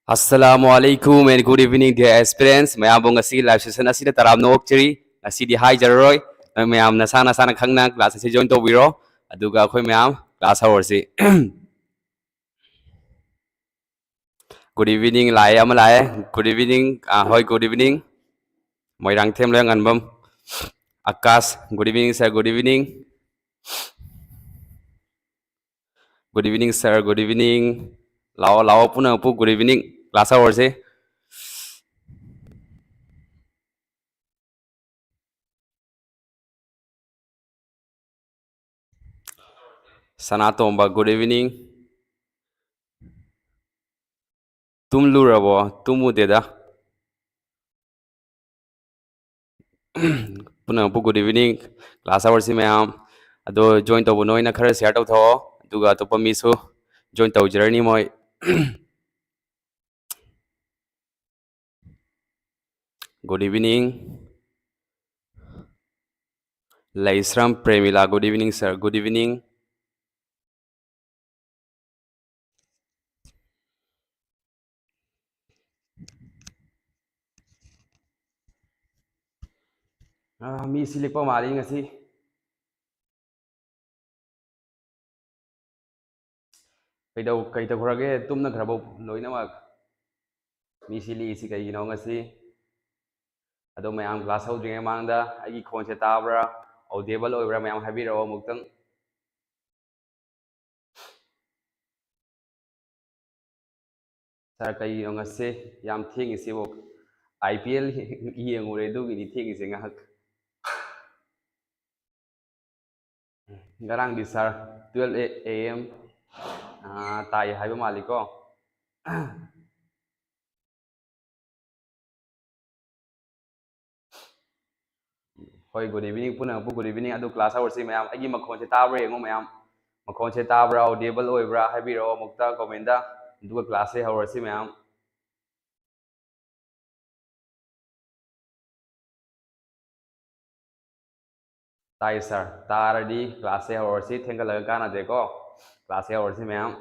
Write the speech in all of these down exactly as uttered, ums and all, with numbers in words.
Assalamu alaikum and good evening, dear aspirants. ꯃꯌꯥꯝꯕꯨ ꯉꯁꯤꯒꯤ live session ꯑꯁꯤꯗ ꯇꯔꯥꯝꯅ ꯑꯣꯛꯆꯔꯤ꯫ ꯉꯁꯤꯗꯤ ꯍꯥꯏꯖꯔꯔꯣꯏ꯫ ꯅꯣꯏ ꯃꯌꯥꯝ ꯅꯁꯥ ꯅꯁꯥꯅ ꯈꯪꯅ class ꯑꯁꯤ join ꯇꯧꯕꯤꯔꯣ꯫ ꯑꯗꯨꯒ ꯑꯩꯈꯣꯏ ꯃꯌꯥꯝ class ꯍꯧꯔꯁꯤ꯫ Good evening, ꯂꯥꯛꯑꯦ, ꯑꯃ ꯂꯥꯛꯑꯦ꯫ Good evening, ꯑꯥ, ꯍꯣꯏ, good evening꯫ Moirangthem ꯂꯣꯏꯉꯥꯟꯕꯝ꯫ Akash, good evening, sir, good evening꯫ Good evening, sir, good evening꯫ ꯂꯥꯛꯑꯣ, ꯂꯥꯛꯑꯣ, ꯄꯨꯟꯅ ꯄꯨ-, good evening꯫ Class ꯍꯧꯔꯁꯤ꯫ ꯁꯅꯥꯇꯣꯝꯕ, good evening꯫ ꯇꯨꯝꯂꯨꯔꯕꯣ? ꯇꯨꯝꯃꯨꯗꯦꯗ꯫ ꯄꯨꯝꯅꯃꯛꯄꯨ good evening꯫ Class ꯍꯧꯔꯁꯤ ꯃꯌꯥꯝ꯫ ꯑꯗꯣ join ꯇꯧꯕ ꯅꯣꯏꯅ ꯈꯔ share ꯇꯧꯊꯣꯛꯑꯣ, ꯑꯗꯨꯒ ꯑꯇꯣꯞꯄ ꯃꯤꯁꯨ join ꯇꯧꯖꯔꯅꯤ ꯃꯣꯏ꯫ Good evening꯫ ꯂꯩꯁ꯭ꯔꯝ ꯄ꯭ꯔꯦꯃꯤꯂꯥ, good evening, sir, good evening꯫ ꯑꯥ, ꯃꯤꯁꯤ ꯂꯤꯛꯄ ꯃꯥꯜꯂꯤ ꯉꯁꯤ꯫ ꯀꯩꯗꯧ-, ꯀꯩ ꯇꯧꯈ꯭ꯔꯒꯦ? ꯇꯨꯝꯅꯈ꯭ꯔꯕꯣ ꯂꯣꯏꯅꯃꯛ? ꯃꯤꯁꯤ ꯂꯤꯛꯏꯁꯤ ꯀꯩꯒꯤꯅꯣ ꯉꯁꯤ? ꯑꯗꯣ ꯃꯌꯥꯝ class ꯍꯧꯗ꯭ꯔꯤꯉꯩ ꯃꯃꯥꯡꯗ ꯑꯩꯒꯤ ꯈꯣꯟꯁꯦ ꯇꯥꯕ꯭ꯔꯥ, audible ꯑꯣꯏꯕ꯭ꯔꯥ, ꯃꯌꯥꯝ ꯍꯥꯏꯕꯤꯔꯛꯑꯣ ꯑꯃꯨꯛꯇꯪ꯫ Sir, ꯀꯩꯒꯤꯅꯣ ꯉꯁꯤ ꯌꯥꯝ ꯊꯦꯡꯉꯤꯁꯤꯕꯣ? I P L ꯌꯦꯡꯉꯨꯔꯦ, ꯑꯗꯨꯒꯤꯅꯤ ꯊꯦꯡꯉꯤꯁꯦ ꯉꯥꯏꯍꯥꯛ꯫ ꯉꯔꯥꯡꯗꯤ sir twelve A M, ꯑꯥ, ꯇꯥꯏ ꯍꯥꯏꯕ ꯃꯥꯜꯂꯤꯀꯣ꯫ ꯍꯣꯏ, good evening, ꯄꯨꯝꯅꯃꯛꯄꯨ good evening꯫ ꯑꯗꯨ class ꯍꯧꯔꯁꯤ ꯃꯌꯥꯝ꯫ ꯑꯩꯒꯤ ꯃꯈꯣꯟꯁꯦ ꯇꯥꯕ꯭ꯔꯥ ꯌꯦꯡꯉꯣ ꯃꯌꯥꯝ꯫ ꯃꯈꯣꯟꯁꯦ ꯇꯥꯕ꯭ꯔꯥ, audible ꯑꯣꯏꯕ꯭ꯔꯥ ꯍꯥꯏꯕꯤꯔꯛꯑꯣ ꯑꯃꯨꯛꯇ comment ꯇ꯫ ꯑꯗꯨꯒ class ꯁꯦ ꯍꯧꯔꯁꯤ ꯃꯌꯥꯝ꯫ ꯇꯥꯏ sir꯫ ꯇꯥꯔꯗꯤ class ꯁꯦ ꯍꯧꯔꯁꯤ꯫ ꯊꯦꯡꯒꯠꯂꯒ ꯀꯥꯟꯅꯗꯦꯀꯣ꯫ Class ꯁꯦ ꯍꯧꯔꯁꯤ ꯃꯌꯥꯝ꯫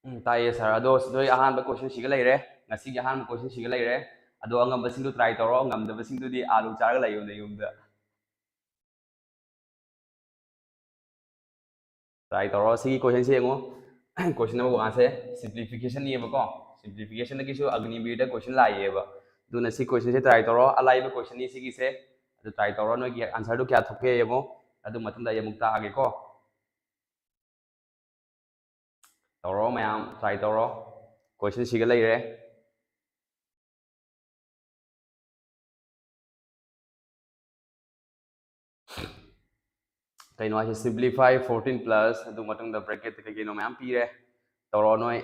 ꯎꯝ, ꯇꯥꯏꯌꯦ ꯁꯥꯔ꯫ ꯑꯗꯣ ꯅꯣꯏ ꯑꯍꯥꯟꯕ ꯀꯣꯏꯁꯟꯁꯤꯒ ꯂꯩꯔꯦ, ꯉꯁꯤꯒꯤ ꯑꯍꯥꯟꯕ ꯀꯣꯏꯁꯟꯁꯤꯒ ꯂꯩꯔꯦ꯫ ꯑꯗꯣ ꯑꯉꯝꯕꯁꯤꯡꯗꯨ ꯇ꯭ꯔꯥꯏ ꯇꯧꯔꯣ, ꯉꯝꯗꯕꯁꯤꯡꯗꯨꯗꯤ ꯑꯥꯂꯨ ꯆꯥꯔꯒ ꯂꯩꯌꯨ ꯅꯌꯨꯝꯗ꯫ ꯇ꯭ꯔꯥꯏ ꯇꯧꯔꯣ꯫ ꯁꯤꯒꯤ ꯀꯣꯏꯁꯟꯁꯦ ꯌꯦꯡꯉꯣ꯫ ꯀꯣꯏꯁꯟ ꯅꯝꯕꯔ ꯋꯥꯟꯁꯦ ꯁꯤꯝꯄ꯭ꯂꯤꯐꯤꯀꯦꯁꯟꯅꯦꯕꯀꯣ꯫ ꯁꯤꯝꯄ꯭ꯂꯤꯐꯤꯀꯦꯁꯟꯗꯒꯤꯁꯨ ꯑꯒꯅꯤꯕꯤꯔꯗ ꯀꯣꯏꯁꯟ ꯂꯥꯛꯏꯌꯦꯕ꯫ ꯑꯗꯨꯅ ꯁꯤ ꯀꯣꯏꯁꯟꯁꯦ ꯇ꯭ꯔꯥꯏ ꯇꯧꯔꯣ, ꯑꯂꯥꯏꯕ ꯀꯣꯏꯁꯟꯅꯤ ꯁꯤꯒꯤꯁꯦ꯫ ꯑꯗꯨ ꯇ꯭ꯔꯥꯏ ꯇꯧꯔꯣ, ꯅꯣꯏꯒꯤ ꯑꯟꯁꯔꯗꯨ ꯀꯌꯥ ꯊꯣꯛꯀꯦ ꯌꯦꯡꯉꯣ꯫ ꯑꯗꯨ ꯃꯊꯪꯗ ꯑꯩ ꯑꯃꯨꯛ ꯇꯥꯛꯑꯒꯦꯀꯣ꯫ ꯇꯧꯔꯣ ꯃꯌꯥꯝ, ꯇ꯭ꯔꯥꯏ ꯇꯧꯔꯣ꯫ ꯀꯣꯏꯁꯟꯁꯤꯒ ꯂꯩꯔꯦ꯫ ꯀꯩꯅꯣ ꯍꯥꯏꯁꯦ, ꯁꯤꯝꯄ꯭ꯂꯤꯐꯥꯏ ꯐꯣꯔꯇꯤꯟ ꯄ꯭ꯂꯁ, ꯑꯗꯨ ꯃꯇꯨꯡꯗ ꯕ꯭ꯔꯦꯀꯦꯠꯇ ꯀꯩ ꯀꯩꯅꯣ ꯃꯌꯥꯝ ꯄꯤꯔꯦ꯫ ꯇꯧꯔꯣ ꯅꯣꯏ꯫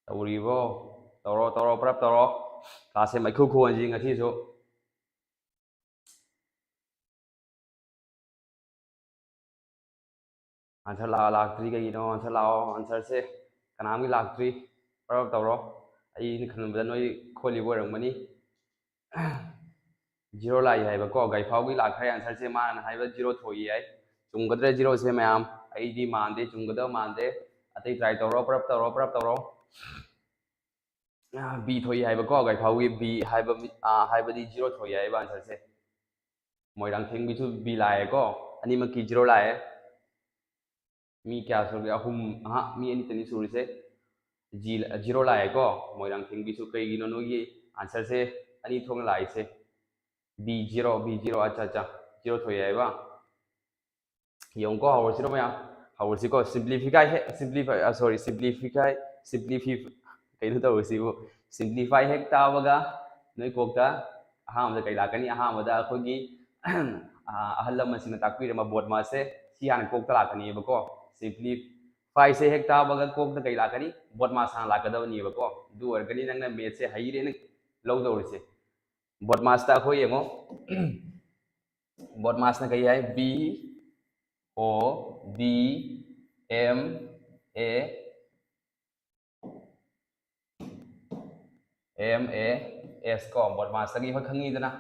ꯇꯧꯔꯤꯕꯣ? ꯇꯧꯔꯣ, ꯇꯧꯔꯣ, ꯄꯨꯂꯞ ꯇꯧꯔꯣ꯫ ꯀ꯭ꯂꯥꯁꯁꯦ ꯃꯩꯈꯨ ꯈꯨꯍꯟꯁꯤ ꯉꯁꯤꯁꯨ꯫ ꯑꯟꯁꯔ ꯂꯥꯛꯑ ꯂꯥꯛꯇ꯭ꯔꯤ ꯀꯩꯒꯤꯅꯣ? ꯑꯟꯁꯔ ꯂꯥꯛꯑꯣ꯫ ꯑꯟꯁꯔꯁꯦ ꯀꯅꯥꯝꯒꯤ ꯂꯥꯛꯇ꯭ꯔꯤ꯫ ꯄꯨꯂꯞ ꯇꯧꯔꯣ꯫ ꯑꯩꯅ ꯈꯟꯕꯗ ꯅꯣꯏ ꯈꯣꯠꯂꯤꯕ ꯑꯣꯏꯔꯝꯒꯅꯤ꯫ ꯖꯤꯔꯣ ꯂꯥꯛꯏ ꯍꯥꯏꯕꯀꯣ, ꯒꯥꯏꯐꯥꯎꯒꯤ ꯂꯥꯛꯈ꯭ꯔꯦ ꯑꯟꯁꯔꯁꯦ꯫ ꯃꯥꯅ ꯍꯥꯏꯕ ꯖꯤꯔꯣ ꯊꯣꯛꯏ ꯍꯥꯏ꯫ ꯆꯨꯝꯒꯗ꯭ꯔꯦ ꯖꯤꯔꯣꯁꯦ ꯃꯌꯥꯝ? ꯑꯩꯗꯤ ꯃꯥꯟꯗꯦ, ꯆꯨꯝꯒꯗꯕ ꯃꯥꯟꯗꯦ꯫ ꯑꯇꯩ ꯇ꯭ꯔꯥꯏ ꯇꯧꯔꯣ, ꯄꯨꯂꯞ ꯇꯧꯔꯣ, ꯄꯨꯂꯞ ꯇꯧꯔꯣ꯫ ꯕꯤ ꯊꯣꯛꯏ ꯍꯥꯏꯕꯀꯣ, ꯒꯥꯏꯐꯥꯎꯒꯤ ꯕꯤ ꯍꯥꯏꯕ, ꯍꯥꯏꯕꯗꯤ ꯖꯤꯔꯣ ꯊꯣꯛꯏ ꯍꯥꯏꯕ ꯑꯟꯁꯔꯁꯦ꯫ ꯃꯣꯏꯔꯥꯡꯊꯦꯝꯒꯤꯁꯨ ꯕꯤ ꯂꯥꯛꯑꯦꯀꯣ, ꯑꯅꯤꯃꯛꯀꯤ ꯖꯤꯔꯣ ꯂꯥꯛꯑꯦ꯫ ꯃꯤ ꯀꯌꯥ ꯁꯨꯔꯒꯦ? ꯑꯍꯨꯝ, ꯑꯍꯥ, ꯃꯤ ꯑꯅꯤꯇꯅꯤ ꯁꯨꯔꯤꯁꯦ꯫ G, zero ꯂꯥꯛꯑꯦꯀꯣ, ꯃꯣꯏꯔꯥꯡꯊꯦꯝꯒꯤꯁꯨ꯫ ꯀꯩꯒꯤꯅꯣ ꯅꯣꯏꯒꯤ ꯑꯟꯁꯔꯁꯦ ꯑꯅꯤ ꯊꯣꯛꯅ ꯂꯥꯛꯏꯁꯦ? ꯕꯤ ꯖꯤꯔꯣ, ꯕꯤ ꯖꯤꯔꯣ, ꯑꯠꯆꯥ, ꯑꯠꯆꯥ, ꯖꯤꯔꯣ ꯊꯣꯛꯑꯦ ꯍꯥꯏꯕ꯫ ꯌꯦꯡꯉꯨꯀꯣ, ꯍꯧꯔꯁꯤꯔꯣ ꯃꯌꯥꯝ? ꯍꯧꯔꯁꯤꯀꯣ꯫ ꯁꯤꯝꯄ꯭ꯂꯤꯐꯤꯀꯥꯏ ꯍꯦꯛ, ꯁꯤꯝꯄ꯭ꯂꯤꯐꯥꯏ, ꯑ, ꯁꯣꯔꯤ, ꯁꯤꯝꯄ꯭ꯂꯤꯐꯤꯀꯥꯏ, ꯁꯤꯝꯄ꯭ꯂꯤꯐꯤ-, ꯀꯩꯅꯣ ꯇꯧꯔꯁꯤꯕꯨ? ꯁꯤꯝꯄ꯭ꯂꯤꯐꯥꯏ ꯍꯦꯛ ꯇꯥꯕꯒ ꯅꯣꯏ ꯀꯣꯛꯇ ꯑꯍꯥꯟꯕꯗ ꯀꯩ ꯂꯥꯛꯀꯅꯤ? ꯑꯍꯥꯟꯕꯗ ꯑꯩꯈꯣꯏꯒꯤ, ꯑ, ꯑꯍꯜ ꯂꯃꯟꯁꯤꯡꯅ ꯇꯥꯛꯄꯤꯔꯝꯕ ꯕꯣꯠ ꯃꯥꯁꯁꯦ ꯁꯤ ꯍꯥꯟꯅ ꯀꯣꯛꯇ ꯂꯥꯛꯀꯅꯤꯕꯀꯣ꯫ ꯁꯤꯝꯄ꯭ꯂꯤꯐꯥꯏꯁꯦ ꯍꯦꯛ ꯇꯥꯕꯒ ꯀꯣꯛꯇ ꯀꯩ ꯂꯥꯛꯀꯅꯤ? ꯕꯣꯠ ꯃꯥꯁ ꯍꯥꯟꯅ ꯂꯥꯛꯀꯗꯕꯅꯦꯕꯀꯣ꯫ ꯑꯗꯨ ꯑꯣꯏꯔꯒꯅꯤ ꯅꯪꯅ ꯃꯦꯠꯁꯁꯦ ꯍꯩꯔꯦꯅ ꯂꯧꯗꯧꯔꯤꯁꯦ꯫ ꯕꯣꯠ ꯃꯥꯁꯇ ꯑꯩꯈꯣꯏ ꯌꯦꯡꯉꯣ, BODMASꯅ ꯀꯩ ꯍꯥꯏ? B O D M A M A S ꯀꯣ, BODMASꯇꯒꯤ ꯑꯩꯈꯣꯏ ꯈꯪꯉꯤꯗꯅ꯫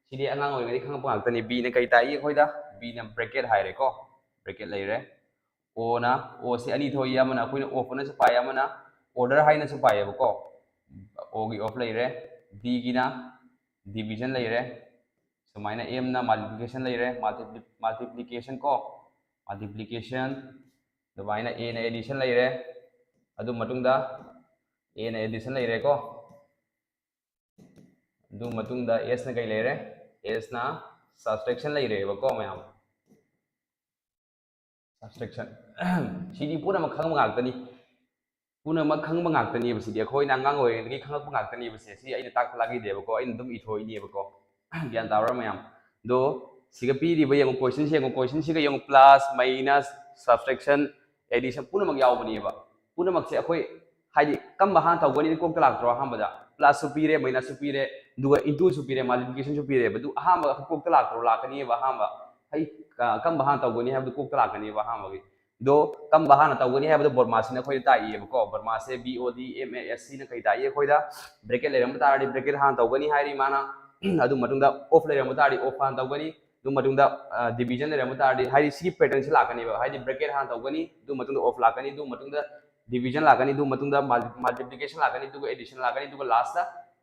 ꯁꯤꯗꯤ ꯑꯉꯥꯡ ꯑꯣꯏꯔꯤꯉꯩꯗꯒꯤ ꯈꯪꯉꯛꯄ ꯉꯥꯛꯇꯅꯤ꯫ Bꯅ ꯀꯩ ꯇꯥꯛꯏ ꯑꯩꯈꯣꯏꯗ? Bꯅ bracket ꯍꯥꯏꯔꯦꯀꯣ, bracket ꯂꯩꯔꯦ꯫ Oꯅ, Oꯁꯤ ꯑꯅꯤ ꯊꯣꯛꯏ, ꯑꯃꯅ ꯑꯩꯈꯣꯏꯅ of ꯑꯅꯁꯨ ꯄꯥꯏ, ꯑꯃꯅ order ꯍꯥꯏꯅꯁꯨ ꯄꯥꯏꯌꯦꯕꯀꯣ꯫ Oꯒꯤ of ꯂꯩꯔꯦ, Dꯒꯤꯅ division ꯂꯩꯔꯦ, ꯁꯨꯃꯥꯏꯅ Mꯅ multiplication ꯂꯩꯔꯦ, multipli- multiplication ꯀꯣ, multiplication, ꯑꯗꯨꯃꯥꯏꯅ Aꯅ addition ꯂꯩꯔꯦ, ꯑꯗꯨ ꯃꯇꯨꯡꯗ Aꯅ addition ꯂꯩꯔꯦꯀꯣ, ꯑꯗꯨ ꯃꯇꯨꯡꯗ Sꯅ ꯀꯩ ꯂꯩꯔꯦ? Sꯅ subtraction ꯂꯩꯔꯦꯕꯀꯣ ꯃꯌꯥꯝ꯫ Subtraction ꯁꯤꯗꯤ ꯄꯨꯝꯅꯃꯛ ꯈꯪꯕ ꯉꯥꯛꯇꯅꯤ꯫ ꯄꯨꯝꯅꯃꯛ ꯈꯪꯕ ꯉꯥꯛꯇꯅꯦꯕ꯫ ꯁꯤꯗꯤ ꯑꯩꯈꯣꯏꯅ ꯑꯉꯥꯡ ꯑꯣꯏꯔꯤꯉꯩꯗꯒꯤ ꯈꯪꯉꯛꯄ ꯉꯥꯛꯇꯅꯦꯕ꯫ ꯁꯦ, ꯁꯤ ꯑꯩꯅ ꯇꯥꯛꯄ ꯂꯥꯛꯏꯗꯦꯕꯀꯣ, ꯑꯩꯅ ꯑꯗꯨꯝ ꯏꯊꯣꯛꯏꯅꯦꯕꯀꯣ꯫ ꯒ꯭ꯌꯥꯟ ꯇꯥꯕ꯭ꯔꯥ ꯃꯌꯥꯝ? ꯑꯗꯣ ꯁꯤꯒ ꯄꯤꯔꯤꯕ ꯌꯦꯡꯉꯨ, questionꯁꯦ ꯌꯦꯡꯉꯨ, questionꯁꯤꯒ ꯌꯦꯡꯉꯨ, plus, minus, subtraction, addition ꯄꯨꯝꯅꯃꯛ ꯌꯥꯎꯕꯅꯦꯕ꯫ ꯄꯨꯝꯅꯃꯛꯁꯦ ꯑꯩꯈꯣꯏ ꯍꯥꯏꯗꯤ ꯀꯝꯕ ꯍꯥꯟꯅ ꯇꯧꯒꯅꯤ ꯀꯣꯛꯇ ꯂꯥꯛꯇ꯭ꯔꯣ? ꯑꯍꯥꯟꯕꯗ plusꯁꯨ ꯄꯤꯔꯦ, minusꯁꯨ ꯄꯤꯔꯦ, ꯑꯗꯨꯒ intoꯁꯨ ꯄꯤꯔꯦ, multiplicationꯁꯨ ꯄꯤꯔꯦꯕ꯫ ꯑꯗꯨ ꯑꯍꯥꯟꯕ ꯀꯣꯛꯇ ꯂꯥꯛꯇ꯭ꯔꯣ? ꯂꯥꯛꯀꯅꯤꯕ ꯑꯍꯥꯟꯕ꯫ ꯍꯩ, ꯀ- ꯀꯝꯕ ꯍꯥꯟꯅ ꯇꯧꯒꯅꯤ ꯍꯥꯏꯕꯗꯨ ꯀꯣꯛꯇ ꯂꯥꯛꯀꯅꯤꯕ ꯑꯍꯥꯟꯕꯒꯤ꯫ ꯑꯗꯣ ꯀꯝꯕ ꯍꯥꯟꯅ ꯇꯧꯒꯅꯤ ꯍꯥꯏꯕꯗꯣ BODMASꯁꯤꯅ ꯑꯩꯈꯣꯏꯗ ꯇꯥꯛꯏꯌꯦꯕꯀꯣ꯫ BODMASꯁꯦ, B O D M A S ꯁꯤꯅ ꯀꯩ ꯇꯥꯛꯏ ꯑꯩꯈꯣꯏꯗ? Bracket ꯂꯩꯔꯝꯕ ꯇꯥꯔꯗꯤ bracket ꯍꯥꯟꯅ ꯇꯧꯒꯅꯤ ꯍꯥꯏꯔꯤ ꯃꯥꯅ꯫ ꯑꯗꯨ ꯃꯇꯨꯡꯗ of ꯂꯩꯔꯝꯕ ꯇꯥꯔꯗꯤ of ꯍꯥꯟꯅ ꯇꯧꯒꯅꯤ꯫ ꯑꯗꯨ ꯃꯇꯨꯡꯗ division ꯂꯩꯔꯝꯕ ꯇꯥꯔꯗꯤ, ꯍꯥꯏꯗꯤ ꯁꯤꯒꯤ patternꯁꯤ ꯂꯥꯛꯀꯅꯦꯕ꯫ ꯍꯥꯏꯗꯤ bracket ꯍꯥꯟꯅ ꯇꯧꯒꯅꯤ, ꯑꯗꯨ ꯃꯇꯨꯡꯗ of ꯂꯥꯛꯀꯅꯤ, ꯑꯗꯨ ꯃꯇꯨꯡꯗ division ꯂꯥꯛꯀꯅꯤ, ꯑꯗꯨ ꯃꯇꯨꯡꯗ multiplication ꯂꯥꯛꯀꯅꯤ, ꯑꯗꯨꯒ addition ꯂꯥꯛꯀꯅꯤ, ꯑꯗꯨꯒ lastꯇ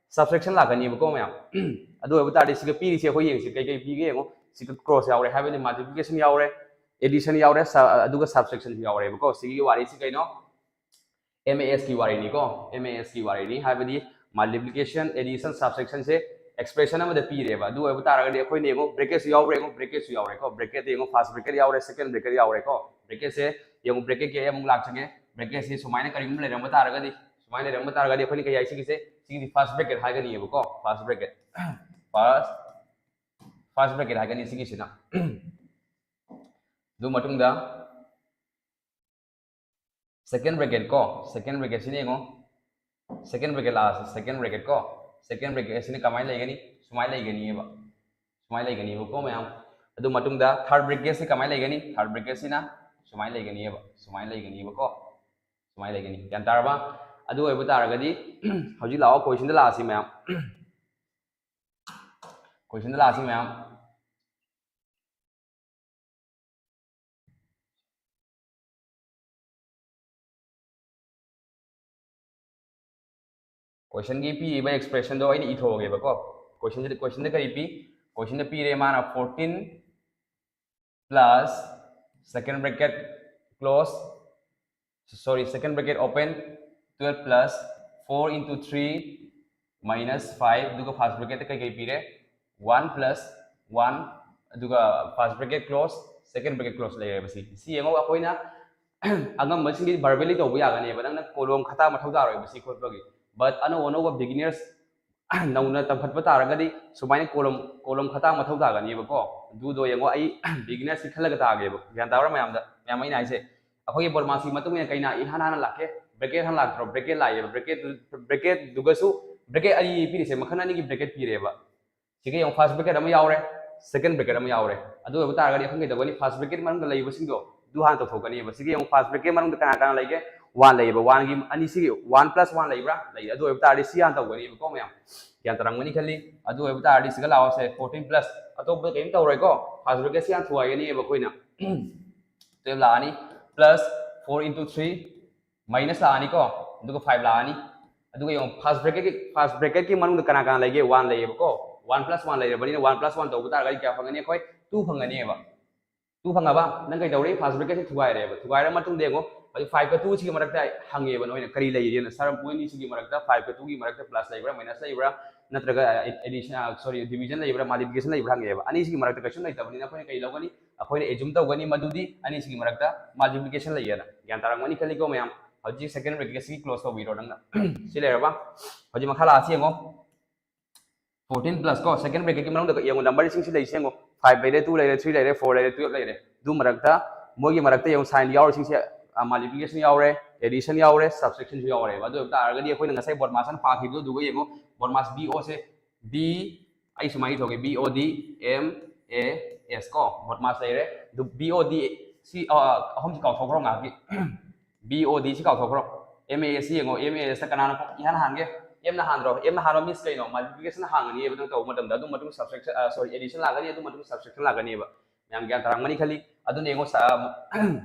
subtraction ꯂꯥꯛꯀꯅꯤꯕꯀꯣ ꯃꯌꯥꯝ꯫ ꯑꯗꯨ ꯑꯣꯏꯕ ꯇꯥꯔꯗꯤ ꯁꯤꯒ ꯄꯤꯔꯤꯁꯦ ꯑꯩꯈꯣꯏ ꯌꯦꯡꯁꯤ, ꯀꯩꯀꯩ ꯄꯤꯒꯦ ꯌꯦꯡꯉꯣ꯫ ꯁꯤꯒ cross ꯌꯥꯎꯔꯦ ꯍꯥꯏꯕꯗꯤ multiplication ꯌꯥꯎꯔꯦ, addition ꯌꯥꯎꯔꯦ, ꯁ- ꯑꯗꯨꯒ subtraction ꯌꯥꯎꯔꯦꯕꯀꯣ꯫ ꯁꯤꯒꯤ ꯋꯥꯔꯤꯁꯤ ꯀꯩꯅꯣ? M A S ꯀꯤ ꯋꯥꯔꯤꯅꯤꯀꯣ꯫ M A S ꯀꯤ ꯋꯥꯔꯤꯅꯤ ꯍꯥꯏꯕꯗꯤ multiplication, addition, subtractionꯁꯦ expression ꯑꯃꯗ ꯄꯤꯔꯦꯕ꯫ ꯑꯗꯨ ꯑꯣꯏꯕ ꯇꯥꯔꯒꯗꯤ ꯑꯩꯈꯣꯏꯅ ꯌꯦꯡꯉꯣ, bracketꯁꯨ ꯌꯥꯎꯔꯦ, ꯌꯦꯡꯉꯣ, bracketꯇ ꯌꯦꯡꯉꯣ, first bracket ꯌꯥꯎꯔꯦ, second bracket ꯌꯥꯎꯔꯦꯀꯣ꯫ Bracketꯁꯦ ꯌꯦꯡꯉꯣ, bracketꯀꯤ ꯑꯩ ꯑꯃꯨꯛ ꯂꯥꯛꯆꯒꯦ꯫ Bracketꯁꯤ ꯁꯨꯃꯥꯏꯅ ꯀꯔꯤꯒꯨꯝꯕ ꯂꯩꯔꯝꯕ ꯇꯥꯔꯒꯗꯤ, ꯁꯨꯃꯥꯏꯅ ꯂꯩꯔꯝꯕ ꯇꯥꯔꯒꯗꯤ ꯑꯩꯈꯣꯏꯅ ꯀꯩ ꯍꯥꯏ ꯁꯤꯒꯤꯁꯦ? ꯁꯤꯒꯤꯗꯤ first bracket ꯍꯥꯏꯒꯅꯤꯕꯀꯣ꯫ First bracket, first first bracket ꯍꯥꯏꯒꯅꯤ ꯁꯤꯒꯤꯁꯤꯅ꯫ ꯑꯗꯨ ꯃꯇꯨꯡꯗ second bracket ꯀꯣ, second bracketꯁꯤꯅ ꯌꯦꯡꯉꯣ, second bracket ꯂꯥꯛꯑꯁꯤ, second bracket ꯀꯣ꯫ Second bracketꯁꯤꯅ ꯀꯃꯥꯏꯅ ꯂꯩꯒꯅꯤ? ꯁꯨꯃꯥꯏꯅ ꯂꯩꯒꯅꯤꯕ, ꯁꯨꯃꯥꯏꯅ ꯂꯩꯒꯅꯤꯕꯀꯣ ꯃꯌꯥꯝ꯫ ꯑꯗꯨ ꯃꯇꯨꯡꯗ third bracketꯁꯤ ꯀꯃꯥꯏꯅ ꯂꯩꯒꯅꯤ? Third bracketꯁꯤꯅ ꯁꯨꯃꯥꯏꯅ ꯂꯩꯒꯅꯤꯕ, ꯁꯨꯃꯥꯏꯅ ꯂꯩꯒꯅꯤꯕꯀꯣ, ꯁꯨꯃꯥꯏꯅ ꯂꯩꯒꯅꯤ꯫ ꯒ꯭ꯌꯥꯟ ꯇꯥꯔꯕ? ꯑꯗꯨ ꯑꯣꯏꯕ ꯇꯥꯔꯒꯗꯤ ꯍꯧꯖꯤꯛ ꯂꯥꯛꯑꯣ, questionꯗ ꯂꯥꯛꯑꯁꯤ ꯃꯌꯥꯝ꯫ Questionꯗ ꯂꯥꯛꯑꯁꯤ ꯃꯌꯥꯝ꯫ Questionꯒꯤ ꯄꯤꯔꯤꯕ expressionꯗꯣ ꯑꯩꯅ ꯏꯊꯣꯛꯑꯒꯦꯕꯀꯣ꯫ Questionꯁꯤꯗ, questionꯗ ꯀꯔꯤ ꯄꯤ? Questionꯗ ꯄꯤꯔꯦ ꯃꯥꯅ fourteen plus second bracket close, sorry, second bracket open, twelve plus four into three minus five, ꯑꯗꯨꯒ first bracketꯇ ꯀꯩ ꯀꯩ ꯄꯤꯔꯦ? One plus one, ꯑꯗꯨꯒ first bracket close, second bracket close ꯂꯩꯔꯦꯕ꯫ ꯁꯤ, ꯁꯤ ꯌꯦꯡꯉꯣ, ꯑꯩꯈꯣꯏꯅ ꯑꯉꯝꯕꯁꯤꯡꯗꯤ verbally ꯇꯧꯕ ꯌꯥꯒꯅꯦꯕ, ꯅꯪꯅ column ꯈꯇꯥ ꯃꯊꯧ ꯇꯥꯔꯣꯏꯕ ꯁꯤ ꯈꯣꯠꯄꯒꯤ꯫ But ꯑꯅꯧ ꯑꯅꯧꯕ beginners ꯅꯧꯅ ꯇꯝꯈꯠꯄ ꯇꯥꯔꯒꯗꯤ ꯁꯨꯃꯥꯏꯅ column, column ꯈꯇꯥ ꯃꯊꯧ ꯇꯥꯒꯅꯦꯕꯀꯣ꯫ ꯑꯗꯨꯗꯣ ꯌꯦꯡꯉꯣ, ꯑꯩ beginnersꯀꯤ ꯈꯜꯂꯒ ꯇꯥꯒꯦꯕ꯫ ꯒ꯭ꯌꯥꯟ ꯇꯥꯕ꯭ꯔꯥ ꯃꯌꯥꯝꯗ? ꯃꯌꯥꯝ ꯑꯩꯅ ꯍꯥꯏꯁꯦ, ꯑꯩꯈꯣꯏꯒꯤ ꯕꯣꯔꯃꯥꯁꯤ ꯃꯇꯨꯡ ꯏꯟꯅ ꯀꯩꯅ ꯏꯍꯥꯟ ꯍꯥꯟꯅ ꯂꯥꯛꯀꯦ? Bracket ꯍꯥꯟꯅ ꯂꯥꯛꯇ꯭ꯔꯣ? Bracket ꯂꯥꯛꯑꯦꯕ꯫ Bracket, bracketꯗꯨꯒꯁꯨ bracket ꯑꯅꯤ ꯄꯤꯔꯤꯁꯦ, ꯃꯈꯜ ꯑꯅꯤꯒꯤ bracket ꯄꯤꯔꯦꯕ꯫ ꯁꯤꯒ ꯌꯦꯡꯉꯨ, first bracket ꯑꯃ ꯌꯥꯎꯔꯦ, second bracket ꯑꯃ ꯌꯥꯎꯔꯦ꯫ ꯑꯗꯨ ꯑꯣꯏꯕ ꯇꯥꯔꯒꯗꯤ ꯑꯩꯈꯣꯏ ꯀꯩꯗꯧꯒꯅꯤ? First bracket ꯃꯅꯨꯡꯗ ꯂꯩꯕꯁꯤꯡꯗꯣ ꯑꯗꯨ ꯍꯥꯟꯅ ꯇꯧꯊꯣꯛꯀꯅꯤꯕ꯫ ꯁꯤꯒ ꯌꯦꯡꯉꯨ, first bracket ꯃꯅꯨꯡꯗ ꯀꯅꯥ ꯀꯅꯥ ꯂꯩꯒꯦ? One ꯂꯩꯌꯦꯕ꯫ Oneꯒꯤ ꯑꯅꯤ, ꯁꯤꯒꯤ one plus one ꯂꯩꯕ꯭ꯔꯥ? ꯂꯩ꯫ ꯑꯗꯨ ꯑꯣꯏꯕ ꯇꯥꯔꯗꯤ ꯁꯤ ꯍꯥꯟꯅ ꯇꯧꯒꯅꯤꯕꯀꯣ ꯃꯌꯥꯝ꯫ ꯒ꯭ꯌꯥꯟ ꯇꯥꯔꯝꯒꯅꯤ ꯈꯜꯂꯤ꯫ ꯑꯗꯨ ꯑꯣꯏꯕ ꯇꯥꯔꯗꯤ ꯁꯤꯒ ꯂꯥꯛꯑꯣꯁꯦ, fourteen plus, ꯑꯇꯣꯞꯄ ꯀꯔꯤꯝ ꯇꯧꯔꯣꯏꯀꯣ꯫ First bracketꯁꯤ ꯍꯥꯟꯅ ꯊꯨꯒꯥꯏꯒꯅꯤꯕ ꯑꯩꯈꯣꯏꯅ꯫ Twelve ꯂꯥꯛꯑꯅꯤ, plus four into three, minus ꯂꯥꯛꯑꯅꯤꯀꯣ, ꯑꯗꯨꯒ five ꯂꯥꯛꯑꯅꯤ꯫ ꯑꯗꯨꯒ ꯌꯦꯡꯉꯣ, first bracketꯀꯤ, first bracketꯀꯤ ꯃꯅꯨꯡꯗ ꯀꯅꯥ ꯀꯅꯥ ꯂꯩꯒꯦ? One ꯂꯩꯌꯦꯕꯀꯣ꯫ One plus one ꯂꯩꯔꯕꯅꯤꯅ one plus one ꯇꯧꯕ ꯇꯥꯔꯒꯗꯤ ꯀꯌꯥ ꯐꯪꯒꯅꯤ? ꯑꯩꯈꯣꯏ two ꯐꯪꯒꯅꯦꯕ꯫ Two ꯐꯪꯉꯕ? ꯅꯪ ꯀꯩꯗꯧꯔꯦ? First bracketꯁꯦ ꯊꯨꯒꯥꯏꯔꯦꯕ꯫ ꯊꯨꯒꯥꯏꯔ ꯃꯇꯨꯡꯗ ꯌꯦꯡꯉꯣ, ꯍꯧꯖꯤꯛ fiveꯀ twoꯁꯤꯒꯤ ꯃꯔꯛꯇ ꯍꯪꯉꯦꯕ ꯅꯣꯏꯅ ꯀꯔꯤ ꯂꯩꯒꯦꯅ꯫ Sir, ꯃꯣꯏ ꯑꯅꯤꯁꯤꯒꯤ ꯃꯔꯛꯇ, fiveꯀ twoꯒꯤ ꯃꯔꯛꯇ plus ꯂꯩꯕ꯭ꯔꯥ, minus ꯂꯩꯕ꯭ꯔꯥ, ꯅꯠꯇ꯭ꯔꯒ addition, sorry, division ꯂꯩꯕ꯭ꯔꯥ, multiplication ꯂꯩꯕ꯭ꯔꯥ ꯍꯪꯉꯦꯕ꯫ ꯑꯅꯤꯁꯤꯒꯤ ꯃꯔꯛꯇ ꯀꯩꯁꯨꯝ ꯂꯩꯇꯕꯅꯤꯅ ꯑꯩꯈꯣꯏꯅ ꯀꯩ ꯂꯧꯒꯅꯤ? ꯑꯩꯈꯣꯏꯅ assume ꯇꯧꯒꯅꯤ ꯃꯗꯨꯗꯤ ꯑꯅꯤꯁꯤꯒꯤ ꯃꯔꯛꯇ multiplication ꯂꯩꯌꯦꯅ꯫ ꯒ꯭ꯌꯥꯟ ꯇꯥꯔꯝꯒꯅꯤ ꯈꯜꯂꯤꯀꯣ ꯃꯌꯥꯝ꯫ ꯍꯧꯖꯤꯛ second bracketꯁꯤ close ꯇꯧꯕꯤꯔꯣ ꯅꯪꯅ꯫ ꯁꯤ ꯂꯩꯔꯕ? ꯍꯧꯖꯤꯛ ꯃꯈꯥ ꯂꯥꯛꯑꯁꯤ ꯌꯦꯡꯉꯣ꯫ Fourteen plus ꯀꯣ, second bracketꯀꯤ ꯃꯅꯨꯡꯗ ꯌꯦꯡꯉꯣ, numberꯁꯤꯡꯁꯤ ꯂꯩꯁꯤ ꯌꯦꯡꯉꯣ꯫ Five ꯂꯩꯔꯦ, two ꯂꯩꯔꯦ, three ꯂꯩꯔꯦ, four ꯂꯩꯔꯦ, twelve ꯂꯩꯔꯦ꯫ ꯑꯗꯨ ꯃꯔꯛꯇ ꯃꯣꯏꯒꯤ ꯃꯔꯛꯇ ꯌꯦꯡꯉꯣ, sign ꯌꯥꯎꯔꯤꯁꯤꯡꯁꯦ, ꯑ, multiplication ꯌꯥꯎꯔꯦ, addition ꯌꯥꯎꯔꯦ, subtractionꯁꯨ ꯌꯥꯎꯔꯦꯕ꯫ ꯑꯗꯨ ꯑꯣꯏꯕ ꯇꯥꯔꯒꯗꯤ ꯑꯩꯈꯣꯏꯅ ꯉꯁꯥꯏ BODMASꯅ ꯄꯥꯈꯤꯕꯗꯣ ꯑꯗꯨꯒ ꯌꯦꯡꯉꯣ, BODMAS BOꯁꯦ, B, ꯑꯩ ꯁꯨꯃꯥꯏꯅ ꯏꯊꯣꯛꯀꯦ, B O D M A S ꯀꯣ, BODMAS ꯂꯩꯔꯦ꯫ ꯑꯗꯨ B O D ꯁꯤ, ꯑ, ꯑꯍꯨꯝꯁꯤ ꯀꯥꯎꯊꯣꯛꯈ꯭ꯔꯣ ꯉꯥꯏꯍꯥꯛꯀꯤ꯫ B O D ꯁꯤ ꯀꯥꯎꯊꯣꯛꯈ꯭ꯔꯣ꯫ M A S ꯁꯤ ꯌꯦꯡꯉꯣ, M A S ꯇ ꯀꯅꯥꯅ ꯏꯍꯥꯟ ꯍꯥꯟꯒꯦ? M ꯅ ꯍꯥꯟꯗ꯭ꯔꯣ? M ꯅ ꯍꯥꯟꯕ means ꯀꯩꯅꯣ? Multiplication ꯍꯥꯡꯒꯅꯤꯕ ꯅꯪ ꯇꯧꯕ ꯃꯇꯝꯗ, ꯑꯗꯨ ꯃꯇꯨꯡ subtraction, ꯑ, sorry, addition ꯂꯥꯛꯀꯅꯤ, ꯑꯗꯨ ꯃꯇꯨꯡ subtraction ꯂꯥꯛꯀꯅꯤꯕ꯫ ꯃꯌꯥꯝ ꯒ꯭ꯌꯥꯟ ꯇꯥꯔꯝꯒꯅꯤ ꯈꯜꯂꯤ꯫ ꯑꯗꯨꯅ ꯌꯦꯡꯉꯣ, ꯁ-, ꯑ,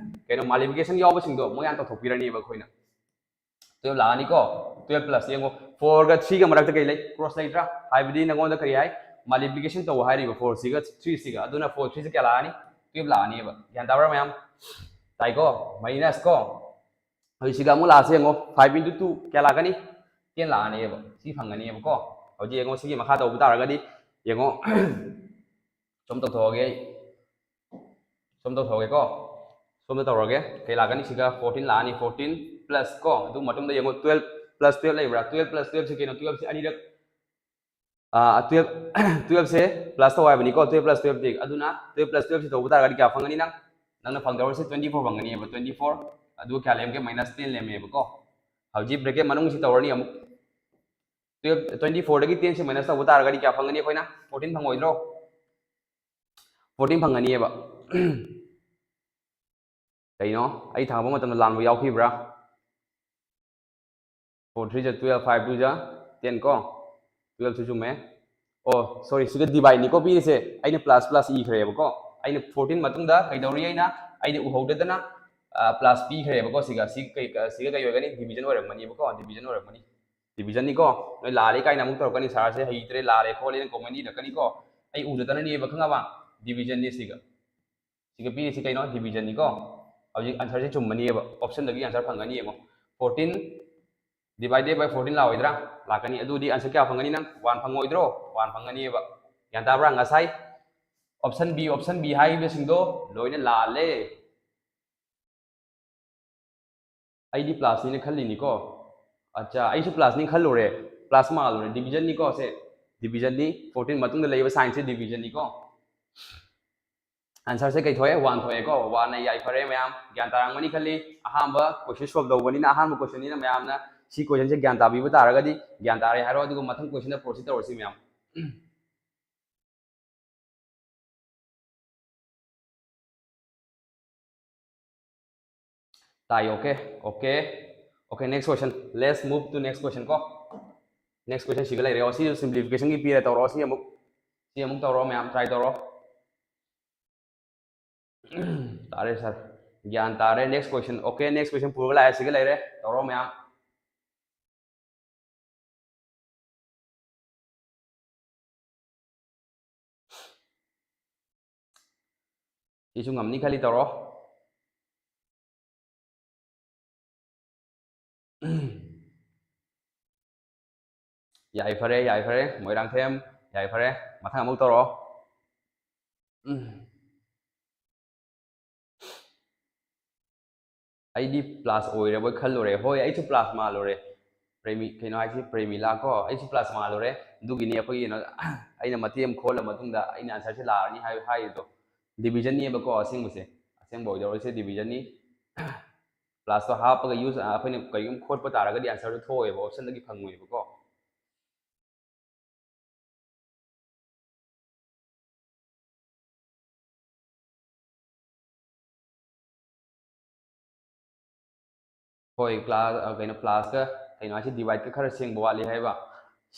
ꯀꯩꯅꯣ, multiplication ꯌꯥꯎꯕꯁꯤꯡꯗꯣ ꯃꯣꯏ ꯍꯥꯟꯅ ꯇꯧꯊꯣꯛꯄꯤꯔꯅꯤꯕ ꯑꯩꯈꯣꯏꯅ꯫ Twelve ꯂꯥꯛꯑꯅꯤꯀꯣ꯫ Twelve plus ꯌꯦꯡꯉꯣ, four ꯒ three ꯒ ꯃꯔꯛꯇ ꯀꯩ ꯂꯩ? Cross ꯂꯩꯇ꯭ꯔꯥ? ꯍꯥꯏꯕꯗꯤ ꯅꯉꯣꯟꯗ ꯀꯔꯤ ꯍꯥꯏ? Multiplication ꯇꯧ ꯍꯥꯏꯔꯤꯕ four ꯁꯤꯒ three ꯁꯤꯒ꯫ ꯑꯗꯨꯅ four three ꯁꯤ ꯀꯌꯥ ꯂꯥꯛꯑꯅꯤ? Twelve ꯂꯥꯛꯑꯅꯤꯕ꯫ ꯒ꯭ꯌꯥꯟ ꯇꯥꯕ꯭ꯔꯥ ꯃꯌꯥꯝ? ꯇꯥꯏꯀꯣ? Minus ꯀꯣ꯫ ꯍꯧꯖꯤꯛ ꯁꯤꯒ ꯑꯃꯨꯛ ꯂꯥꯛꯑꯁꯤ ꯌꯦꯡꯉꯣ꯫ Five into two ꯀꯌꯥ ꯂꯥꯛꯀꯅꯤ? Ten ꯂꯥꯛꯑꯅꯤꯕ꯫ ꯁꯤ ꯐꯪꯒꯅꯤꯕꯀꯣ꯫ ꯍꯧꯖꯤꯛ ꯌꯦꯡꯉꯣ, ꯁꯤꯒꯤ ꯃꯈꯥ ꯇꯧꯕ ꯇꯥꯔꯒꯗꯤ ꯌꯦꯡꯉꯣ꯫ ꯁꯨꯝ ꯇꯧꯊꯣꯛꯑꯒꯦ ꯑꯩ꯫ ꯁꯨꯝ ꯇꯧꯊꯣꯛꯑꯒꯦꯀꯣ꯫ ꯁꯣꯝꯗ ꯇꯧꯔꯒꯦ꯫ ꯀꯩ ꯂꯥꯛꯀꯅꯤ? ꯁꯤꯒ fourteen ꯂꯥꯛꯑꯅꯤ꯫ Fourteen plus ꯀꯣ꯫ ꯑꯗꯨ ꯃꯇꯨꯡꯗ ꯌꯦꯡꯉꯣ, twelve plus twelve ꯂꯩꯕ꯭ꯔꯥ? Twelve plus twelve ꯁꯦ ꯀꯩꯅꯣ? Twelve ꯁꯦ ꯑꯅꯤꯔꯛ, ꯑꯥ, twelve, twelve ꯁꯦ plus ꯇꯧ ꯍꯥꯏꯕꯅꯤꯀꯣ꯫ Twelve plus twelve ꯗꯤ꯫ ꯑꯗꯨꯅ twelve plus twelve ꯁꯤ ꯇꯧꯕ ꯇꯥꯔꯒꯗꯤ ꯀꯌꯥ ꯐꯪꯒꯅꯤ ꯅꯪ? ꯅꯪꯅ ꯐꯪꯗꯧꯔꯤꯁꯦ twenty four ꯐꯪꯒꯅꯤꯕ, twenty four꯫ ꯑꯗꯨꯒ ꯀꯌꯥ ꯂꯩꯔꯝꯒꯦ? Minus ten ꯂꯩꯔꯝꯃꯦꯕꯀꯣ꯫ ꯍꯧꯖꯤꯛ bracket ꯃꯅꯨꯡꯁꯤ ꯇꯧꯔꯅꯤ ꯑꯃꯨꯛ꯫ Twelve, twenty four ꯗꯒꯤ ten ꯁꯦ minus ꯇꯧꯕ ꯇꯥꯔꯒꯗꯤ ꯀꯌꯥ ꯐꯪꯒꯅꯤ ꯑꯩꯈꯣꯏꯅ? Fourteen ꯐꯪꯉꯣꯏꯗ꯭ꯔꯣ? Fourteen ꯐꯪꯒꯅꯤꯕ꯫ ꯀꯩꯅꯣ? ꯑꯩ ꯊꯥꯡꯕ ꯃꯇꯝꯗ ꯂꯥꯟꯕ ꯌꯥꯎꯈꯤꯕ꯭ꯔꯥ? Four three ꯖ twelve, five two ꯖ ten ꯀꯣ? Twelve ꯁꯨ ꯆꯨꯝꯃꯦ꯫ ꯑꯣ, sorry, ꯁꯤꯒ divide ꯅꯤꯀꯣ ꯄꯤꯔꯤꯁꯦ꯫ ꯑꯩꯅ plus plus ꯏꯈ꯭ꯔꯦꯕꯀꯣ꯫ ꯑꯩꯅ fourteen ꯃꯇꯨꯡꯗ ꯀꯩꯗꯧꯔꯤ? ꯑꯩꯅ, ꯑꯩꯅ ꯎꯍꯧꯗꯗꯅ, ꯑ, plus ꯄꯤꯈ꯭ꯔꯦꯕꯀꯣ꯫ ꯁꯤꯒ, ꯁꯤ ꯀꯩ, ꯑ, ꯁꯤꯒ ꯀꯩ ꯑꯣꯏꯒꯅꯤ? Division ꯑꯣꯏꯔꯝꯒꯅꯤꯕꯀꯣ, division ꯑꯣꯏꯔꯝꯒꯅꯤ꯫ Division ꯅꯤꯀꯣ꯫ ꯅꯣꯏ ꯂꯥꯜꯂꯦ ꯀꯥꯏꯅ ꯑꯃꯨꯛ ꯇꯧꯔꯛꯀꯅꯤ, "Sir ꯁꯦ ꯍꯩꯇ꯭ꯔꯦ, ꯂꯥꯜꯂꯦ ꯈꯣꯠꯂꯦꯅ" comment ꯏꯔꯛꯀꯅꯤꯀꯣ꯫ ꯑꯩ ꯎꯗꯗꯅꯅꯦꯕ, ꯈꯪꯉꯕ? Division ꯅꯤ ꯁꯤꯒ꯫ ꯁꯤꯒ ꯄꯤꯔꯤꯁꯤ ꯀꯩꯅꯣ? Division ꯅꯤꯀꯣ꯫ ꯍꯧꯖꯤꯛ answer ꯁꯦ ꯆꯨꯝꯃꯅꯤꯕ, option ꯗꯒꯤ answer ꯐꯪꯒꯅꯤ ꯌꯦꯡꯉꯣ꯫ Fourteen divided by fourteen ꯂꯥꯛꯑꯣꯏꯗ꯭ꯔꯥ? ꯂꯥꯛꯀꯅꯤ꯫ ꯑꯗꯨꯗꯤ answer ꯀꯌꯥ ꯐꯪꯒꯅꯤ ꯅꯪ? One ꯐꯪꯉꯣꯏꯗ꯭ꯔꯣ? One ꯐꯪꯒꯅꯤꯕ꯫ ꯒ꯭ꯌꯥꯟ ꯇꯥꯕ꯭ꯔꯥ? ꯉꯁꯥꯏ option B, option B ꯍꯥꯏꯔꯤꯕꯁꯤꯡꯗꯣ ꯂꯣꯏꯅ ꯂꯥꯜꯂꯦ꯫ ꯑꯩꯗꯤ plus ꯅꯤꯅ ꯈꯜꯂꯤꯅꯤꯀꯣ꯫ ꯑꯠꯆꯥ, ꯑꯩꯁꯨ plus ꯅꯤ ꯈꯜꯂꯨꯔꯦ꯫ Plus ꯃꯥꯜꯂꯨꯔꯦ꯫ Division ꯅꯤꯀꯣ ꯁꯦ꯫ Division ꯅꯤ꯫ Fourteen ꯃꯇꯨꯡꯗ ꯂꯩꯕ sign ꯁꯦ division ꯅꯤꯀꯣ꯫ Answer ꯁꯦ ꯀꯩ ꯊꯣꯛꯑꯦ? One ꯊꯣꯛꯑꯦꯀꯣ꯫ One ꯅ ꯌꯥꯏꯐꯔꯦ ꯃꯌꯥꯝ꯫ ꯒ꯭ꯌꯥꯟ ꯇꯥꯔꯝꯒꯅꯤ ꯈꯜꯂꯤ꯫ ꯑꯍꯥꯟꯕ question solve ꯇꯧꯕꯅꯤꯅ, ꯑꯍꯥꯟꯕ question ꯅꯤꯅ ꯃꯌꯥꯝꯅ ꯁꯤ question ꯁꯦ ꯒ꯭ꯌꯥꯟ ꯇꯥꯕꯤꯕ ꯇꯥꯔꯒꯗꯤ ꯒ꯭ꯌꯥꯟ ꯇꯥꯔꯦ ꯍꯥꯏꯔꯣ꯫ ꯑꯗꯨꯒ ꯃꯊꯪ question ꯗ proceed ꯇꯧꯔꯁꯤ ꯃꯌꯥꯝ꯫ ꯇꯥꯏ꯫ Okay, okay, okay, next question. Let's move to next question ꯀꯣ. Next question ꯁꯤꯒ ꯂꯩꯔꯦ꯫ ꯑꯣ, ꯁꯤꯁꯨ simplification ꯒꯤ ꯄꯤꯔꯦ꯫ ꯇꯧꯔꯣ, ꯁꯤ ꯑꯃꯨꯛ, ꯁꯤ ꯑꯃꯨꯛ ꯇꯧꯔꯣ, ꯃꯌꯥꯝ try ꯇꯧꯔꯣ꯫ ꯇꯥꯔꯦ sir, ꯒ꯭ꯌꯥꯟ ꯇꯥꯔꯦ꯫ Next question. Okay, next question ꯄꯨꯔꯒ ꯂꯥꯛꯑꯦ꯫ ꯁꯤꯒ ꯂꯩꯔꯦ꯫ ꯇꯧꯔꯣ ꯃꯌꯥꯝ꯫ ꯁꯤꯁꯨ ꯉꯝꯅꯤ ꯈꯜꯂꯤ꯫ ꯇꯧꯔꯣ꯫ ꯌꯥꯏꯐꯔꯦ, ꯌꯥꯏꯐꯔꯦ, ꯃꯣꯏꯔꯥꯡꯊꯦꯝ, ꯌꯥꯏꯐꯔꯦ꯫ ꯃꯊꯪ ꯑꯃꯨꯛ ꯇꯧꯔꯛꯑꯣ꯫ ꯎꯝ꯫ ꯑꯩꯗꯤ plus ꯑꯣꯏꯔꯕꯣꯏ ꯈꯜꯂꯨꯔꯦ꯫ ꯍꯣꯏ, ꯑꯩꯁꯨ plus ꯃꯥꯜꯂꯨꯔꯦ꯫ ꯄ꯭ꯔꯦꯃꯤ-, ꯀꯩꯅꯣ ꯍꯥꯏꯁꯤ, ꯄ꯭ꯔꯦꯃꯤꯂꯥ ꯀꯣ, ꯑꯩꯁꯨ plus ꯃꯥꯜꯂꯨꯔꯦ꯫ ꯑꯗꯨꯒꯤꯅꯤ ꯑꯩꯈꯣꯏꯒꯤ ꯀꯩꯅꯣ, ꯑꯩꯅ ꯃꯇꯦꯛ ꯑꯃ ꯈꯣꯠꯂ ꯃꯇꯨꯡꯗ ꯑꯩꯅ answer ꯁꯦ ꯂꯥꯛꯑꯅꯤ ꯍꯥꯏ-, ꯍꯥꯏꯔꯤꯗꯣ꯫ Division ꯅꯦꯕꯀꯣ ꯑꯁꯦꯡꯕꯁꯦ꯫ ꯑꯁꯦꯡꯕ ꯑꯣꯏꯗꯧꯔꯤꯁꯦ division ꯅꯤ꯫ Plus ꯇꯣ ꯍꯥꯞꯄꯒ use, ꯑꯩꯈꯣꯏꯅ ꯀꯔꯤꯒꯨꯝꯕ ꯈꯣꯠꯄ ꯇꯥꯔꯒꯗꯤ answer ꯗꯣ ꯊꯣꯛꯑꯣꯏꯕ, option ꯗꯒꯤ ꯐꯪꯉꯣꯏꯕꯀꯣ꯫ ꯍꯣꯏ, class, ꯑ, ꯀꯩꯅꯣ, plus ꯀ, ꯀꯩꯅꯣ ꯍꯥꯏꯁꯤ, divide ꯀ ꯈꯔ ꯁꯦꯡꯕ ꯋꯥꯠꯂꯤ ꯍꯥꯏꯕ꯫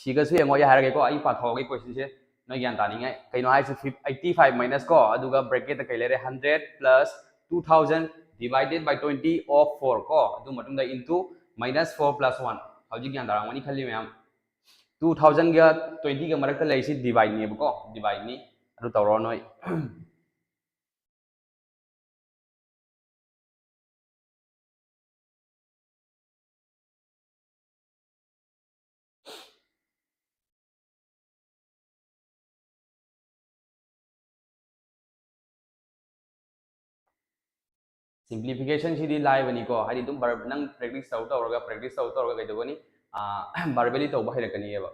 ꯁꯤꯒꯁꯨ ꯌꯦꯡꯉꯣ, ꯑꯩ ꯍꯥꯏꯔꯒꯦꯀꯣ, ꯑꯩ ꯄꯥꯊꯣꯛꯑꯒꯦ question ꯁꯦ, ꯅꯣꯏ ꯒ꯭ꯌꯥꯟ ꯇꯥꯅꯤꯡꯉꯥꯏ꯫ ꯀꯩꯅꯣ ꯍꯥꯏꯁꯤ, fif-, eighty five minus ꯀꯣ, ꯑꯗꯨꯒ bracket ꯇ ꯀꯩ ꯂꯩꯔꯦ, hundred plus two thousand divided by twenty of four ꯀꯣ, ꯑꯗꯨ ꯃꯇꯨꯡꯗ into minus four plus one꯫ ꯍꯧꯖꯤꯛ ꯒ꯭ꯌꯥꯟ ꯇꯥꯔꯝꯒꯅꯤ ꯈꯜꯂꯤ ꯃꯌꯥꯝ꯫ Two thousand ꯒ twenty ꯒ ꯃꯔꯛꯇ ꯂꯩꯔꯤꯁꯤ divide ꯅꯦꯕꯀꯣ, divide ꯅꯤ꯫ ꯑꯗꯨ ꯇꯧꯔꯣ ꯅꯣꯏ꯫ Simplification ꯁꯤꯗꯤ ꯂꯥꯏꯕꯅꯤꯀꯣ, ꯍꯥꯏꯗꯤ ꯑꯗꯨꯝ verb-, ꯅꯪ practice ꯇꯧ ꯇꯧꯔꯒ, practice ꯇꯧ ꯇꯧꯔꯒ ꯀꯩꯗꯧꯒꯅꯤ? ꯑꯥ, verbally ꯇꯧꯕ ꯍꯩꯔꯛꯀꯅꯤꯕ꯫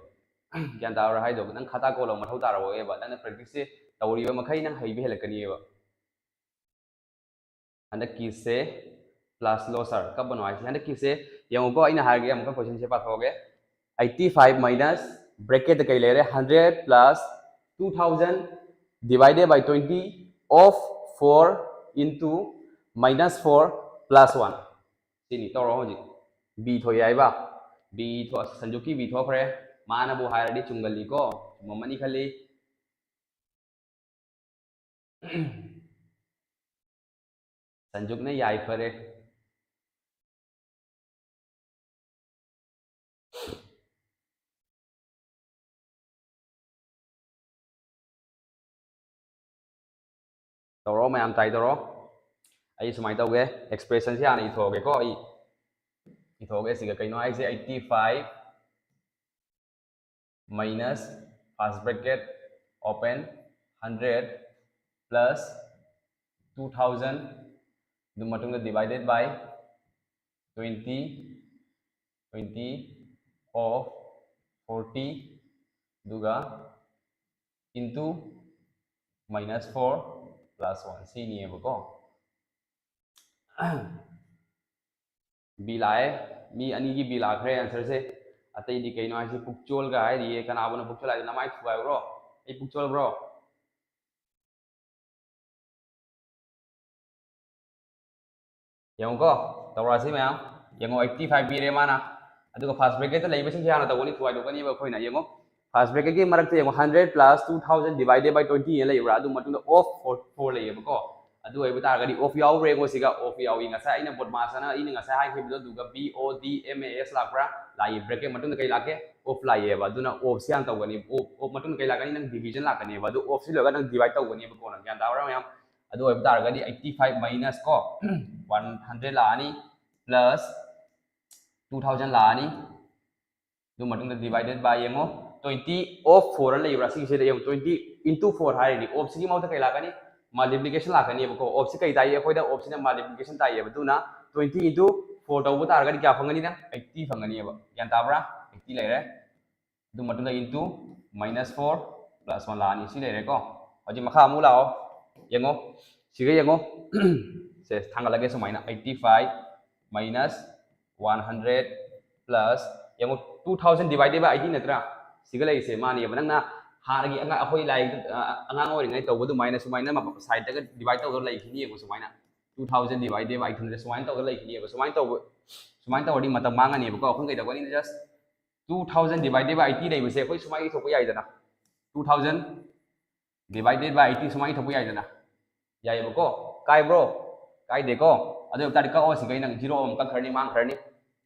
ꯒ꯭ꯌꯥꯟ ꯇꯥꯕ꯭ꯔꯥ ꯍꯥꯏꯗꯣ? ꯅꯪ ꯈꯇꯥ ꯀꯣꯂꯣꯝ ꯃꯊꯧ ꯇꯥꯔꯛꯑꯣꯏꯕ, ꯅꯪꯅ practice ꯁꯦ ꯇꯧꯔꯤꯕ ꯃꯈꯩ ꯅꯪ ꯍꯩꯕ ꯍꯦꯜꯂꯛꯀꯅꯤꯕ꯫ ꯍꯟꯗꯛꯀꯤꯁꯦ plus ꯂꯣ sir, ꯀꯞꯄꯅꯣ ꯍꯥꯏꯁꯦ꯫ ꯍꯟꯗꯛꯀꯤꯁꯦ ꯌꯦꯡꯉꯨꯀꯣ, ꯑꯩꯅ ꯍꯥꯏꯔꯒꯦ ꯑꯃꯨꯛꯀ question ꯁꯦ ꯄꯥꯊꯣꯛꯑꯒꯦ꯫ Eighty five minus bracket ꯇ ꯀꯩ ꯂꯩꯔꯦ? Hundred plus two thousand divided by twenty of four into minus four plus one꯫ ꯁꯤꯅꯤ꯫ ꯇꯧꯔꯣ ꯍꯧꯖꯤꯛ꯫ B ꯊꯣꯛꯑꯦ ꯍꯥꯏꯕ꯫ B ꯊꯣꯛ-, ꯁꯟꯖꯨꯛꯀꯤ B ꯊꯣꯛꯈ꯭ꯔꯦ꯫ ꯃꯥꯅꯕꯨ ꯍꯥꯏꯔꯗꯤ ꯆꯨꯝꯒꯜꯂꯤꯀꯣ꯫ ꯆꯨꯝꯃꯝꯃꯅꯤ ꯈꯜꯂꯤ꯫ ꯁꯟꯖꯨꯛꯅ ꯌꯥꯏꯐꯔꯦ꯫ ꯇꯧꯔꯣ, ꯃꯌꯥꯝ try ꯇꯧꯔꯣ꯫ ꯑꯩ ꯁꯨꯃꯥꯏꯅ ꯇꯧꯒꯦ, expression ꯁꯤ ꯍꯥꯟꯅ ꯏꯊꯣꯛꯑꯒꯦꯀꯣ꯫ ꯑꯩ ꯏꯊꯣꯛꯑꯒꯦ ꯁꯤꯒ꯫ ꯀꯩꯅꯣ ꯍꯥꯏꯁꯦ, eighty five minus first bracket open hundred plus two thousand, ꯑꯗꯨ ꯃꯇꯨꯡꯗ divided by twenty, twenty of forty, ꯑꯗꯨꯒ into minus four plus one, ꯁꯤꯅꯤꯌꯦꯕꯀꯣ꯫ B ꯂꯥꯛꯑꯦ꯫ ꯃꯤ ꯑꯅꯤꯒꯤ B ꯂꯥꯛꯈ꯭ꯔꯦ answer ꯁꯦ꯫ ꯑꯇꯩꯗꯤ ꯀꯩꯅꯣ ꯍꯥꯏꯁꯤ, ꯄꯨꯛꯆꯣꯜꯒ ꯍꯥꯏꯔꯤꯌꯦ꯫ ꯀꯅꯥꯕꯨꯅꯣ ꯄꯨꯛꯆꯣꯜ ꯍꯥꯏꯗꯣ? ꯅꯃꯥꯏ ꯊꯨꯒꯥꯏꯕ꯭ꯔꯣ? ꯑꯩ ꯄꯨꯛꯆꯣꯜꯕ꯭ꯔꯣ? ꯌꯦꯡꯉꯨꯀꯣ, ꯇꯧꯔꯛꯑꯁꯤ ꯃꯌꯥꯝ꯫ ꯌꯦꯡꯉꯣ, eighty five ꯄꯤꯔꯦ ꯃꯥꯅ꯫ ꯑꯗꯨꯒ first bracket ꯇ ꯂꯩꯕꯁꯤꯡꯁꯦ ꯍꯥꯟꯅ ꯇꯧꯒꯅꯤ, ꯊꯨꯒꯥꯏꯗꯣꯛꯀꯅꯤꯕ ꯑꯩꯈꯣꯏꯅ꯫ ꯌꯦꯡꯉꯣ, first bracket ꯀꯤ ꯃꯔꯛꯇ ꯌꯦꯡꯉꯣ, hundred plus two thousand divided by twenty ꯍꯥꯏꯅ ꯂꯩꯕ꯭ꯔꯥ? ꯑꯗꯨ ꯃꯇꯨꯡꯗ of four, four ꯂꯩꯌꯦꯕꯀꯣ꯫ ꯑꯗꯨ ꯑꯣꯏꯕ ꯇꯥꯔꯒꯗꯤ of ꯌꯥꯎꯕ꯭ꯔꯥ ꯌꯦꯡꯉꯣ ꯁꯤꯒ꯫ Of ꯌꯥꯎꯏ꯫ ꯉꯁꯥꯏ ꯑꯩꯅ ꯕꯣꯗꯃꯥꯁ ꯑꯅ ꯑꯩꯅ ꯉꯁꯥꯏ ꯍꯥꯏꯈꯤꯕꯗꯣ, ꯑꯗꯨꯒ B O D M A S ꯂꯥꯛꯄ꯭ꯔꯥ? ꯂꯥꯛꯏ꯫ Bracket ꯃꯇꯨꯡꯗ ꯀꯩ ꯂꯥꯛꯀꯦ? Of ꯂꯥꯛꯏꯑꯕ꯫ ꯑꯗꯨꯅ of ꯁꯤ ꯍꯥꯟꯅ ꯇꯧꯒꯅꯤ꯫ Of, of ꯃꯇꯨꯡꯗ ꯀꯩ ꯂꯥꯛꯀꯅꯤ? ꯅꯪ division ꯂꯥꯛꯀꯅꯦꯕ꯫ ꯑꯗꯨ of ꯁꯤ ꯂꯣꯏꯔꯒ ꯅꯪ divide ꯇꯧꯒꯅꯦꯕꯀꯣ꯫ ꯅꯪ ꯒ꯭ꯌꯥꯟ ꯇꯥꯕ꯭ꯔꯥ ꯃꯌꯥꯝ? ꯑꯗꯨ ꯑꯣꯏꯕ ꯇꯥꯔꯒꯗꯤ eighty five minus ꯀꯣ, one hundred ꯂꯥꯛꯑꯅꯤ, plus two thousand ꯂꯥꯛꯑꯅꯤ꯫ ꯑꯗꯨ ꯃꯇꯨꯡꯗ divided by ꯌꯦꯡꯉꯣ, twenty of four ꯑꯅ ꯂꯩꯕ꯭ꯔꯥ? ꯁꯤꯒꯤꯁꯤꯗ ꯌꯦꯡꯉꯣ, twenty into four ꯍꯥꯏꯔꯗꯤ of ꯁꯤꯒꯤ ꯃꯍꯨꯠꯇ ꯀꯩ ꯂꯥꯛꯀꯅꯤ? Multiplication ꯂꯥꯛꯀꯅꯤꯕꯀꯣ꯫ Of ꯁꯤ ꯀꯩ ꯇꯥꯛꯏ? ꯑꯩꯈꯣꯏꯗ of ꯁꯤꯅ multiplication ꯇꯥꯛꯏꯑꯕ꯫ ꯑꯗꯨꯅ twenty into four ꯇꯧꯕ ꯇꯥꯔꯒꯗꯤ ꯀꯌꯥ ꯐꯪꯒꯅꯤ ꯅꯪ? Eighty ꯐꯪꯒꯅꯤꯕ꯫ ꯒ꯭ꯌꯥꯟ ꯇꯥꯕ꯭ꯔꯥ? Eighty ꯂꯩꯔꯦ꯫ ꯑꯗꯨ ꯃꯇꯨꯡꯗ into minus four plus one ꯂꯥꯛꯑꯅꯤ꯫ ꯁꯤ ꯂꯩꯔꯦꯀꯣ꯫ ꯍꯧꯖꯤꯛ ꯃꯈꯥ ꯑꯃꯨꯛ ꯂꯥꯛꯑꯣ꯫ ꯌꯦꯡꯉꯣ꯫ ꯁꯤꯒ ꯌꯦꯡꯉꯣ꯫ ꯁꯦ, ꯊꯥꯡꯒꯠꯂꯒꯦ ꯁꯨꯃꯥꯏꯅ꯫ Eighty five minus one hundred plus, ꯌꯦꯡꯉꯣ, two thousand divided by eighty ꯅꯠꯇ꯭ꯔꯥ? ꯁꯤꯒ ꯂꯩꯔꯤꯁꯦ ꯃꯥꯅꯦꯕ꯫ ꯅꯪꯅ ꯍꯥꯟꯅꯒꯤ ꯑꯉꯥꯡ, ꯑꯩꯈꯣꯏ ꯂꯥꯏꯔꯤꯛ, ꯑ, ꯑꯉꯥꯡ ꯑꯣꯏꯔꯤꯉꯩ ꯇꯧꯕ ꯑꯗꯨꯃꯥꯏꯅ ꯁꯨꯃꯥꯏꯅ ꯃ-, side ꯇꯒ divide ꯇꯧꯔꯒ ꯂꯩꯈꯤꯅꯤ꯫ ꯌꯦꯡꯉꯣ ꯁꯨꯃꯥꯏꯅ꯫ two thousand divided by eight hundred ꯁꯨꯃꯥꯏꯅ ꯇꯧꯔꯒ ꯂꯩꯈꯤꯅꯦꯕ꯫ ꯁꯨꯃꯥꯏꯅ ꯇꯧꯕ ꯁꯨꯃꯥꯏꯅ ꯇꯧꯔꯗꯤ ꯃꯇꯝ ꯃꯥꯡꯉꯅꯦꯕꯀꯣ꯫ ꯑꯩꯈꯣꯏꯅ ꯀꯩꯗꯧꯒꯅꯤ? Just two thousand divided by eighty ꯂꯩꯕꯁꯦ ꯑꯩꯈꯣꯏ ꯁꯨꯃꯥꯏꯅ ꯏꯊꯣꯛꯄ ꯌꯥꯏꯗꯅ, two thousand divided by eighty ꯁꯨꯃꯥꯏꯅ ꯏꯊꯣꯛꯄ ꯌꯥꯏꯗꯅ꯫ ꯌꯥꯏꯌꯦꯕꯀꯣ? ꯀꯥꯏꯕ꯭ꯔꯣ? ꯀꯥꯏꯗꯦꯀꯣ? ꯑꯗꯨ ꯑꯣꯏꯕ ꯇꯥꯔꯗꯤ ꯀꯛꯑꯣ, ꯁꯤꯒ ꯅꯪ zero ꯑꯃ ꯀꯛꯈ꯭ꯔꯅꯤ, ꯃꯥꯡꯈ꯭ꯔꯅꯤ꯫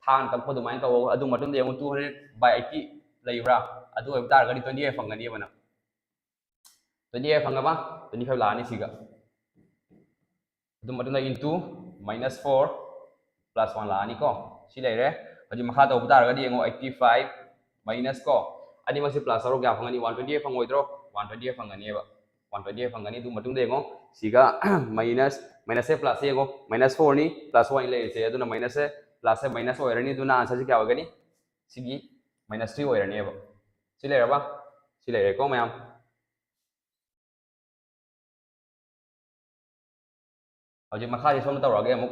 ꯊꯥꯅ ꯀꯛꯄ ꯑꯗꯨꯃꯥꯏꯅ ꯀꯛꯑꯣ꯫ ꯑꯗꯨ ꯃꯇꯨꯡꯗ ꯌꯦꯡꯉꯣ, two hundred by eighty ꯂꯩꯕ꯭ꯔꯥ? ꯑꯗꯨ ꯑꯣꯏꯕ ꯇꯥꯔꯒꯗꯤ twenty five ꯐꯪꯒꯅꯦꯕ ꯅꯪ꯫ Twenty five ꯐꯪꯉꯕ? Twenty five ꯂꯥꯛꯑꯅꯤ ꯁꯤꯒ꯫ ꯑꯗꯨ ꯃꯇꯨꯡꯗ into minus four plus one ꯂꯥꯛꯑꯅꯤꯀꯣ꯫ ꯁꯤ ꯂꯩꯔꯦ꯫ ꯍꯧꯖꯤꯛ ꯃꯈꯥ ꯇꯧꯕ ꯇꯥꯔꯒꯗꯤ ꯌꯦꯡꯉꯣ, eighty five minus ꯀꯣ, ꯑꯅꯤꯃꯛꯁꯤ plus ꯇꯧꯔꯣ, ꯀꯌꯥ ꯐꯪꯒꯅꯤ? One twenty eight ꯐꯪꯉꯣꯏꯗ꯭ꯔꯣ? One twenty eight ꯐꯪꯒꯅꯦꯕ꯫ One twenty eight ꯐꯪꯒꯅꯤ꯫ ꯑꯗꯨ ꯃꯇꯨꯡꯗ ꯌꯦꯡꯉꯣ, ꯁꯤꯒ minus, minus ꯁꯦ plus ꯌꯦꯡꯉꯣ, minus four ꯅꯤ, plus one ꯂꯩꯔꯤꯁꯦ, ꯑꯗꯨꯅ minus ꯁꯦ plus ꯁꯦ minus ꯑꯣꯏꯔꯅꯤ꯫ ꯑꯗꯨꯅ answer ꯁꯦ ꯀꯌꯥ ꯑꯣꯏꯒꯅꯤ? ꯁꯤꯒꯤ minus three ꯑꯣꯏꯔꯅꯦꯕ꯫ ꯁꯤ ꯂꯩꯔꯕ? ꯁꯤ ꯂꯩꯔꯦꯀꯣ ꯃꯌꯥꯝ꯫ ꯍꯧꯖꯤꯛ ꯃꯈꯥꯁꯦ ꯁꯣꯝꯗ ꯇꯧꯔꯛꯑꯒꯦ ꯑꯃꯨꯛ꯫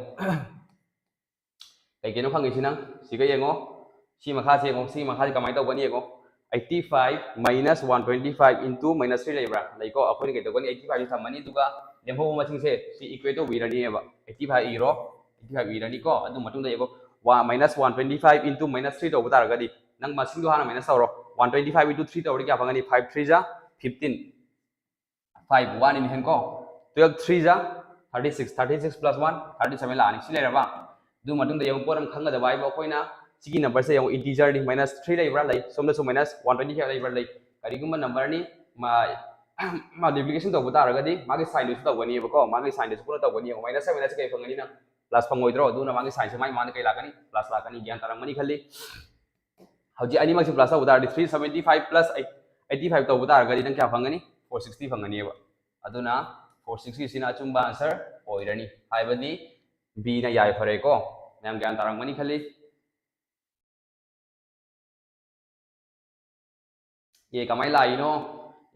ꯀꯩ ꯀꯩꯅꯣ ꯐꯪꯉꯤꯁꯤ ꯅꯪ? ꯁꯤꯒ ꯌꯦꯡꯉꯣ꯫ ꯁꯤ ꯃꯈꯥꯁꯦ ꯌꯦꯡꯉꯣ꯫ ꯁꯤ ꯃꯈꯥꯁꯦ ꯀꯃꯥꯏꯅ ꯇꯧꯒꯅꯤ ꯌꯦꯡꯉꯣ꯫ Eighty five minus one twenty five into minus three ꯂꯩꯕ꯭ꯔꯥ? ꯂꯩꯀꯣ꯫ ꯑꯩꯈꯣꯏꯅ ꯀꯩ ꯇꯧꯒꯅꯤ? Eighty five ꯁꯤ ꯊꯝꯃꯅꯤ, ꯑꯗꯨꯒ ꯂꯦꯝꯍꯧꯕ ꯃꯁꯤꯡꯁꯦ ꯁꯤ equate ꯇꯧꯕꯤꯔꯅꯤꯕ꯫ Eighty five ꯏꯔꯣ, eighty five ꯏꯔꯅꯤꯀꯣ꯫ ꯑꯗꯨ ꯃꯇꯨꯡꯗ ꯌꯦꯡꯉꯣ, minus one twenty five into minus three ꯇꯧꯕ ꯇꯥꯔꯒꯗꯤ, ꯅꯪ ꯃꯁꯤꯡꯗꯣ ꯍꯥꯟꯅ minus ꯇꯧꯔꯣ꯫ One twenty five into three ꯇꯧꯔꯗꯤ ꯀꯌꯥ ꯐꯪꯒꯅꯤ? Five three ꯖꯥ fifteen꯫ Five ꯋꯥꯠꯂꯤꯅꯤ ꯍꯦꯟꯀꯣ꯫ Twelve three ꯖꯥ thirty six, thirty six plus one, thirty seven ꯂꯥꯛꯑꯅꯤ꯫ ꯁꯤ ꯂꯩꯔꯕ? ꯑꯗꯨ ꯃꯇꯨꯡꯗ ꯌꯦꯡꯉꯨ, ꯄꯣꯠ ꯑꯃ ꯈꯪꯒꯗꯕ ꯍꯥꯏꯕꯨ ꯑꯩꯈꯣꯏꯅ ꯁꯤꯒꯤ number ꯁꯦ ꯌꯦꯡꯉꯨ, integer ꯅꯤ, minus three ꯂꯩꯕ꯭ꯔꯥ? ꯂꯩ꯫ ꯁꯣꯝꯗꯁꯨ minus one twenty five ꯂꯩꯕ꯭ꯔꯥ? ꯂꯩ꯫ ꯀꯔꯤꯒꯨꯝꯕ number ꯅꯤ, ꯃꯥ, multiplication ꯇꯧꯕ ꯇꯥꯔꯒꯗꯤ ꯃꯥꯒꯤ sign ꯗꯨꯁꯨ ꯇꯧꯒꯅꯤꯕꯀꯣ, ꯃꯥꯒꯤ sign ꯗꯨꯁꯨ ꯄꯨꯟꯅ ꯇꯧꯒꯅꯤ꯫ ꯌꯦꯡꯉꯨ, minus ꯁꯦ minus ꯁꯦ ꯀꯩ ꯐꯪꯒꯅꯤ ꯅꯪ? Plus ꯐꯪꯉꯣꯏꯗ꯭ꯔꯣ? ꯑꯗꯨꯅ ꯃꯥꯒꯤ sign ꯁꯦ ꯃꯥꯏ ꯃꯥꯅ ꯀꯩ ꯂꯥꯛꯀꯅꯤ? Plus ꯂꯥꯛꯀꯅꯤ꯫ ꯒ꯭ꯌꯥꯟ ꯇꯥꯔꯝꯒꯅꯤ ꯈꯜꯂꯤ꯫ ꯍꯧꯖꯤꯛ ꯑꯅꯤꯃꯛꯁꯤ plus ꯇꯧꯕ ꯇꯥꯔꯗꯤ, three seventy five plus eighty five ꯇꯧꯕ ꯇꯥꯔꯒꯗꯤ ꯅꯪ ꯀꯌꯥ ꯐꯪꯒꯅꯤ? Four sixty ꯐꯪꯒꯅꯤꯕ꯫ ꯑꯗꯨꯅ four sixty ꯁꯤꯅ ꯑꯆꯨꯝꯕ answer ꯑꯣꯏꯔꯅꯤ꯫ ꯍꯥꯏꯕꯗꯤ B ꯅ ꯌꯥꯏꯐꯔꯦꯀꯣ꯫ ꯃꯌꯥꯝ ꯒ꯭ꯌꯥꯟ ꯇꯥꯔꯝꯒꯅꯤ ꯈꯜꯂꯤ꯫ A ꯀꯃꯥꯏꯅ ꯂꯥꯛꯏꯅꯣ?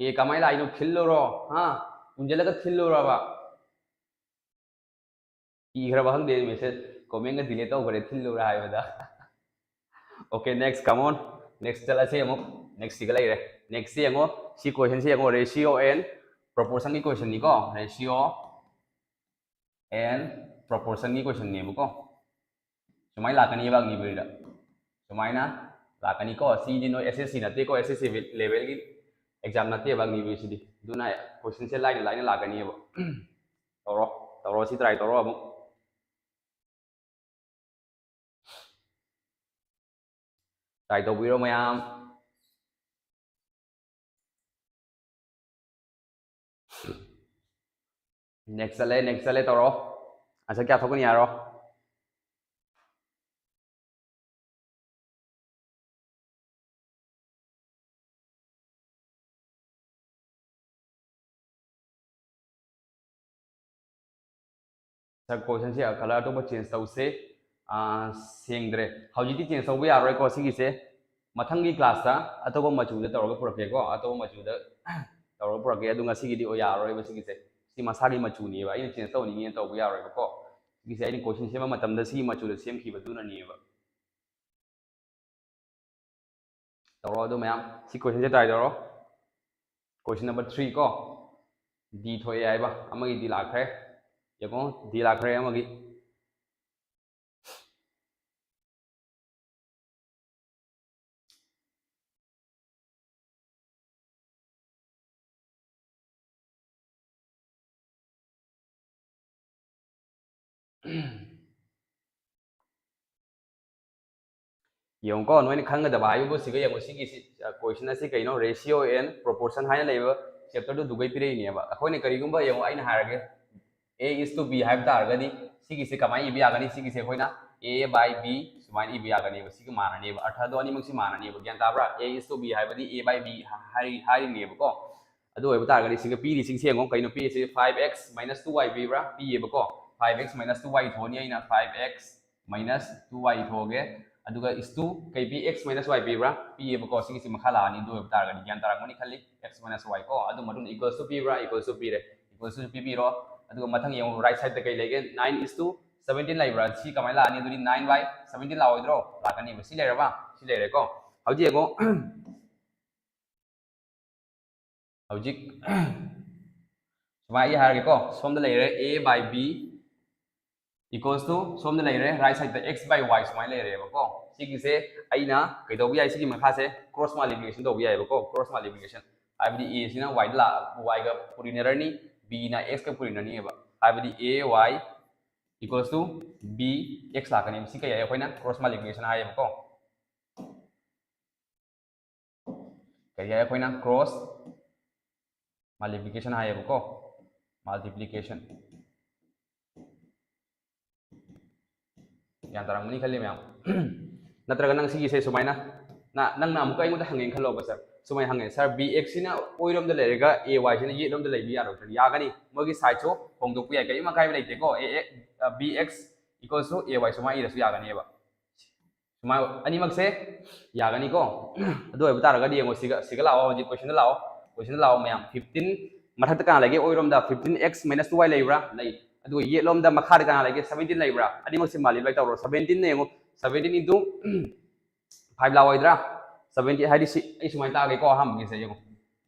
A ꯀꯃꯥꯏꯅ ꯂꯥꯛꯏꯅꯣ? ꯊꯤꯜꯂꯨꯔꯣ? ꯍꯥ? ꯎꯝꯖꯤꯜꯂꯒ ꯊꯤꯜꯂꯨꯔꯕ? ꯏꯈ꯭ꯔꯕ ꯈꯪꯗꯦ, message, comment ꯀ delete ꯇꯧꯈ꯭ꯔꯦ, ꯊꯤꯜꯂꯨꯔꯥ ꯍꯥꯏꯕꯗ꯫ Okay, next, come on, next ꯆꯠꯂꯁꯦ ꯑꯃꯨꯛ꯫ Next ꯁꯤꯒ ꯂꯩꯔꯦ꯫ Next ꯁꯤ ꯌꯦꯡꯉꯣ, ꯁꯤ question ꯁꯤ ꯌꯦꯡꯉꯣ, ratio and proportion ꯒꯤ question ꯅꯤꯀꯣ꯫ Ratio ꯑꯦꯟ ꯄ꯭ꯔꯣꯄꯣꯔꯁꯟꯒꯤ ꯀꯣꯏꯁꯟꯅꯦꯕꯀꯣ꯫ ꯁꯨꯃꯥꯏꯅ ꯂꯥꯛꯀꯅꯤꯕ ꯑꯒꯅꯤꯕꯤꯔꯗ꯫ ꯁꯨꯃꯥꯏꯅ ꯂꯥꯛꯀꯅꯤꯀꯣ꯫ ꯁꯤꯗꯤ ꯅꯣꯏ ꯑꯦꯁ ꯑꯦꯁ ꯁꯤ ꯅꯠꯇꯦꯀꯣ, ꯑꯦꯁ ꯑꯦꯁ ꯁꯤ ꯂꯦꯚꯦꯜꯒꯤ ꯑꯦꯛꯖꯥꯝ ꯅꯠꯇꯦꯕ ꯑꯒꯅꯤꯕꯤꯔꯁꯤꯗꯤ꯫ ꯑꯗꯨꯅ ꯀꯣꯏꯁꯟꯁꯦ ꯂꯥꯏꯅ ꯂꯥꯏꯅ ꯂꯥꯛꯀꯅꯤꯕ꯫ ꯇꯧꯔꯣ, ꯇꯧꯔꯣ, ꯁꯤ ꯇ꯭ꯔꯥꯏ ꯇꯧꯔꯣ ꯑꯃꯨꯛ꯫ ꯇ꯭ꯔꯥꯏ ꯇꯧꯕꯤꯔꯣ ꯃꯌꯥꯝ꯫ ꯅꯦꯛꯁ ꯆꯠꯂꯦ, ꯅꯦꯛꯁ ꯆꯠꯂꯦ, ꯇꯧꯔꯣ꯫ ꯑꯟꯁꯔ ꯀꯌꯥ ꯊꯣꯛꯀꯅꯤ ꯍꯥꯏꯔꯣ꯫ ꯁꯕ ꯀꯣꯏꯁꯟꯁꯦ ꯀꯂꯔ ꯑꯇꯣꯞꯄ ꯆꯦꯟꯖ ꯇꯧꯁꯦ꯫ ꯑꯥ, ꯁꯦꯡꯗ꯭ꯔꯦ꯫ ꯍꯧꯖꯤꯛꯇꯤ ꯆꯦꯟꯖ ꯇꯧꯕ ꯌꯥꯔꯣꯏꯀꯣ ꯁꯤꯒꯤꯁꯦ꯫ ꯃꯊꯪꯒꯤ ꯀ꯭ꯂꯥꯁꯇ ꯑꯇꯣꯞꯄ ꯃꯆꯨꯗ ꯇꯧꯔꯒ ꯄꯨꯔꯛꯀꯦꯀꯣ, ꯑꯇꯣꯞꯄ ꯃꯆꯨꯗ ꯇꯧꯔꯒ ꯄꯨꯔꯛꯀꯦ꯫ ꯑꯗꯨ ꯉꯁꯤꯒꯤꯗꯤ ꯑꯣ ꯌꯥꯔꯔꯣꯏꯕ ꯁꯤꯒꯤꯁꯦ꯫ ꯁꯤ ꯃꯁꯥꯒꯤ ꯃꯆꯨꯅꯦꯕ, ꯑꯩꯅ ꯆꯦꯟꯖ ꯇꯧꯅꯤꯡꯉꯦꯅ ꯇꯧꯕ ꯌꯥꯔꯣꯏꯕꯀꯣ꯫ ꯁꯤꯒꯤꯁꯦ ꯑꯩꯅ ꯀꯣꯏꯁꯟ ꯁꯦꯝꯕ ꯃꯇꯝꯗ ꯁꯤꯒꯤ ꯃꯆꯨꯗ ꯁꯦꯝꯈꯤꯕꯗꯨꯅꯅꯦꯕ꯫ ꯇꯧꯔꯣ ꯑꯗꯨ ꯃꯌꯥꯝ꯫ ꯁꯤ ꯀꯣꯏꯁꯟꯁꯦ ꯇ꯭ꯔꯥꯏ ꯇꯧꯔꯣ꯫ ꯀꯣꯏꯁꯟ ꯅꯝꯕꯔ ꯊ꯭ꯔꯤ ꯀꯣ꯫ ꯗꯤ ꯊꯣꯛꯑꯦ ꯍꯥꯏꯕ꯫ ꯑꯃꯒꯤ ꯗꯤ ꯂꯥꯛꯈ꯭ꯔꯦ꯫ ꯌꯦꯡꯉꯣ, ꯗꯤ ꯂꯥꯛꯈ꯭ꯔꯦ ꯑꯃꯒꯤ꯫ ꯌꯦꯡꯉꯨꯀꯣ, ꯅꯣꯏꯅ ꯈꯪꯒꯗꯕ ꯍꯥꯏꯕꯕꯨ ꯁꯤꯒ ꯌꯦꯡꯉꯨ, ꯁꯤꯒꯤ ꯁꯤ, ꯑ, ꯀꯣꯏꯁꯟ ꯑꯁꯤ ꯀꯩꯅꯣ? Ratio and proportion ꯍꯥꯏꯅ ꯂꯩꯕ ꯆꯦꯞꯇꯔꯗꯨꯗꯨꯒꯩ ꯄꯤꯔꯛꯏꯅꯦꯕ꯫ ꯑꯩꯈꯣꯏꯅ ꯀꯔꯤꯒꯨꯝꯕ, ꯌꯦꯡꯉꯨ, ꯑꯩꯅ ꯍꯥꯏꯔꯒꯦ, A is to B ꯍꯥꯏꯕ ꯇꯥꯔꯒꯗꯤ ꯁꯤꯒꯤꯁꯦ ꯀꯃꯥꯏꯅ ꯏꯕ ꯌꯥꯒꯅꯤ? ꯁꯤꯒꯤꯁꯦ ꯑꯩꯈꯣꯏꯅ A by B ꯁꯨꯃꯥꯏꯅ ꯏꯕ ꯌꯥꯒꯅꯦꯕ꯫ ꯁꯤꯒ ꯃꯥꯟꯅꯅꯦꯕ, ꯑꯔꯊꯗꯣ ꯑꯅꯤꯃꯛꯁꯤ ꯃꯥꯟꯅꯅꯦꯕ꯫ ꯒ꯭ꯌꯥꯟ ꯇꯥꯕ꯭ꯔꯥ? A is to B ꯍꯥꯏꯕꯗꯤ A by B ꯍꯥꯏꯔꯤ-, ꯍꯥꯏꯔꯤꯅꯦꯕꯀꯣ꯫ ꯑꯗꯨ ꯑꯣꯏꯕ ꯇꯥꯔꯒꯗꯤ ꯁꯤꯒ ꯄꯤꯔꯤꯁꯤꯡꯁꯦ ꯌꯦꯡꯉꯣ, ꯀꯩꯅꯣ ꯄꯤꯔꯤꯁꯦ? Five x minus two y ꯄꯤꯕ꯭ꯔꯥ? ꯄꯤꯌꯦꯕꯀꯣ꯫ Five x minus two y ꯊꯣꯛꯑꯅꯤ, ꯑꯩꯅ five x minus two y ꯊꯣꯛꯑꯒꯦ꯫ ꯑꯗꯨꯒ is to ꯀꯩ ꯄꯤ? X minus y ꯄꯤꯕ꯭ꯔꯥ? ꯄꯤꯌꯦꯕꯀꯣ꯫ ꯁꯤꯒꯤꯁꯤ ꯃꯈꯥ ꯂꯥꯛꯑꯅꯤ꯫ ꯑꯗꯨ ꯑꯣꯏꯕ ꯇꯥꯔꯒꯗꯤ ꯒ꯭ꯌꯥꯟ ꯇꯥꯔꯝꯒꯅꯤ ꯈꯜꯂꯤ꯫ X minus y ꯀꯣ꯫ ꯑꯗꯨ ꯃꯇꯨꯡꯗ equals to ꯄꯤꯕ꯭ꯔꯥ? Equals to ꯄꯤꯔꯦ꯫ Equals to ꯄꯤꯕꯤꯔꯣ꯫ ꯑꯗꯨꯒ ꯃꯊꯪ ꯌꯦꯡꯉꯨ, right side ꯇ ꯀꯩ ꯂꯩꯒꯦ? Nine is to seventeen ꯂꯩꯕ꯭ꯔꯥ? ꯁꯤ ꯀꯃꯥꯏꯅ ꯂꯥꯛꯑꯅꯤ? ꯑꯗꯨꯗꯤ nine by seventeen ꯂꯥꯛꯑꯣꯏꯗ꯭ꯔꯣ? ꯂꯥꯛꯀꯅꯤꯕ꯫ ꯁꯤ ꯂꯩꯔꯕ? ꯁꯤ ꯂꯩꯔꯦꯀꯣ꯫ ꯍꯧꯖꯤꯛ ꯌꯦꯡꯉꯣ, ꯍꯧꯖꯤꯛ ꯁꯨꯃꯥꯏꯅ ꯑꯩ ꯍꯥꯏꯔꯒꯦꯀꯣ, ꯁꯣꯝꯗ ꯂꯩꯔꯦ A by B, Equals to ꯁꯣꯝꯗ ꯂꯩꯔꯦ, right side ꯇ x by y ꯁꯨꯃꯥꯏꯅ ꯂꯩꯔꯦꯕꯀꯣ꯫ ꯁꯤꯒꯤꯁꯦ ꯑꯩꯅ ꯀꯩꯗꯧꯕ ꯌꯥꯏ? ꯁꯤꯒꯤ ꯃꯈꯥꯁꯦ cross multiplication ꯇꯧꯕ ꯌꯥꯏꯕꯀꯣ, cross multiplication꯫ ꯍꯥꯏꯕꯗꯤ a ꯁꯤꯅ y ꯗ ꯂꯥꯛ y ꯒ ꯄꯨꯔꯤꯅꯔꯅꯤ, b ꯅ x ꯀ ꯄꯨꯔꯤꯅꯔꯅꯤꯕ꯫ ꯍꯥꯏꯕꯗꯤ a y equals to b x ꯂꯥꯛꯀꯅꯤ꯫ ꯁꯤ ꯀꯩ ꯍꯥꯏ? ꯑꯩꯈꯣꯏꯅ cross multiplication ꯍꯥꯏꯌꯦꯕꯀꯣ꯫ ꯀꯔꯤ ꯍꯥꯏ? ꯑꯩꯈꯣꯏꯅ cross multiplication ꯍꯥꯏꯌꯦꯕꯀꯣ꯫ Multiplication꯫ ꯒ꯭ꯌꯥꯟ ꯇꯥꯔꯝꯒꯅꯤ ꯈꯜꯂꯤ ꯃꯌꯥꯝ꯫ ꯅꯠꯇ꯭ꯔꯒ ꯅꯪ ꯁꯤꯒꯤꯁꯦ ꯁꯨꯃꯥꯏꯅ, ꯅ-, ꯅꯪꯅ ꯑꯃꯨꯛꯀ ꯑꯩꯉꯣꯟꯗ ꯍꯪꯉꯦꯅ ꯈꯜꯂꯣꯕ ꯁꯥꯔ꯫ ꯁꯨꯃꯥꯏꯅ ꯍꯪꯉꯦ, "ꯁꯥꯔ, b x ꯁꯤꯅ ꯑꯣꯏꯔꯣꯝꯗ ꯂꯩꯔꯒ a y ꯁꯤꯅ ꯌꯦꯠꯂꯣꯝꯗ ꯂꯩꯕ ꯌꯥꯔꯣꯏꯗ꯭ꯔꯥ?" ꯌꯥꯒꯅꯤ꯫ ꯃꯣꯏꯒꯤ side ꯁꯨ ꯍꯣꯡꯗꯣꯛꯄ ꯌꯥꯏ, ꯀꯔꯤꯝ ꯑꯀꯥꯏꯕ ꯂꯩꯇꯦꯀꯣ꯫ A, a, b x equals to a y ꯁꯨꯃꯥꯏꯅ ꯏꯔꯁꯨ ꯌꯥꯒꯅꯦꯕ꯫ ꯁꯨꯃꯥꯏ-, ꯑꯅꯤꯃꯛꯁꯦ ꯌꯥꯒꯅꯤꯀꯣ꯫ ꯑꯗꯨ ꯑꯣꯏꯕ ꯇꯥꯔꯒꯗꯤ ꯌꯦꯡꯉꯣ, ꯁꯤꯒ, ꯁꯤꯒ ꯂꯥꯛꯑꯣ, ꯍꯧꯖꯤꯛ question ꯗ ꯂꯥꯛꯑꯣ꯫ Question ꯗ ꯂꯥꯛꯑꯣ ꯃꯌꯥꯝ꯫ Fifteen ꯃꯊꯛꯇ ꯀꯅꯥ ꯂꯩꯒꯦ? ꯑꯣꯏꯔꯣꯝꯗ fifteen x minus two y ꯂꯩꯕ꯭ꯔꯥ? ꯂꯩ꯫ ꯑꯗꯨꯒ ꯌꯦꯠꯂꯣꯝꯗ ꯃꯈꯥꯗ ꯀꯅꯥ ꯂꯩꯒꯦ? Seventeen ꯂꯩꯕ꯭ꯔꯥ? ꯑꯅꯤꯃꯛꯁꯦ multiply ꯇꯧꯔꯣ꯫ Seventeen ꯅ ꯌꯦꯡꯉꯣ, seventeen into five ꯂꯥꯛꯑꯣꯏꯗ꯭ꯔꯥ? Seventeen ꯍꯥꯏꯗꯤ ꯁꯤ ꯑꯩ ꯁꯨꯃꯥꯏꯅ ꯇꯥꯛꯑꯒꯦꯀꯣ, ꯑꯍꯥꯟꯕꯒꯤꯁꯦ ꯌꯦꯡꯉꯣ,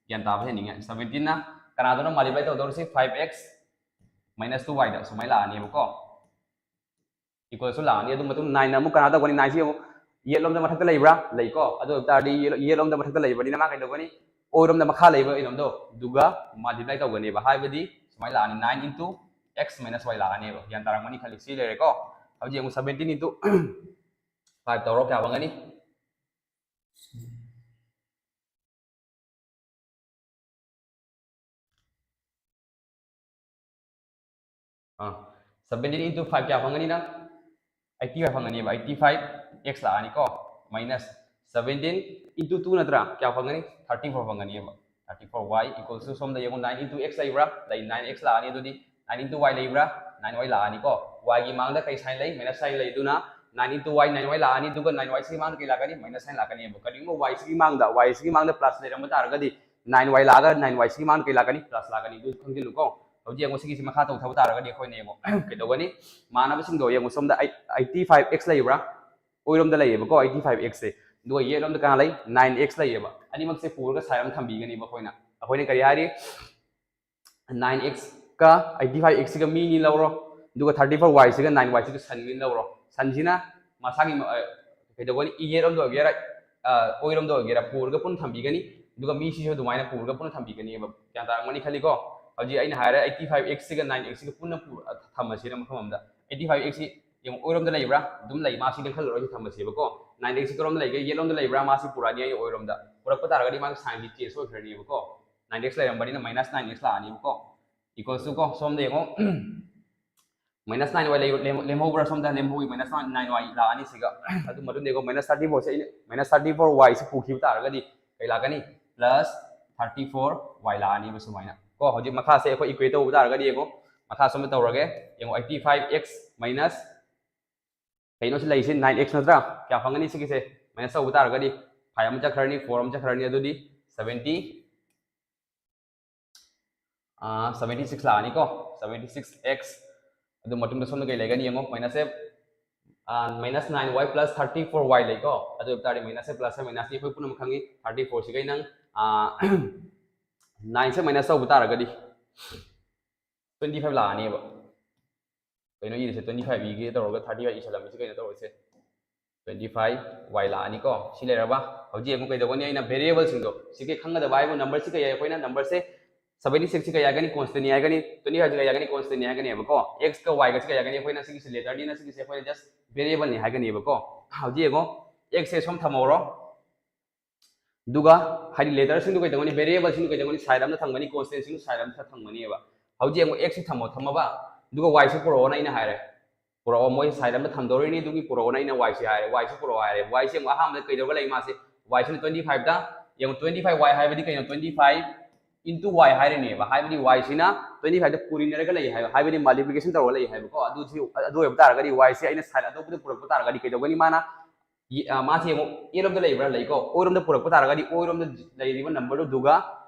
ꯒ꯭ꯌꯥꯟ ꯇꯥꯕ ꯍꯦꯟꯅꯤꯡꯉꯦ꯫ Seventeen ꯅ ꯀꯅꯥꯗꯅꯣ multiply ꯇꯧꯗꯧꯔꯤꯁꯤ? Five x minus two y ꯗ ꯁꯨꯃꯥꯏꯅ ꯂꯥꯛꯑꯅꯦꯕꯀꯣ꯫ Equals to ꯂꯥꯛꯑꯅꯤ꯫ ꯑꯗꯨ ꯃꯇꯨꯡ nine ꯅ ꯑꯃꯨꯛ ꯀꯅꯥ ꯇꯧꯒꯅꯤ? Nine ꯁꯤ ꯑꯃꯨꯛ ꯌꯦꯠꯂꯣꯝꯗ ꯃꯊꯛꯇ ꯂꯩꯕ꯭ꯔꯥ? ꯂꯩꯀꯣ꯫ ꯑꯗꯨ ꯑꯣꯏꯕ ꯇꯥꯔꯗꯤ ꯌꯦꯠꯂꯣ-, ꯌꯦꯠꯂꯣꯝꯗ ꯃꯊꯛꯇ ꯂꯩꯕꯅꯤꯅ ꯃꯥ ꯀꯩꯗꯧꯒꯅꯤ? ꯑꯣꯏꯔꯣꯝꯗ ꯃꯈꯥ ꯂꯩꯕ ꯏꯔꯣꯝꯗꯣ ꯑꯗꯨꯒ multiply ꯇꯧꯒꯅꯦꯕ꯫ ꯍꯥꯏꯕꯗꯤ ꯁꯨꯃꯥꯏꯅ ꯂꯥꯛꯑꯅꯤ, nine into x minus y ꯂꯥꯛꯑꯅꯦꯕ꯫ ꯒ꯭ꯌꯥꯟ ꯇꯥꯔꯝꯒꯅꯤ ꯈꯜꯂꯤ꯫ ꯁꯤ ꯂꯩꯔꯦꯀꯣ꯫ ꯍꯧꯖꯤꯛ ꯑꯃꯨꯛ seventeen into five ꯇꯧꯔꯣ, ꯀꯌꯥ ꯐꯪꯒꯅꯤ? ꯑꯥ, seventeen into five ꯀꯌꯥ ꯐꯪꯒꯅꯤ ꯅꯪ? Eighty five ꯐꯪꯒꯅꯤꯕ꯫ Eighty five x ꯂꯥꯛꯑꯅꯤꯀꯣ꯫ Minus seventeen into two ꯅꯠꯇ꯭ꯔꯥ? ꯀꯌꯥ ꯐꯪꯒꯅꯤ? Thirty four ꯐꯪꯒꯅꯤꯕ꯫ Thirty four y equals to ꯁꯣꯝꯗ ꯌꯦꯡꯉꯨ, nine into x ꯂꯩꯕ꯭ꯔꯥ? ꯂꯩ, nine x ꯂꯥꯛꯑꯅꯤ꯫ ꯑꯗꯨꯗꯤ nine into y ꯂꯩꯕ꯭ꯔꯥ? Nine y ꯂꯥꯛꯑꯅꯤꯀꯣ꯫ Y ꯒꯤ ꯃꯥꯡꯗ ꯀꯩ sign ꯂꯩ? Minus sign ꯂꯩ꯫ ꯑꯗꯨꯅ nine into y, nine y ꯂꯥꯛꯑꯅꯤ꯫ ꯑꯗꯨꯒ nine y ꯁꯤꯒꯤ ꯃꯥꯡꯗ ꯀꯩ ꯂꯥꯛꯀꯅꯤ? Minus sign ꯂꯥꯛꯀꯅꯤꯕ꯫ ꯀꯔꯤꯒꯨꯝꯕ y ꯁꯤꯒꯤ ꯃꯥꯡꯗ, y ꯁꯤꯒꯤ ꯃꯥꯡꯗ plus ꯂꯩꯔꯝꯕ ꯇꯥꯔꯒꯗꯤ nine y ꯂꯥꯛꯑꯒ nine y ꯁꯤꯒꯤ ꯃꯥꯡꯗ ꯀꯩ ꯂꯥꯛꯀꯅꯤ? Plus ꯂꯥꯛꯀꯅꯤ꯫ ꯑꯗꯨ ꯈꯪꯖꯤꯜꯂꯨꯀꯣ꯫ ꯍꯧꯖꯤꯛ ꯌꯦꯡꯉꯣ, ꯁꯤꯒꯤꯁꯤ ꯃꯈꯥ ꯇꯧꯊꯕ ꯇꯥꯔꯒꯗꯤ ꯑꯩꯈꯣꯏꯅ ꯌꯦꯡꯉꯣ ꯀꯩꯗꯧꯒꯅꯤ? ꯃꯥꯟꯅꯕꯁꯤꯡꯗꯣ ꯌꯦꯡꯉꯣ, ꯁꯣꯝꯗ eighty five x ꯂꯩꯕ꯭ꯔꯥ? ꯑꯣꯏꯔꯣꯝꯗ ꯂꯩꯌꯦꯕꯀꯣ, eighty five x ꯁꯦ꯫ ꯑꯗꯨꯒ ꯌꯦꯠꯂꯣꯝꯗ ꯀꯅꯥ ꯂꯩ? Nine x ꯂꯩꯌꯦꯕ꯫ ꯑꯅꯤꯃꯛꯁꯦ ꯄꯨꯔꯒ side ꯑꯃ ꯊꯝꯕꯤꯒꯅꯤꯕ ꯑꯩꯈꯣꯏꯅ꯫ ꯑꯩꯈꯣꯏꯅ ꯀꯔꯤ ꯍꯥꯏꯔꯤ? Nine x ꯀ eighty five x ꯁꯤꯒ ꯃꯤ ꯑꯅꯤ ꯂꯧꯔꯣ꯫ ꯑꯗꯨꯒ thirty four y ꯁꯤꯒ nine y ꯁꯤꯒ ꯁꯟꯒꯤ ꯂꯧꯔꯣ꯫ ꯁꯟꯁꯤꯅ ꯃꯁꯥꯒꯤ ꯀꯩꯗꯧꯒꯅꯤ, ꯏꯌꯦꯠꯔꯣꯝꯗ ꯑꯣꯏꯒꯦꯔꯥ ꯑꯣꯏꯔꯣꯝꯗ ꯑꯣꯏꯒꯦꯔꯥ ꯄꯨꯔꯒ ꯄꯨꯟꯅ ꯊꯝꯕꯤꯒꯅꯤ꯫ ꯑꯗꯨꯒ ꯃꯤꯁꯤꯁꯨ ꯑꯗꯨꯃꯥꯏꯅ ꯄꯨꯔꯒ ꯄꯨꯟꯅ ꯊꯝꯕꯤꯒꯅꯦꯕ꯫ ꯒ꯭ꯌꯥꯟ ꯇꯥꯔꯝꯒꯅꯤ ꯈꯜꯂꯤꯀꯣ꯫ ꯍꯧꯖꯤꯛ ꯑꯩꯅ ꯍꯥꯏꯔꯦ eighty five x ꯁꯤꯒ nine x ꯁꯤꯒ ꯄꯨꯟꯅ ꯊꯝꯃꯁꯤꯅ ꯃꯐꯝ ꯑꯃꯗ꯫ eighty five x ꯁꯤ ꯌꯦꯡꯉꯣ, ꯑꯣꯏꯔꯣꯝꯗ ꯂꯩꯕ꯭ꯔꯥ? ꯑꯗꯨꯝ ꯂꯩ, ꯃꯥ ꯁꯤꯗꯤ ꯈꯜꯂꯔꯣꯏꯁꯤ, ꯊꯝꯃꯁꯦꯕꯀꯣ꯫ nine x ꯁꯤ ꯀꯔꯣꯝꯗ ꯂꯩꯒꯦ? ꯌꯦꯠꯂꯣꯝꯗ ꯂꯩꯕ꯭ꯔꯥ? ꯃꯥꯁꯤ ꯄꯨꯔꯛꯑꯅꯤ ꯑꯩꯅ ꯑꯣꯏꯔꯣꯝꯗ꯫ ꯄꯨꯔꯛꯄ ꯇꯥꯔꯒꯗꯤ ꯃꯥꯒꯤ ꯁꯥꯏꯟꯁꯤ ꯆꯦꯟꯖ ꯑꯣꯏꯈ꯭ꯔꯅꯦꯕꯀꯣ꯫ nine x ꯂꯩꯔꯝꯕꯅꯤꯅ minus nine x ꯂꯥꯛꯑꯅꯤꯕꯀꯣ꯫ Equals to ꯀꯣ, ꯁꯣꯝꯗ ꯌꯦꯡꯉꯣ, minus nine y ꯂꯩ-, ꯂꯦꯝ-, ꯂꯦꯝꯍꯧꯕ꯭ꯔꯥ? ꯁꯣꯝꯗ ꯂꯦꯝꯍꯧꯏ, minus nine y ꯂꯥꯛꯑꯅꯤ ꯁꯤꯒ꯫ ꯑꯗꯨ ꯃꯇꯨꯡꯗ ꯌꯦꯡꯉꯣ, minus thirty four ꯁꯦ ꯑꯩꯅ, minus thirty four y ꯁꯤ ꯄꯨꯈꯤꯕ ꯇꯥꯔꯒꯗꯤ ꯀꯩ ꯂꯥꯛꯀꯅꯤ? Plus thirty four y ꯂꯥꯛꯑꯅꯤꯕ ꯁꯨꯃꯥꯏꯅ ꯀꯣ꯫ ꯍꯧꯖꯤꯛ ꯃꯈꯥꯁꯦ ꯑꯩꯈꯣꯏ equate ꯇꯧꯕ ꯇꯥꯔꯒꯗꯤ ꯌꯦꯡꯉꯣ, ꯃꯈꯥ ꯁꯣꯝꯗ ꯇꯧꯔꯒꯦ꯫ ꯌꯦꯡꯉꯣ, eighty five x minus ꯀꯩꯅꯣ ꯁꯤ ꯂꯩꯔꯤꯁꯦ nine x ꯅꯠꯇ꯭ꯔꯥ? ꯀꯌꯥ ꯐꯪꯒꯅꯤ ꯁꯤꯒꯤꯁꯦ? Minus ꯇꯧꯕ ꯇꯥꯔꯒꯗꯤ five ꯑꯃ ꯆꯠꯈ꯭ꯔꯅꯤ, four ꯑꯃ ꯆꯠꯈ꯭ꯔꯅꯤ, ꯑꯗꯨꯗꯤ seventy, seventy six ꯂꯥꯛꯑꯅꯤꯀꯣ, seventy six x꯫ ꯑꯗꯨ ꯃꯇꯨꯡꯗ ꯁꯣꯝꯗ ꯀꯩ ꯂꯩꯒꯅꯤ ꯌꯦꯡꯉꯣ, minus ꯁꯦ minus nine y plus thirty four y ꯂꯩꯀꯣ꯫ ꯑꯗꯨ ꯑꯣꯏꯕ ꯇꯥꯔꯗꯤ minus ꯁꯦ plus ꯁꯦ minus ꯅꯤ, ꯑꯩꯈꯣꯏ ꯄꯨꯝꯅꯃꯛ ꯈꯪꯉꯤ꯫ Thirty four ꯁꯤꯒ ꯅꯪ nine ꯁꯦ minus ꯇꯧꯕ ꯇꯥꯔꯒꯗꯤ twenty five ꯂꯥꯛꯑꯅꯦꯕ꯫ ꯀꯩꯅꯣ ꯏꯔꯤꯁꯦ? Twenty five ꯏꯒꯦ ꯇꯧꯔꯒ thirty five ꯏꯁꯜꯂꯝꯃꯤꯁꯦ ꯀꯩꯅꯣ ꯇꯧꯔꯤꯁꯦ? Twenty five y ꯂꯥꯛꯑꯅꯤꯀꯣ꯫ ꯁꯤ ꯂꯩꯔꯕ? ꯍꯧꯖꯤꯛ ꯑꯃꯨꯛ ꯀꯩꯗꯧꯒꯅꯤ? ꯑꯩꯅ variable ꯁꯤꯡꯗꯣ, ꯁꯤꯒꯤ ꯈꯪꯒꯗꯕ ꯍꯥꯏꯕꯨ number ꯁꯤ ꯀꯩ ꯍꯥꯏ? ꯑꯩꯈꯣꯏꯅ number ꯁꯦ seventy six ꯁꯤ ꯀꯩ ꯍꯥꯏꯒꯅꯤ? Constant ꯅꯤ ꯍꯥꯏꯒꯅꯤ꯫ Twenty five ꯁꯤ ꯀꯩ ꯍꯥꯏꯒꯅꯤ? Constant ꯅꯤ ꯍꯥꯏꯒꯅꯦꯕꯀꯣ꯫ X ꯀ y ꯒꯁꯤ ꯀꯩ ꯍꯥꯏꯒꯅꯤ? ꯑꯩꯈꯣꯏꯅ ꯁꯤꯒꯤꯁꯤ letter ꯅꯤꯅ ꯁꯤꯒꯤꯁꯦ ꯑꯩꯈꯣꯏꯅ just variable ꯅꯤ ꯍꯥꯏꯒꯅꯦꯕꯀꯣ꯫ ꯍꯧꯖꯤꯛ ꯌꯦꯡꯉꯣ, x ꯁꯦ ꯁꯣꯝ ꯊꯝꯍꯧꯔꯣ꯫ ꯑꯗꯨꯒ ꯍꯥꯏꯗꯤ letter ꯁꯤꯡꯗꯨ ꯀꯩꯗꯧꯒꯅꯤ? Variable ꯁꯤꯡꯗꯨ ꯀꯩꯗꯧꯒꯅꯤ? Side ꯑꯃꯗ ꯊꯝꯒꯅꯤ, constant ꯁꯤꯡꯗꯨ side ꯑꯃꯗ ꯊꯝꯒꯅꯦꯕ꯫ ꯍꯧꯖꯤꯛ ꯑꯃꯨꯛ x ꯁꯤ ꯊꯝꯃꯣ, ꯊꯝꯃꯕ? ꯑꯗꯨꯒ y ꯁꯤ ꯄꯨꯔꯛꯑꯣꯅ ꯑꯩꯅ ꯍꯥꯏꯔꯦ꯫ ꯄꯨꯔꯛꯑꯣ, ꯃꯣꯏ side ꯑꯃꯗ ꯊꯝꯗꯧꯔꯤꯅꯤ, ꯑꯗꯨꯒꯤ ꯄꯨꯔꯛꯑꯣꯅ ꯑꯩꯅ y ꯁꯤ ꯍꯥꯏꯔꯦ꯫ Y ꯁꯤ ꯄꯨꯔꯛꯑꯣ ꯍꯥꯏꯔꯦ꯫ Y ꯁꯤ ꯑꯃꯨꯛ ꯑꯍꯥꯟꯕꯗ ꯀꯩꯗꯧꯔꯒ ꯂꯩ ꯃꯥꯁꯦ? Y ꯁꯤꯅ twenty five ꯗ, ꯌꯦꯡꯉꯣ, twenty five y ꯍꯥꯏꯕꯗꯤ ꯀꯩꯅꯣ? Twenty five into y ꯍꯥꯏꯔꯤꯅꯦꯕ꯫ ꯍꯥꯏꯕꯗꯤ y ꯁꯤꯅ twenty five ꯗ ꯄꯨꯔꯤꯅꯔꯒ ꯂꯩ ꯍꯥꯏꯕ, ꯍꯥꯏꯕꯗꯤ multiplication ꯇꯧꯔꯒ ꯂꯩ ꯍꯥꯏꯕꯀꯣ꯫ ꯑꯗꯨ ꯁꯤ, ꯑꯗꯨ ꯑꯣꯏꯕ ꯇꯥꯔꯒꯗꯤ y ꯁꯤ ꯑꯩꯅ side ꯑꯇꯣꯞꯄꯗ ꯄꯨꯔꯛꯄ ꯇꯥꯔꯒꯗꯤ ꯀꯩꯗꯧꯒꯅꯤ? ꯃꯥꯅ ꯌꯦ-, ꯑ, ꯃꯥꯁꯦ ꯌꯦꯡꯉꯣ, ꯑꯦꯔꯣꯝꯗ ꯂꯩꯕ꯭ꯔꯥ? ꯂꯩꯀꯣ꯫ ꯑꯣꯏꯔꯣꯝꯗ ꯄꯨꯔꯛꯄ ꯇꯥꯔꯒꯗꯤ ꯑꯣꯏꯔꯣꯝꯗ ꯂꯩꯔꯤꯕ number ꯗꯨꯒ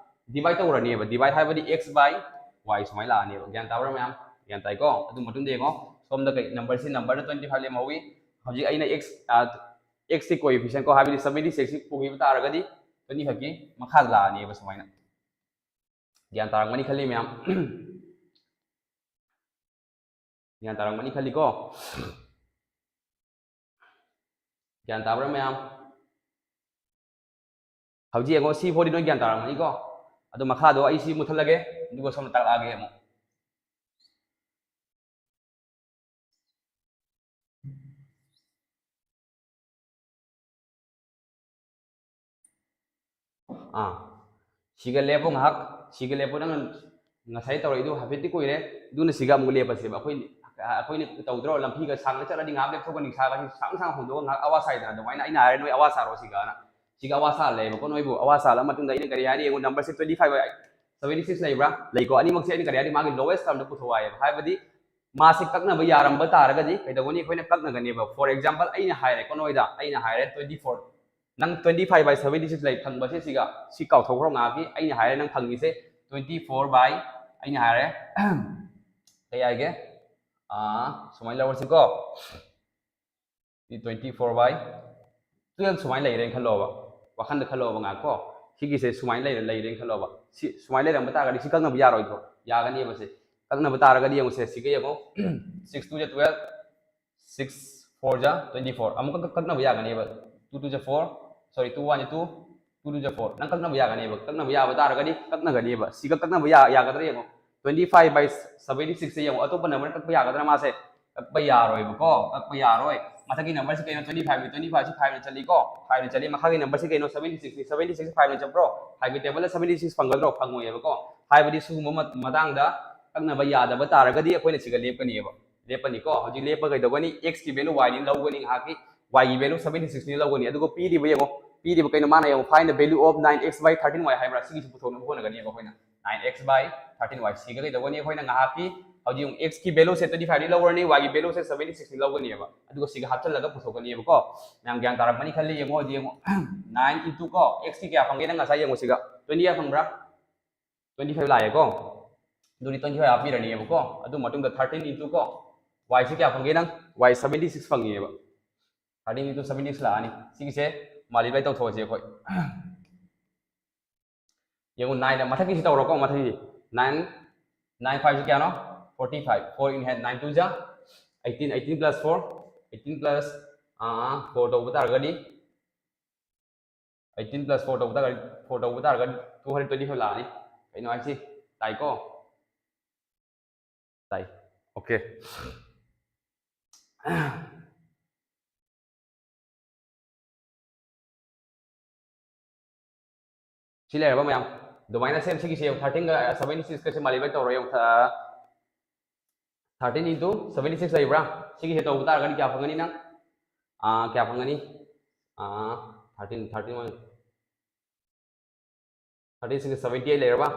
divide ꯇꯧꯔꯅꯦꯕ꯫ Divide ꯍꯥꯏꯕꯗꯤ x by y ꯁꯨꯃꯥꯏꯅ ꯂꯥꯛꯑꯅꯦꯕ꯫ ꯒ꯭ꯌꯥꯟ ꯇꯥꯕ꯭ꯔꯥ ꯃꯌꯥꯝ? ꯒ꯭ꯌꯥꯟ ꯇꯥꯏꯀꯣ? ꯑꯗꯨ ꯃꯇꯨꯡꯗ ꯌꯦꯡꯉꯣ, ꯁꯣꯝꯗ ꯀꯩ number ꯁꯤ, number ꯗ twenty five ꯂꯦꯝꯍꯧꯋꯤ꯫ ꯍꯧꯖꯤꯛ ꯑꯩꯅ x, ꯑ, x ꯁꯤ coefficient ꯀꯣ, ꯍꯥꯏꯕꯗꯤ seventy six ꯁꯤ ꯄꯨꯈꯤꯕ ꯇꯥꯔꯒꯗꯤ twenty five ꯀꯤ ꯃꯈꯥꯗ ꯂꯥꯛꯑꯅꯦꯕ ꯁꯨꯃꯥꯏꯅ꯫ ꯒ꯭ꯌꯥꯟ ꯇꯥꯔꯝꯒꯅꯤ ꯈꯜꯂꯤ ꯃꯌꯥꯝ꯫ ꯒ꯭ꯌꯥꯟ ꯇꯥꯔꯝꯒꯅꯤ ꯈꯜꯂꯤꯀꯣ꯫ ꯒ꯭ꯌꯥꯟ ꯇꯥꯕ꯭ꯔꯥ ꯃꯌꯥꯝ? ꯍꯧꯖꯤꯛ ꯌꯦꯡꯉꯣ, ꯁꯤ ꯐꯥꯎꯗꯤ ꯅꯣꯏ ꯒ꯭ꯌꯥꯟ ꯇꯥꯔꯝꯒꯅꯤꯀꯣ꯫ ꯑꯗꯣ ꯃꯈꯥꯗꯣ ꯑꯩ ꯁꯤ ꯃꯨꯠꯊꯠꯂꯒꯦ, ꯑꯗꯨꯒ ꯁꯣꯝꯗ ꯇꯥꯛꯂꯛꯑꯒꯦ ꯑꯃꯨꯛ꯫ ꯑꯥ, ꯁꯤꯒ ꯂꯦꯞꯄꯣ ꯉꯥꯏꯍꯥꯛ꯫ ꯁꯤꯒ ꯂꯦꯞꯄꯣ꯫ ꯅꯪ ꯉꯁꯥꯏ ꯇꯧꯔꯛꯏꯗꯨ ꯍꯥꯏꯐꯦꯠꯇꯤ ꯀꯨꯏꯔꯦ꯫ ꯑꯗꯨꯅ ꯁꯤꯒ ꯑꯃꯨꯛ ꯂꯦꯞꯄꯁꯦꯕ꯫ ꯑꯩꯈꯣꯏ, ꯑꯩꯈꯣꯏꯅ ꯇꯧꯗ꯭ꯔꯣ? ꯂꯝꯐꯤꯒ ꯁꯥꯡꯅ ꯆꯠꯂꯗꯤ ꯉꯥꯏꯍꯥꯛ ꯂꯦꯞꯊꯣꯛꯀꯅꯤ, ꯅꯤꯡꯁꯥꯒ ꯁꯥꯡ ꯁꯥꯡ ꯍꯣꯟꯗꯣꯛꯑꯒ ꯉꯥꯏꯍꯥꯛ ꯑꯋꯥ ꯁꯥꯏꯗꯅ꯫ ꯑꯗꯨꯃꯥꯏꯅ ꯑꯩꯅ ꯍꯥꯏꯔꯦ, ꯅꯣꯏ ꯑꯋꯥ ꯁꯥꯔꯣ ꯁꯤꯒ ꯑꯅ꯫ ꯁꯤꯒ ꯑꯋꯥ ꯁꯥꯍꯜꯂꯦꯕꯀꯣ ꯅꯣꯏꯕꯨ꯫ ꯑꯋꯥ ꯁꯥꯍꯜꯂ ꯃꯇꯨꯡꯗ ꯑꯩꯅ ꯀꯔꯤ ꯍꯥꯏꯔꯤ ꯌꯦꯡꯉꯣ, ꯅꯝꯕꯔꯁꯦ twenty five by seventy six ꯂꯩꯕ꯭ꯔꯥ? ꯂꯩꯀꯣ꯫ ꯑꯅꯤꯃꯛꯁꯦ ꯑꯩꯅ ꯀꯔꯤ ꯍꯥꯏꯔꯤ, ꯃꯥꯒꯤ lowest termꯗ ꯄꯨꯊꯣꯛꯑꯣ ꯍꯥꯏꯌꯦꯕ꯫ ꯍꯥꯏꯕꯗꯤ ꯃꯥꯁꯦ ꯀꯛꯅꯕ ꯌꯥꯔꯝꯕ ꯇꯥꯔꯒꯗꯤ ꯀꯩꯗꯧꯒꯅꯤ? ꯑꯩꯈꯣꯏꯅ ꯀꯛꯅꯒꯅꯦꯕ꯫ For example, ꯑꯩꯅ ꯍꯥꯏꯔꯦꯀꯣ ꯅꯣꯏꯗ, ꯑꯩꯅ ꯍꯥꯏꯔꯦ twenty four, ꯅꯪ twenty five by seventy six ꯂꯩ ꯐꯪꯕꯁꯦ ꯁꯤꯒ, ꯁꯤ ꯀꯥꯎꯊꯣꯛꯈ꯭ꯔꯣ ꯉꯥꯏꯍꯥꯛꯀꯤ꯫ ꯑꯩꯅ ꯍꯥꯏꯔꯦ ꯅꯪ ꯐꯪꯉꯤꯁꯦ twenty four by, ꯑꯩꯅ ꯍꯥꯏꯔꯦ ꯀꯩ ꯍꯥꯏꯒꯦ? ꯑꯥ, ꯁꯨꯃꯥꯏꯅ ꯂꯧꯔꯁꯤꯀꯣ꯫ ꯁꯤ twenty four by twelve ꯁꯨꯃꯥꯏꯅ ꯂꯩꯔꯦꯅ ꯈꯜꯂꯣꯕ꯫ ꯋꯥꯈꯟꯗ ꯈꯜꯂꯣꯕ ꯉꯥꯏꯍꯥꯛ ꯀꯣ꯫ ꯁꯤꯒꯤꯁꯦ ꯁꯨꯃꯥꯏꯅ ꯂꯩꯔꯦ, ꯂꯩꯔꯦꯅ ꯈꯜꯂꯣꯕ꯫ ꯁꯤ ꯁꯨꯃꯥꯏꯅ ꯂꯩꯔꯝꯕ ꯇꯥꯔꯒꯗꯤ ꯁꯤ ꯀꯛꯅꯕ ꯌꯥꯔꯣꯏꯗ꯭ꯔꯣ? ꯌꯥꯒꯅꯦꯕ ꯁꯦ꯫ ꯀꯛꯅꯕ ꯇꯥꯔꯒꯗꯤ ꯌꯦꯡꯉꯨꯁꯦ, ꯁꯤꯒ ꯌꯦꯡꯉꯣ꯫ Six two ꯖ twelve, six four ꯖ twenty four꯫ ꯑꯃꯨꯛꯀ ꯀꯛ-, ꯀꯛꯅꯕ ꯌꯥꯒꯅꯦꯕ꯫ Two two ꯖ four, sorry, two one ꯖ two, two two ꯖ four꯫ ꯅꯪ ꯀꯛꯅꯕ ꯌꯥꯒꯅꯦꯕ꯫ ꯀꯛꯅꯕ ꯌꯥꯕ ꯇꯥꯔꯒꯗꯤ ꯀꯛꯅꯒꯅꯦꯕ꯫ ꯁꯤꯒ ꯀꯛꯅꯕ ꯌꯥ-, ꯌꯥꯒꯗ꯭ꯔꯥ ꯌꯦꯡꯉꯣ꯫ Twenty five by seventy sixꯁꯦ ꯌꯦꯡꯉꯣ꯫ ꯑꯇꯣꯞꯄ ꯅꯝꯕꯔ ꯀꯛꯄ ꯌꯥꯒꯗ꯭ꯔꯥ ꯃꯥꯁꯦ? ꯀꯛꯄ ꯌꯥꯔꯣꯏꯕꯀꯣ, ꯀꯛꯄ ꯌꯥꯔꯣꯏ꯫ ꯃꯊꯛꯀꯤ ꯅꯝꯕꯔꯁꯤ ꯀꯩꯅꯣ? Twenty five, twenty fiveꯁꯤ fiveꯅ ꯆꯠꯂꯤꯀꯣ, fiveꯅ ꯆꯠꯂꯤ꯫ ꯃꯈꯥꯒꯤ ꯅꯝꯕꯔꯁꯤ ꯀꯩꯅꯣ? Seventy sixꯅꯤ, seventy six fiveꯅ ꯆꯠꯄ꯭ꯔꯣ? Fiveꯀꯤ tableꯗ seventy six ꯐꯪꯒꯗ꯭ꯔꯣ? ꯐꯪꯉꯣꯏꯌꯦꯕꯀꯣ꯫ ꯍꯥꯏꯕꯗꯤ ꯁꯤꯒꯨꯝꯕ ꯃ-, ꯃꯇꯥꯡꯗ ꯀꯛꯅꯕ ꯌꯥꯗꯕ ꯇꯥꯔꯒꯗꯤ ꯑꯩꯈꯣꯏꯅ ꯁꯤꯒ ꯂꯦꯞꯀꯅꯤꯕ, ꯂꯦꯞꯄꯅꯤꯀꯣ꯫ ꯍꯧꯖꯤꯛ ꯂꯦꯞꯄ ꯀꯩꯗꯧꯒꯅꯤ? Xꯀꯤ value Yꯅꯤ ꯂꯧꯒꯅꯤ ꯉꯥꯏꯍꯥꯛꯀꯤ, Yꯒꯤ value seventy sixꯅꯤ ꯂꯧꯒꯅꯤ꯫ ꯑꯗꯨꯒ ꯄꯤꯔꯤꯕ ꯌꯦꯡꯉꯣ, ꯄꯤꯔꯤꯕ ꯀꯩꯅꯣ ꯃꯥꯅ ꯌꯦꯡꯉꯣ, find the value of nine x by thirteen y ꯍꯥꯏꯕ꯭ꯔꯥ? ꯁꯤꯒꯤꯁꯨ ꯄꯨꯊꯣꯛꯅꯕ ꯍꯣꯠꯅꯒꯅꯦꯕ ꯑꯩꯈꯣꯏꯅ꯫ Nine x by thirteen y꯫ ꯁꯤꯒ ꯀꯩꯗꯧꯒꯅꯤ? ꯑꯩꯈꯣꯏꯅ ꯉꯥꯏꯍꯥꯛꯀꯤ ꯍꯧꯖꯤꯛ ꯌꯦꯡꯉꯨ, Xꯀꯤ valueꯁꯦ twenty fiveꯅꯤ ꯂꯧꯔꯅꯤ, Yꯒꯤ valueꯁꯦ seventy sixꯅꯤ ꯂꯧꯒꯅꯦꯕ, ꯑꯗꯨꯒ ꯁꯤꯒ ꯍꯥꯞꯆꯤꯜꯂꯒ ꯄꯨꯊꯣꯛꯀꯅꯦꯕꯀꯣ꯫ ꯃꯌꯥꯝ ꯒ꯭ꯌꯥꯟ ꯇꯥꯔꯝꯒꯅꯤ ꯈꯜꯂꯤ꯫ ꯌꯦꯡꯉꯣ ꯍꯧꯖꯤꯛ ꯌꯦꯡꯉꯣ, nine into ꯀꯣ, Xꯀꯤ ꯀꯌꯥ ꯐꯪꯒꯦ ꯅꯪ ꯉꯁꯥꯏ ꯌꯦꯡꯉꯣ ꯁꯤꯒ? Twenty five ꯐꯪꯕ꯭ꯔꯥ? Twenty five ꯂꯥꯛꯑꯦꯀꯣ꯫ ꯑꯗꯨꯗꯤ twenty five ꯍꯥꯞꯄꯤꯔꯅꯤꯕꯀꯣ꯫ ꯑꯗꯨ ꯃꯇꯨꯡꯗ thirteen into ꯀꯣ, Yꯁꯤ ꯀꯌꯥ ꯐꯪꯒꯦ ꯅꯪ? Y seventy six ꯐꯪꯉꯦꯕ꯫ Thirteen into seventy six ꯂꯥꯛꯑꯅꯤ꯫ ꯁꯤꯒꯤꯁꯦ multiply ꯇꯧꯊꯣꯛꯑꯁꯦ ꯑꯩꯈꯣꯏ꯫ ꯌꯦꯡꯉꯨ, nineꯗ ꯃꯊꯛꯀꯤꯁꯤ ꯇꯧꯔꯣꯀꯣ꯫ ꯃꯊꯛꯀꯤꯁꯤ nine, nine fiveꯁꯤ ꯀꯌꯥꯅꯣ? forty five. Four in hand, nine two जा eighteen, eighteen plus four, eighteen plus four ꯇꯧꯕ ꯇꯥꯔꯒꯗꯤ, eighteen plus four ꯇꯧꯕ ꯇꯥꯔꯒꯗꯤ, four ꯇꯧꯕ ꯇꯥꯔꯒꯗꯤ two hundred twenty five ꯂꯥꯛꯑꯅꯤ꯫ ꯀꯩꯅꯣ ꯍꯥꯏꯁꯤ? ꯇꯥꯏꯀꯣ? ꯇꯥꯏ꯫ Okay꯫ ꯁꯤ ꯂꯩꯔꯕ ꯃꯌꯥꯝ? ꯑꯗꯨꯃꯥꯏꯅ ꯁꯦꯝ ꯁꯤꯒꯤꯁꯦ ꯌꯦꯡꯉꯨ, thirteen ꯒ seventy six ꯀꯁꯦ multiply ꯇꯧꯔꯣ ꯌꯦꯡꯉꯨ꯫ Thirteen into seventy six ꯂꯩꯕ꯭ꯔꯥ? ꯁꯤꯒꯤꯁꯦ ꯇꯧꯕ ꯇꯥꯔꯒꯗꯤ ꯀꯌꯥ ꯐꯪꯒꯅꯤ ꯅꯪ? ꯑꯥ, ꯀꯌꯥ ꯐꯪꯒꯅꯤ? ꯑꯥ, thirteen, thirteen one, thirteen six seventy eight ꯂꯩꯔꯕ?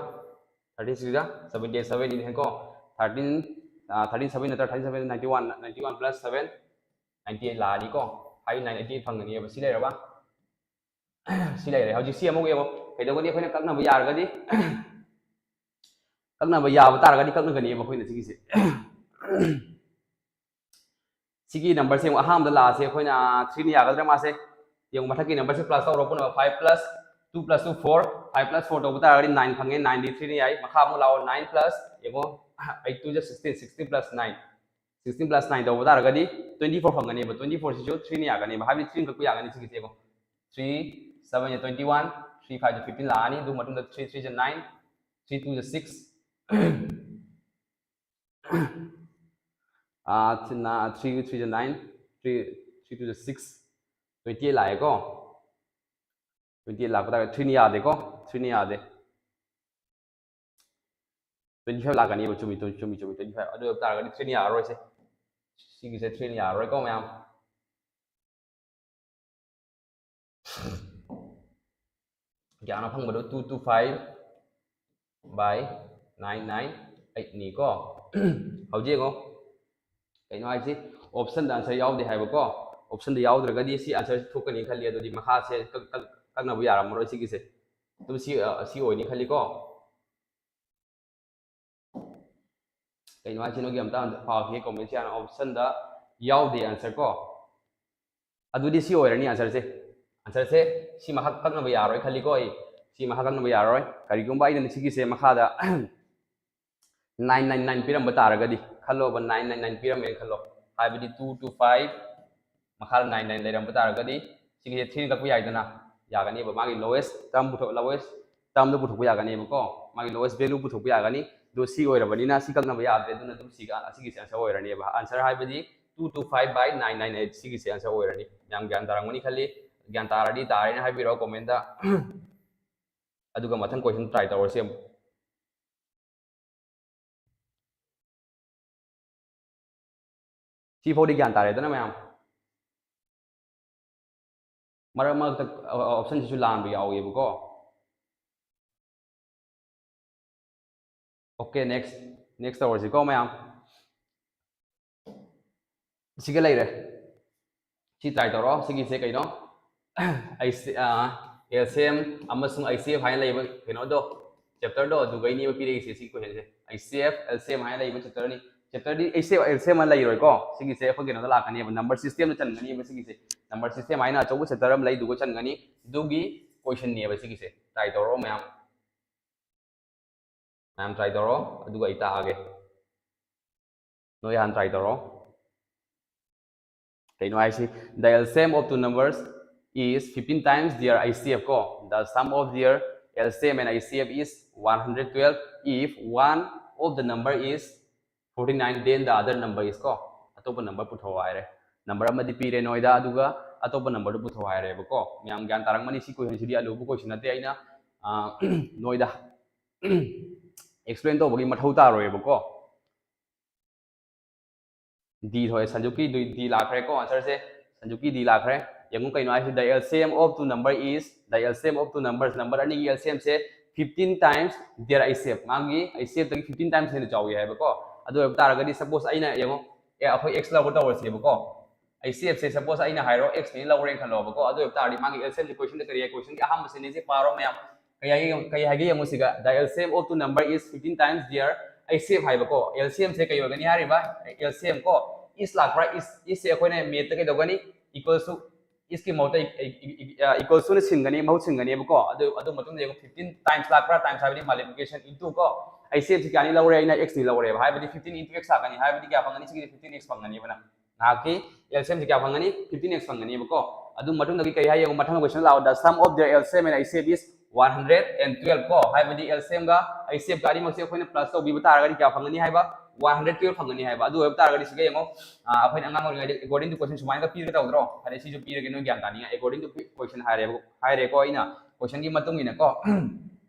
Thirteen six seventy eight, seven ꯏꯅꯦꯀꯣ꯫ Thirteen, thirteen seven ꯅꯠꯇ꯭ꯔ, thirteen seven ninety one, ninety one plus seven, ninety eight ꯂꯥꯛꯑꯅꯤꯀꯣ꯫ ꯍꯥꯏꯗꯤ nine eighty eight ꯐꯪꯒꯅꯤꯕ꯫ ꯁꯤ ꯂꯩꯔꯕ? ꯁꯤ ꯂꯩꯔꯦ꯫ ꯍꯧꯖꯤꯛ ꯁꯤ ꯑꯃꯨꯛ ꯌꯦꯡꯉꯣ, ꯀꯩꯗꯧꯒꯅꯤ? ꯑꯩꯈꯣꯏꯅ ꯀꯛꯅꯕ ꯌꯥꯔꯒꯗꯤ, ꯀꯛꯅꯕ ꯌꯥꯕ ꯇꯥꯔꯒꯗꯤ ꯀꯛꯅꯒꯅꯤꯕ ꯑꯩꯈꯣꯏꯅ ꯁꯤꯒꯤꯁꯦ꯫ ꯁꯤꯒꯤ numberꯁꯦ ꯑꯃꯨꯛ ꯑꯍꯥꯟꯕꯗ ꯂꯥꯛꯑꯁꯦ ꯑꯩꯈꯣꯏꯅ, threeꯅ ꯌꯥꯒꯗ꯭ꯔꯥ ꯃꯥꯁꯦ? ꯌꯦꯡꯉꯨ, ꯃꯊꯛꯀꯤ numberꯁꯦ plus ꯇꯧꯔꯣ ꯄꯨꯟꯅ, five plus two plus two four, five plus four ꯇꯧꯕ ꯇꯥꯔꯒꯗꯤ nine ꯐꯪꯉꯦ꯫ Nineꯗꯤ threeꯅ ꯌꯥꯏ꯫ ꯃꯈꯥ ꯑꯃꯨꯛ ꯂꯥꯛꯑꯣ, nine plus, ꯌꯦꯡꯉꯣ, eight two ꯖ sixteen, sixteen plus nine, sixteen plus nine ꯇꯧꯕ ꯇꯥꯔꯒꯗꯤ twenty four ꯐꯪꯒꯅꯦꯕ꯫ Twenty fourꯁꯤꯁꯨ threeꯅ ꯌꯥꯒꯅꯦꯕ, ꯍꯥꯏꯕꯗꯤ threeꯅ ꯀꯛꯄ ꯌꯥꯒꯅꯤ ꯁꯤꯒꯤꯁꯦ꯫ ꯌꯦꯡꯉꯣ, three seven ꯖ twenty one, three five ꯖ fifteen ꯂꯥꯛꯑꯅꯤ꯫ ꯑꯗꯨ ꯃꯇꯨꯡꯗ three three ꯖ nine, three two ꯖ six, three three ꯖ nine, three three ꯖ six, twenty eight ꯂꯥꯛꯑꯦꯀꯣ꯫ Twenty eight ꯂꯥꯛꯄ ꯇꯥꯔꯒꯗꯤ threeꯅ ꯌꯥꯗꯦꯀꯣ, threeꯅ ꯌꯥꯗꯦ꯫ Twenty five ꯂꯥꯛꯀꯅꯤꯕ꯫ ꯆꯨꯝꯃꯤ, ꯆꯨꯝꯃꯤ, ꯆꯨꯝꯃꯤ, ꯆꯨꯝꯃꯤ, twenty five꯫ ꯑꯗꯨ ꯑꯣꯏꯕ ꯇꯥꯔꯒꯗꯤ threeꯅ ꯌꯥꯔꯔꯣꯏꯁꯦ꯫ ꯁꯤꯒꯤꯁꯦ threeꯅ ꯌꯥꯔꯔꯣꯏꯀꯣ ꯃꯌꯥꯝ꯫ ꯀꯌꯥꯅꯣ ꯐꯪꯕꯗꯣ? Two two five by nine nine eight ꯅꯤꯀꯣ꯫ ꯍꯧꯖꯤꯛ ꯌꯦꯡꯉꯣ, ꯀꯩꯅꯣ ꯍꯥꯏꯁꯤ? Optionꯗ answer ꯌꯥꯎꯗꯦ ꯍꯥꯏꯕꯀꯣ꯫ Optionꯗ ꯌꯥꯎꯗ꯭ꯔꯒꯗꯤ ꯁꯤ answer ꯊꯣꯛꯀꯅꯤ ꯈꯜꯂꯤ꯫ ꯑꯗꯨꯗꯤ ꯃꯈꯥꯁꯦ ꯀꯛ-, ꯀꯛ-, ꯀꯛꯅꯕ ꯌꯥꯔꯝꯃꯔꯣꯏ ꯁꯤꯒꯤꯁꯦ꯫ ꯑꯗꯨꯝ ꯁꯤ, ꯑ, ꯁꯤ ꯑꯣꯏꯅꯤ ꯈꯜꯂꯤꯀꯣ꯫ ꯀꯩꯅꯣ ꯍꯥꯏꯁꯤ? ꯅꯣꯏꯒꯤ ꯑꯝꯇ ꯄꯥꯎꯁꯦ, commentꯁꯦ ꯍꯥꯟꯅ꯫ Optionꯗ ꯌꯥꯎꯗꯦ answer ꯀꯣ꯫ ꯑꯗꯨꯗꯤ ꯁꯤ ꯑꯣꯏꯔꯅꯤ answerꯁꯦ꯫ Answerꯁꯦ ꯁꯤ ꯃꯈꯥ ꯀꯛꯅꯕ ꯌꯥꯔꯣꯏ ꯈꯜꯂꯤꯀꯣ ꯑꯩ꯫ ꯁꯤ ꯃꯈꯥ ꯀꯛꯅꯕ ꯌꯥꯔꯣꯏ꯫ ꯀꯔꯤꯒꯨꯝꯕ ꯑꯩꯅ ꯁꯤꯒꯤꯁꯦ ꯃꯈꯥꯗ nine nine nine ꯄꯤꯔꯝꯕ ꯇꯥꯔꯒꯗꯤ, ꯈꯜꯂꯣꯕ, nine nine nine ꯄꯤꯔꯝꯃꯦꯅ ꯈꯜꯂꯣ, ꯍꯥꯏꯕꯗꯤ two two five, ꯃꯈꯥꯗ nine nine ꯂꯩꯔꯝꯕ ꯇꯥꯔꯒꯗꯤ, ꯁꯤꯒꯤꯁꯦ three ꯅ ꯀꯛꯄ ꯌꯥꯏꯗꯅ, ꯌꯥꯒꯅꯦꯕ꯫ ꯃꯥꯒꯤ lowest term ꯄꯨꯊꯣꯛ lowest term ꯗꯣ ꯄꯨꯊꯣꯛꯄ ꯌꯥꯒꯅꯦꯕꯀꯣ, ꯃꯥꯒꯤ lowest value ꯄꯨꯊꯣꯛꯄ ꯌꯥꯒꯅꯤ꯫ ꯑꯗꯣ ꯁꯤ ꯑꯣꯏꯔꯕꯅꯤꯅ ꯁꯤ ꯀꯛꯅꯕ ꯌꯥꯗ꯭ꯔꯦ, ꯑꯗꯨꯅ ꯑꯗꯨꯝ ꯁꯤꯒ ꯑꯁꯤꯒꯤꯁꯦ answer ꯑꯣꯏꯔꯅꯦꯕ꯫ Answer ꯍꯥꯏꯕꯗꯤ two two five by nine nine eight, ꯁꯤꯒꯤꯁꯦ answer ꯑꯣꯏꯔꯅꯤ꯫ ꯌꯥꯝ ꯒ꯭ꯌꯥꯟ ꯇꯥꯔꯝꯒꯅꯤ ꯈꯜꯂꯤ꯫ ꯒ꯭ꯌꯥꯟ ꯇꯥꯔꯗꯤ ꯇꯥꯔꯦꯅ ꯍꯥꯏꯕꯤꯔꯛꯑꯣ comment ꯇ꯫ ꯑꯗꯨꯒ ꯃꯊꯪ question try ꯇꯧꯔꯁꯤ ꯑꯃꯨꯛ꯫ ꯁꯤꯐꯥꯎꯗꯤ ꯒ꯭ꯌꯥꯟ ꯇꯥꯔꯦꯗꯅ ꯃꯌꯥꯝ? ꯃꯔꯛ ꯃꯔꯛꯇ option ꯁꯤꯁꯨ ꯂꯥꯟꯕ ꯌꯥꯎꯋꯦꯕꯀꯣ꯫ Okay, next, next ꯇꯧꯔꯁꯤꯀꯣ ꯃꯌꯥꯝ꯫ ꯁꯤꯒ ꯂꯩꯔꯦ꯫ ꯁꯤ try ꯇꯧꯔꯣ꯫ ꯁꯤꯒꯤꯁꯦ ꯀꯩꯅꯣ? ꯑꯩꯁꯦ, ꯑꯥ, L C M ꯑꯃꯁꯨꯡ H C F ꯍꯥꯏꯅ ꯂꯩꯕ ꯀꯩꯅꯣꯗꯣ, chapter ꯗꯣ, ꯑꯗꯨꯒꯩꯅꯦꯕ ꯄꯤꯔꯛꯏꯁꯦ ꯁꯤ question ꯁꯦ꯫ H C F, L C M ꯍꯥꯏꯅ ꯂꯩꯕ chapter ꯅꯤ꯫ Chapter ꯗꯤ H C F, L C M ꯑꯃ ꯂꯩꯔꯣꯏꯀꯣ꯫ ꯁꯤꯒꯤꯁꯦ ꯑꯩꯈꯣꯏ ꯀꯩꯅꯣꯗ ꯂꯥꯛꯀꯅꯦꯕ, number system ꯗ ꯆꯟꯒꯅꯤꯕ ꯁꯤꯒꯤꯁꯦ꯫ Number system ꯍꯥꯏꯅ ꯑꯆꯧꯕ chapter ꯑꯃ ꯂꯩꯗꯨꯒ ꯆꯟꯒꯅꯤ꯫ ꯑꯗꯨꯒꯤ question ꯅꯦꯕ ꯁꯤꯒꯤꯁꯦ꯫ Try ꯇꯧꯔꯣ ꯃꯌꯥꯝ꯫ ꯃꯌꯥꯝ try ꯇꯧꯔꯣ, ꯑꯗꯨꯒ ꯑꯩ ꯇꯥꯛꯑꯒꯦ꯫ ꯅꯣꯏ ꯍꯥꯟꯅ try ꯇꯧꯔꯣ꯫ ꯀꯩꯅꯣ ꯍꯥꯏꯁꯤ? The L C M of two numbers is fifteen times their H C F ꯀꯣ꯫ The sum of their L C M and H C F is one hundred twelve if one of the number is forty nine, then the other number is ꯀꯣ꯫ ꯑꯇꯣꯞꯄ number ꯄꯨꯊꯣꯛꯑꯣ ꯍꯥꯏꯔꯦ꯫ Number ꯑꯃꯗꯤ ꯄꯤꯔꯦ ꯅꯣꯏꯗ, ꯑꯗꯨꯒ ꯑꯇꯣꯞꯄ number ꯗꯨ ꯄꯨꯊꯣꯛꯑꯣ ꯍꯥꯏꯔꯦꯕꯀꯣ꯫ ꯃꯌꯥꯝ ꯒ꯭ꯌꯥꯟ ꯇꯥꯔꯝꯒꯅꯤ, ꯁꯤ question ꯁꯤꯗꯤ ꯑꯂꯨꯕ question ꯅꯠꯇꯦ꯫ ꯑꯩꯅ, ꯑꯥ, ꯅꯣꯏꯗ explain ꯇꯧꯕꯒꯤ ꯃꯊꯧ ꯇꯥꯔꯣꯏꯕꯀꯣ꯫ D ꯊꯣꯛꯑꯦ, ꯁꯟꯖꯨꯀꯤ D ꯂꯥꯛꯈ꯭ꯔꯦꯀꯣ, answer ꯁꯦ꯫ ꯁꯟꯖꯨꯀꯤ D ꯂꯥꯛꯈ꯭ꯔꯦ꯫ ꯌꯦꯡꯉꯨ ꯀꯩꯅꯣ ꯍꯥꯏꯁꯤ, the L C M of two number is, the L C M of two numbers, number ꯑꯅꯤꯒꯤ L C M say fifteen times their H C F, ꯃꯥꯒꯤ H C F ꯇꯒꯤ fifteen times ꯍꯦꯟꯅ ꯆꯥꯎꯏ ꯍꯥꯏꯕꯀꯣ꯫ ꯑꯗꯨ ꯑꯣꯏꯕ ꯇꯥꯔꯒꯗꯤ, suppose ꯑꯩꯅ, ꯌꯦꯡꯉꯣ, ꯑꯦ, ꯑꯩꯈꯣꯏ X ꯂꯧꯕ ꯇꯧꯔꯁꯦꯕꯀꯣ꯫ H C F ꯁꯦ suppose ꯑꯩꯅ ꯍꯥꯏꯔꯣ, X ꯅꯦꯅ ꯂꯧꯔꯦꯅ ꯈꯜꯂꯣꯕꯀꯣ꯫ ꯑꯗꯨ ꯑꯣꯏꯕ ꯇꯥꯔꯗꯤ ꯃꯥꯒꯤ L C M ꯁꯦ question ꯗ ꯀꯔꯤ ꯍꯥꯏ? Question ꯒꯤ ꯑꯍꯥꯟꯕ sentence ꯁꯦ ꯄꯥꯔꯣ ꯃꯌꯥꯝ꯫ ꯀꯩ ꯍꯥꯏꯒꯦ ꯌꯦꯡꯉꯨ-, ꯀꯩ ꯍꯥꯏꯒꯦ ꯌꯦꯡꯉꯨ ꯁꯤꯒ, the L C M of two number is fifteen times their H C F ꯍꯥꯏꯕꯀꯣ꯫ L C M ꯁꯦ ꯀꯩ ꯑꯣꯏꯒꯅꯤ ꯍꯥꯏꯔꯤꯕ? L C M ꯀꯣ, is ꯂꯥꯛꯄ꯭ꯔꯥ? Is, is ꯁꯦ ꯑꯩꯈꯣꯏꯅ math ꯇ ꯀꯩꯗꯧꯒꯅꯤ? Equals to, is ꯀꯤ ꯃꯍꯨꯠꯇ ꯏ-, ꯏ-, ꯏ-, ꯏ-, ꯑ, equals to ꯅ ꯁꯤꯟꯒꯅꯤ, ꯃꯍꯨꯠ ꯁꯤꯟꯒꯅꯦꯕꯀꯣ꯫ ꯑꯗꯨ, ꯑꯗꯨ ꯃꯇꯨꯡꯗ ꯌꯦꯡꯉꯨ, fifteen times ꯂꯥꯛꯄ꯭ꯔꯥ? Times ꯍꯥꯏꯕꯗꯤ multiplication, into ꯀꯣ꯫ HCF ꯁꯤ ꯀꯌꯥꯅꯤ ꯂꯧꯔꯦ? ꯑꯩꯅ x ꯅꯤ ꯂꯧꯔꯦꯕ꯫ ꯍꯥꯏꯕꯗꯤ fifteen into x ꯂꯥꯛꯀꯅꯤ꯫ ꯍꯥꯏꯕꯗꯤ ꯀꯌꯥ ꯐꯪꯒꯅꯤ? ꯁꯤꯒꯤꯗꯤ fifteen x ꯐꯪꯒꯅꯤꯕ ꯅꯪ꯫ ꯉꯥꯏꯍꯥꯛꯀꯤ LCM ꯁꯤ ꯀꯌꯥ ꯐꯪꯒꯅꯤ? Fifteen x ꯐꯪꯒꯅꯤꯕꯀꯣ꯫ ꯑꯗꯨ ꯃꯇꯨꯡꯗꯒꯤ ꯀꯔꯤ ꯍꯥꯏ ꯌꯦꯡꯉꯣ, ꯃꯊꯪ question ꯂꯥꯛꯑꯣ, the sum of their LCM and HCF is one hundred twelve ꯀꯣ꯫ ꯍꯥꯏꯕꯗꯤ LCM ꯒ HCF ꯀ ꯑꯅꯤꯃꯛꯁꯦ ꯑꯩꯈꯣꯏꯅ plus ꯇꯧꯕꯤꯕ ꯇꯥꯔꯒꯗꯤ ꯀꯌꯥ ꯐꯪꯒꯅꯤ ꯍꯥꯏꯕ? One hundred twelve ꯐꯪꯒꯅꯤ ꯍꯥꯏꯕ꯫ ꯑꯗꯨ ꯑꯣꯏꯕ ꯇꯥꯔꯒꯗꯤ ꯁꯤꯒ ꯌꯦꯡꯉꯣ, ꯑ, ꯑꯩꯈꯣꯏꯅ ꯑꯉꯥꯡ ꯑꯣꯏꯔꯤꯉꯩꯗ according to question ꯁꯨꯃꯥꯏꯅꯒ ꯄꯤꯔꯒ ꯇꯧꯗ꯭ꯔꯣ? ꯍꯥꯏꯗꯤ ꯁꯤꯁꯨ ꯄꯤꯔꯒꯦ ꯅꯣꯏ ꯒ꯭ꯌꯥꯟ ꯇꯥꯅꯤꯡꯉꯥꯏ꯫ According to question ꯍꯥꯏꯔꯦꯕ, ꯍꯥꯏꯔꯦꯀꯣ ꯑꯩꯅ question ꯒꯤ ꯃꯇꯨꯡ ꯏꯟꯅꯀꯣ꯫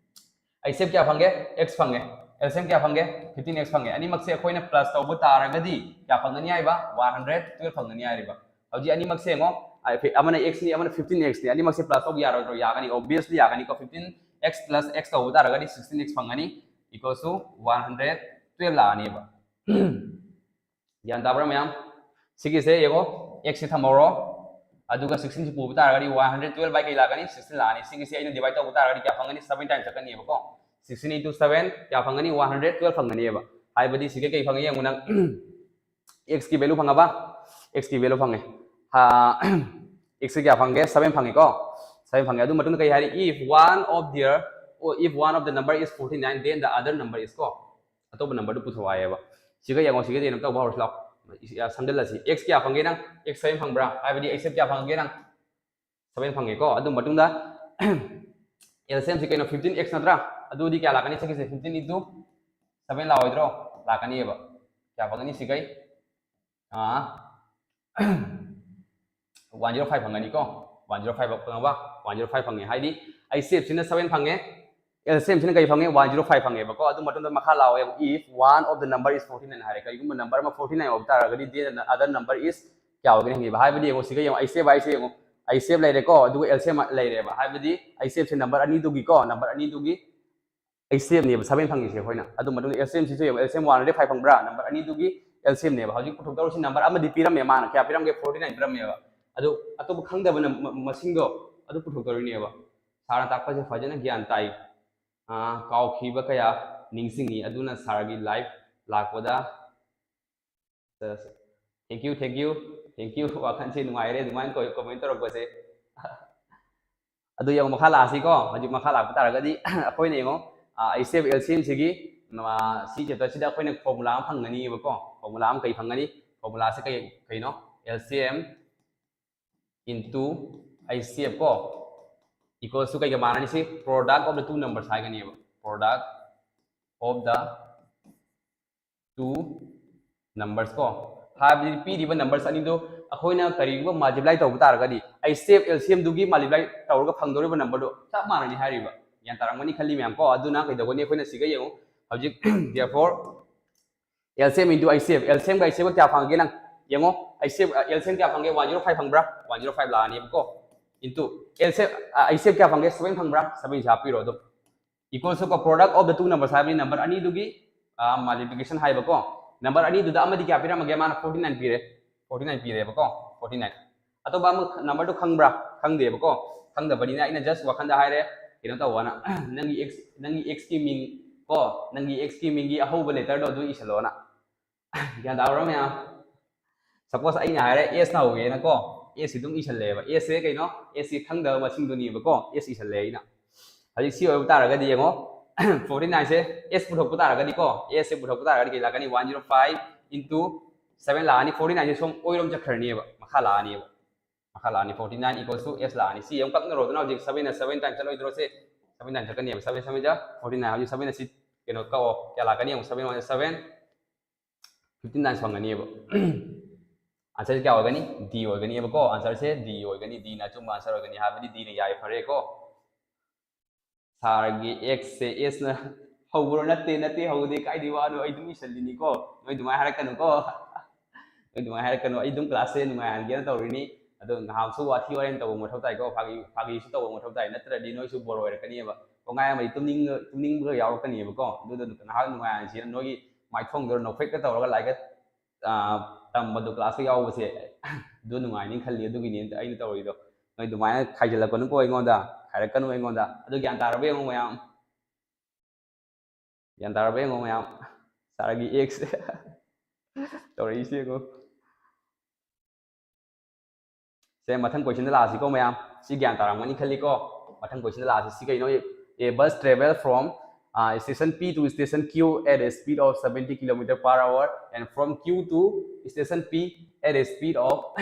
HCF ꯀꯌꯥ ꯐꯪꯒꯦ? X ꯐꯪꯉꯦ꯫ LCM ꯀꯌꯥ ꯐꯪꯒꯦ? Fifteen x ꯐꯪꯉꯦ꯫ ꯑꯅꯤꯃꯛꯁꯦ ꯑꯩꯈꯣꯏꯅ plus ꯇꯧꯕ ꯇꯥꯔꯒꯗꯤ ꯀꯌꯥ ꯐꯪꯒꯅꯤ ꯍꯥꯏꯕ? One hundred twelve ꯐꯪꯒꯅꯤ ꯍꯥꯏꯔꯤꯕ꯫ ꯍꯧꯖꯤꯛ ꯑꯅꯤꯃꯛꯁꯦ ꯌꯦꯡꯉꯣ, ꯑ, ꯑꯃꯅ x ꯅꯤ, ꯑꯃꯅ fifteen x ꯅꯤ꯫ ꯑꯅꯤꯃꯛꯁꯦ plus ꯇꯧꯕ ꯌꯥꯔꯣꯏꯗ꯭ꯔꯣ? ꯌꯥꯒꯅꯤ, obviously ꯌꯥꯒꯅꯤꯀꯣ꯫ Fifteen x plus x ꯇꯧꯕ ꯇꯥꯔꯒꯗꯤ sixteen x ꯐꯪꯒꯅꯤ, equals to one hundred twelve ꯂꯥꯛꯑꯅꯦꯕ꯫ ꯒ꯭ꯌꯥꯟ ꯇꯥꯕ꯭ꯔꯥ ꯃꯌꯥꯝ? ꯁꯤꯒꯤꯁꯦ ꯌꯦꯡꯉꯣ, x ꯁꯦ ꯊꯝꯍꯧꯔꯣ, ꯑꯗꯨꯒ sixteen ꯁꯤ ꯄꯨꯕ ꯇꯥꯔꯒꯗꯤ one hundred twelve by ꯀꯩ ꯂꯥꯛꯀꯅꯤ? Sixteen ꯂꯥꯛꯑꯅꯤ꯫ ꯁꯤꯒꯤꯁꯦ ꯑꯩꯅ divide ꯇꯧꯕ ꯇꯥꯔꯒꯗꯤ ꯀꯌꯥ ꯐꯪꯒꯅꯤ? Seven times ꯆꯠꯀꯅꯤꯕꯀꯣ꯫ Sixteen into seven ꯀꯌꯥ ꯐꯪꯒꯅꯤ? One hundred twelve ꯐꯪꯒꯅꯤꯕ꯫ ꯍꯥꯏꯕꯗꯤ ꯁꯤꯒ ꯀꯩ ꯐꯪꯉꯦ ꯌꯦꯡꯉꯨ ꯅꯪ꯫ X ꯀꯤ value ꯐꯪꯉꯕ? X ꯀꯤ value ꯐꯪꯉꯦ꯫ ꯑ, x ꯁꯦ ꯀꯌꯥ ꯐꯪꯒꯦ? Seven ꯐꯪꯉꯦꯀꯣ꯫ Seven ꯐꯪꯉꯦ꯫ ꯑꯗꯨ ꯃꯇꯨꯡꯗ ꯀꯩ ꯍꯥꯏꯔꯤ? If one of their, oh, if one of the number is forty nine, then the other number is ꯀꯣ꯫ ꯑꯇꯣꯞꯄ number ꯗꯨ ꯄꯨꯊꯣꯛꯑꯣ ꯍꯥꯏꯌꯦꯕ꯫ ꯁꯤꯒ ꯌꯦꯡꯉꯣ, ꯁꯤꯒ ꯌꯦꯡꯉꯣ, ꯇꯧꯕ ꯍꯧꯔꯁꯤ ꯂꯥꯛꯑꯣ꯫ ꯁꯤ, ꯑ, ꯁꯝꯖꯜꯂꯁꯤ꯫ X ꯀꯌꯥ ꯐꯪꯒꯦ ꯅꯪ? X seven ꯐꯪꯕ꯭ꯔꯥ? ꯍꯥꯏꯕꯗꯤ HCF ꯀꯌꯥ ꯐꯪꯒꯦ ꯅꯪ? Seven ꯐꯪꯉꯦꯀꯣ꯫ ꯑꯗꯨ ꯃꯇꯨꯡꯗ LCM ꯁꯤ ꯀꯩꯅꯣ? Fifteen x ꯅꯠꯇ꯭ꯔꯥ? ꯑꯗꯨꯗꯤ ꯀꯌꯥ ꯂꯥꯛꯀꯅꯤ? ꯁꯤꯒꯤꯁꯦ fifteen into seven ꯂꯥꯛꯑꯣꯏꯗ꯭ꯔꯣ? ꯂꯥꯛꯀꯅꯤꯕ꯫ ꯀꯌꯥ ꯐꯪꯒꯅꯤ ꯁꯤꯒꯩ? ꯑꯥ, one zero five ꯐꯪꯒꯅꯤꯀꯣ꯫ One zero five ꯐꯪꯉꯕ? One zero five ꯐꯪꯉꯦ꯫ ꯍꯥꯏꯗꯤ HCF ꯁꯤꯅ seven ꯐꯪꯉꯦ, LCM ꯁꯤꯅ ꯀꯩ ꯐꯪꯉꯦ? One zero five ꯐꯪꯉꯦꯕꯀꯣ꯫ ꯑꯗꯨ ꯃꯇꯨꯡꯗ ꯃꯈꯥ ꯂꯥꯛꯑꯣ ꯌꯦꯡꯉꯨ, if one of the number is forty nine ꯍꯥꯏꯔꯦ꯫ ꯀꯔꯤꯒꯨꯝꯕ number ꯑꯃ forty nine ꯑꯣꯏꯕ ꯇꯥꯔꯒꯗꯤ, then other number is ꯀꯌꯥ ꯑꯣꯏꯒꯅꯤ ꯍꯪꯉꯤꯕ꯫ ꯍꯥꯏꯕꯗꯤ ꯌꯦꯡꯉꯨ, ꯁꯤꯒ ꯌꯦꯡꯉꯨ, HCF ꯍꯥꯏꯁꯦ ꯌꯦꯡꯉꯨ, HCF ꯂꯩꯔꯦꯀꯣ, ꯑꯗꯨꯒ LCM ꯂꯩꯔꯦꯕ꯫ ꯍꯥꯏꯕꯗꯤ HCF ꯁꯦ number ꯑꯅꯤꯗꯨꯒꯤꯀꯣ, number ꯑꯅꯤꯗꯨꯒꯤ HCF ꯅꯦꯕ seven ꯐꯪꯉꯤꯁꯦ ꯑꯩꯈꯣꯏꯅ꯫ ꯑꯗꯨ ꯃꯇꯨꯡꯗ LCM ꯁꯤꯁꯨ ꯌꯦꯡꯉꯨ, LCM one hundred five ꯐꯪꯕ꯭ꯔꯥ? Number ꯑꯅꯤꯗꯨꯒꯤ LCM ꯅꯦꯕ꯫ ꯍꯧꯖꯤꯛ ꯄꯨꯊꯣꯛꯇꯧꯔꯤꯁꯤ number ꯑꯃꯗꯤ ꯄꯤꯔꯝꯃꯦ ꯃꯥꯅ꯫ ꯀꯌꯥ ꯄꯤꯔꯝꯒꯦ? Forty nine ꯄꯤꯔꯝꯃꯦꯕ꯫ ꯑꯗꯨ ꯑꯇꯣꯞꯄ ꯈꯪꯗꯕ ꯅꯝ-, ꯃ-, ꯃꯁꯤꯡꯗꯣ ꯑꯗꯨ ꯄꯨꯊꯣꯛꯇꯧꯔꯤꯅꯦꯕ꯫ Sir ꯅ ꯇꯥꯛꯄꯁꯦ ꯐꯖꯅ ꯒ꯭ꯌꯥꯟ ꯇꯥꯏ꯫ ꯑꯥ, ꯀꯥꯎꯈꯤꯕ ꯀꯌꯥ ꯅꯤꯡꯁꯤꯡꯉꯤ꯫ ꯑꯗꯨꯅ sir ꯒꯤ live ꯂꯥꯛꯄꯗ thank you, thank you, thank you꯫ ꯋꯥꯈꯜꯁꯦ ꯅꯨꯡꯉꯥꯏꯔꯦ ꯑꯗꯨꯃꯥꯏꯅ ꯀꯣ-, comment ꯇꯧꯔꯛꯄꯁꯦ꯫ ꯑꯗꯨ ꯌꯦꯡꯉꯣ, ꯃꯈꯥ ꯂꯥꯛꯑꯁꯤꯀꯣ꯫ ꯍꯧꯖꯤꯛ ꯃꯈꯥ ꯂꯥꯛꯄ ꯇꯥꯔꯒꯗꯤ ꯑꯩꯈꯣꯏꯅ ꯌꯦꯡꯉꯣ, ꯑꯥ, HCF LCM ꯁꯤꯒꯤ, ꯁꯤ ꯆꯦꯞꯇꯔꯁꯤꯗ ꯑꯩꯈꯣꯏꯅ ꯐꯣꯔꯃꯨꯂꯥ ꯑꯃ ꯐꯪꯒꯅꯤꯕꯀꯣ꯫ ꯐꯣꯔꯃꯨꯂꯥ ꯑꯃ ꯀꯩ ꯐꯪꯒꯅꯤ? ꯐꯣꯔꯃꯨꯂꯥꯁꯦ ꯀꯩ ꯀꯩꯅꯣ? L C M into H C F ꯀꯣ, equals to ꯀꯩꯒ ꯃꯥꯟꯅꯅꯤ? ꯁꯤ product of the two numbers ꯍꯥꯏꯒꯅꯦꯕ꯫ Product of the two numbers ꯀꯣ, ꯍꯥꯏꯕꯗꯤ ꯄꯤꯔꯤꯕ numbers ꯑꯅꯤꯗꯣ ꯑꯩꯈꯣꯏꯅ ꯀꯔꯤꯒꯨꯝꯕ multiply ꯇꯧꯕ ꯇꯥꯔꯒꯗꯤ, H C F L C M ꯗꯨꯒꯤ multiply ꯇꯧꯔꯒ ꯐꯪꯗꯧꯔꯤꯕ number ꯗꯣ ꯆꯞ ꯃꯥꯟꯅꯅꯤ ꯍꯥꯏꯔꯤꯕ꯫ ꯒ꯭ꯌꯥꯟ ꯇꯥꯔꯝꯒꯅꯤ ꯈꯜꯂꯤ ꯃꯌꯥꯝ ꯀꯣ꯫ ꯑꯗꯨꯅ ꯀꯩꯗꯧꯒꯅꯤ? ꯑꯩꯈꯣꯏꯅ ꯁꯤꯒ ꯌꯦꯡꯉꯨ, ꯍꯧꯖꯤꯛ therefore L C M into H C F, L C M ꯒ H C F ꯒ ꯀꯌꯥ ꯐꯪꯒꯦ ꯅꯪ ꯌꯦꯡꯉꯣ꯫ H C F, L C M ꯀꯌꯥ ꯐꯪꯒꯦ? One zero five ꯐꯪꯕ꯭ꯔꯥ? One zero five ꯂꯥꯛꯑꯅꯦꯕꯀꯣ꯫ Into L C M, H C F ꯀꯌꯥ ꯐꯪꯒꯦ? Seven ꯐꯪꯕ꯭ꯔꯥ? Seven ꯁꯦ ꯍꯥꯞꯄꯤꯔꯣ ꯑꯗꯨꯝ꯫ Equals to product of the two numbers ꯍꯥꯏꯕꯅꯤ, number ꯑꯅꯤꯗꯨꯒꯤ multiplication ꯍꯥꯏꯕꯀꯣ꯫ Number ꯑꯅꯤꯗꯨꯗ ꯑꯃꯗꯤ ꯀꯌꯥ ꯄꯤꯔꯝꯃꯒꯦ? ꯃꯥꯅ forty nine ꯄꯤꯔꯦ꯫ Forty nine ꯄꯤꯔꯦꯕꯀꯣ꯫ Forty nine꯫ ꯑꯇꯣꯞꯄ ꯑꯃ number ꯗꯨ ꯈꯪꯕ꯭ꯔꯥ? ꯈꯪꯗꯦꯕꯀꯣ꯫ ꯈꯪꯗꯕꯅꯤꯅ ꯑꯩꯅ just ꯋꯥꯈꯟꯗ ꯍꯥꯏꯔꯦ, ꯀꯩꯅꯣ ꯇꯧꯋꯣꯅ꯫ ꯅꯪꯒꯤ x, ꯅꯪꯒꯤ x ꯀꯤ ꯃꯤꯡ ꯀꯣ, ꯅꯪꯒꯤ x ꯀꯤ ꯃꯤꯡꯒꯤ ꯑꯍꯧꯕ letter ꯗꯣ ꯑꯗꯨ ꯏꯁꯜꯂꯣꯅ꯫ ꯒ꯭ꯌꯥꯟ ꯇꯥꯕ꯭ꯔꯥ ꯃꯌꯥꯝ? Suppose ꯑꯩꯅ ꯍꯥꯏꯔꯦ S ꯅ ꯍꯧꯋꯦꯅꯀꯣ, S ꯁꯤ ꯑꯗꯨꯝ ꯏꯁꯜꯂꯦꯕ꯫ S ꯁꯦ ꯀꯩꯅꯣ? S ꯁꯤ ꯈꯪꯗꯕ ꯃꯁꯤꯡꯗꯨꯅꯦꯕꯀꯣ, S ꯏꯁꯜꯂꯦ ꯑꯩꯅ꯫ ꯍꯧꯖꯤꯛ ꯁꯤ ꯑꯣꯏꯕ ꯇꯥꯔꯒꯗꯤ ꯌꯦꯡꯉꯣ, forty nine ꯁꯦ S ꯄꯨꯊꯣꯛꯄ ꯇꯥꯔꯒꯗꯤꯀꯣ, S ꯁꯦ ꯄꯨꯊꯣꯛꯄ ꯇꯥꯔꯒꯗꯤ ꯀꯩ ꯂꯥꯛꯀꯅꯤ? One zero five into seven ꯂꯥꯛꯑꯅꯤ꯫ Forty nine ꯁꯦ ꯁꯣꯝ ꯑꯣꯏꯔꯣꯝ ꯆꯠꯈ꯭ꯔꯅꯦꯕ, ꯃꯈꯥ ꯂꯥꯛꯑꯅꯦꯕ꯫ ꯃꯈꯥ ꯂꯥꯛꯑꯅꯤ꯫ Forty nine equals to S ꯂꯥꯛꯑꯅꯤ꯫ ꯁꯤ ꯑꯃꯨꯛ ꯀꯛꯅꯔꯣꯗꯅ, ꯍꯧꯖꯤꯛ seven ꯅ seven times ꯆꯠꯂꯣꯏꯗ꯭ꯔꯣ? ꯁꯦ seven times ꯆꯠꯀꯅꯦꯕ꯫ Seven seven ꯖ forty nine꯫ ꯍꯧꯖꯤꯛ seven ꯅ ꯁꯤ ꯀꯩꯅꯣ ꯀꯛꯑꯣ, ꯀꯌꯥ ꯂꯥꯛꯀꯅꯤ? ꯑꯃꯨꯛ seven one seven, fifteen times ꯐꯪꯒꯅꯤꯕ꯫ Answer ꯁꯦ ꯀꯌꯥ ꯑꯣꯏꯒꯅꯤ? D ꯑꯣꯏꯒꯅꯤꯕꯀꯣ꯫ Answer ꯁꯦ D ꯑꯣꯏꯒꯅꯤ꯫ D ꯅ ꯑꯆꯨꯝꯕ answer ꯑꯣꯏꯒꯅꯤ, ꯍꯥꯏꯕꯗꯤ D ꯅ ꯌꯥꯏ꯫ ꯐꯔꯦꯀꯣ꯫ Sir ꯒꯤ x ꯁꯦ S ꯅ ꯍꯧꯕ꯭ꯔꯣ? ꯅꯠꯇꯦ, ꯅꯠꯇꯦ, ꯍꯧꯗꯦ꯫ ꯀꯥꯏꯗꯩ ꯋꯥꯅꯣ? ꯑꯩ ꯑꯗꯨꯝ ꯏꯁꯜꯂꯤꯅꯤꯀꯣ꯫ ꯅꯣꯏ ꯑꯗꯨꯃꯥꯏꯅ ꯍꯥꯏꯔꯛꯀꯅꯨꯀꯣ꯫ ꯅꯣꯏ ꯑꯗꯨꯃꯥꯏꯅ ꯍꯥꯏꯔꯛꯀꯅꯨ꯫ ꯑꯩ ꯑꯗꯨꯝ class ꯁꯦ ꯅꯨꯡꯉꯥꯏꯍꯟꯒꯦꯅ ꯇꯧꯔꯤꯅꯤ꯫ ꯑꯗꯣ ꯉꯥꯏꯍꯥꯛꯁꯨ ꯋꯥꯊꯤ ꯋꯥꯔꯦꯝ ꯇꯧꯕ ꯃꯊꯧ ꯇꯥꯏꯀꯣ꯫ ꯐꯥꯒꯤ, ꯐꯥꯒꯤꯁꯨ ꯇꯧꯕ ꯃꯊꯧ ꯇꯥꯏ꯫ ꯅꯠꯇ꯭ꯔꯗꯤ ꯅꯣꯏꯁꯨ bore ꯑꯣꯏꯔꯛꯀꯅꯤꯕ꯫ ꯀꯣꯡꯒꯥꯏ ꯑꯃꯗꯤ ꯇꯨꯝꯅꯤꯡ-, ꯇꯨꯝꯅꯤꯡꯕꯒ ꯌꯥꯎꯔꯛꯀꯅꯤꯕꯀꯣ꯫ ꯑꯗꯨꯗ ꯉꯥꯏꯍꯥꯛ ꯅꯨꯡꯉꯥꯏꯍꯟꯁꯤꯅ ꯅꯣꯏꯒꯤ ꯃꯥꯏꯊꯣꯡꯗꯣ ꯅꯣꯛꯐꯦꯠꯀ ꯇꯧꯔꯒ ꯂꯥꯏꯔꯤꯛꯀ, ꯑ, ꯇꯝꯕꯗꯣ class ꯇ ꯌꯥꯎꯕꯁꯦ ꯑꯗꯨ ꯅꯨꯡꯉꯥꯏꯅꯤ ꯈꯜꯂꯤ꯫ ꯑꯗꯨꯒꯤꯅꯤ ꯑꯩꯅ ꯇꯧꯔꯤꯗꯣ꯫ ꯅꯣꯏ ꯑꯗꯨꯃꯥꯏꯅ ꯈꯥꯏꯖꯤꯜꯂꯛꯀꯅꯨꯀꯣ ꯑꯩꯉꯣꯟꯗ, ꯈꯥꯏꯔꯛꯀꯅꯨ ꯑꯩꯉꯣꯟꯗ꯫ ꯑꯗꯨ ꯒ꯭ꯌꯥꯟ ꯇꯥꯔꯕ ꯌꯦꯡꯉꯣ ꯃꯌꯥꯝ꯫ ꯒ꯭ꯌꯥꯟ ꯇꯥꯔꯕ ꯌꯦꯡꯉꯣ ꯃꯌꯥꯝ꯫ Sir ꯒꯤ x ꯇꯧꯔꯛꯏꯁꯦ ꯌꯦꯡꯉꯣ꯫ ꯁꯦ, ꯃꯊꯪ question ꯗ ꯂꯥꯛꯑꯁꯤꯀꯣ ꯃꯌꯥꯝ꯫ ꯁꯤ ꯒ꯭ꯌꯥꯟ ꯇꯥꯔꯝꯒꯅꯤ ꯈꯜꯂꯤꯀꯣ꯫ ꯃꯊꯪ question ꯗ ꯂꯥꯛꯑꯁꯤ꯫ ꯁꯤ ꯀꯩꯅꯣ? A bus travel from, uh, station P to station Q at a speed of seventy kilometer per hour, and from Q to station P at a speed of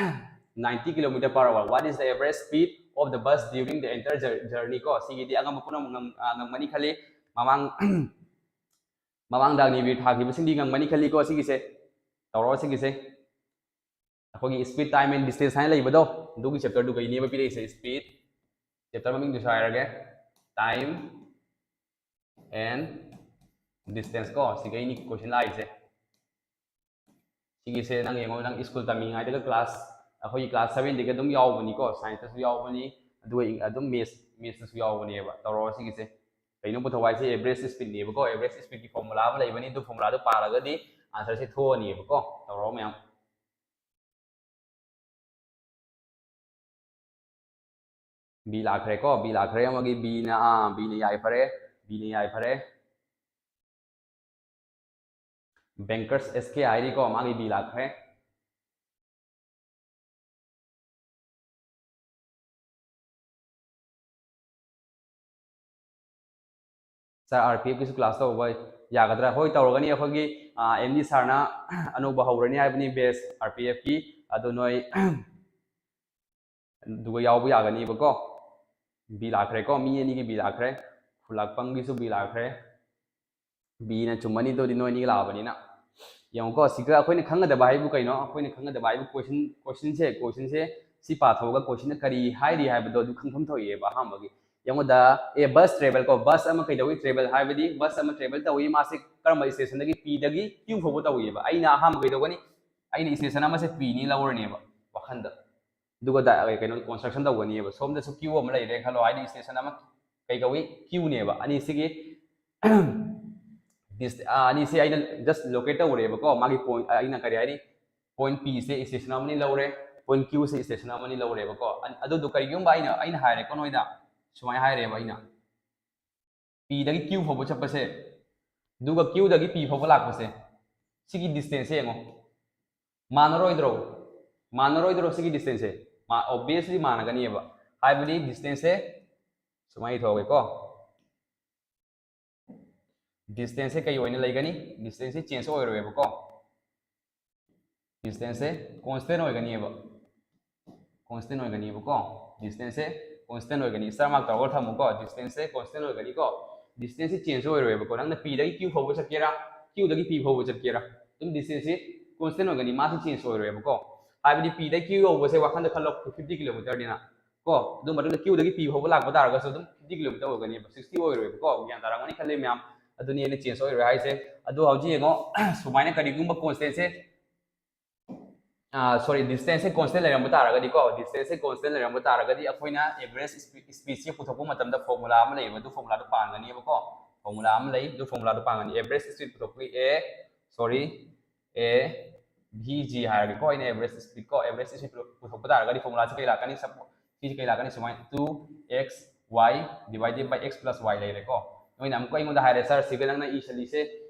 ninety kilometer per hour. What is the average speed of the bus during the entire jour- journey? ꯀꯣ, ꯁꯤꯒꯤꯗꯤ ꯑꯉꯝꯕ ꯄꯨꯝꯅꯃꯛ ꯉꯝ- ꯑ, ꯉꯝꯒꯅꯤ ꯈꯜꯂꯤ꯫ ꯃꯃꯥꯡ ꯃꯃꯥꯡꯗ ꯑꯒꯅꯤꯕꯤꯔ ꯊꯥꯈꯤꯕꯁꯤꯡꯗꯤ ꯉꯝꯒꯅꯤ ꯈꯜꯂꯤꯀꯣ꯫ ꯁꯤꯒꯤꯁꯦ ꯇꯧꯔꯣ꯫ ꯁꯤꯒꯤꯁꯦ ꯑꯩꯈꯣꯏꯒꯤ speed, time and distance ꯍꯥꯏꯅ ꯂꯩꯕꯗꯣ, ꯑꯗꯨꯒꯤ ꯆꯦꯞꯇꯔꯗꯨꯒꯩꯅꯦꯕ ꯄꯤꯔꯛꯏꯁꯦ꯫ Speed, ꯆꯦꯞꯇꯔ ꯃꯃꯤꯡꯗꯨꯁꯨ ꯍꯥꯏꯔꯒꯦ, time and distance ꯀꯣ, ꯁꯤꯒꯩꯅꯤ ꯀꯣꯏꯁꯟ ꯂꯥꯛꯏꯁꯦ꯫ ꯁꯤꯒꯤꯁꯦ ꯅꯪ ꯌꯦꯡꯉꯣ, ꯅꯪ ꯁ꯭ꯀꯨꯜ ꯇꯝꯃꯤꯉꯩꯗꯒ ꯀ꯭ꯂꯥꯁ, ꯑꯩꯈꯣꯏꯒꯤ ꯀ꯭ꯂꯥꯁ ꯁꯚꯦꯟꯗꯒꯤ ꯑꯗꯨꯝ ꯌꯥꯎꯕꯅꯤꯀꯣ, ꯁꯥꯏꯟꯁꯇꯁꯨ ꯌꯥꯎꯕꯅꯤ, ꯑꯗꯨꯒ ꯏꯪ- ꯑꯗꯨꯝ ꯃꯦꯠꯁ ꯃꯦꯠꯁꯇꯁꯨ ꯌꯥꯎꯕꯅꯦꯕ꯫ ꯇꯧꯔꯣ ꯁꯤꯒꯤꯁꯦ꯫ ꯀꯩꯅꯣ ꯄꯨꯊꯣꯛ ꯍꯥꯏꯁꯦ? Average speedꯅꯦꯕꯀꯣ꯫ Average speedꯀꯤ formula ꯑꯃ ꯂꯩꯕꯅꯤ, ꯑꯗꯨ formulaꯗꯨ ꯄꯥꯔꯒꯗꯤ answerꯁꯦ ꯊꯣꯛꯑꯅꯤꯕꯀꯣ꯫ ꯇꯧꯔꯣ ꯃꯌꯥꯝ꯫ B ꯂꯥꯛꯈ꯭ꯔꯦꯀꯣ, B ꯂꯥꯛꯈ꯭ꯔꯦ꯫ ꯑꯃꯒꯤ Bꯅ, ꯑꯥ, Bꯅ ꯌꯥꯏꯐꯔꯦ, Bꯅ ꯌꯥꯏꯐꯔꯦ꯫ Bankers S K ꯍꯥꯏꯔꯤꯀꯣ, ꯃꯥꯒꯤ B ꯂꯥꯛꯈ꯭ꯔꯦ꯫ Sir, R P Fꯀꯤꯁꯨ class ꯇꯧꯕ ꯌꯥꯒꯗ꯭ꯔꯥ? ꯍꯣꯏ, ꯇꯧꯔꯒꯅꯤ꯫ ꯑꯩꯈꯣꯏꯒꯤ, ꯑꯥ, M D sirꯅ ꯑꯅꯧꯕ ꯍꯧꯔꯅꯤ ꯍꯥꯏꯕꯅꯤ batch R P Fꯀꯤ꯫ ꯑꯗꯨ ꯅꯣꯏ ꯑꯗꯨꯒ ꯌꯥꯎꯕ ꯌꯥꯒꯅꯤꯕꯀꯣ꯫ B ꯂꯥꯛꯈ꯭ꯔꯦꯀꯣ, ꯃꯤ ꯑꯅꯤꯒꯤ B ꯂꯥꯛꯈ꯭ꯔꯦ꯫ ꯈꯨꯂꯥꯛꯄꯝꯒꯤꯁꯨ B ꯂꯥꯛꯈ꯭ꯔꯦ꯫ Bꯅ ꯆꯨꯝꯃꯅꯤ, ꯑꯗꯨꯗꯤ ꯅꯣꯏ ꯑꯅꯤꯒ ꯂꯥꯛꯑꯕꯅꯤꯅ꯫ ꯌꯦꯡꯉꯨꯀꯣ, ꯁꯤꯒ ꯑꯩꯈꯣꯏꯅ ꯈꯪꯒꯗꯕ ꯍꯥꯏꯕꯨ ꯀꯩꯅꯣ? ꯑꯩꯈꯣꯏꯅ ꯈꯪꯒꯗꯕ ꯍꯥꯏꯕꯨ question, questionꯁꯦ, questionꯁꯦ ꯁꯤ ꯄꯥꯊꯣꯛꯑꯒ questionꯅ ꯀꯔꯤ ꯍꯥꯏꯔꯤ ꯍꯥꯏꯕꯗꯣ ꯑꯗꯨ ꯈꯪꯐꯝ ꯊꯣꯛꯑꯦꯕ ꯑꯍꯥꯟꯕꯒꯤ꯫ ꯌꯦꯡꯉꯨꯗ, A bus travel ꯀꯣ, bus ꯑꯃ ꯀꯩꯗꯧꯏ travel ꯍꯥꯏꯕꯗꯤ bus ꯑꯃ travel ꯇꯧꯏ, ꯃꯥꯁꯦ ꯀꯔꯝꯕ stationꯗꯒꯤ? Pꯗꯒꯤ Q ꯐꯥꯎꯕ ꯇꯧꯏꯕ꯫ ꯑꯩꯅ ꯑꯍꯥꯟꯕ ꯀꯩꯗꯧꯒꯅꯤ? ꯑꯩꯅ station ꯑꯃꯁꯦ Pꯅꯤ ꯂꯧꯔꯅꯦꯕ ꯋꯥꯈꯟꯗ꯫ ꯑꯗꯨꯒ ꯗ-, ꯀꯩꯅꯣ construction ꯇꯧꯒꯅꯤꯕ꯫ ꯁꯣꯝꯗꯁꯨ Q ꯑꯃ ꯂꯩꯔꯦ ꯈꯜꯂꯣ, ꯍꯥꯏꯗꯤ station ꯑꯃ ꯀꯩ ꯀꯧꯏ? Qꯅꯦꯕ꯫ ꯑꯅꯤꯁꯤꯒꯤ dist-, ꯑ, ꯑꯅꯤꯁꯦ ꯑꯩꯅ just locate ꯇꯧꯔꯦꯕꯀꯣ, ꯃꯥꯒꯤ point, ꯑ, ꯑꯩꯅ ꯀꯔꯤ ꯍꯥꯏꯅꯤ, point Pꯁꯦ station ꯑꯃꯅꯤ ꯂꯧꯔꯦ, point Qꯁꯦ station ꯑꯃꯅꯤ ꯂꯧꯔꯦꯕꯀꯣ꯫ ꯑꯟ-, ꯑꯗꯨꯗꯣ ꯀꯔꯤꯒꯨꯝꯕ ꯑꯩꯅ, ꯑꯩꯅ ꯍꯥꯏꯔꯦꯀꯣ ꯅꯣꯏꯗ, ꯁꯨꯃꯥꯏꯅ ꯍꯥꯏꯔꯦꯕ ꯑꯩꯅ, Pꯗꯒꯤ Q ꯐꯥꯎꯕ ꯆꯠꯄꯁꯦ, ꯑꯗꯨꯒ Qꯗꯒꯤ P ꯐꯥꯎꯕ ꯂꯥꯛꯄꯁꯦ, ꯁꯤꯒꯤ distanceꯁꯦ ꯌꯦꯡꯉꯣ, ꯃꯥꯟꯅꯔꯣꯏꯗ꯭ꯔꯣ? ꯃꯥꯟꯅꯔꯣꯏꯗ꯭ꯔꯣ ꯁꯤꯒꯤ distanceꯁꯦ? ꯃꯥ-, obviously ꯃꯥꯟꯅꯒꯅꯤꯕ, ꯍꯥꯏꯕꯗꯤ distanceꯁꯦ ꯁꯨꯃꯥꯏꯅ ꯏꯊꯣꯛꯑꯒꯦꯀꯣ꯫ distance ꯁꯦ ꯀꯩ ꯑꯣꯏꯅ ꯂꯩꯒꯅꯤ? Distance ꯁꯦ change ꯑꯣꯏꯔꯣꯏꯕꯀꯣ, distance ꯁꯦ constant ꯑꯣꯏꯒꯅꯤꯕ, constant ꯑꯣꯏꯒꯅꯤꯕꯀꯣ, distance ꯁꯦ constant ꯑꯣꯏꯒꯅꯤ꯫ Star mark ꯇꯧꯔꯒ ꯊꯝꯃꯨꯀꯣ, distance ꯁꯦ constant ꯑꯣꯏꯒꯅꯤꯀꯣ, distance ꯁꯦ change ꯑꯣꯏꯔꯣꯏꯕꯀꯣ꯫ ꯅꯪꯅ P ꯗꯒꯤ Q ꯐꯥꯎꯕ ꯆꯠꯀꯦꯔꯥ, Q ꯗꯒꯤ P ꯐꯥꯎꯕ ꯆꯠꯀꯦꯔꯥ, ꯑꯗꯨꯝ distance ꯁꯦ constant ꯑꯣꯏꯒꯅꯤ, ꯃꯥꯁꯦ change ꯑꯣꯏꯔꯣꯏꯕꯀꯣ꯫ ꯍꯥꯏꯕꯗꯤ P ꯗꯒꯤ Q ꯌꯧꯕꯁꯦ ꯋꯥꯈꯟꯗ ꯈꯜꯂꯣ, fifty kilometre ꯅꯤꯅ ꯀꯣ, ꯑꯗꯨ ꯃꯇꯨꯡꯗ Q ꯗꯒꯤ P ꯐꯥꯎꯕ ꯂꯥꯛꯄ ꯇꯥꯔꯒꯁꯨ ꯑꯗꯨꯝ fifty kilometre ꯑꯣꯏꯒꯅꯦꯕ, sixty ꯑꯣꯏꯔꯣꯏꯕꯀꯣ꯫ ꯒ꯭ꯌꯥꯟ ꯇꯥꯔꯝꯒꯅꯤ ꯈꯜꯂꯦ ꯃꯌꯥꯝ꯫ ꯑꯗꯨꯅꯤ ꯑꯩꯅ change ꯑꯣꯏꯔꯣꯏ ꯍꯥꯏꯁꯦ꯫ ꯑꯗꯣ ꯍꯧꯖꯤꯛ ꯌꯦꯡꯉꯣ, ꯁꯨꯃꯥꯏꯅ ꯀꯔꯤꯒꯨꯝꯕ constant ꯁꯦ, sorry, distance ꯁꯦ constant ꯂꯩꯔꯝꯕ ꯇꯥꯔꯒꯗꯤꯀꯣ, distance ꯁꯦ constant ꯂꯩꯔꯝꯕ ꯇꯥꯔꯒꯗꯤ ꯑꯩꯈꯣꯏꯅ average speed ꯁꯦ ꯄꯨꯊꯣꯛꯄ ꯃꯇꯝꯗ formula ꯑꯃ ꯂꯩꯌꯦꯕ, ꯑꯗꯨ formula ꯗꯣ ꯄꯥꯟꯒꯅꯦꯕꯀꯣ꯫ Formula ꯑꯃ ꯂꯩ, ꯑꯗꯨ formula ꯗꯣ ꯄꯥꯟꯒꯅꯤ꯫ Average speed ꯄꯨꯊꯣꯛꯄꯒꯤ A, sorry, A V G ꯍꯥꯏꯔꯒꯦꯀꯣ, ꯑꯩꯅ average speed ꯀꯣ, average speed ꯄꯨꯊꯣꯛꯄ ꯇꯥꯔꯒꯗꯤ formula ꯁꯦ ꯀꯩ ꯂꯥꯛꯀꯅꯤ? ꯁꯤꯁꯦ ꯀꯩ ꯂꯥꯛꯀꯅꯤ? ꯁꯨꯃꯥꯏꯅ two X Y divided by X plus Y ꯂꯩꯔꯦꯀꯣ꯫ ꯅꯣꯏꯅ ꯑꯃꯨꯛꯀ ꯑꯩꯉꯣꯟꯗ ꯍꯥꯏꯔꯦ, "Sir, ꯁꯤꯗ ꯅꯪꯅ ꯏꯁꯜꯂꯤꯁꯦ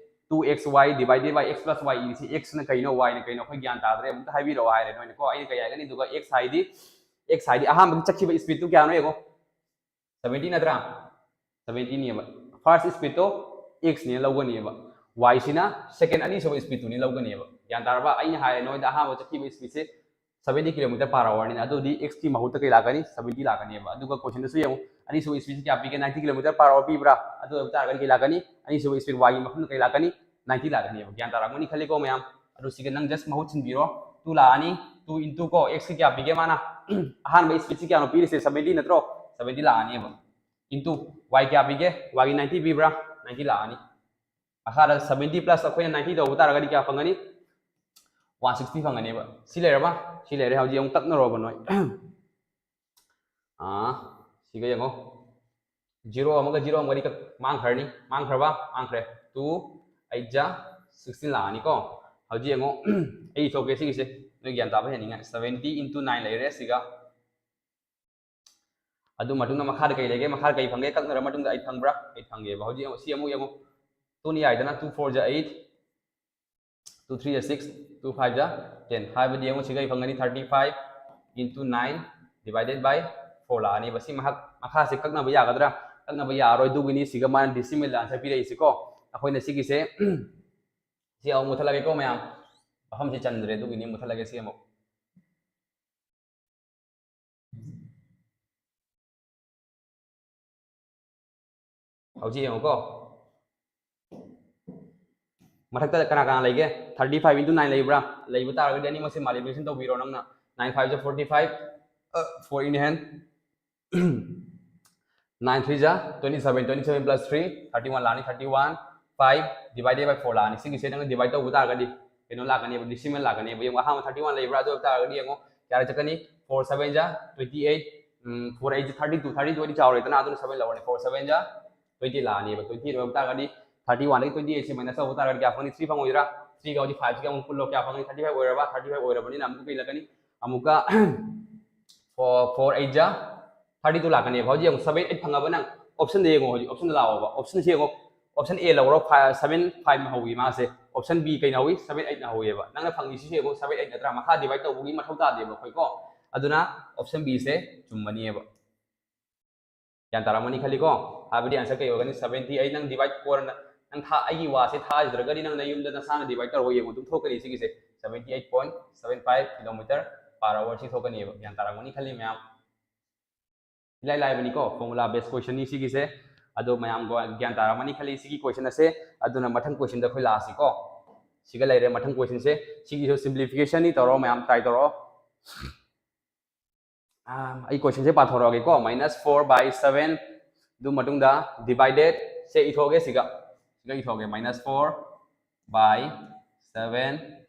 two X Y divided by X plus Y ꯏꯁꯤ, X ꯅ ꯀꯩꯅꯣ, Y ꯅ ꯀꯩꯅꯣ ꯑꯩꯈꯣꯏ ꯒ꯭ꯌꯥꯟ ꯇꯥꯗ꯭ꯔꯦ, ꯑꯃꯨꯛꯇ ꯍꯥꯏꯕꯤꯔꯛꯑꯣ" ꯍꯥꯏꯔꯦ ꯅꯣꯏꯅꯀꯣ꯫ ꯑꯩꯅ ꯀꯩ ꯍꯥꯏꯒꯅꯤ? ꯑꯗꯨꯒ X ꯍꯥꯏꯗꯤ, X ꯍꯥꯏꯗꯤ ꯑꯍꯥꯟꯕꯒꯤ ꯆꯠꯈꯤꯕ speed ꯇꯨ ꯀꯌꯥꯅꯣ ꯌꯦꯡꯉꯣ, seventy ꯅꯠꯇ꯭ꯔꯥ? Seventy ꯅꯦꯕ꯫ First speed ꯇꯣ X ꯅꯦ ꯂꯧꯒꯅꯦꯕ, Y ꯁꯤꯅ second ꯑꯅꯤꯁꯨꯕ speed ꯇꯨꯅꯦ ꯂꯧꯒꯅꯦꯕ꯫ ꯒ꯭ꯌꯥꯟ ꯇꯥꯔꯕ? ꯑꯩꯅ ꯍꯥꯏꯔꯦ ꯅꯣꯏꯗ ꯑꯍꯥꯟꯕ ꯆꯠꯈꯤꯕ speed ꯁꯦ seventy kilometre per hour ꯅꯤꯅ, ꯑꯗꯨꯗꯤ X ꯀꯤ ꯃꯍꯨꯠꯇ ꯀꯩ ꯂꯥꯛꯀꯅꯤ? Seventy ꯂꯥꯛꯀꯅꯦꯕ꯫ ꯑꯗꯨꯒ question ꯗꯁꯨ ꯌꯦꯡꯉꯨ, ꯑꯅꯤꯁꯨꯕ speed ꯁꯦ ꯀꯌꯥ ꯄꯤꯒꯦ? Ninety kilometre per hour ꯄꯤꯕ꯭ꯔꯥ? ꯑꯗꯨ ꯑꯣꯏꯕ ꯇꯥꯔꯒꯗꯤ ꯀꯩ ꯂꯥꯛꯀꯅꯤ? ꯑꯅꯤꯁꯨꯕ speed Y ꯒꯤ ꯃꯐꯝꯗ ꯀꯩ ꯂꯥꯛꯀꯅꯤ? Ninety ꯂꯥꯛꯀꯅꯦꯕ꯫ ꯒ꯭ꯌꯥꯟ ꯇꯥꯔꯝꯒꯅꯤ ꯈꯜꯂꯤꯀꯣ ꯃꯌꯥꯝ꯫ ꯑꯗꯨ ꯁꯤꯒ ꯅꯪ just ꯃꯍꯨꯠ ꯁꯤꯟꯕꯤꯔꯣ꯫ Two ꯂꯥꯛꯑꯅꯤ, two into ꯀꯣ, X ꯀꯤ ꯀꯌꯥ ꯄꯤꯒꯦ ꯃꯥꯅ? ꯑꯍꯥꯟꯕ speed ꯁꯤ ꯀꯌꯥꯅꯣ ꯄꯤꯔꯤꯁꯦ? Seventy ꯅꯠꯇ꯭ꯔꯣ? Seventy ꯂꯥꯛꯑꯅꯦꯕ꯫ Into Y ꯀꯌꯥ ꯄꯤꯒꯦ? Y ꯒꯤ ninety ꯄꯤꯕ꯭ꯔꯥ? Ninety ꯂꯥꯛꯑꯅꯤ꯫ ꯃꯈꯥꯗ seventy plus ꯑꯩꯈꯣꯏꯅ ninety ꯇꯧꯕ ꯇꯥꯔꯒꯗꯤ ꯀꯌꯥ ꯐꯪꯒꯅꯤ? One sixty ꯐꯪꯒꯅꯦꯕ꯫ ꯁꯤ ꯂꯩꯔꯕ? ꯁꯤ ꯂꯩꯔꯦ꯫ ꯍꯧꯖꯤꯛ ꯑꯃꯨꯛ ꯇꯛꯅꯔꯣꯕ ꯅꯣꯏ꯫ ꯑꯥ, ꯁꯤꯒ ꯌꯦꯡꯉꯣ꯫ Zero ꯑꯃꯒ zero ꯑꯃꯒꯗꯤ ꯀꯛ-, ꯃꯥꯡꯈ꯭ꯔꯅꯤ꯫ ꯃꯥꯡꯈ꯭ꯔꯕ? ꯃꯥꯡꯈ꯭ꯔꯦ꯫ Two eight ꯖꯥ sixteen ꯂꯥꯛꯑꯅꯤꯀꯣ꯫ ꯍꯧꯖꯤꯛ ꯌꯦꯡꯉꯣ, ꯑꯩ ꯏꯊꯣꯛꯀꯦ ꯁꯤꯒꯤꯁꯦ, ꯅꯣꯏ ꯒ꯭ꯌꯥꯟ ꯇꯥꯕ ꯍꯦꯟꯅꯤꯡꯉꯥꯏ꯫ Seventy into nine ꯂꯩꯔꯦ ꯁꯤꯒ꯫ ꯑꯗꯨ ꯃꯇꯨꯡꯗ ꯃꯈꯥꯗ ꯀꯩ ꯂꯩꯒꯦ? ꯃꯈꯥꯗ ꯀꯩ ꯐꯪꯒꯦ? ꯀꯛꯅꯔ ꯃꯇꯨꯡꯗ eight ꯐꯪꯕ꯭ꯔꯥ? Eight ꯐꯪꯉꯦꯕ꯫ ꯍꯧꯖꯤꯛ ꯌꯦꯡꯉꯣ, ꯁꯤ ꯑꯃꯨꯛ ꯌꯦꯡꯉꯣ꯫ Two ꯅ ꯌꯥꯏꯗꯅ, two four ꯖꯥ eight, two three ꯖꯥ six, two five ꯖꯥ ten꯫ ꯍꯥꯏꯕꯗꯤ ꯌꯦꯡꯉꯣ, ꯁꯤ ꯀꯩ ꯐꯪꯒꯅꯤ? Thirty five into nine divided by four ꯂꯥꯛꯑꯅꯤꯕ꯫ ꯁꯤ ꯃꯍꯥꯛ ꯃꯈꯥꯁꯦ ꯀꯛꯅꯕ ꯌꯥꯒꯗ꯭ꯔꯥ? ꯀꯛꯅꯕ ꯌꯥꯔꯣꯏ꯫ ꯑꯗꯨꯒꯤꯅꯤ ꯁꯤꯒ ꯃꯥꯅ decimal answer ꯄꯤꯔꯛꯏꯁꯤꯀꯣ꯫ ꯑꯩꯈꯣꯏꯅ ꯁꯤꯒꯤꯁꯦ ꯁꯤ ꯑꯃꯨꯛ ꯃꯨꯊꯠꯂꯒꯦꯀꯣ ꯃꯌꯥꯝ, ꯃꯐꯝꯁꯤ ꯆꯟꯗ꯭ꯔꯦ, ꯑꯗꯨꯒꯤꯅꯤ ꯃꯨꯊꯠꯂꯒꯦ ꯁꯤ ꯑꯃꯨꯛ꯫ ꯍꯧꯖꯤꯛ ꯌꯦꯡꯉꯨꯀꯣ, ꯃꯊꯛꯇ ꯀꯅꯥ ꯀꯅꯥ ꯂꯩꯒꯦ? Thirty five into nine ꯂꯩꯕ꯭ꯔꯥ? ꯂꯩꯕ ꯇꯥꯔꯒꯗꯤ ꯑꯅꯤꯃꯛꯁꯦ multiplication ꯇꯧꯕꯤꯔꯣ ꯅꯪꯅ꯫ Nine five ꯖ forty five, four in hand, nine three ꯖ twenty seven, twenty seven plus three, thirty one ꯂꯥꯛꯑꯅꯤ, thirty one, five divided by four ꯂꯥꯛꯑꯅꯤ꯫ ꯁꯤꯒꯤꯁꯦ ꯅꯪꯅ divide ꯇꯧꯕ ꯇꯥꯔꯒꯗꯤ ꯀꯩꯅꯣ ꯂꯥꯛꯀꯅꯦꯕ, decimal ꯂꯥꯛꯀꯅꯦꯕ꯫ ꯌꯦꯡꯉꯣ, ꯑꯍꯥꯟꯕ thirty one ꯂꯩꯕ꯭ꯔꯥ? ꯑꯗꯨ ꯑꯣꯏꯕ ꯇꯥꯔꯒꯗꯤ ꯌꯦꯡꯉꯣ, ꯀꯌꯥꯗ ꯆꯠꯀꯅꯤ? Four seven ꯖ twenty eight, four eight ꯖ thirty two, thirty two ꯗꯤ ꯆꯥꯎꯔꯦꯗꯅ, ꯑꯗꯨꯅ seven ꯂꯧꯔꯅꯤ꯫ Four seven ꯖ twenty ꯂꯥꯛꯑꯅꯦꯕ꯫ Twenty ꯑꯣꯏꯕ ꯇꯥꯔꯒꯗꯤ thirty one ꯗꯒꯤ twenty eight ꯁꯤ minus ꯇꯧꯕ ꯇꯥꯔꯒꯗꯤ ꯀꯌꯥ ꯐꯪꯅꯤ? Three ꯐꯪꯉꯣꯏꯗ꯭ꯔꯥ? Three ꯒ ꯍꯧꯖꯤꯛ five ꯁꯤꯒ ꯑꯃꯨꯛ ꯄꯨꯜꯂꯣ, ꯀꯌꯥ ꯐꯪꯅꯤ? Thirty five ꯑꯣꯏꯔꯕ? Thirty five ꯑꯣꯏꯔꯕꯅꯤꯅ ꯑꯃꯨꯛꯀ ꯀꯩ ꯂꯥꯛꯀꯅꯤ? ꯑꯃꯨꯛꯀ four, four eight ꯖ thirty two ꯂꯥꯛꯀꯅꯦꯕ꯫ ꯍꯧꯖꯤꯛ ꯌꯦꯡꯉꯣ, seven eight ꯐꯪꯉꯕ ꯅꯪ option ꯗ ꯌꯦꯡꯉꯣ, ꯍꯧꯖꯤꯛ option ꯗ ꯂꯥꯛꯑꯣꯕ, option ꯁꯤ ꯌꯦꯡꯉꯣ, option A ꯂꯧꯔꯣ, seven five ꯅ ꯍꯧꯏ ꯃꯥꯁꯦ, option B ꯀꯩꯅ ꯍꯧꯏ? Seven eight ꯅ ꯍꯧꯏꯑꯕ꯫ ꯅꯪꯅ ꯐꯪꯉꯤꯁꯤꯁꯨ ꯌꯦꯡꯉꯣ, seven eight ꯅꯠꯇ꯭ꯔꯥ? ꯃꯈꯥ divide ꯇꯧꯕꯒꯤ ꯃꯊꯧ ꯇꯥꯗꯦꯕ ꯑꯩꯈꯣꯏ ꯀꯣ꯫ ꯑꯗꯨꯅ option B ꯁꯦ ꯆꯨꯝꯃꯅꯤꯕ꯫ ꯒ꯭ꯌꯥꯟ ꯇꯥꯔꯝꯃꯅꯤ ꯈꯜꯂꯤꯀꯣ? ꯍꯥꯏꯕꯗꯤ answer ꯀꯩ ꯑꯣꯏꯒꯅꯤ? Seventy eight꯫ ꯅꯪ divide ꯀꯣꯟꯅ ꯅꯪ ꯊꯥ ꯑꯩꯒꯤ ꯋꯥꯁꯦ ꯊꯥꯖꯗ꯭ꯔꯒꯗꯤ ꯅꯪ ꯅꯌꯨꯝꯗ ꯅꯁꯥꯅ divide ꯇꯧꯔꯒ ꯌꯦꯡꯉꯣ, ꯑꯗꯨꯝ ꯊꯣꯛꯀꯅꯤ ꯁꯤꯒꯤꯁꯦ꯫ Seventy eight point seven five kilometer per hour ꯁꯤ ꯊꯣꯛꯀꯅꯤꯕ꯫ ꯒ꯭ꯌꯥꯟ ꯇꯥꯔꯝꯒꯅꯤ ꯈꯜꯂꯤ ꯃꯌꯥꯝ꯫ ꯏꯂꯥꯏ ꯂꯥꯏꯕꯅꯤꯀꯣ, formula based question ꯅꯤ ꯁꯤꯒꯤꯁꯦ꯫ ꯑꯗꯣ ꯃꯌꯥꯝ ꯒ꯭ꯌꯥꯟ ꯇꯥꯔꯝꯃꯅꯤ ꯈꯜꯂꯤ ꯁꯤꯒꯤ question ꯑꯁꯦ꯫ ꯑꯗꯨꯅ ꯃꯊꯪ question ꯗ ꯑꯩꯈꯣꯏ ꯂꯥꯛꯑꯁꯤꯀꯣ꯫ ꯁꯤꯒ ꯂꯩꯔꯦ ꯃꯊꯪ question ꯁꯦ꯫ ꯁꯤꯒꯤꯁꯨ simplification ꯅꯤ, ꯇꯧꯔꯣ ꯃꯌꯥꯝ, try ꯇꯧꯔꯣ꯫ ꯑꯥ, ꯑꯩ question say ꯄꯥꯊꯣꯔꯛꯑꯒꯦꯀꯣ꯫ Minus four by seven, ꯑꯗꯨ ꯃꯇꯨꯡꯗ divided ꯁꯦ ꯏꯊꯣꯛꯑꯒꯦ ꯁꯤꯒ, ꯁꯤꯒ ꯏꯊꯣꯛꯑꯒꯦ꯫ Minus four by seven,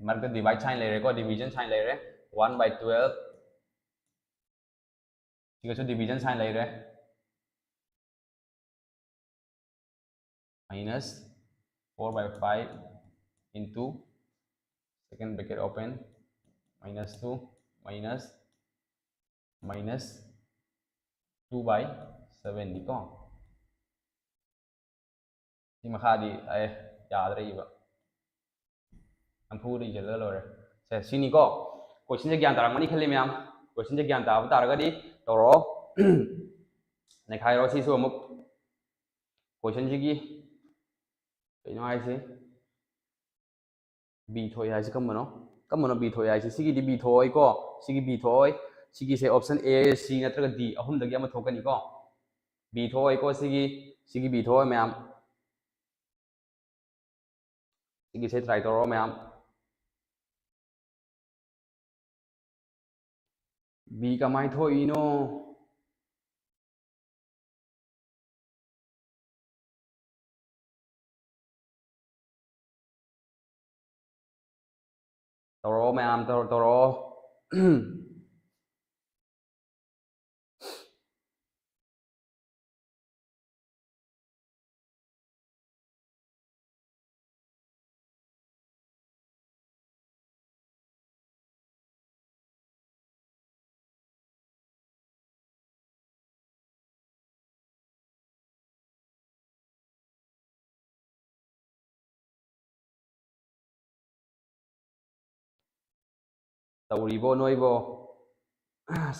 ꯃꯔꯛꯇ divide sign ꯂꯩꯔꯦꯀꯣ, division sign ꯂꯩꯔꯦ꯫ One by twelve, ꯁꯤꯒꯁꯨ division sign ꯂꯩꯔꯦ꯫ Minus four by five into, second bracket open, minus two, minus, minus two by seven ꯅꯤꯀꯣ꯫ ꯁꯤ ꯃꯈꯥꯗꯤ ꯑꯦ ꯌꯥꯗ꯭ꯔꯦ ꯏꯕ꯫ ꯅꯝꯐꯨꯗ ꯏꯁꯤꯜꯂꯒ ꯂꯣꯏꯔꯦ꯫ ꯁꯦ, ꯁꯤꯅꯤꯀꯣ꯫ Question ꯁꯦ ꯒ꯭ꯌꯥꯟ ꯇꯥꯔꯝꯒꯅꯤ ꯈꯜꯂꯤ ꯃꯌꯥꯝ꯫ Question ꯁꯦ ꯒ꯭ꯌꯥꯟ ꯇꯥꯕ ꯇꯥꯔꯒꯗꯤ ꯇꯧꯔꯛꯑꯣ꯫ ꯅꯩꯈꯥꯏꯔꯣ ꯁꯤꯁꯨ ꯑꯃꯨꯛ꯫ Question ꯁꯤꯒꯤ ꯀꯩꯅꯣ ꯍꯥꯏꯁꯦ? B ꯊꯣꯛꯑꯦ ꯍꯥꯏꯁꯦ ꯀꯔꯝꯕꯅꯣ? ꯀꯔꯝꯕꯅꯣ B ꯊꯣꯛꯑꯦ ꯍꯥꯏꯁꯦ? ꯁꯤꯒꯤꯗꯤ B ꯊꯣꯛꯑꯣꯏꯀꯣ꯫ ꯁꯤꯒꯤ B ꯊꯣꯛꯑꯣꯏ꯫ ꯁꯤꯒꯤꯁꯦ option A, C ꯅꯠꯇ꯭ꯔꯒ D ꯑꯍꯨꯝꯗꯒꯤ ꯑꯃ ꯊꯣꯛꯀꯅꯤꯀꯣ꯫ B ꯊꯣꯛꯑꯣꯏꯀꯣ ꯁꯤꯒꯤ꯫ ꯁꯤꯒꯤ B ꯊꯣꯛꯑꯣꯏ ꯃꯌꯥꯝ꯫ ꯁꯤꯒꯤꯁꯦ try ꯇꯧꯔꯣ ꯃꯌꯥꯝ꯫ B ꯀꯃꯥꯏ ꯊꯣꯛꯏꯅꯣ? ꯇꯧꯔꯛꯑꯣ ꯃꯌꯥꯝ, ꯇꯧꯔꯣ, ꯇꯧꯔꯛꯑꯣ꯫ ꯇꯧꯔꯤꯕꯣ ꯅꯣꯏꯕꯣ?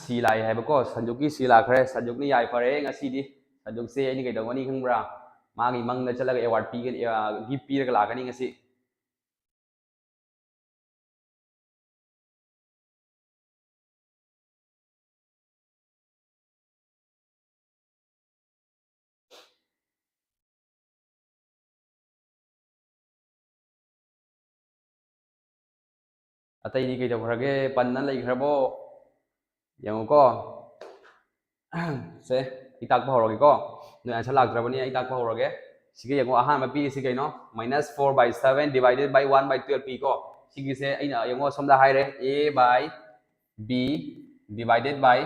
ꯁꯤ ꯂꯥꯛꯑꯦ ꯍꯥꯏꯕꯀꯣ, ꯁꯟꯖꯨꯛꯀꯤ ꯁꯤ ꯂꯥꯛꯈ꯭ꯔꯦ꯫ ꯁꯟꯖꯨꯛꯅ ꯌꯥꯏꯐꯔꯦ ꯉꯁꯤꯗꯤ꯫ ꯁꯟꯖꯨꯛꯁꯦ ꯑꯩꯅ ꯀꯩꯗꯧꯒꯅꯤ ꯈꯪꯕ꯭ꯔꯥ? ꯃꯥꯒꯤ ꯃꯪꯗ ꯆꯠꯂꯒ award ꯄꯤꯒꯅꯤ, ꯑ, gift ꯄꯤꯔꯒ ꯂꯥꯛꯀꯅꯤ ꯉꯁꯤ꯫ ꯑꯇꯩꯗꯤ ꯀꯩꯗꯧꯈ꯭ꯔꯒꯦ? ꯄꯟꯅ ꯂꯩꯈ꯭ꯔꯕꯣ? ꯌꯦꯡꯉꯨꯀꯣ꯫ ꯁꯦ, ꯑꯩ ꯇꯥꯛꯄ ꯍꯧꯔꯒꯦꯀꯣ꯫ ꯅꯣꯏ answer ꯂꯥꯛꯇ꯭ꯔꯕꯅꯤ, ꯑꯩ ꯇꯥꯛꯄ ꯍꯧꯔꯒꯦ꯫ ꯁꯤꯒ ꯌꯦꯡꯉꯣ, ꯑꯍꯥꯟꯕ ꯄꯤꯔꯤꯁꯤ ꯀꯩꯅꯣ? Minus four by seven divided by one by twelve ꯄꯤꯀꯣ꯫ ꯁꯤꯒꯤꯁꯦ ꯑꯩꯅ ꯌꯦꯡꯉꯣ, ꯁꯣꯝꯗ ꯍꯥꯏꯔꯦ, A by B divided by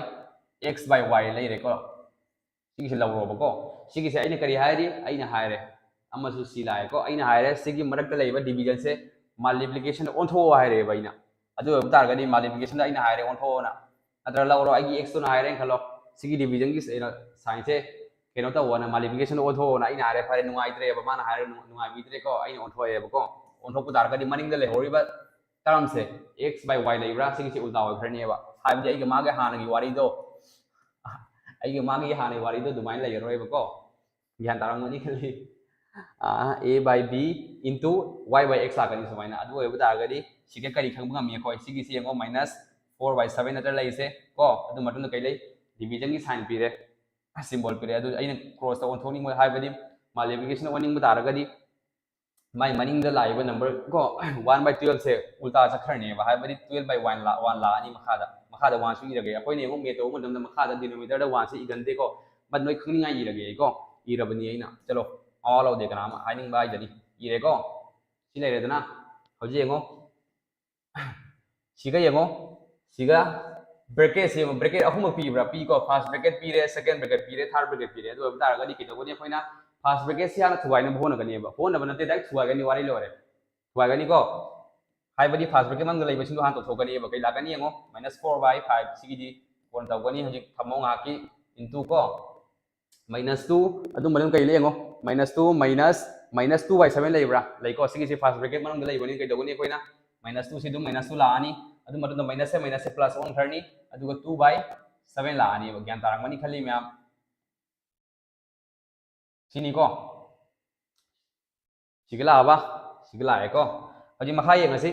X by Y ꯂꯩꯔꯦꯀꯣ꯫ ꯁꯤꯒꯤꯁꯦ ꯂꯧꯔꯣꯕꯀꯣ꯫ ꯁꯤꯒꯤꯁꯦ ꯑꯩꯅ ꯀꯔꯤ ꯍꯥꯏꯔꯤ? ꯑꯩꯅ ꯍꯥꯏꯔꯦ, ꯑꯃꯁꯨ ꯁꯤ ꯂꯥꯛꯑꯦꯀꯣ꯫ ꯑꯩꯅ ꯍꯥꯏꯔꯦ, ꯁꯤꯒꯤ ꯃꯔꯛꯇ ꯂꯩꯕ division ꯁꯦ multiplication ꯗ ꯑꯣꯟꯊꯣꯛꯑꯣ ꯍꯥꯏꯔꯦꯕ ꯑꯩꯅ꯫ ꯑꯗꯨ ꯑꯣꯏꯕ ꯇꯥꯔꯒꯗꯤ multiplication ꯗ ꯑꯩꯅ ꯍꯥꯏꯔꯦ ꯑꯣꯟꯊꯣꯛꯑꯣꯅ꯫ ꯅꯠꯇ꯭ꯔꯒ ꯂꯧꯔꯣ, ꯑꯩꯒꯤ X ꯇꯨꯅ ꯍꯥꯏꯔꯦꯅ ꯈꯜꯂꯣ, ꯁꯤꯒꯤ division ꯒꯤ ꯀꯩꯅꯣ, sign ꯁꯦ ꯀꯩꯅꯣ ꯇꯧꯑꯣꯅ, multiplication ꯗ ꯑꯣꯟꯊꯣꯛꯑꯣꯅ ꯑꯩꯅ ꯍꯥꯏꯔꯦ꯫ ꯐꯔꯦ, ꯅꯨꯡꯉꯥꯏꯇ꯭ꯔꯦꯕ, ꯃꯥꯅ ꯍꯥꯏꯔꯦ ꯅꯨꯡ-, ꯅꯨꯡꯉꯥꯏꯕꯤꯗ꯭ꯔꯦꯀꯣ, ꯑꯩꯅ ꯑꯣꯟꯊꯣꯛꯑꯦꯕꯀꯣ꯫ ꯑꯣꯟꯊꯣꯛꯄ ꯇꯥꯔꯒꯗꯤ ꯃꯅꯤꯡꯗ ꯂꯩꯍꯧꯔꯤꯕ term say X by Y ꯂꯩꯕ꯭ꯔꯥ? ꯁꯤꯒꯤꯁꯦ ꯎꯜꯇꯥ ꯑꯣꯏꯈ꯭ꯔꯅꯦꯕ꯫ ꯍꯥꯏꯕꯗꯤ ꯑꯩꯒ ꯃꯥꯒ ꯍꯥꯟꯅꯒꯤ ꯋꯥꯔꯤꯗꯣ, ꯑꯩꯒꯤ ꯃꯥꯒꯤ ꯍꯥꯟꯅꯒꯤ ꯋꯥꯔꯤꯗꯣ ꯑꯗꯨꯃꯥꯏꯅ ꯂꯩꯔꯔꯣꯏꯕꯀꯣ꯫ ꯒ꯭ꯌꯥꯟ ꯇꯥꯔꯝꯒꯅꯤ ꯈꯜꯂꯤ꯫ ꯑ, A by B into Y by X ꯂꯥꯛꯀꯅꯤ ꯁꯨꯃꯥꯏꯅ꯫ ꯑꯗꯨ ꯑꯣꯏꯕ ꯇꯥꯔꯒꯗꯤ ꯁꯤꯒ ꯀꯔꯤ ꯈꯪꯕ ꯉꯝꯃꯤ ꯑꯩꯈꯣꯏ? ꯁꯤꯒꯤꯁꯤ ꯌꯦꯡꯉꯣ, minus four by seven ꯅꯠꯇ꯭ꯔ ꯂꯩꯔꯤꯁꯦ ꯀꯣ꯫ ꯑꯗꯨ ꯃꯇꯨꯡꯗ ꯀꯩ ꯂꯩ? Division ꯒꯤ sign ꯄꯤꯔꯦ, symbol ꯄꯤꯔꯦ꯫ ꯑꯗꯨ ꯑꯩꯅ cross ꯇ ꯑꯣꯟꯊꯣꯛꯅꯤꯡꯕ, ꯍꯥꯏꯕꯗꯤ multiplication ꯑꯣꯟꯅꯤꯡꯕ ꯇꯥꯔꯒꯗꯤ ꯃꯥꯏ ꯃꯅꯤꯡꯗ ꯂꯥꯛꯏꯕ number ꯀꯣ, one by twelve ꯁꯦ ꯎꯜꯇꯥ ꯆꯠꯈ꯭ꯔꯅꯦꯕ, ꯍꯥꯏꯕꯗꯤ twelve by one lakh-, one ꯂꯥꯛꯑꯅꯤ ꯃꯈꯥꯗ꯫ ꯃꯈꯥꯗ one ꯁꯨ ꯏꯔꯒꯦ꯫ ꯑꯩꯈꯣꯏꯅ ꯌꯦꯡꯉꯨ, math ꯇꯧꯕ ꯃꯇꯝꯗ ꯃꯈꯥꯗ denominator the one say ꯏꯒꯟꯗꯦꯀꯣ, but ꯅꯣꯏ ꯈꯪꯅꯤꯡꯉꯥꯏ ꯏꯔꯒꯦ ꯑꯩꯀꯣ, ꯏꯔꯕꯅꯤ ꯑꯩꯅ꯫ ꯆꯠꯂꯣ, ꯃꯋꯥ ꯂꯧꯗꯦ ꯀꯅꯥ ꯑꯃ, ꯍꯥꯏꯅꯤꯡꯕ ꯍꯥꯏꯖꯅꯤ꯫ ꯏꯔꯦꯀꯣ, ꯁꯤ ꯂꯩꯔꯦꯗꯅ꯫ ꯍꯧꯖꯤꯛ ꯌꯦꯡꯉꯣ, ꯁꯤꯒ ꯌꯦꯡꯉꯣ, ꯁꯤꯒ bracket ꯁꯦ ꯌꯦꯡꯉꯣ, bracket ꯑꯍꯨꯝꯃꯛ ꯄꯤꯕ꯭ꯔꯥ? ꯄꯤꯀꯣ꯫ First bracket ꯄꯤꯔꯦ, second bracket ꯄꯤꯔꯦ, third bracket ꯄꯤꯔꯦ꯫ ꯑꯗꯨ ꯑꯣꯏꯕ ꯇꯥꯔꯒꯗꯤ ꯀꯩꯗꯧꯒꯅꯤ? ꯑꯩꯈꯣꯏꯅ first bracket ꯁꯤ ꯍꯥꯟꯅ ꯊꯨꯒꯥꯏꯅꯕ ꯍꯣꯠꯅꯒꯅꯦꯕ꯫ ꯍꯣꯠꯅꯕ ꯅꯠꯇꯦ, direct ꯊꯨꯒꯥꯏꯒꯅꯤ, ꯋꯥꯔꯤ ꯂꯣꯏꯔꯦ꯫ ꯊꯨꯒꯥꯏꯒꯅꯤꯀꯣ꯫ ꯍꯥꯏꯕꯗꯤ first bracket ꯃꯅꯨꯡꯗ ꯂꯩꯕꯁꯤꯡꯗꯣ ꯍꯥꯟꯅ ꯇꯧꯊꯣꯛꯀꯅꯤꯕ꯫ ꯀꯩ ꯂꯥꯛꯀꯅꯤ ꯌꯦꯡꯉꯣ, minus four by five꯫ ꯁꯤꯒꯤꯗꯤ ꯀꯣꯟꯅ ꯇꯧꯒꯅꯤ, ꯍꯧꯖꯤꯛ ꯊꯝꯃꯣ ꯉꯥꯏꯍꯥꯛꯀꯤ꯫ Into ꯀꯣ, minus two, ꯑꯗꯨ ꯃꯅꯨꯡ ꯀꯩ ꯂꯩ ꯌꯦꯡꯉꯣ, minus two minus, minus two by seven ꯂꯩꯕ꯭ꯔꯥ? ꯂꯩꯀꯣ꯫ ꯁꯤꯒꯤꯁꯤ first bracket ꯃꯅꯨꯡꯗ ꯂꯩꯕꯅꯤ, ꯀꯩꯗꯧꯒꯅꯤ ꯑꯩꯈꯣꯏꯅ? Minus two ꯁꯤ ꯑꯗꯨꯝ minus two ꯂꯥꯛꯑꯅꯤ꯫ ꯑꯗꯨ ꯃꯇꯨꯡꯗ minus ꯁꯦ minus ꯁꯦ plus ꯑꯣꯟꯈ꯭ꯔꯅꯤ, ꯑꯗꯨꯒ two by seven ꯂꯥꯛꯑꯅꯤꯕ꯫ ꯒ꯭ꯌꯥꯟ ꯇꯥꯔꯝꯒꯅꯤ ꯈꯜꯂꯤ ꯃꯌꯥꯝ꯫ ꯁꯤꯅꯤꯀꯣ꯫ ꯁꯤꯒ ꯂꯥꯛꯑꯕ? ꯁꯤꯒ ꯂꯥꯛꯑꯦꯀꯣ꯫ ꯍꯧꯖꯤꯛ ꯃꯈꯥ ꯌꯦꯡꯉꯁꯤ꯫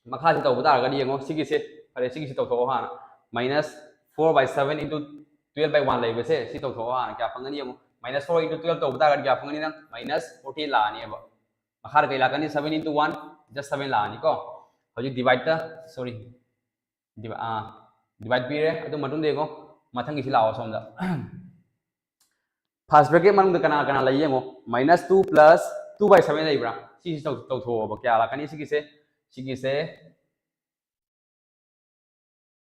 ꯃꯈꯥꯁꯤ ꯇꯧꯕ ꯇꯥꯔꯒꯗꯤ ꯌꯦꯡꯉꯣ, ꯁꯤꯒꯤꯁꯦ, ꯐꯔꯦ, ꯁꯤꯒꯤꯁꯤ ꯇꯧꯊꯣꯛꯑꯣ ꯍꯥꯟꯅ꯫ Minus four by seven into twelve by one ꯂꯩꯕꯁꯦ, ꯁꯤ ꯇꯧꯊꯣꯛꯑꯣ ꯍꯥꯟꯅ꯫ ꯀꯌꯥ ꯐꯪꯒꯅꯤ ꯌꯦꯡꯉꯣ꯫ Minus four into twelve ꯇꯧꯕ ꯇꯥꯔꯒꯗꯤ ꯀꯌꯥ ꯐꯪꯒꯅꯤ ꯅꯪ? Minus forty ꯂꯥꯛꯑꯅꯦꯕ꯫ ꯃꯈꯥꯗ ꯀꯩ ꯂꯥꯛꯀꯅꯤ? Seven into one, just seven ꯂꯥꯛꯑꯅꯤꯀꯣ꯫ ꯍꯧꯖꯤꯛ divide ꯇ, sorry, divi-, ꯑꯥ, divide ꯄꯤꯔꯦ꯫ ꯑꯗꯨ ꯃꯇꯨꯡꯗ ꯌꯦꯡꯉꯣ, ꯃꯊꯪꯒꯤꯁꯤ ꯂꯥꯛꯑꯣ ꯁꯣꯝꯗ꯫ First bracket ꯃꯅꯨꯡꯗ ꯀꯅꯥ ꯀꯅꯥ ꯂꯩ ꯌꯦꯡꯉꯣ꯫ Minus two plus two by seven ꯂꯩꯕ꯭ꯔꯥ? ꯁꯤꯁꯤ ꯇꯧ-, ꯇꯧꯊꯣꯛꯑꯣꯕ꯫ ꯀꯌꯥ ꯂꯥꯛꯀꯅꯤ ꯁꯤꯒꯤꯁꯦ? ꯁꯤꯒꯤꯁꯦ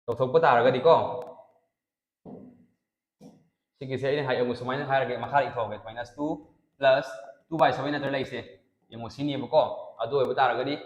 ꯇꯧꯊꯣꯛꯄ ꯇꯥꯔꯒꯗꯤꯀꯣ, ꯁꯤꯒꯤꯁꯦ ꯑꯩꯅ ꯍꯥꯏ-, ꯌꯦꯡꯉꯨ, ꯁꯨꯃꯥꯏꯅ ꯍꯥꯏꯔꯒꯦ, ꯃꯈꯥꯗ ꯏꯊꯣꯛꯑꯒꯦ꯫ Minus two plus two by seven ꯅꯠꯇ꯭ꯔ ꯂꯩꯁꯦ? ꯌꯦꯡꯉꯨ, ꯁꯤꯅꯦꯕꯀꯣ꯫ ꯑꯗꯨ ꯑꯣꯏꯕ ꯇꯥꯔꯒꯗꯤ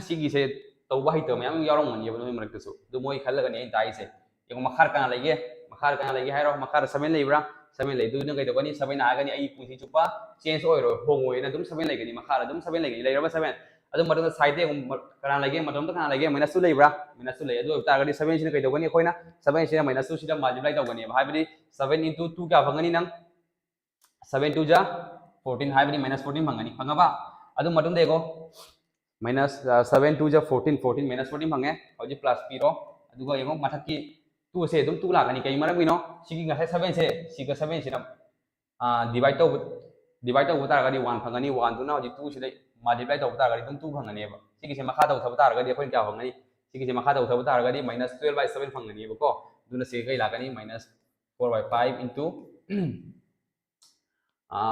ꯁꯤꯒꯤꯁꯦ ꯇꯧꯕ ꯍꯩꯇꯕ ꯃꯌꯥꯝ ꯑꯃ ꯌꯥꯎꯔꯝꯒꯅꯦꯕ ꯅꯣꯏ ꯃꯔꯛꯇꯁꯨ꯫ ꯑꯗꯨ ꯃꯣꯏ ꯈꯜꯂꯒꯅꯤ ꯑꯩꯅ ꯇꯥꯛꯏꯁꯦ꯫ ꯌꯦꯡꯉꯣ, ꯃꯈꯥꯗ ꯀꯅꯥ ꯂꯩꯒꯦ? ꯃꯈꯥꯗ ꯀꯅꯥ ꯂꯩꯒꯦ ꯍꯥꯏꯔꯣ? ꯃꯈꯥꯗ seven ꯂꯩꯕ꯭ꯔꯥ? Seven ꯂꯩꯗꯣꯏꯗꯨꯅ ꯀꯩꯗꯧꯒꯅꯤ? Seven ꯍꯥꯏꯔꯒꯅꯤ ꯑꯩ ꯄꯨꯟꯁꯤ ꯆꯨꯞꯄ change ꯑꯣꯏꯔꯣꯏ, ꯍꯣꯡꯉꯣꯏꯅ ꯑꯗꯨꯝ seven ꯂꯩꯒꯅꯤ, ꯃꯈꯥꯗ ꯑꯗꯨꯝ seven ꯂꯩꯒꯅꯤ꯫ ꯂꯩꯔꯕ seven? ꯑꯗꯨ ꯃꯇꯨꯡꯗ ꯁꯥꯏꯗꯇ ꯌꯦꯡꯉꯨ, ꯀꯅꯥ ꯂꯩꯒꯦ? ꯃꯇꯣꯝꯇ ꯀꯅꯥ ꯂꯩꯒꯦ? ꯃꯥꯏꯅꯁ ꯇꯨ ꯂꯩꯕ꯭ꯔꯥ? ꯃꯥꯏꯅꯁ ꯇꯨ ꯂꯩ꯫ ꯑꯗꯨ ꯑꯣꯏꯕ ꯇꯥꯔꯒꯗꯤ ꯁꯕꯦꯟꯁꯤꯅ ꯀꯩꯗꯧꯒꯅꯤ? ꯑꯩꯈꯣꯏꯅ ꯁꯕꯦꯟꯁꯤꯅ ꯃꯥꯏꯅꯁ ꯇꯨꯁꯤꯗ ꯃꯜꯇꯤꯄ꯭ꯂꯥꯏ ꯇꯧꯒꯅꯦꯕ꯫ ꯍꯥꯏꯕꯗꯤ ꯁꯕꯦꯟ ꯏꯟꯇꯨ ꯇꯨ ꯀꯌꯥ ꯐꯪꯒꯅꯤ ꯅꯪ? ꯁꯕꯦꯟ ꯇꯨ ꯖꯥ ꯐꯣꯔꯇꯤꯟ, ꯍꯥꯏꯕꯗꯤ ꯃꯥꯏꯅꯁ ꯐꯣꯔꯇꯤꯟ ꯐꯪꯒꯅꯤ꯫ ꯐꯪꯉꯕ? ꯑꯗꯨ ꯃꯇꯨꯡꯗ ꯌꯦꯡꯉꯣ, ꯃꯥꯏꯅꯁ ꯁꯕꯦꯟ ꯇꯨ ꯖꯥ ꯐꯣꯔꯇꯤꯟ, ꯐꯣꯔꯇꯤꯟ ꯃꯥꯏꯅꯁ ꯐꯣꯔꯇꯤꯟ ꯐꯪꯉꯦ꯫ ꯍꯧꯖꯤꯛ ꯄ꯭ꯂꯁ ꯄꯤꯔꯣ꯫ ꯑꯗꯨꯒ ꯌꯦꯡꯉꯣ, ꯃꯊꯛꯀꯤ ꯇꯨꯁꯦ ꯑꯗꯨꯝ ꯇꯨ ꯂꯥꯛꯀꯅꯤ꯫ ꯀꯩ ꯃꯔꯝꯒꯤꯅꯣ? ꯁꯤꯒꯤ ꯉꯁꯥꯏ ꯁꯕꯦꯟꯁꯦ ꯁꯤꯒ ꯁꯕꯦꯟꯁꯤꯅ ꯗꯤꯚꯥꯏꯠ ꯇꯧꯕ, ꯗꯤꯚꯥꯏꯠ ꯇꯧꯕ ꯇꯥꯔꯒꯗꯤ ꯋꯥꯟ ꯐꯪꯒꯅꯤ꯫ ꯋꯥꯟꯗꯨꯅ ꯍꯧꯖꯤꯛ ꯇꯨꯁꯤꯗ ꯃꯜꯇꯤꯄ꯭ꯂꯥꯏ ꯇꯧꯕ ꯇꯥꯔꯒꯗꯤ ꯑꯗꯨꯝ ꯇꯨ ꯐꯪꯒꯅꯦꯕ꯫ ꯁꯤꯒꯤꯁꯦ ꯃꯈꯥ ꯇꯧꯊꯕ ꯇꯥꯔꯒꯗꯤ ꯑꯩꯈꯣꯏꯅ ꯀꯌꯥ ꯐꯪꯒꯅꯤ? ꯁꯤꯒꯤꯁꯦ ꯃꯈꯥ ꯇꯧꯊꯕ ꯇꯥꯔꯒꯗꯤ ꯃꯥꯏꯅꯁ ꯇꯨꯌꯦꯜꯞ ꯕꯥꯏ ꯁꯕꯦꯟ ꯐꯪꯒꯅꯦꯕꯀꯣ꯫ ꯑꯗꯨꯅ ꯁꯤꯒ ꯀꯩ ꯂꯥꯛꯀꯅꯤ? Minus four by five into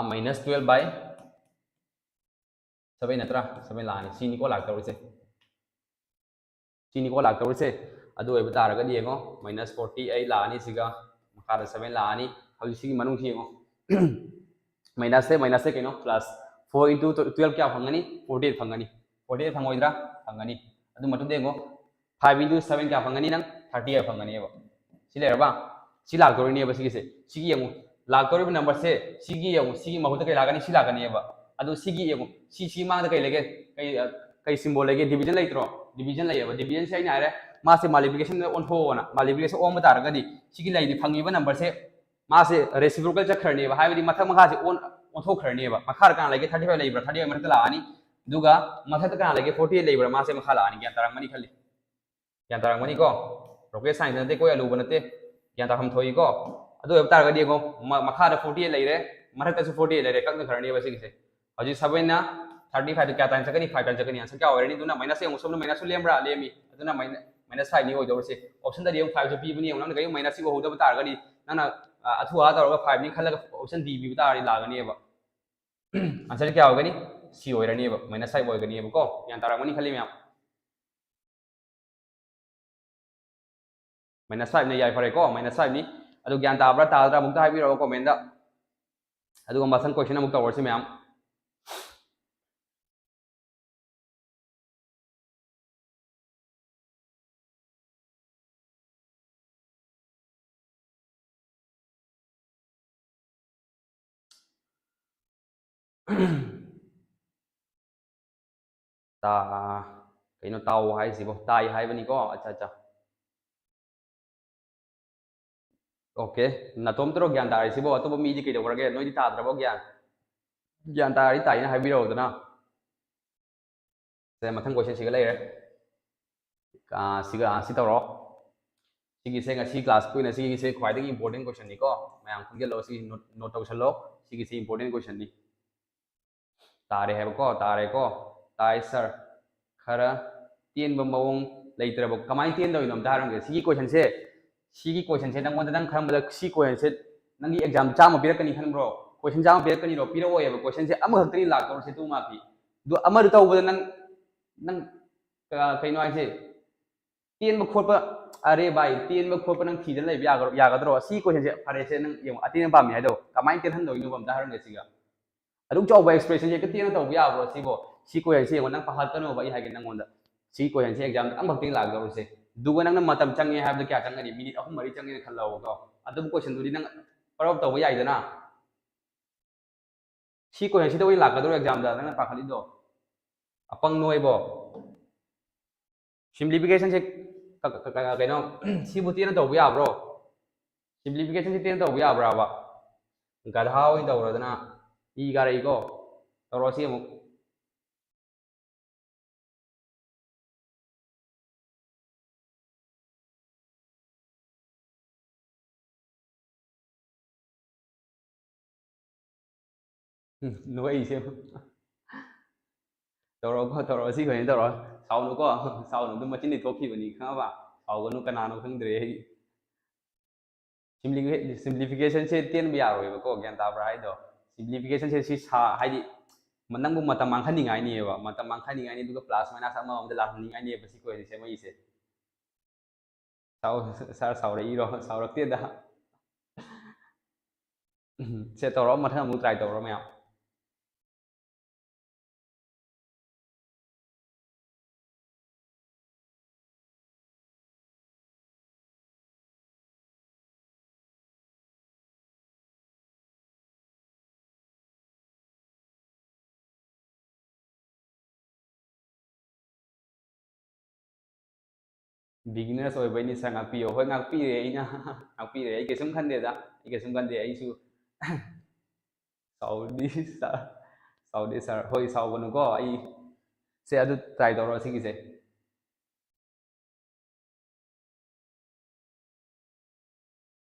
minus twelve by seven ꯅꯠꯇ꯭ꯔꯥ? ꯁꯕꯦꯟ ꯂꯥꯛꯑꯅꯤ꯫ ꯁꯤꯅꯤꯀꯣ ꯂꯥꯛꯇꯧꯔꯤꯁꯦ꯫ ꯁꯤꯅꯤꯀꯣ ꯂꯥꯛꯇꯧꯔꯤꯁꯦ꯫ ꯑꯗꯨ ꯑꯣꯏꯕ ꯇꯥꯔꯒꯗꯤ ꯌꯦꯡꯉꯣ, ꯃꯥꯏꯅꯁ ꯐꯣꯔꯇꯤ ꯑꯩꯠ ꯂꯥꯛꯑꯅꯤ ꯁꯤꯒ, ꯃꯈꯥꯗ ꯁꯕꯦꯟ ꯂꯥꯛꯑꯅꯤ꯫ ꯍꯧꯖꯤꯛ ꯁꯤꯒꯤ ꯃꯅꯨꯡꯁꯤ ꯌꯦꯡꯉꯣ, ꯃꯥꯏꯅꯁꯁꯦ, ꯃꯥꯏꯅꯁꯁꯦ ꯀꯩꯅꯣ? ꯄ꯭ꯂꯁ ꯐꯣꯔ ꯏꯟꯇꯨ ꯇꯨꯌꯦꯜꯞ ꯀꯌꯥ ꯐꯪꯒꯅꯤ? ꯐꯣꯔꯇꯤ ꯑꯩꯠ ꯐꯪꯒꯅꯤ꯫ ꯐꯣꯔꯇꯤ ꯑꯩꯠ ꯐꯪꯉꯣꯏꯗ꯭ꯔꯥ? ꯐꯪꯒꯅꯤ꯫ ꯑꯗꯨ ꯃꯇꯨꯡꯗ ꯌꯦꯡꯉꯣ, ꯐꯥꯏꯚ ꯏꯟꯇꯨ ꯁꯕꯦꯟ ꯀꯌꯥ ꯐꯪꯒꯅꯤ ꯅꯪ? ꯊꯥꯔꯇꯤ ꯑꯩꯠ ꯐꯪꯒꯅꯦꯕ꯫ ꯁꯤ ꯂꯩꯔꯕ? ꯁꯤ ꯂꯥꯛꯇꯧꯔꯤꯅꯦꯕ ꯁꯤꯒꯤꯁꯦ꯫ ꯁꯤꯒꯤ ꯌꯦꯡꯉꯨ, ꯂꯥꯛꯇꯧꯔꯤꯕ ꯅꯝꯕꯔꯁꯦ ꯁꯤꯒꯤ ꯌꯦꯡꯉꯨ, ꯁꯤꯒꯤ ꯃꯍꯨꯠꯇ ꯀꯩ ꯂꯥꯛꯀꯅꯤ? ꯁꯤ ꯂꯥꯛꯀꯅꯦꯕ꯫ ꯑꯗꯨ ꯁꯤꯒꯤ ꯌꯦꯡꯉꯨ, ꯁꯤ, ꯁꯤ ꯃꯥꯡꯗ ꯀꯩ ꯂꯩꯒꯦ? ꯀꯩ, ꯑ, ꯀꯩ ꯁꯤꯝꯕꯣꯜ ꯂꯩꯒꯦ? ꯗꯤꯚꯤꯖꯟ ꯂꯩꯇ꯭ꯔꯣ? ꯗꯤꯚꯤꯖꯟ ꯂꯩꯌꯦꯕ꯫ ꯗꯤꯚꯤꯖꯟꯁꯦ ꯑꯩꯅ ꯍꯥꯏꯔꯦ, ꯃꯥꯁꯦ ꯃꯜꯇꯤꯄ꯭ꯂꯤꯀꯦꯁꯟꯗ ꯑꯣꯟꯊꯣꯛꯑꯣꯅ꯫ ꯃꯜꯇꯤꯄ꯭ꯂꯤꯀꯦꯁꯟ ꯑꯣꯟꯕ ꯇꯥꯔꯒꯗꯤ ꯁꯤꯒꯤ ꯂꯩꯔꯤ ꯐꯪꯉꯤꯕ ꯅꯝꯕꯔꯁꯦ ꯃꯥꯁꯦ ꯔꯦꯁꯤꯄ꯭ꯔꯣꯀꯦꯜ ꯆꯠꯈ꯭ꯔꯅꯦꯕ꯫ ꯍꯥꯏꯕꯗꯤ ꯃꯊꯛ ꯃꯈꯥꯁꯦ ꯑꯣꯟ-, ꯑꯣꯟꯊꯣꯛꯈ꯭ꯔꯅꯦꯕ꯫ ꯃꯈꯥꯗ ꯀꯅꯥ ꯂꯩꯒꯦ? ꯊꯥꯔꯇꯤ ꯐꯥꯏꯚ ꯂꯩꯕ꯭ꯔꯥ? ꯊꯥꯔꯇꯤ ꯐꯥꯏꯚ ꯃꯊꯛꯇ ꯂꯥꯛꯑꯅꯤ꯫ ꯑꯗꯨꯒ ꯃꯊꯛꯇ ꯀꯅꯥ ꯂꯩꯒꯦ? ꯐꯣꯔꯇꯤ ꯑꯩꯠ ꯂꯩꯕ꯭ꯔꯥ? ꯃꯥꯁꯦ ꯃꯈꯥ ꯂꯥꯛꯑꯅꯤ꯫ ꯒ꯭ꯌꯥꯟ ꯇꯥꯔꯝꯒꯅꯤ ꯈꯜꯂꯤ꯫ ꯒ꯭ꯌꯥꯟ ꯇꯥꯔꯝꯒꯅꯤꯀꯣ? ꯔꯣꯀꯦꯠ ꯁꯥꯏꯟꯁ ꯅꯠꯇꯦ, ꯀꯣꯏ ꯑꯂꯨꯕ ꯅꯠꯇꯦ꯫ ꯒ꯭ꯌꯥꯟ ꯇꯥꯐꯝ ꯊꯣꯛꯏꯀꯣ? ꯑꯗꯨ ꯑꯣꯏꯕ ꯇꯥꯔꯒꯗꯤ ꯌꯦꯡꯉꯣ, ꯃ-, ꯃꯈꯥꯗ ꯐꯣꯔꯇꯤ ꯑꯩꯠ ꯂꯩꯔꯦ, ꯃꯊꯛꯇꯁꯨ ꯐꯣꯔꯇꯤ ꯑꯩꯠ ꯂꯩꯔꯦ, ꯀꯛꯅꯈ꯭ꯔꯅꯦꯕ ꯁꯤꯒꯤꯁꯦ꯫ ꯍꯧꯖꯤꯛ ꯁꯕꯦꯟꯅ ꯊꯥꯔꯇꯤ ꯐꯥꯏꯚꯇ ꯀꯌꯥ ꯇꯥꯏꯝꯁ ꯆꯠꯀꯅꯤ? ꯐꯥꯏꯚ ꯇꯥꯏꯝꯁ ꯆꯠꯀꯅꯤ꯫ ꯑꯟꯁꯔ ꯀꯌꯥ ꯑꯣꯏꯔꯅꯤ? ꯑꯗꯨꯅ ꯃꯥꯏꯅꯁ ꯌꯦꯡꯉꯨ, ꯁꯣꯝꯗ ꯃꯥꯏꯅꯁꯁꯨ ꯂꯦꯝꯕ꯭ꯔꯥ? ꯂꯦꯝꯃꯤ꯫ ꯑꯗꯨꯅ ꯃꯥꯏꯅ-, ꯃꯥꯏꯅꯁ ꯐꯥꯏꯚꯅꯤ ꯑꯣꯏꯗꯧꯔꯤꯁꯦ꯫ ꯑꯣꯞꯁꯟꯗꯗꯤ ꯌꯦꯡꯉꯨ, ꯐꯥꯏꯚꯁꯨ ꯄꯤꯕꯅꯤ꯫ ꯌꯦꯡꯉꯨ, ꯅꯪꯅ ꯀꯔꯤꯒꯨꯝꯕ ꯃꯥꯏꯅꯁ ꯁꯤꯛꯁ ꯑꯣꯏꯍꯧꯗꯕ ꯇꯥꯔꯒꯗꯤ, ꯅꯪꯅ, ꯑ, ꯑꯊꯨ ꯑꯍꯥ ꯇꯧꯔꯒ ꯐꯥꯏꯚꯅꯤ ꯈꯜꯂꯒ ꯑꯣꯞꯁꯟ ꯗꯤ ꯄꯤꯕ ꯇꯥꯔꯗꯤ ꯂꯥꯛꯀꯅꯦꯕ꯫ ꯑꯟꯁꯔ ꯀꯌꯥ ꯑꯣꯏꯒꯅꯤ? ꯁꯤ ꯑꯣꯏꯔꯅꯦꯕ, ꯃꯥꯏꯅꯁ ꯐꯥꯏꯚ ꯑꯣꯏꯒꯅꯦꯕꯀꯣ꯫ ꯒ꯭ꯌꯥꯟ ꯇꯥꯔꯝꯒꯅꯤ ꯈꯜꯂꯤ ꯃꯌꯥꯝ꯫ ꯃꯥꯏꯅꯁ ꯐꯥꯏꯚꯅ ꯌꯥꯏꯐꯔꯦꯀꯣ, ꯃꯥꯏꯅꯁ ꯐꯥꯏꯚꯅꯤ꯫ ꯑꯗꯨ ꯒ꯭ꯌꯥꯟ ꯇꯥꯕ꯭ꯔꯥ ꯇꯥꯗ꯭ꯔꯥ ꯑꯃꯨꯛꯇ ꯍꯥꯏꯕꯤꯔꯛꯑꯣ ꯀꯣꯃꯦꯟꯗ꯫ ꯑꯗꯨꯒ ꯃꯊꯪ ꯀꯣꯏꯁꯟ ꯑꯃꯨꯛ ꯇꯧꯔꯁꯤ ꯃꯌꯥꯝ꯫ ꯀꯩꯅꯣ ꯇꯥꯎ ꯍꯥꯏꯁꯤꯕꯣ? ꯇꯥꯏ ꯍꯥꯏꯕꯅꯤꯀꯣ꯫ ꯑꯠꯆꯥ, ꯑꯠꯆꯥ꯫ ꯑꯣꯀꯦ, ꯅꯇꯣꯝꯇꯔꯣ ꯒ꯭ꯌꯥꯟ ꯇꯥꯔꯤꯁꯤꯕꯣ? ꯑꯇꯣꯞꯄ ꯃꯤꯗꯤ ꯀꯩꯗꯧꯈ꯭ꯔꯒꯦ? ꯅꯣꯏꯗꯤ ꯇꯥꯗ꯭ꯔꯕꯣ ꯒ꯭ꯌꯥꯟ? ꯒ꯭ꯌꯥꯟ ꯇꯥꯔꯗꯤ ꯇꯥꯏꯅ ꯍꯥꯏꯕꯤꯔꯛꯎꯗꯅ꯫ ꯁꯦ, ꯃꯊꯪ question ꯁꯤꯒ ꯂꯩꯔꯦ꯫ ꯑꯥ, ꯁꯤꯒ, ꯑꯥ, ꯁꯤ ꯇꯧꯔꯣ꯫ ꯁꯤꯒꯤꯁꯦ ꯉꯁꯤ class ꯀꯤ ꯑꯣꯏꯅ ꯁꯤꯒꯤꯁꯦ ꯈ꯭ꯋꯥꯏꯗꯒꯤ important question ꯅꯤꯀꯣ꯫ ꯃꯌꯥꯝ ꯈꯪꯖꯤꯜꯂꯣ, ꯁꯤ note, note ꯇꯧꯁꯜꯂꯣ꯫ ꯁꯤꯒꯤꯁꯦ important question ꯅꯤ꯫ ꯇꯥꯔꯦ ꯍꯥꯏꯕꯀꯣ, ꯇꯥꯔꯦꯀꯣ꯫ ꯇꯥꯏ sir꯫ ꯈꯔ ꯇꯦꯟꯕ ꯃꯑꯣꯡ ꯂꯩꯇ꯭ꯔꯕ? ꯀꯃꯥꯏꯅ ꯇꯦꯟꯗꯧꯔꯤꯅꯣ ꯑꯝꯇ ꯍꯥꯏꯔꯝꯒꯦ꯫ ꯁꯤꯒꯤ question ꯁꯦ, ꯁꯤꯒꯤ question ꯁꯦ ꯅꯪꯉꯣꯟꯗ ꯅꯪ ꯈꯟꯕꯗ ꯁꯤ question ꯁꯦ ꯅꯪꯒꯤ exam ꯆꯥꯝꯃ ꯄꯤꯔꯛꯀꯅꯤ ꯈꯟꯕ꯭ꯔꯣ? Question ꯆꯥꯝꯃ ꯄꯤꯔꯛꯀꯅꯤꯔꯣ? ꯄꯤꯔꯛꯑꯣꯏꯕ꯫ Question ꯁꯦ ꯑꯃꯈꯛꯇꯅꯤ ꯂꯥꯛꯇꯧꯔꯤꯁꯦ two mark ꯀꯤ꯫ ꯑꯗꯨ ꯑꯃꯗꯨ ꯇꯧꯕꯗ ꯅꯪ, ꯅꯪ, ꯑ, ꯀꯩꯅꯣ ꯍꯥꯏꯁꯦ, ꯇꯦꯟꯕ ꯈꯣꯠꯄ, ꯑꯔꯦ ꯚꯥꯏ, ꯇꯦꯟꯕ ꯈꯣꯠꯄ ꯅꯪ ꯊꯤꯗꯅ ꯂꯩꯕ ꯌꯥꯒ-, ꯌꯥꯒꯗ꯭ꯔꯣ? ꯁꯤ question ꯁꯦ ꯐꯔꯦꯁꯦ, ꯅꯪ ꯌꯦꯡꯉꯣ, ꯑꯇꯦꯟꯕ ꯄꯥꯝꯃꯤ ꯍꯥꯏꯗꯣ ꯀꯃꯥꯏꯅ ꯇꯦꯟꯍꯟꯗꯧꯔꯤꯅꯣꯕ ꯑꯝꯇ ꯍꯥꯏꯔꯝꯒꯦ ꯁꯤꯒ꯫ ꯑꯗꯨꯛ ꯆꯥꯎꯕ expression ꯁꯦ ꯍꯦꯛꯇ ꯇꯦꯟꯅ ꯇꯧꯕ ꯌꯥꯕ꯭ꯔꯣ ꯁꯤꯕꯣ? ꯁꯤ question ꯁꯦ ꯌꯦꯡꯉꯣ, ꯅꯪ ꯄꯥꯈꯠꯀꯅꯣꯕ, ꯑꯩ ꯍꯥꯏꯒꯦ ꯅꯪꯉꯣꯟꯗ꯫ ꯁꯤ question ꯁꯦ exam ꯗ ꯑꯃꯈꯛꯇꯪ ꯂꯥꯛꯇꯧꯔꯤꯁꯦ꯫ ꯑꯗꯨꯒ ꯅꯪꯅ ꯃꯇꯝ ꯆꯪꯉꯦ ꯍꯥꯏꯕꯗ ꯀꯌꯥ ꯆꯪꯒꯅꯤ? Minute ꯑꯍꯨꯝ ꯃꯔꯤ ꯆꯪꯉꯦꯅ ꯈꯜꯂꯛꯑꯣꯕꯀꯣ꯫ ꯑꯗꯨꯕꯨ question ꯗꯨꯗꯤ ꯅꯪ ꯄꯔꯞ ꯇꯧꯕ ꯌꯥꯏꯗꯅ꯫ ꯁꯤ question ꯁꯤꯗ ꯑꯣꯏꯅ ꯂꯥꯛꯀꯗꯧꯔꯣ exam ꯗ, ꯅꯪꯅ ꯄꯥꯈꯠꯂꯤꯗꯣ? ꯑꯄꯪ ꯅꯣꯏꯕꯣ꯫ Simplification ꯁꯦ ꯀ-, ꯀ-, ꯀ-, ꯀꯩꯅꯣ, ꯁꯤꯕꯨ ꯇꯦꯟꯅ ꯇꯧꯕ ꯌꯥꯕ꯭ꯔꯣ? Simplification ꯁꯤ ꯇꯦꯟꯅ ꯇꯧꯕ ꯌꯥꯕ꯭ꯔꯥꯕ? ꯒꯙꯥ ꯑꯣꯏꯅ ꯇꯧꯔꯗꯅ ꯏ ꯀꯥꯔꯛꯏꯀꯣ꯫ ꯇꯧꯔꯣ ꯁꯤ ꯑꯃꯨꯛ꯫ ꯎꯝ, ꯅꯣꯛꯏꯁꯦ꯫ ꯇꯧꯔꯛꯑꯣꯀꯣ, ꯇꯧꯔꯛꯑꯣ, ꯁꯤ ꯈꯛꯇꯪ ꯇꯧꯔꯛꯑꯣ꯫ ꯁꯥꯎꯅꯨꯀꯣ, ꯁꯥꯎꯅꯨ, ꯑꯗꯨꯝ ꯃꯆꯤꯟꯗꯤ ꯊꯣꯛꯈꯤꯕꯅꯤ, ꯈꯪꯉꯕ? ꯁꯥꯎꯒꯅꯨ, ꯀꯅꯥꯅꯣ ꯈꯪꯗ꯭ꯔꯦ ꯑꯩ꯫ Simplification ꯁꯦ ꯇꯦꯟꯕ ꯌꯥꯔꯣꯏꯕꯀꯣ, ꯒ꯭ꯌꯥꯟ ꯇꯥꯕ꯭ꯔꯥ ꯍꯥꯏꯗꯣ? Simplification ꯁꯦ ꯁꯤ ꯁꯥ-, ꯍꯥꯏꯗꯤ, ꯃ-, ꯅꯪꯕꯨ ꯃꯇꯝ ꯃꯥꯡꯍꯟꯅꯤꯡꯉꯥꯏꯅꯦꯕ, ꯃꯇꯝ ꯃꯥꯡꯍꯟꯅꯤꯡꯉꯥꯏꯅꯤ, ꯑꯗꯨꯒ plus minus ꯑꯃ ꯑꯃꯗ ꯂꯥꯛꯍꯟꯅꯤꯡꯉꯥꯏꯅꯦꯕ ꯁꯤ question ꯁꯦ ꯁꯦꯝꯃꯛꯏꯁꯦ꯫ ꯁꯥꯎ-, sir ꯁꯥꯎꯔꯛꯏꯔꯣ? ꯁꯥꯎꯔꯛꯇꯦꯗ꯫ ꯁꯦ, ꯇꯧꯔꯣ, ꯃꯊꯪ ꯑꯃꯨꯛ try ꯇꯧꯔꯣ ꯃꯌꯥꯝ꯫ Beginners ꯑꯣꯏꯕꯩꯅꯤ sir, ꯉꯥꯛꯄꯤꯌꯣ꯫ ꯍꯣꯏ, ꯉꯥꯛꯄꯤꯔꯦ ꯑꯩꯅ꯫ ꯉꯥꯛꯄꯤꯔꯦ꯫ ꯑꯩ ꯀꯩꯁꯨꯝ ꯈꯟꯗꯦꯗ꯫ ꯑꯩ ꯀꯩꯁꯨꯝ ꯈꯟꯗꯦ꯫ ꯑꯩꯁꯨ ꯁꯥꯎꯗꯤ sir, ꯁꯥꯎꯗꯦ sir꯫ ꯍꯣꯏ, ꯁꯥꯎꯒꯅꯨꯀꯣ꯫ ꯑꯩ ꯁꯦ, ꯑꯗꯨ try ꯇꯧꯔꯣ ꯁꯤꯒꯤꯁꯦ꯫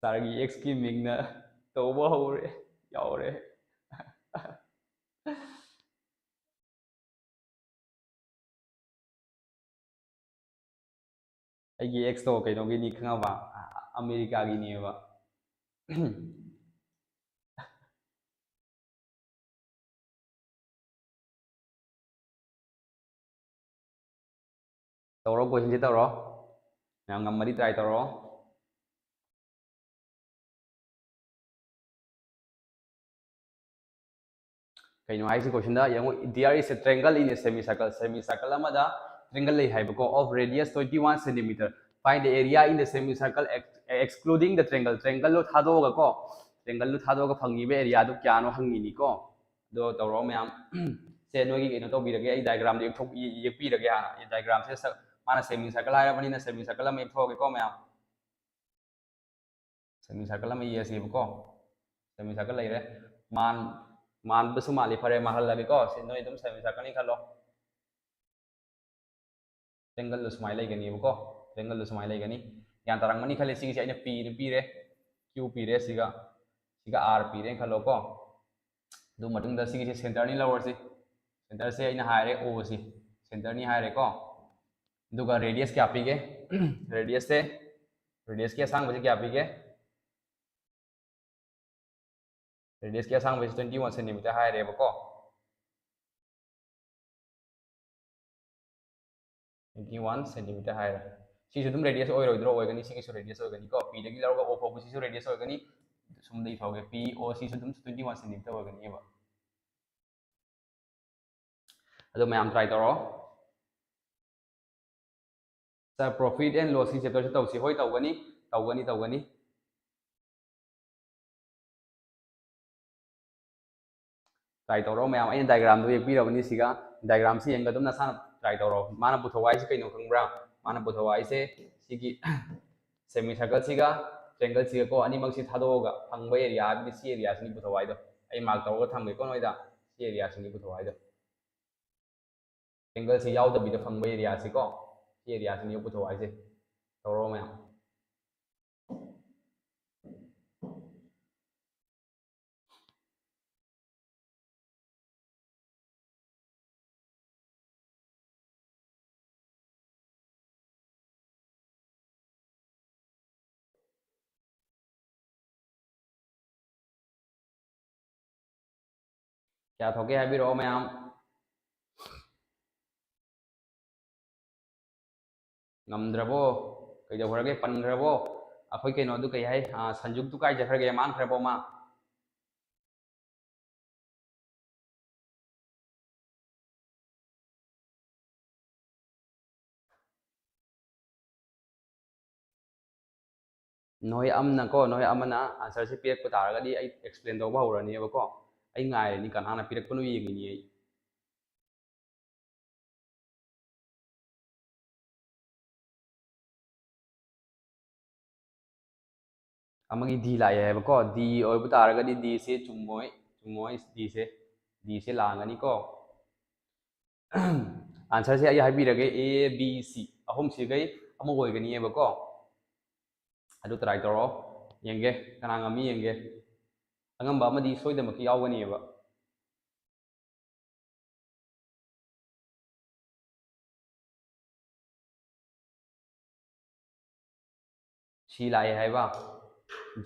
Sirꯒꯤ ex ꯀꯤ ꯃꯤꯡꯅ ꯇꯧꯕ ꯍꯧꯔꯦ꯫ ꯌꯥꯎꯔꯦ꯫ ꯑꯩꯒꯤ ex ꯇꯣ ꯀꯩꯅꯣꯒꯤꯅꯤ ꯈꯪꯉꯕ? ꯑꯃꯦꯔꯤꯀꯥꯒꯤꯅꯦꯕ꯫ ꯇꯧꯔꯣ, question ꯁꯦ ꯇꯧꯔꯣ꯫ ꯃꯌꯥꯝ ꯉꯝꯃꯗꯤ try ꯇꯧꯔꯣ꯫ ꯀꯩꯅꯣ ꯍꯥꯏꯁꯤ question ꯗ ꯌꯦꯡꯉꯨ, "There is a triangle in a semicircle." Semicircle ꯑꯃꯗ triangle ꯂꯩ ꯍꯥꯏꯕꯀꯣ, of radius twenty one centimeter. Find the area in the semicircle ex-, excluding the triangle. Triangle ꯗꯣ ꯊꯥꯗꯣꯛꯑꯒ ꯀꯣ, triangle ꯗꯣ ꯊꯥꯗꯣꯛꯑꯒ ꯐꯪꯉꯤꯕ area ꯗꯨ ꯀꯌꯥꯅꯣ ꯍꯪꯉꯤꯅꯤꯀꯣ꯫ ꯑꯗꯣ ꯇꯧꯔꯣ ꯃꯌꯥꯝ꯫ ꯁꯦ, ꯅꯣꯏꯒꯤ ꯀꯩꯅꯣ ꯇꯧꯕꯤꯔꯒꯦ, ꯑꯩ diagram ꯗꯣ ꯌꯦꯛꯊꯣꯛ-, ꯌꯦꯛꯄꯤꯔꯒꯦ ꯍꯥꯟꯅ꯫ ꯑꯩ diagram ꯁꯦ ꯁ-, ꯃꯥꯅ semicircle ꯍꯥꯏꯔꯕꯅꯤꯅ semicircle ꯑꯃ ꯌꯦꯛꯊꯣꯛꯑꯒꯦꯀꯣ ꯃꯌꯥꯝ꯫ Semicircle ꯑꯃ ꯌꯦꯛꯑꯁꯦꯕꯀꯣ꯫ Semicircle ꯂꯩꯔꯦ꯫ ꯃꯥꯟ-, ꯃꯥꯟꯕꯁꯨ ꯃꯥꯜꯂꯤ꯫ ꯐꯔꯦ, ꯃꯥꯜꯍꯜꯂꯒꯦꯀꯣ꯫ ꯁꯤ ꯅꯣꯏ ꯑꯗꯨꯝ semicircle ꯅꯤ ꯈꯜꯂꯣ꯫ Triangle ꯗꯣ ꯁꯨꯃꯥꯏꯅ ꯂꯩꯒꯅꯦꯕꯀꯣ꯫ Triangle ꯗꯣ ꯁꯨꯃꯥꯏꯅ ꯂꯩꯒꯅꯤ꯫ ꯒ꯭ꯌꯥꯟ ꯇꯥꯔꯝꯒꯅꯤ ꯈꯜꯂꯤ꯫ ꯁꯤꯒꯤꯁꯦ ꯑꯩꯅ P ꯗꯨ ꯄꯤꯔꯦ, Q ꯄꯤꯔꯦ, ꯁꯤꯒ, ꯁꯤꯒ R ꯄꯤꯔꯦꯅ ꯈꯜꯂꯣꯀꯣ꯫ ꯑꯗꯨ ꯃꯇꯨꯡꯗ ꯁꯤꯒꯤꯁꯦ centre ꯅꯤ ꯂꯧꯔꯁꯤ꯫ Centre ꯁꯦ ꯑꯩꯅ ꯍꯥꯏꯔꯦ O ꯁꯤ centre ꯅꯤ ꯍꯥꯏꯔꯦꯀꯣ꯫ ꯑꯗꯨꯒ radius ꯀꯌꯥ ꯄꯤꯒꯦ? Radius ꯁꯦ, radius ꯀꯤ ꯑꯁꯥꯡꯕꯁꯦ ꯀꯌꯥ ꯄꯤꯒꯦ? Radius ꯀꯤ ꯑꯁꯥꯡꯕꯁꯦ twenty one centimeter ꯍꯥꯏꯔꯦꯕꯀꯣ꯫ Twenty one centimeter ꯍꯥꯏꯔꯦ꯫ ꯁꯤꯁꯨ ꯑꯗꯨꯝ radius ꯑꯣꯏꯔꯣꯏꯗ꯭ꯔꯣ? ꯑꯣꯏꯒꯅꯤ꯫ ꯁꯤꯒꯤꯁꯨ radius ꯑꯣꯏꯒꯅꯤꯀꯣ꯫ P ꯗꯒꯤ ꯂꯧꯔꯒ O ꯐꯥꯎꯕ ꯁꯤꯁꯨ radius ꯑꯣꯏꯒꯅꯤ꯫ ꯁꯨꯝꯗ ꯏꯊꯣꯛꯑꯒꯦ꯫ P O ꯁꯤꯁꯨ ꯑꯗꯨꯝ twenty one centimeter ꯑꯣꯏꯒꯅꯤꯕ꯫ ꯑꯗꯣ ꯃꯌꯥꯝ try ꯇꯧꯔꯣ꯫ Sir, profit and loss ꯀꯤ chapter ꯁꯨ ꯇꯧꯁꯤ꯫ ꯍꯣꯏ, ꯇꯧꯒꯅꯤ, ꯇꯧꯒꯅꯤ, ꯇꯧꯒꯅꯤ꯫ Try ꯇꯧꯔꯣ ꯃꯌꯥꯝ꯫ ꯑꯩꯅ diagram ꯗꯣ ꯌꯦꯛꯄꯤꯔꯕꯅꯤ ꯁꯤꯒ꯫ Diagram ꯁꯤ ꯌꯦꯡꯉꯒ ꯑꯗꯨꯝ ꯅꯁꯥꯅ try ꯇꯧꯔꯣ꯫ ꯃꯥꯅ ꯄꯨꯊꯣꯛꯄ ꯍꯥꯏꯁꯤ ꯀꯩꯅꯣ ꯈꯪꯕ꯭ꯔꯥ? ꯃꯥꯅ ꯄꯨꯊꯣꯛ ꯍꯥꯏꯁꯦ ꯁꯤꯒꯤ semi circle ꯁꯤꯒ triangle ꯁꯤꯒ ꯀꯣ, ꯑꯅꯤꯃꯛꯁꯤ ꯊꯥꯗꯣꯛꯑꯒ ꯐꯪꯕ area ꯍꯥꯏꯕꯗꯤ ꯁꯤ area ꯁꯤꯅꯤ ꯄꯨꯊꯣꯛ ꯍꯥꯏꯗꯣ꯫ ꯑꯩ mark ꯇꯧꯔꯒ ꯊꯝꯒꯦꯀꯣ ꯅꯣꯏꯗ, ꯁꯤ area ꯁꯤꯅꯤ ꯄꯨꯊꯣꯛ ꯍꯥꯏꯗꯣ꯫ Triangle ꯁꯤ ꯌꯥꯎꯗꯕꯤꯗ ꯐꯪꯕ area ꯁꯤ ꯀꯣ, ꯁꯤ area ꯁꯤꯅꯤ ꯄꯨꯊꯣꯛ ꯍꯥꯏꯁꯦ꯫ ꯇꯧꯔꯣ ꯃꯌꯥꯝ꯫ ꯀꯌꯥ ꯊꯣꯛꯀꯦ ꯍꯥꯏꯕꯤꯔꯛꯑꯣ ꯃꯌꯥꯝ꯫ ꯉꯝꯗ꯭ꯔꯕꯣ? ꯀꯩꯗꯧꯈ꯭ꯔꯒꯦ? ꯄꯟꯈ꯭ꯔꯕꯣ? ꯑꯩꯈꯣꯏ ꯀꯩꯅꯣꯗꯨ ꯀꯩ ꯍꯥꯏ? ꯑꯥ, ꯁꯟꯖꯨꯛꯇꯨ ꯀꯥꯏ ꯆꯠꯈ꯭ꯔꯒꯦ? ꯃꯥꯡꯈ꯭ꯔꯕꯣ ꯃꯥ? ꯅꯣꯏ ꯑꯃꯅꯀꯣ, ꯅꯣꯏ ꯑꯃꯅ answer ꯁꯦ ꯄꯤꯔꯛꯄ ꯇꯥꯔꯒꯗꯤ ꯑꯩ explain ꯇꯧꯕ ꯍꯧꯔꯅꯦꯕꯀꯣ꯫ ꯑꯩ ꯉꯥꯏꯔꯅꯤ, ꯀꯅꯥꯅ ꯄꯤꯔꯛꯄꯅꯣ ꯌꯦꯡꯉꯤꯅꯤ ꯑꯩ꯫ ꯑꯃꯒꯤ D ꯂꯥꯛꯑꯦ ꯍꯥꯏꯕꯀꯣ꯫ D ꯑꯣꯏꯕ ꯇꯥꯔꯒꯗꯤ D ꯁꯦ ꯆꯨꯝꯃꯣꯏ, ꯆꯨꯝꯃꯣꯏ꯫ D ꯁꯦ, D ꯁꯦ ꯂꯥꯡꯒꯅꯤꯀꯣ꯫ Answer ꯁꯦ ꯑꯩ ꯍꯥꯏꯕꯤꯔꯒꯦ, A, B, C ꯑꯍꯨꯝꯁꯤꯒꯩ ꯑꯃ ꯑꯣꯏꯒꯅꯤꯕꯀꯣ꯫ ꯑꯗꯨ try ꯇꯧꯔꯣ, ꯌꯦꯡꯒꯦ ꯀꯅꯥ ꯉꯝꯃꯤ ꯌꯦꯡꯒꯦ꯫ ꯑꯉꯝꯕ ꯑꯃꯗꯤ ꯁꯣꯏꯗꯅꯃꯛꯀꯤ ꯌꯥꯎꯒꯅꯤꯕ꯫ C ꯂꯥꯛꯑꯦ ꯍꯥꯏꯕ꯫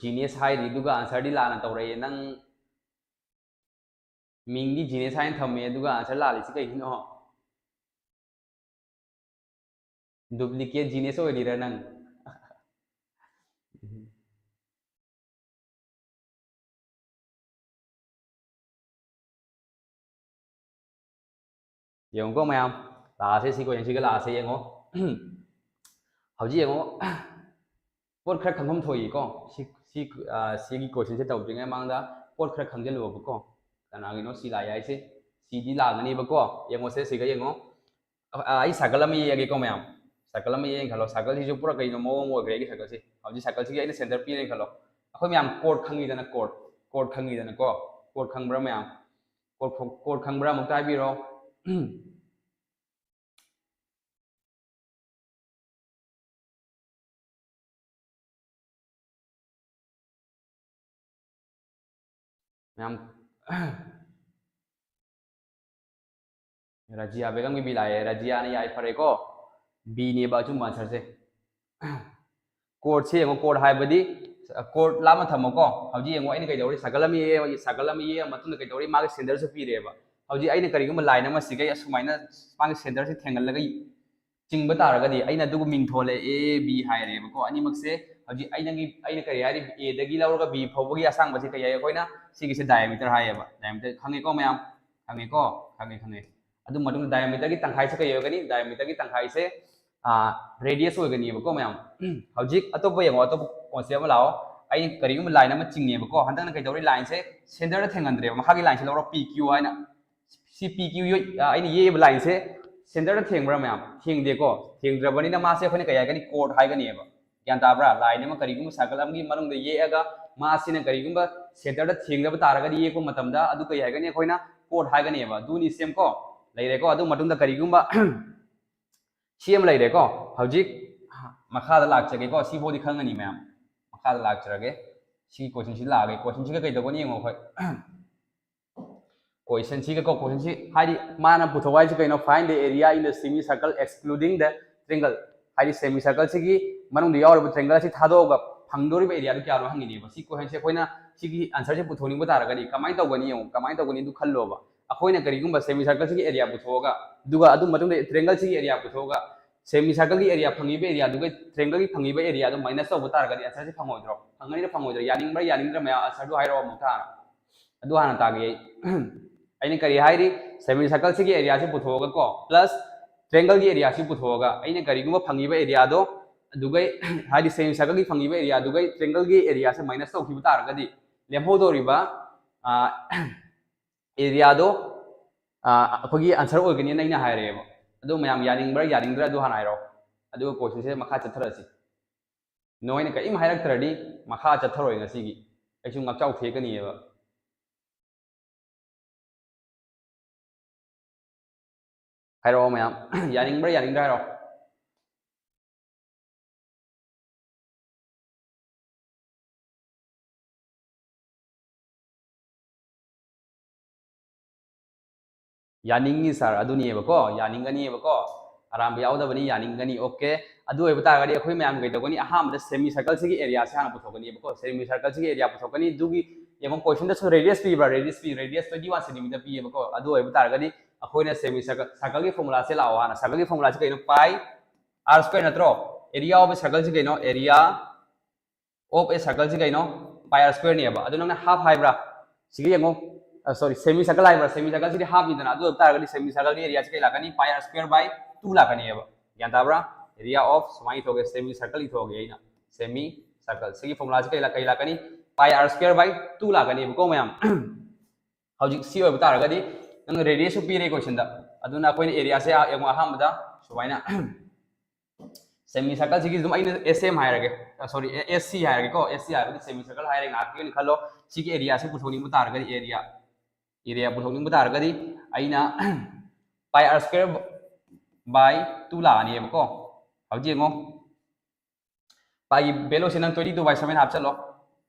Genius ꯍꯥꯏꯔꯤꯗꯨꯒ answer ꯗꯤ ꯂꯥꯟꯅ ꯇꯧꯔꯛꯑꯦ ꯅꯪ꯫ ꯃꯤꯡꯗꯤ Genius ꯍꯥꯏꯅ ꯊꯝꯃꯦ, ꯑꯗꯨꯒ answer ꯂꯥꯜꯂꯤꯁꯤ ꯀꯩꯒꯤꯅꯣ? Duplicate genius ꯑꯣꯏꯔꯤꯔꯥ ꯅꯪ? ꯌꯦꯡꯉꯨꯀꯣ ꯃꯌꯥꯝ, ꯂꯥꯛꯑꯁꯦ, ꯁꯤ question ꯁꯤꯒ ꯂꯥꯛꯑꯁꯦ, ꯌꯦꯡꯉꯣ꯫ ꯍꯧꯖꯤꯛ ꯌꯦꯡꯉꯣ, ꯄꯣꯠ ꯈꯔ ꯈꯪꯐꯝ ꯊꯣꯛꯏꯀꯣ꯫ ꯁꯤ, ꯁꯤ, ꯑ, ꯁꯤꯒꯤ question ꯁꯦ ꯇꯧꯗ꯭ꯔꯤꯉꯩ ꯃꯃꯥꯡꯗ ꯄꯣꯠ ꯈꯔ ꯈꯪꯖꯤꯜꯂꯨꯕꯀꯣ꯫ ꯀꯅꯥꯒꯤꯅꯣ C ꯂꯥꯛꯑꯦ ꯍꯥꯏꯁꯦ? C ꯗꯤ ꯂꯥꯛꯀꯅꯤꯕꯀꯣ꯫ ꯌꯦꯡꯉꯣꯁꯦ, ꯁꯤꯒ ꯌꯦꯡꯉꯣ꯫ ꯑ, ꯑꯩ circle ꯑꯃ ꯌꯦꯛꯑꯒꯦꯀꯣ ꯃꯌꯥꯝ꯫ ꯁꯥꯔꯀꯜ ꯑꯃ ꯌꯦꯛꯑꯦꯅ ꯈꯜꯂꯣ, ꯁꯥꯔꯀꯜꯁꯤꯁꯨ ꯄꯨꯔꯥ ꯀꯩꯅꯣ ꯃꯑꯣꯡ ꯑꯃ ꯑꯣꯏꯈ꯭ꯔꯦ ꯑꯩꯒꯤ ꯁꯥꯔꯀꯜꯁꯤ꯫ ꯍꯧꯖꯤꯛ ꯁꯥꯔꯀꯜꯁꯤꯒꯤ ꯑꯩꯅ ꯁꯦꯟꯇꯔ ꯄꯤꯔꯦꯅ ꯈꯜꯂꯣ꯫ ꯑꯩꯈꯣꯏ ꯃꯌꯥꯝ ꯀꯣꯔꯠ ꯈꯪꯉꯤꯗꯅ, ꯀꯣꯔꯠ, ꯀꯣꯔꯠ ꯈꯪꯉꯤꯗꯅꯀꯣ? ꯀꯣꯔꯠ ꯈꯪꯕ꯭ꯔꯥ ꯃꯌꯥꯝ? ꯀꯣꯔꯠ, ꯀꯣꯔꯠ ꯈꯪꯕ꯭ꯔꯥ? ꯑꯃꯨꯛꯇ ꯍꯥꯏꯕꯤꯔꯣ꯫ ꯃꯌꯥꯝ, ꯔꯖꯤꯌꯥ ꯕꯦꯒꯝꯒꯤ ꯕꯤ ꯂꯥꯛꯑꯦ꯫ ꯔꯖꯤꯌꯥꯅ ꯌꯥꯏ, ꯐꯔꯦꯀꯣ꯫ ꯕꯤꯅꯦꯕ ꯑꯆꯨꯝꯕ ꯑꯟꯁꯔꯁꯦ꯫ ꯀꯣꯔꯠꯁꯦ ꯌꯦꯡꯉꯣ, ꯀꯣꯔꯠ ꯍꯥꯏꯕꯗꯤ ꯀꯣꯔꯠ ꯂꯥꯞꯅ ꯊꯝꯃꯣꯀꯣ꯫ ꯍꯧꯖꯤꯛ ꯌꯦꯡꯉꯣ, ꯑꯩꯅ ꯀꯩꯗꯧꯔꯤ? ꯁꯥꯔꯀꯜ ꯑꯃ ꯌꯦꯛꯑꯦ, ꯁꯥꯔꯀꯜ ꯑꯃ ꯌꯦꯛꯑ ꯃꯇꯨꯡꯗ ꯀꯩꯗꯧꯔꯤ? ꯃꯥꯒꯤ ꯁꯦꯟꯇꯔꯁꯨ ꯄꯤꯔꯦꯕ꯫ ꯍꯧꯖꯤꯛ ꯑꯩꯅ ꯀꯔꯤꯒꯨꯝꯕ ꯂꯥꯏꯟ ꯑꯃ ꯁꯤꯒꯩ ꯑꯁꯨꯃꯥꯏꯅ ꯃꯥꯒꯤ ꯁꯦꯟꯇꯔꯁꯦ ꯊꯦꯡꯍꯜꯂꯒ ꯆꯤꯡꯕ ꯇꯥꯔꯒꯗꯤ, ꯑꯩꯅ ꯑꯗꯨꯒ ꯃꯤꯡ ꯊꯣꯜꯂꯦ, ꯑꯦ ꯕꯤ ꯍꯥꯏꯔꯦꯕꯀꯣ꯫ ꯑꯅꯤꯃꯛꯁꯦ ꯍꯧꯖꯤꯛ ꯑꯩꯅꯒꯤ, ꯑꯩꯅ ꯀꯔꯤ ꯍꯥꯏꯔꯤ? ꯑꯦꯗꯒꯤ ꯂꯧꯔꯒ ꯕꯤ ꯐꯥꯎꯕꯒꯤ ꯑꯁꯥꯡꯕꯁꯦ ꯀꯩ ꯍꯥꯏ? ꯑꯩꯈꯣꯏꯅ ꯁꯤꯒꯤꯁꯦ ꯗꯥꯏꯃꯤꯇꯔ ꯍꯥꯏꯌꯦꯕ꯫ ꯗꯥꯏꯃꯤꯇꯔ ꯈꯪꯉꯦꯀꯣ ꯃꯌꯥꯝ? ꯈꯪꯉꯦꯀꯣ? ꯈꯪꯉꯦ, ꯈꯪꯉꯦ꯫ ꯑꯗꯨ ꯃꯇꯨꯡꯗ ꯗꯥꯏꯃꯤꯇꯔꯒꯤ ꯇꯪꯈꯥꯏꯁꯦ ꯀꯩ ꯑꯣꯏꯒꯅꯤ? ꯗꯥꯏꯃꯤꯇꯔꯒꯤ ꯇꯪꯈꯥꯏꯁꯦ, ꯑꯥ, ꯔꯦꯗꯤꯌꯁ ꯑꯣꯏꯒꯅꯤꯕꯀꯣ ꯃꯌꯥꯝ꯫ ꯍꯧꯖꯤꯛ ꯑꯇꯣꯞꯄ ꯌꯦꯡꯉꯣ, ꯑꯇꯣꯞꯄ ꯀꯣꯟꯁꯦꯞ ꯑꯃ ꯂꯥꯛꯑꯣ꯫ ꯑꯩ ꯀꯔꯤꯒꯨꯝꯕ ꯂꯥꯏꯟ ꯑꯃ ꯆꯤꯡꯉꯦꯕꯀꯣ꯫ ꯍꯟꯗꯛꯅ ꯀꯩꯗꯧꯔꯤ? ꯂꯥꯏꯟꯁꯦ ꯁꯦꯟꯇꯔꯗ ꯊꯦꯡꯍꯟꯗ꯭ꯔꯦꯕ꯫ ꯃꯈꯥꯒꯤ ꯂꯥꯏꯟꯁꯦ ꯂꯧꯔꯣ, ꯄꯤ ꯀ꯭ꯌꯨ ꯍꯥꯏꯅ꯫ ꯁꯤ ꯄꯤ ꯀ꯭ꯌꯨ ꯑꯩꯅ ꯌꯦꯛꯏꯕ ꯂꯥꯏꯟꯁꯦ ꯁꯦꯟꯇꯔꯗ ꯊꯦꯡꯕ꯭ꯔꯥ ꯃꯌꯥꯝ? ꯊꯦꯡꯗꯦꯀꯣ꯫ ꯊꯦꯡꯗ꯭ꯔꯕꯅꯤꯅ ꯃꯥꯁꯦ ꯑꯩꯈꯣꯏꯅ ꯀꯩ ꯍꯥꯏꯒꯅꯤ? ꯀꯣꯔꯠ ꯍꯥꯏꯒꯅꯦꯕ꯫ ꯒ꯭ꯌꯥꯟ ꯇꯥꯕ꯭ꯔꯥ? ꯂꯥꯏꯟ ꯑꯃ ꯀꯔꯤꯒꯨꯝꯕ ꯁꯥꯔꯀꯜ ꯑꯃꯒꯤ ꯃꯅꯨꯡꯗ ꯌꯦꯛꯑꯒ ꯃꯥꯁꯤꯅ ꯀꯔꯤꯒꯨꯝꯕ ꯁꯦꯟꯇꯔꯗ ꯊꯦꯡꯗꯕ ꯇꯥꯔꯒꯗꯤ ꯌꯦꯛꯄ ꯃꯇꯝꯗ ꯑꯗꯨ ꯀꯩ ꯍꯥꯏꯒꯅꯤ? ꯑꯩꯈꯣꯏꯅ ꯀꯣꯔꯠ ꯍꯥꯏꯒꯅꯦꯕ꯫ ꯑꯗꯨꯅꯤ ꯁꯦꯝ ꯀꯣ꯫ ꯂꯩꯔꯦꯀꯣ꯫ ꯑꯗꯨ ꯃꯇꯨꯡꯗ ꯀꯔꯤꯒꯨꯝꯕ ꯁꯤ ꯑꯃ ꯂꯩꯔꯦꯀꯣ꯫ ꯍꯧꯖꯤꯛ ꯃꯈꯥꯗ ꯂꯥꯛꯆꯒꯦꯀꯣ꯫ ꯁꯤꯐꯥꯎꯗꯤ ꯈꯪꯉꯅꯤ ꯃꯌꯥꯝ꯫ ꯃꯈꯥꯗ ꯂꯥꯛꯆꯔꯒꯦ꯫ ꯁꯤꯒꯤ ꯀꯣꯏꯁꯟꯁꯤ ꯂꯥꯛꯑꯒꯦ꯫ ꯀꯣꯏꯁꯟꯁꯤꯒ ꯀꯩꯗꯧꯒꯅꯤ ꯌꯦꯡꯉꯣ ꯑꯩꯈꯣꯏ꯫ ꯀꯣꯏꯁꯟꯁꯤꯒꯀꯣ, ꯀꯣꯏꯁꯟꯁꯤ ꯍꯥꯏꯗꯤ ꯃꯥꯅ ꯄꯨꯊꯣꯛ ꯍꯥꯏꯁꯤ ꯀꯩꯅꯣ? Find the area in the semicircle excluding the triangle꯫ ꯍꯥꯏꯗꯤ ꯁꯦꯃꯤ ꯁꯔꯀꯜꯁꯤꯒꯤ ꯃꯅꯨꯡꯗ ꯌꯥꯎꯔꯤꯕ ꯇ꯭ꯔꯦꯡꯒꯜ ꯑꯁꯤ ꯊꯥꯗꯣꯛꯑꯒ ꯐꯪꯗꯣꯔꯤꯕ ꯑꯦꯔꯤꯌꯥꯗꯨ ꯀꯌꯥꯅꯣ ꯍꯪꯉꯤꯅꯦꯕ꯫ ꯁꯤ ꯀꯣꯏꯁꯟꯁꯦ ꯑꯩꯈꯣꯏꯅ ꯁꯤꯒꯤ ꯑꯟꯁꯔꯁꯦ ꯄꯨꯊꯣꯛꯅꯤꯡꯕ ꯇꯥꯔꯒꯗꯤ ꯀꯃꯥꯏꯅ ꯇꯧꯒꯅꯤ ꯌꯦꯡꯉꯣ, ꯀꯃꯥꯏꯅ ꯇꯧꯒꯅꯤ ꯑꯗꯨ ꯈꯜꯂꯣꯕ꯫ ꯑꯩꯈꯣꯏꯅ ꯀꯔꯤꯒꯨꯝꯕ ꯁꯦꯃꯤ ꯁꯔꯀꯜꯁꯤꯒꯤ ꯑꯦꯔꯤꯌꯥ ꯄꯨꯊꯣꯛꯑꯒ, ꯑꯗꯨꯒ ꯑꯗꯨ ꯃꯇꯨꯡꯗ ꯇ꯭ꯔꯦꯡꯒꯜꯁꯤꯒꯤ ꯑꯦꯔꯤꯌꯥ ꯄꯨꯊꯣꯛꯑꯒ, ꯁꯦꯃꯤ ꯁꯔꯀꯜꯒꯤ ꯑꯦꯔꯤꯌꯥ ꯐꯪꯉꯤꯕ ꯑꯦꯔꯤꯌꯥꯗꯨꯒ ꯇ꯭ꯔꯦꯡꯒꯜꯒꯤ ꯐꯪꯉꯤꯕ ꯑꯦꯔꯤꯌꯥꯗꯣ ꯃꯥꯏꯅꯁ ꯇꯧꯕ ꯇꯥꯔꯒꯗꯤ ꯑꯟꯁꯔꯁꯦ ꯐꯪꯉꯣꯏꯗ꯭ꯔꯣ? ꯐꯪꯒꯅꯤꯅ ꯐꯪꯉꯣꯏꯗ꯭ꯔꯣ? ꯌꯥꯅꯤꯡꯕ꯭ꯔꯥ ꯌꯥꯅꯤꯡꯗ꯭ꯔꯥ ꯃꯌꯥꯝ ꯑꯟꯁꯔꯗꯨ ꯍꯥꯏꯔꯛꯑꯣ ꯑꯃꯨꯛꯇ ꯍꯥꯟꯅ꯫ ꯑꯗꯨ ꯍꯥꯟꯅ ꯇꯥꯒꯦ ꯑꯩ꯫ ꯑꯩꯅ ꯀꯔꯤ ꯍꯥꯏꯔꯤ? ꯁꯦꯃꯤ ꯁꯔꯀꯜꯁꯤꯒꯤ ꯑꯦꯔꯤꯌꯥꯁꯤ ꯄꯨꯊꯣꯛꯑꯒ ꯀꯣ, ꯄ꯭ꯂꯁ ꯇ꯭ꯔꯦꯡꯒꯜꯒꯤ ꯑꯦꯔꯤꯌꯥꯁꯤ ꯄꯨꯊꯣꯛꯑꯒ, ꯑꯩꯅ ꯀꯔꯤꯒꯨꯝꯕ ꯐꯪꯉꯤꯕ ꯑꯦꯔꯤꯌꯥꯗꯣ ꯑꯗꯨꯒꯩ, ꯍꯥꯏꯗꯤ ꯁꯦꯃꯤ ꯁꯔꯀꯜꯒꯤ ꯐꯪꯉꯤꯕ ꯑꯦꯔꯤꯌꯥꯗꯨꯒꯩ ꯇ꯭ꯔꯦꯡꯒꯜꯒꯤ ꯑꯦꯔꯤꯌꯥꯁꯦ ꯃꯥꯏꯅꯁ ꯇꯧꯈꯤꯕ ꯇꯥꯔꯒꯗꯤ ꯂꯦꯝꯍꯧꯗꯧꯔꯤꯕ, ꯑꯥ, ꯑꯦꯔꯤꯌꯥꯗꯣ, ꯑꯥ, ꯑꯩꯈꯣꯏꯒꯤ ꯑꯟꯁꯔ ꯑꯣꯏꯒꯅꯤꯅ ꯑꯩꯅ ꯍꯥꯏꯔꯛꯑꯦꯕ꯫ ꯑꯗꯣ ꯃꯌꯥꯝ ꯌꯥꯅꯤꯡꯕ꯭ꯔꯥ ꯌꯥꯅꯤꯡꯗ꯭ꯔꯥ ꯑꯗꯨ ꯍꯥꯟꯅ ꯍꯥꯏꯔꯛꯑꯣ꯫ ꯑꯗꯨꯒ question ꯁꯦ ꯃꯈꯥ ꯆꯠꯊꯔꯁꯤ꯫ ꯅꯣꯏꯅ ꯀꯔꯤꯝ ꯍꯥꯏꯔꯛꯇ꯭ꯔꯗꯤ ꯃꯈꯥ ꯆꯠꯊꯔꯣꯏ ꯉꯁꯤꯒꯤ꯫ ꯑꯩꯁꯨ ꯉꯥꯛꯆꯥꯎ ꯊꯦꯛꯀꯅꯤꯕ꯫ ꯍꯥꯏꯔꯛꯑꯣ ꯃꯌꯥꯝ꯫ ꯌꯥꯅꯤꯡꯕ꯭ꯔꯥ ꯌꯥꯅꯤꯡꯗ꯭ꯔꯥ ꯍꯥꯏꯔꯛꯑꯣ꯫ ꯌꯥꯅꯤꯡꯉꯤ sir, ꯑꯗꯨꯅꯦꯕꯀꯣ, ꯌꯥꯅꯤꯡꯒꯅꯤꯕꯀꯣ꯫ ꯑꯔꯥꯟꯕ ꯌꯥꯎꯗꯕꯅꯤ, ꯌꯥꯅꯤꯡꯒꯅꯤ꯫ Okay, ꯑꯗꯨ ꯑꯣꯏꯕ ꯇꯥꯔꯒꯗꯤ ꯑꯩꯈꯣꯏ ꯃꯌꯥꯝ ꯀꯩꯗꯧꯒꯅꯤ? ꯑꯍꯥꯟꯕꯗ semi circle ꯁꯤꯒꯤ area ꯁꯦ ꯍꯥꯟꯅ ꯄꯨꯊꯣꯛꯀꯅꯤꯕꯀꯣ꯫ Semi circle ꯁꯤꯒꯤ area ꯄꯨꯊꯣꯛꯀꯅꯤ꯫ ꯑꯗꯨꯒꯤ ꯌꯦꯡꯉꯣ, question ꯗꯁꯨ radius ꯄꯤꯕ꯭ꯔꯥ? Radius ꯄꯤ, radius twenty one centimeter ꯄꯤꯌꯦꯕꯀꯣ꯫ ꯑꯗꯨ ꯑꯣꯏꯕ ꯇꯥꯔꯒꯗꯤ ꯑꯩꯈꯣꯏꯅ semi circle, circle ꯒꯤ formula ꯁꯦ ꯂꯥꯛꯑꯣ ꯍꯥꯟꯅ꯫ Circle ꯒꯤ formula ꯁꯦ ꯀꯩꯅꯣ? Pi r square ꯅꯠꯇ꯭ꯔꯣ? Area of a circle ꯁꯤ ꯀꯩꯅꯣ? Area of a circle ꯁꯤ ꯀꯩꯅꯣ? Pi r square ꯅꯦꯕ꯫ ꯑꯗꯨ ꯅꯪꯅ half ꯍꯥꯏꯕ꯭ꯔꯥ? ꯁꯤꯒ ꯌꯦꯡꯉꯣ꯫ ꯑ, sorry, semi circle ꯍꯥꯏꯕ꯭ꯔꯥ? Semi circle ꯁꯤꯗꯤ half ꯅꯤꯗꯅ꯫ ꯑꯗꯨ ꯑꯣꯏꯕ ꯇꯥꯔꯒꯗꯤ semi circle ꯒꯤ area ꯁꯤ ꯀꯩ ꯂꯥꯛꯀꯅꯤ? Pi r square by two ꯂꯥꯛꯀꯅꯤꯕ꯫ ꯒ꯭ꯌꯥꯟ ꯇꯥꯕ꯭ꯔꯥ? Area of ꯁꯨꯃꯥꯏꯅ ꯏꯊꯣꯛꯑꯒꯦ, semi circle ꯏꯊꯣꯛꯑꯒꯦ ꯑꯩꯅ꯫ Semi circle꯫ ꯁꯤꯒꯤ formula ꯁꯤ ꯀꯩ ꯂꯥꯛ-, ꯀꯩ ꯂꯥꯛꯀꯅꯤ? Pi r square by two ꯂꯥꯛꯀꯅꯤꯕꯀꯣ ꯃꯌꯥꯝ꯫ ꯍꯧꯖꯤꯛ ꯁꯤ ꯑꯣꯏꯕ ꯇꯥꯔꯒꯗꯤ ꯅꯪ radius ꯁꯨ ꯄꯤꯔꯦ question ꯗ꯫ ꯑꯗꯨꯅ ꯑꯩꯈꯣꯏꯅ area ꯁꯦ ꯌꯦꯡꯉꯣ, ꯑꯍꯥꯟꯕꯗ ꯁꯨꯃꯥꯏꯅ semi circle ꯁꯤꯒꯤ ꯑꯗꯨꯝ ꯑꯩꯅ S M ꯍꯥꯏꯔꯒꯦ, sorry, S C ꯍꯥꯏꯔꯒꯦꯀꯣ꯫ S C ꯍꯥꯏꯕꯗꯤ semi circle ꯍꯥꯏꯔꯦ, ꯉꯥꯏꯍꯥꯛꯀꯤ ꯑꯣꯏꯅ ꯈꯜꯂꯣ꯫ ꯁꯤꯒꯤ area ꯁꯤ ꯄꯨꯊꯣꯛꯅꯤꯡꯕ ꯇꯥꯔꯒꯗꯤ, area, area ꯄꯨꯊꯣꯛꯅꯤꯡꯕ ꯇꯥꯔꯒꯗꯤ ꯑꯩꯅ pi r square by two ꯂꯥꯛꯑꯅꯦꯕꯀꯣ꯫ ꯍꯧꯖꯤꯛ ꯌꯦꯡꯉꯣ, pi ꯒꯤ value ꯁꯦ ꯅꯪ twenty two by seven ꯍꯥꯞꯆꯜꯂꯣ,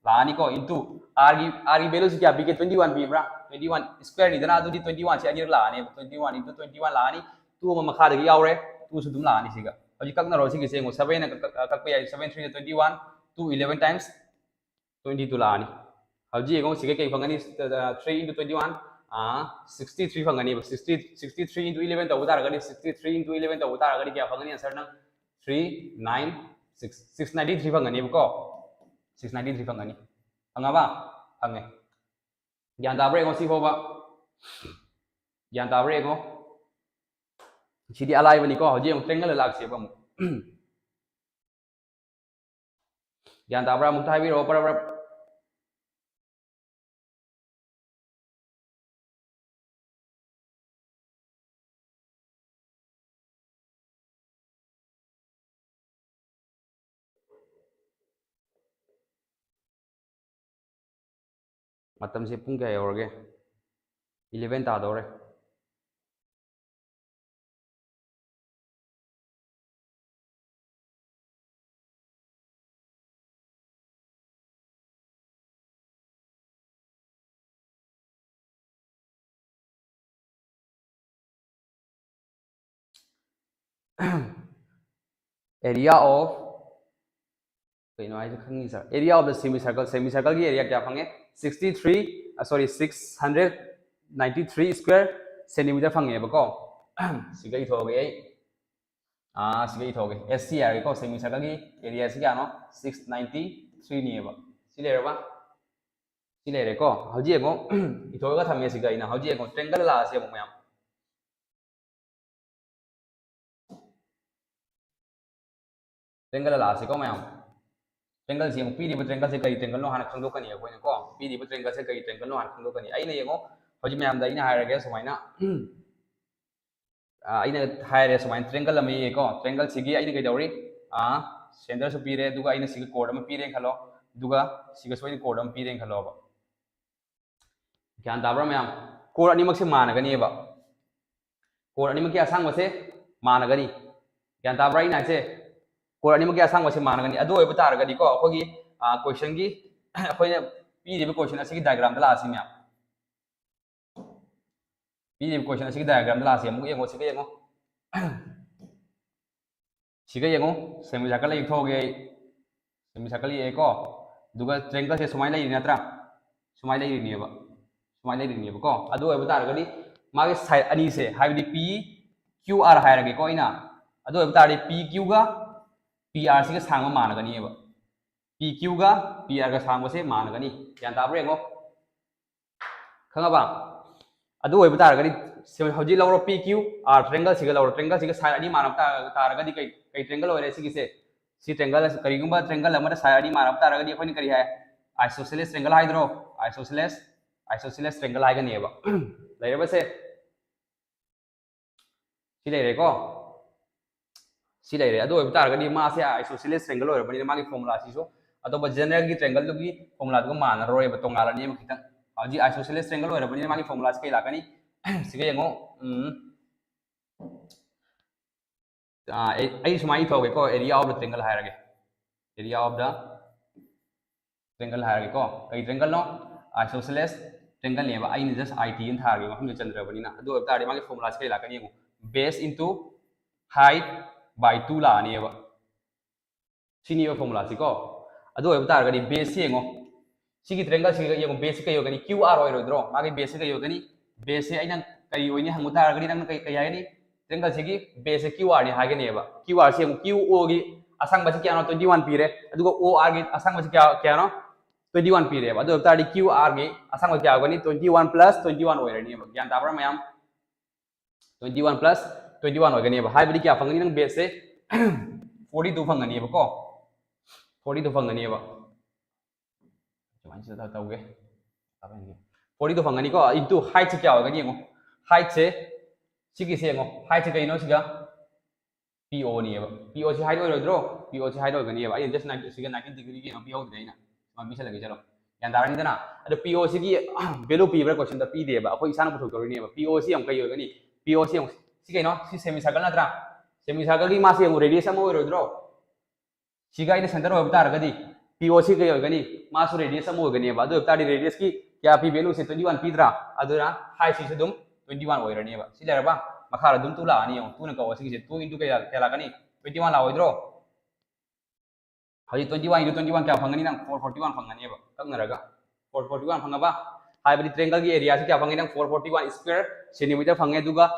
ꯂꯥꯛꯑꯅꯤꯀꯣ꯫ Into r ꯒꯤ, r ꯒꯤ value ꯁꯤ ꯀꯌꯥ ꯄꯤꯒꯦ? Twenty one ꯄꯤꯕ꯭ꯔꯥ? Twenty one square ꯅꯤꯗꯅ, ꯑꯗꯨꯗꯤ twenty one ꯁꯦ ꯑꯅꯤꯔꯛ ꯂꯥꯛꯑꯅꯦꯕ꯫ Twenty one into twenty one ꯂꯥꯛꯑꯅꯤ꯫ Two ꯑꯃ ꯃꯈꯥꯗꯒꯤ ꯌꯥꯎꯔꯦ, two ꯁꯨ ꯑꯗꯨꯝ ꯂꯥꯛꯑꯅꯤ ꯁꯤꯒ꯫ ꯍꯧꯖꯤꯛ ꯀꯛꯅꯔꯣ ꯁꯤꯒꯤꯁꯦ, ꯌꯦꯡꯉꯣ, seven ꯅ ꯀꯛ-, ꯀꯛ-, ꯀꯛꯄ ꯌꯥꯏ꯫ Seven three ꯅ twenty one, two eleven times twenty two ꯂꯥꯛꯑꯅꯤ꯫ ꯍꯧꯖꯤꯛ ꯌꯦꯡꯉꯣ, ꯁꯤꯒ ꯀꯩ ꯐꯪꯒꯅꯤ? Three into twenty one, ꯑꯥ, sixty three ꯐꯪꯒꯅꯤꯕ꯫ Sixty, sixty three into eleven ꯇꯧꯕ ꯇꯥꯔꯒꯗꯤ, sixty three into eleven ꯇꯧꯕ ꯇꯥꯔꯒꯗꯤ ꯀꯌꯥ ꯐꯪꯒꯅꯤ? Answer ꯅꯪ three nine six, six ninety three ꯐꯪꯒꯅꯦꯕꯀꯣ꯫ Six ninety three ꯐꯪꯒꯅꯤ꯫ ꯐꯪꯉꯕ? ꯐꯪꯉꯦ꯫ ꯒ꯭ꯌꯥꯟ ꯇꯥꯕ꯭ꯔꯥ ꯌꯦꯡꯉꯣ ꯁꯤ ꯐꯥꯎꯕ꯫ ꯒ꯭ꯌꯥꯟ ꯇꯥꯕ꯭ꯔꯥ ꯌꯦꯡꯉꯣ꯫ ꯁꯤꯗꯤ ꯑꯂꯥꯏꯕꯅꯤꯀꯣ꯫ ꯍꯧꯖꯤꯛ ꯌꯦꯡꯉꯣ, triangle ꯂꯥꯛꯁꯦꯕ ꯑꯃꯨꯛ꯫ ꯒ꯭ꯌꯥꯟ ꯇꯥꯕ꯭ꯔꯥ? ꯑꯃꯨꯛꯇ ꯍꯥꯏꯕꯤꯔꯛꯑꯣ, ꯄꯔꯞ ꯄꯔꯞ꯫ ꯃꯇꯝꯁꯦ ꯄꯨꯡ ꯀꯌꯥ ꯌꯧꯔꯒꯦ? Eleven ꯇꯥꯗꯧꯔꯦ꯫ Area of, ꯀꯩꯅꯣ ꯍꯥꯏꯁꯦ ꯈꯪꯉꯤ sir? Area of the semicircle, semicircle ꯒꯤ area ꯀꯌꯥ ꯐꯪꯉꯦ? Sixty three, sorry, six hundred ninety three square centimeter ꯐꯪꯉꯦꯕꯀꯣ꯫ ꯁꯤꯒ ꯏꯊꯣꯛꯑꯒꯦ ꯑꯩ꯫ ꯑꯥ, ꯁꯤꯒ ꯏꯊꯣꯛꯑꯒꯦ꯫ S C ꯍꯥꯏꯔꯒꯦꯀꯣ, semicircle ꯒꯤ area ꯁꯤ ꯀꯌꯥꯅꯣ? Six ninety three ꯅꯦꯕ꯫ ꯁꯤ ꯂꯩꯔꯕ? ꯁꯤ ꯂꯩꯔꯦꯀꯣ꯫ ꯍꯧꯖꯤꯛ ꯌꯦꯡꯉꯣ, ꯏꯊꯣꯛꯑꯒ ꯊꯝꯃꯦ ꯁꯤꯒ ꯑꯩꯅ꯫ ꯍꯧꯖꯤꯛ ꯌꯦꯡꯉꯣ, triangle ꯂꯥꯛꯑꯁꯤ ꯑꯃꯨꯛ ꯃꯌꯥꯝ꯫ Triangle ꯂꯥꯛꯑꯁꯤꯀꯣ ꯃꯌꯥꯝ꯫ Triangle ꯁꯤ ꯑꯃꯨꯛ, ꯄꯤꯔꯤꯕ triangle ꯁꯦ ꯀꯔꯤ triangle ꯅꯣ ꯍꯥꯟꯅ ꯈꯪꯗꯣꯛꯀꯅꯤ ꯑꯩꯈꯣꯏꯅꯀꯣ꯫ ꯄꯤꯔꯤꯕ triangle ꯁꯦ ꯀꯔꯤ triangle ꯅꯣ ꯍꯥꯟꯅ ꯈꯪꯗꯣꯛꯀꯅꯤ꯫ ꯑꯩꯅ ꯌꯦꯡꯉꯣ, ꯍꯧꯖꯤꯛ ꯃꯌꯥꯝꯗ ꯑꯩꯅ ꯍꯥꯏꯔꯒꯦ ꯁꯨꯃꯥꯏꯅ, ꯑ, ꯑꯩꯅ ꯍꯥꯏꯔꯦ ꯁꯨꯃꯥꯏꯅ triangle ꯑꯃ ꯌꯦꯛꯑꯦꯀꯣ꯫ Triangle ꯁꯤꯒꯤ ꯑꯩꯅ ꯀꯩꯗꯧꯔꯤ? ꯑ, centre ꯁꯨ ꯄꯤꯔꯦ, ꯑꯗꯨꯒ ꯑꯩꯅ ꯁꯤꯒ chord ꯑꯃ ꯄꯤꯔꯦꯅ ꯈꯜꯂꯣ, ꯑꯗꯨꯒ ꯁꯤꯒꯁꯨ ꯑꯩꯅ chord ꯑꯃ ꯄꯤꯔꯦꯅ ꯈꯜꯂꯣꯕ꯫ ꯒ꯭ꯌꯥꯟ ꯇꯥꯕ꯭ꯔꯥ ꯃꯌꯥꯝ? Chord ꯑꯅꯤꯃꯛꯁꯦ ꯃꯥꯟꯅꯒꯅꯦꯕ꯫ Chord ꯑꯅꯤꯃꯛꯀꯤ ꯑꯁꯥꯡꯕꯁꯦ ꯃꯥꯟꯅꯒꯅꯤ꯫ ꯒ꯭ꯌꯥꯟ ꯇꯥꯕ꯭ꯔꯥ ꯑꯩꯅ ꯍꯥꯏꯁꯦ? Chord ꯑꯅꯤꯃꯛꯀꯤ ꯑꯁꯥꯡꯕꯁꯦ ꯃꯥꯟꯅꯒꯅꯤ꯫ ꯑꯗꯨ ꯑꯣꯏꯕ ꯇꯥꯔꯒꯗꯤꯀꯣ, ꯑꯩꯈꯣꯏꯒꯤ, ꯑ, question ꯒꯤ, ꯑꯩꯈꯣꯏꯅ ꯄꯤꯔꯤꯕ question ꯑꯁꯤꯒꯤ diagram ꯗ ꯂꯥꯛꯑꯁꯤ ꯃꯌꯥꯝ꯫ ꯄꯤꯔꯤꯕ question ꯑꯁꯤꯒꯤ diagram ꯗ ꯂꯥꯛꯑꯁꯤ꯫ ꯑꯃꯨꯛ ꯌꯦꯡꯉꯣ, ꯁꯤꯒ ꯌꯦꯡꯉꯣ꯫ ꯁꯤꯒ ꯌꯦꯡꯉꯣ, semicircle ꯌꯦꯛꯊꯣꯛꯑꯒꯦ ꯑꯩ꯫ Semicircle ꯌꯦꯛꯑꯦꯀꯣ꯫ ꯑꯗꯨꯒ triangle ꯁꯦ ꯁꯨꯃꯥꯏꯅ ꯂꯩꯔꯤ ꯅꯠꯇ꯭ꯔꯥ? ꯁꯨꯃꯥꯏꯅ ꯂꯩꯔꯤꯅꯦꯕ꯫ ꯁꯨꯃꯥꯏꯅ ꯂꯩꯔꯤꯅꯦꯕꯀꯣ꯫ ꯑꯗꯨ ꯑꯣꯏꯕ ꯇꯥꯔꯒꯗꯤ ꯃꯥꯒꯤ side ꯑꯅꯤꯁꯦ, ꯍꯥꯏꯕꯗꯤ P Q R ꯍꯥꯏꯔꯒꯦꯀꯣ ꯑꯩꯅ꯫ ꯑꯗꯨ ꯑꯣꯏꯕ ꯇꯥꯔꯗꯤ P Q ꯒ P R ꯁꯤꯒ ꯁꯥꯡꯕ ꯃꯥꯟꯅꯒꯅꯤꯕ꯫ P Q ꯒ P R ꯒ ꯁꯥꯡꯕꯁꯦ ꯃꯥꯟꯅꯒꯅꯤ꯫ ꯒ꯭ꯌꯥꯟ ꯇꯥꯕ꯭ꯔꯥ ꯌꯦꯡꯉꯣ꯫ ꯈꯪꯉꯕ? ꯑꯗꯨ ꯑꯣꯏꯕ ꯇꯥꯔꯒꯗꯤ ꯁꯤ ꯍꯧꯖꯤꯛ ꯂꯧꯔꯣ, P Q R triangle ꯁꯤꯒ ꯂꯧꯔꯣ꯫ Triangle ꯁꯤꯒ side ꯑꯅꯤ ꯃꯥꯟꯅꯕ ꯇꯥ-, ꯇꯥꯔꯒꯗꯤ ꯀꯩ, ꯀꯩ triangle ꯑꯣꯏꯔꯦ ꯁꯤꯒꯤꯁꯦ? ꯁꯤ triangle, ꯀꯔꯤꯒꯨꯝꯕ triangle ꯑꯃꯗ side ꯑꯅꯤ ꯃꯥꯟꯅꯕ ꯇꯥꯔꯒꯗꯤ ꯑꯩꯈꯣꯏꯅ ꯀꯔꯤ ꯍꯥꯏ? Isosceles triangle ꯍꯥꯏꯗ꯭ꯔꯣ? Isosceles, isosceles triangle ꯍꯥꯏꯒꯅꯦꯕ꯫ ꯂꯩꯔꯕꯁꯦ? ꯁꯤ ꯂꯩꯔꯦꯀꯣ? ꯁꯤ ꯂꯩꯔꯦ꯫ ꯑꯗꯨ ꯑꯣꯏꯕ ꯇꯥꯔꯒꯗꯤ ꯃꯥꯁꯦ isosceles triangle ꯑꯣꯏꯔꯕꯅꯤꯅ ꯃꯥꯒꯤ formula ꯁꯤꯁꯨ ꯑꯇꯣꯞꯄ general ꯒꯤ triangle ꯗꯨꯒꯤ formula ꯗꯨꯒ ꯃꯥꯟꯅꯔꯣꯏꯕ, ꯇꯣꯉꯥꯜꯂꯅꯦꯕ ꯈꯤꯇꯪ꯫ ꯍꯧꯖꯤꯛ isosceles triangle ꯑꯣꯏꯔꯕꯅꯤꯅ ꯃꯥꯒꯤ formulaꯁꯤ ꯀꯩ ꯂꯥꯛꯀꯅꯤ? ꯁꯤꯒ ꯌꯦꯡꯉꯣ, ꯎꯝ, ꯑꯩ ꯁꯨꯃꯥꯏꯅ ꯏꯊꯣꯛꯑꯒꯦꯀꯣ, area of the triangle ꯍꯥꯏꯔꯒꯦ, area of the triangle ꯍꯥꯏꯔꯒꯦꯀꯣ꯫ ꯀꯩ triangleꯅꯣ? Isosceles triangleꯅꯦꯕ꯫ ꯑꯩꯅ just I T ꯑꯅ ꯊꯥꯔꯒꯦ, ꯃꯐꯝꯗ ꯆꯟꯗ꯭ꯔꯕꯅꯤꯅ꯫ ꯑꯗꯨ ꯑꯣꯏꯕ ꯇꯥꯔꯗꯤ ꯃꯥꯒꯤ formulaꯁꯤ ꯀꯩ ꯂꯥꯛꯀꯅꯤ ꯌꯦꯡꯉꯣ, base into height by two ꯂꯥꯛꯑꯅꯦꯕ꯫ ꯁꯤꯅꯦꯕ formulaꯁꯤꯀꯣ꯫ ꯑꯗꯨ ꯑꯣꯏꯕ ꯇꯥꯔꯒꯗꯤ baseꯁꯤ ꯌꯦꯡꯉꯣ, ꯁꯤꯒꯤ triangleꯁꯤꯒ ꯌꯦꯡꯉꯣ, baseꯁꯤ ꯀꯩ ꯑꯣꯏꯒꯅꯤ? Q R ꯑꯣꯏꯔꯣꯏꯗ꯭ꯔꯣ? ꯃꯥꯒꯤ baseꯁꯤ ꯀꯩ ꯑꯣꯏꯒꯅꯤ? Baseꯁꯤ ꯑꯩꯅ ꯀꯔꯤ ꯑꯣꯏꯅꯤ ꯍꯪꯕ ꯇꯥꯔꯒꯗꯤ ꯅꯪꯅ ꯀꯩ, ꯀꯩ ꯍꯥꯏꯒꯅꯤ? Triangleꯁꯤꯒꯤ baseꯁꯤ Q Rꯅꯤ ꯍꯥꯏꯒꯅꯦꯕ꯫ Q Rꯁꯤ ꯌꯦꯡꯉꯣ, Q Oꯒꯤ ꯑꯁꯥꯡꯕꯁꯤ ꯀꯌꯥꯅꯣ? Twenty one ꯄꯤꯔꯦ꯫ ꯑꯗꯨꯒ O Rꯒꯤ ꯑꯁꯥꯡꯕꯁꯤ ꯀꯌꯥ, ꯀꯌꯥꯅꯣ? Twenty one ꯄꯤꯔꯦꯕ꯫ ꯑꯗꯨ ꯑꯣꯏꯕ ꯇꯥꯔꯗꯤ Q Rꯒꯤ ꯑꯁꯥꯡꯕ ꯀꯌꯥ ꯑꯣꯏꯒꯅꯤ? Twenty one plus twenty one ꯑꯣꯏꯔꯅꯦꯕ꯫ ꯒ꯭ꯌꯥꯟ ꯇꯥꯕ꯭ꯔꯥ ꯃꯌꯥꯝ? Twenty one plus twenty one ꯑꯣꯏꯒꯅꯦꯕ꯫ ꯍꯥꯏꯕꯗꯤ ꯀꯌꯥ ꯐꯪꯒꯅꯤ? ꯅꯪ baseꯁꯦ forty two ꯐꯪꯒꯅꯦꯕꯀꯣ, forty two ꯐꯪꯒꯅꯦꯕ꯫ ꯁꯨꯃꯥꯏꯅ ꯁꯤꯗ ꯇꯧꯒꯦ, forty two ꯐꯪꯒꯅꯤꯀꯣ꯫ Into heightꯁꯦ ꯀꯌꯥ ꯑꯣꯏꯒꯅꯤ ꯌꯦꯡꯉꯣ, heightꯁꯦ ꯁꯤꯒꯤꯁꯦ ꯌꯦꯡꯉꯣ, heightꯁꯦ ꯀꯩꯅꯣ ꯁꯤꯒ? P Oꯅꯦꯕ꯫ P Oꯁꯤ height ꯑꯣꯏꯔꯣꯏꯗ꯭ꯔꯣ? P Oꯁꯤ height ꯑꯣꯏꯒꯅꯦꯕ꯫ ꯑꯩꯅ just ninety, ꯁꯤꯒ ninety degreeꯒꯤ ꯀꯩꯅꯣ ꯄꯤꯍꯧꯗ꯭ꯔꯦ ꯑꯩꯅ꯫ ꯁꯨꯃꯥꯏꯅ ꯄꯤꯁꯜꯂꯒꯦ, ꯆꯠꯂꯣ꯫ ꯒ꯭ꯌꯥꯟ ꯇꯥꯔꯅꯤꯗꯅ? ꯑꯗꯣ P Oꯁꯤꯒꯤ value ꯄꯤꯕ꯭ꯔꯥ questionꯗ? ꯄꯤꯗꯦꯕ, ꯑꯩꯈꯣꯏ ꯏꯁꯥꯅ ꯄꯨꯊꯣꯛꯇꯧꯔꯤꯅꯦꯕ꯫ P Oꯁꯤ ꯌꯥꯝ ꯀꯩ ꯑꯣꯏꯒꯅꯤ? P Oꯁꯤ ꯌꯥꯝ, ꯁꯤ ꯀꯩꯅꯣ? ꯁꯤ semicircle ꯅꯠꯇ꯭ꯔꯥ? Semicircleꯒꯤ ꯃꯥꯁꯤ ꯌꯦꯡꯉꯨ, radius ꯑꯃ ꯑꯣꯏꯔꯣꯏꯗ꯭ꯔꯣ? ꯁꯤꯒ ꯑꯩꯅ center ꯑꯣꯏꯕ ꯇꯥꯔꯒꯗꯤ P Oꯁꯤ ꯀꯩ ꯑꯣꯏꯒꯅꯤ? ꯃꯥꯁꯨ radius ꯑꯃ ꯑꯣꯏꯒꯅꯦꯕ꯫ ꯑꯗꯨ ꯑꯣꯏꯕ ꯇꯥꯔꯗꯤ radiusꯀꯤ ꯀꯌꯥ ꯄꯤ? Valueꯁꯦ twenty one ꯄꯤꯗ꯭ꯔꯥ? ꯑꯗꯨꯅ heightꯁꯤꯁꯨ ꯑꯗꯨꯝ twenty one ꯑꯣꯏꯔꯅꯦꯕ꯫ ꯁꯤ ꯂꯩꯔꯕ? ꯃꯈꯥꯗ ꯑꯗꯨꯝ two ꯂꯥꯛꯑꯅꯤ ꯌꯦꯡꯉꯣ꯫ Twoꯅ ꯀꯧꯕ ꯁꯤꯒꯤꯁꯦ, two into ꯀꯌꯥ, ꯀꯌꯥ ꯂꯥꯛꯀꯅꯤ? Twenty one ꯂꯥꯛꯑꯣꯏꯗ꯭ꯔꯣ? ꯍꯧꯖꯤꯛ twenty one into twenty one ꯀꯌꯥ ꯐꯪꯒꯅꯤ ꯅꯪ? Four forty one ꯐꯪꯒꯅꯦꯕ, ꯀꯛꯅꯔꯒ꯫ Four forty one ꯐꯪꯉꯕ? ꯍꯥꯏꯕꯗꯤ triangleꯒꯤ areaꯁꯤ ꯀꯌꯥ ꯐꯪꯉꯤ ꯅꯪ? Four forty one square centimeter ꯐꯪꯉꯦ꯫ ꯑꯗꯨꯒ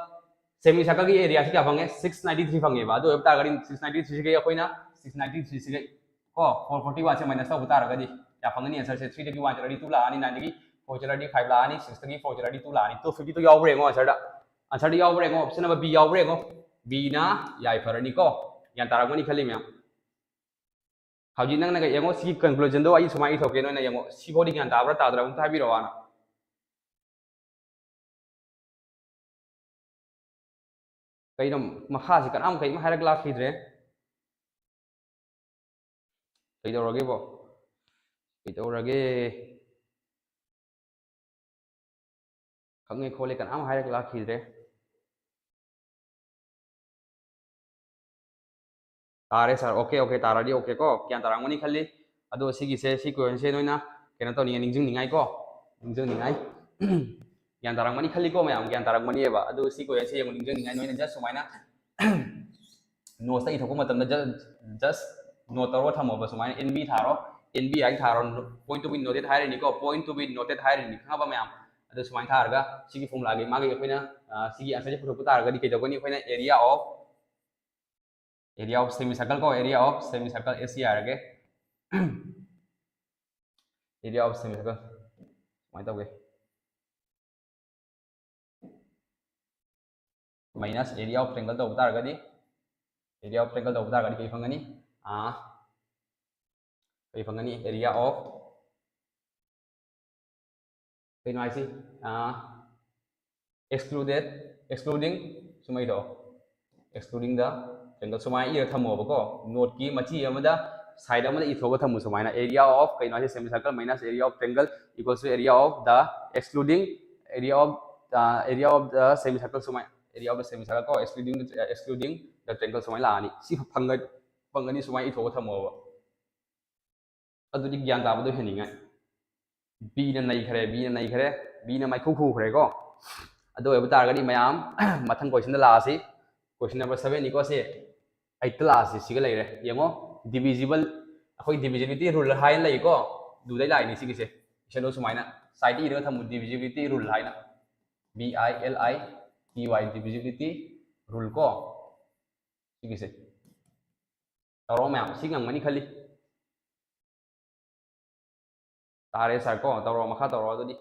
semicircleꯒꯤ areaꯁꯤ ꯀꯌꯥ ꯐꯪꯉꯦ? Six ninety three ꯐꯪꯉꯦꯕ꯫ ꯑꯗꯨ ꯑꯣꯏꯕ ꯇꯥꯔꯒꯗꯤ six ninety threeꯁꯤꯒꯩ ꯑꯩꯈꯣꯏꯅ six ninety threeꯁꯤꯒꯩ ꯀꯣ, four forty oneꯁꯦ minus ꯇꯧꯕ ꯇꯥꯔꯒꯗꯤ ꯀꯌꯥ ꯐꯪꯒꯅꯤ? Answerꯁꯦ threeꯗꯒꯤ one ꯆꯠꯂꯗꯤ two ꯂꯥꯛꯑꯅꯤ, nineꯗꯒꯤ four ꯆꯠꯂꯗꯤ five ꯂꯥꯛꯑꯅꯤ, sixꯇꯒꯤ four ꯆꯠꯂꯗꯤ two ꯂꯥꯛꯑꯅꯤ꯫ Two fifty two ꯌꯥꯎꯕ꯭ꯔꯥ ꯌꯦꯡꯉꯣ answerꯗ꯫ Answerꯗ ꯌꯥꯎꯕ꯭ꯔꯥ ꯌꯦꯡꯉꯣ, option number B ꯌꯥꯎꯕ꯭ꯔꯥ ꯌꯦꯡꯉꯣ꯫ Bꯅ ꯌꯥꯏꯐꯔꯅꯤꯀꯣ꯫ ꯒ꯭ꯌꯥꯟ ꯇꯥꯔꯝꯒꯅꯤ ꯈꯜꯂꯤ ꯃꯌꯥꯝ꯫ ꯍꯧꯖꯤꯛ ꯅꯪꯅꯒ ꯌꯦꯡꯉꯣ, ꯁꯤꯒꯤ conclusionꯗꯣ ꯑꯩ ꯁꯨꯃꯥꯏꯅ ꯏꯊꯣꯛꯀꯦ, ꯅꯣꯏꯅ ꯌꯦꯡꯉꯣ, ꯁꯤꯐꯥꯎꯗꯤ ꯒ꯭ꯌꯥꯟ ꯇꯥꯕ꯭ꯔꯥ ꯇꯥꯗ꯭ꯔꯥ ꯑꯃꯨꯛꯇ ꯍꯥꯏꯕꯤꯔꯛꯑꯣ ꯍꯥꯟꯅ꯫ ꯀꯩꯅꯣ, ꯃꯈꯥꯁꯤ ꯀꯅꯥꯝ ꯀꯔꯤꯝ ꯍꯥꯏꯔꯛ ꯂꯥꯛꯈꯤꯗ꯭ꯔꯦ꯫ ꯀꯩꯗꯧꯔꯒꯦꯕꯣ? ꯀꯩꯗꯧꯔꯒꯦ? ꯈꯪꯉꯦ ꯈꯣꯠꯂꯦ ꯀꯅꯥꯝ ꯍꯥꯏꯔꯛ ꯂꯥꯛꯈꯤꯗ꯭ꯔꯦ꯫ ꯇꯥꯔꯦ ꯁꯥꯔ꯫ ꯑꯣꯀꯦ, ꯑꯣꯀꯦ, ꯇꯥꯔꯗꯤ ꯑꯣꯀꯦ ꯀꯣ꯫ ꯒ꯭ꯌꯥꯟ ꯇꯥꯔꯝꯒꯅꯤ ꯈꯜꯂꯤ꯫ ꯑꯗꯣ ꯁꯤꯒꯤꯁꯦ, ꯁꯤ ꯀꯣꯏꯁꯟꯁꯦ ꯅꯣꯏꯅ ꯀꯩꯅꯣ ꯇꯧꯅꯤꯡꯉꯥꯏ, ꯅꯤꯡꯁꯤꯡꯅꯤꯡꯉꯥꯏ ꯀꯣ, ꯅꯤꯡꯁꯤꯡꯅꯤꯡꯉꯥꯏ꯫ ꯒ꯭ꯌꯥꯟ ꯇꯥꯔꯝꯒꯅꯤ ꯈꯜꯂꯤꯀꯣ ꯃꯌꯥꯝ, ꯒ꯭ꯌꯥꯟ ꯇꯥꯔꯝꯒꯅꯤꯕ꯫ ꯑꯗꯨ ꯁꯤ ꯀꯣꯏꯁꯟꯁꯦ ꯌꯦꯡꯉꯨ, ꯅꯤꯡꯁꯤꯡꯅꯤꯡꯉꯥꯏ ꯅꯣꯏꯅ just ꯁꯨꯃꯥꯏꯅ ꯅꯣꯠꯁꯇ ꯏꯊꯣꯛꯄ ꯃꯇꯝꯗ just, just ꯅꯣꯠ ꯇꯧꯔꯒ ꯊꯝꯃꯣꯕ꯫ ꯁꯨꯃꯥꯏꯅ N B ꯊꯥꯔꯣ, N B ꯍꯥꯏꯅ ꯊꯥꯔꯣ, point to be noted ꯍꯥꯏꯔꯅꯤꯀꯣ, point to be noted ꯍꯥꯏꯔꯅꯤ, ꯈꯪꯉꯕ ꯃꯌꯥꯝ? ꯑꯗꯨ ꯁꯨꯃꯥꯏꯅ ꯊꯥꯔꯒ ꯁꯤꯒꯤ ꯐꯣꯔꯃꯨꯂꯥꯒꯤ ꯃꯥꯒꯤ ꯑꯩꯈꯣꯏꯅ, ꯑ, ꯁꯤꯒꯤ ꯑꯟꯁꯔꯁꯦ ꯄꯨꯊꯣꯛꯄ ꯇꯥꯔꯒꯗꯤ ꯀꯩꯗꯧꯒꯅꯤ? ꯑꯩꯈꯣꯏꯅ area of, area of semicircle ꯀꯣ, area of semicircle, S C ꯍꯥꯏꯔꯒꯦ꯫ Area of semicircle ꯁꯨꯃꯥꯏꯅ ꯇꯧꯒꯦ꯫ Minus area of triangle ꯇꯧꯕ ꯇꯥꯔꯒꯗꯤ, area of triangle ꯇꯧꯕ ꯇꯥꯔꯒꯗꯤ ꯀꯩ ꯐꯪꯒꯅꯤ? ꯑꯥ, ꯀꯩ ꯐꯪꯒꯅꯤ? Area of, ꯀꯩꯅꯣ ꯍꯥꯏꯁꯤ? ꯑꯥ, excluded, excluding, ꯁꯨꯃꯥꯏꯅ ꯏꯊꯣꯛꯑꯣ꯫ Excluding the triangle ꯁꯨꯃꯥꯏꯅ ꯏꯔ ꯊꯝꯃꯣꯕꯀꯣ꯫ ꯅꯣꯠꯀꯤ ꯃꯆꯤ ꯑꯃꯗ, side ꯑꯃꯗ ꯏꯊꯣꯛꯑꯒ ꯊꯝꯃꯨ ꯁꯨꯃꯥꯏꯅ, area of ꯀꯩꯅꯣ ꯍꯥꯏꯁꯦ, semicircle minus area of triangle equals to area of the excluding area of, ah, area of the semicircle ꯁꯨꯃꯥꯏꯅ, area of the semicircle ꯀꯣ, excluding, excluding the triangle ꯁꯨꯃꯥꯏꯅ ꯂꯥꯛꯑꯅꯤ꯫ ꯁꯤ ꯐꯪꯒ-, ꯐꯪꯒꯅꯤ, ꯁꯨꯃꯥꯏꯅ ꯏꯊꯣꯛꯑꯒ ꯊꯝꯃꯣꯕ꯫ ꯑꯗꯨꯗꯤ ꯒ꯭ꯌꯥꯟ ꯇꯥꯕꯗꯣ ꯍꯦꯟꯅꯤꯡꯉꯥꯏ꯫ Bꯅ ꯅꯩꯈ꯭ꯔꯦ, Bꯅ ꯅꯩꯈ꯭ꯔꯦ, Bꯅ ꯃꯩꯈꯨ ꯈꯨꯈ꯭ꯔꯦꯀꯣ꯫ ꯑꯗꯨ ꯑꯣꯏꯕ ꯇꯥꯔꯒꯗꯤ ꯃꯌꯥꯝ, ꯃꯊꯪ questionꯗ ꯂꯥꯛꯑꯁꯤ꯫ Question number seven ꯅꯤꯀꯣ ꯁꯤ꯫ Eightꯇ ꯂꯥꯛꯑꯁꯤ, ꯁꯤꯒ ꯂꯩꯔꯦ꯫ ꯌꯦꯡꯉꯣ, divisible, ꯑꯩꯈꯣꯏ divisibility rule ꯍꯥꯏꯅ ꯂꯩꯀꯣ꯫ ꯑꯗꯨꯗꯩ ꯂꯥꯛꯏꯅꯤ ꯁꯤꯒꯤꯁꯦ꯫ Questionꯗꯣ ꯁꯨꯃꯥꯏꯅ sideꯇ ꯏꯔꯒ ꯊꯝꯃꯨ, divisibility rule ꯍꯥꯏꯅ꯫ B I L I T Y, divisibility rule ꯀꯣ꯫ ꯁꯤꯒꯤꯁꯦ꯫ ꯇꯧꯔꯣ ꯃꯌꯥꯝ, ꯁꯤ ꯉꯝꯒꯅꯤ ꯈꯜꯂꯤ꯫ ꯇꯥꯔꯦ ꯁꯥꯔ ꯀꯣ, ꯇꯧꯔꯣ, ꯃꯈꯥ ꯇꯧꯔꯣ ꯑꯗꯨꯗꯤ꯫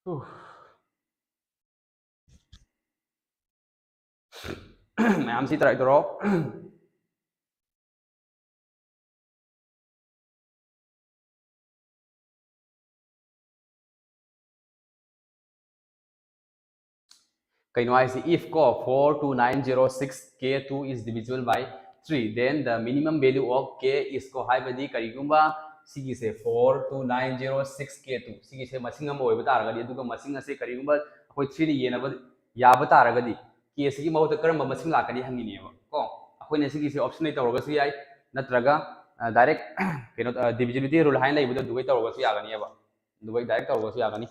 ꯍꯨ꯫ ꯃꯌꯥꯝ ꯁꯤ try ꯇꯧꯔꯣ꯫ ꯀꯩꯅꯣ ꯍꯥꯏꯁꯤ, if ꯀꯣ, four two nine zero six K two is divisible by three, then the minimum value of K is ꯀꯣ, ꯍꯥꯏꯕꯗꯤ ꯀꯔꯤꯒꯨꯝꯕ ꯁꯤꯒꯤꯁꯦ four two nine zero six K two, ꯁꯤꯒꯤꯁꯦ ꯃꯁꯤꯡ ꯑꯃ ꯑꯣꯏꯕ ꯇꯥꯔꯒꯗꯤ, ꯑꯗꯨꯒ ꯃꯁꯤꯡ ꯑꯁꯦ ꯀꯔꯤꯒꯨꯝꯕ ꯑꯩꯈꯣꯏ three ꯅ ꯌꯦꯟꯅꯕ ꯌꯥꯕ ꯇꯥꯔꯒꯗꯤ, K ꯑꯁꯤꯒꯤ ꯃꯍꯨꯠꯇ ꯀꯔꯝꯕ ꯃꯁꯤꯡ ꯂꯥꯛꯀꯅꯤ ꯍꯪꯉꯤꯅꯦꯕ ꯀꯣ꯫ ꯑꯩꯈꯣꯏꯅ ꯁꯤꯒꯤꯁꯦ option ꯗꯩ ꯇꯧꯔꯒꯁꯨ ꯌꯥꯏ, ꯅꯠꯇ꯭ꯔꯒ direct ꯀꯩꯅꯣ divisibility rule ꯍꯥꯏꯅ ꯂꯩꯕꯗꯣ ꯑꯗꯨꯒꯩ ꯇꯧꯔꯒꯁꯨ ꯌꯥꯒꯅꯤꯕ, ꯑꯗꯨꯒꯩ direct ꯇꯧꯔꯒꯁꯨ ꯌꯥꯒꯅꯤ꯫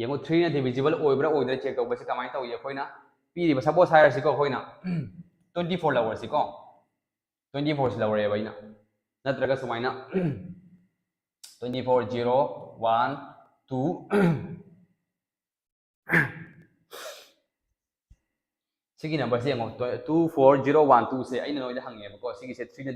ꯌꯦꯡꯉꯣ, three ꯅ divisible ꯑꯣꯏꯕ꯭ꯔꯥ ꯑꯣꯏꯗ꯭ꯔꯥ check ꯇꯧꯕꯁꯤ ꯀꯃꯥꯏꯅ ꯇꯧꯏ? ꯑꯩꯈꯣꯏꯅ ꯄꯤꯔꯤꯕ, suppose ꯍꯥꯏꯔꯁꯤꯀꯣ, ꯑꯩꯈꯣꯏꯅ twenty four ꯂꯧꯔꯁꯤꯀꯣ, twenty four ꯁꯤ ꯂꯧꯔꯦꯕ ꯑꯩꯅ, ꯅꯠꯇ꯭ꯔꯒ ꯁꯨꯃꯥꯏꯅ twenty four zero one two ꯁꯤꯒꯤ number ꯁꯦ ꯌꯦꯡꯉꯣ, two four zero one two ꯁꯦ ꯑꯩꯅ ꯅꯣꯏꯗ ꯍꯪꯉꯦꯕꯀꯣ, ꯁꯤꯒꯤꯁꯦ three ꯅ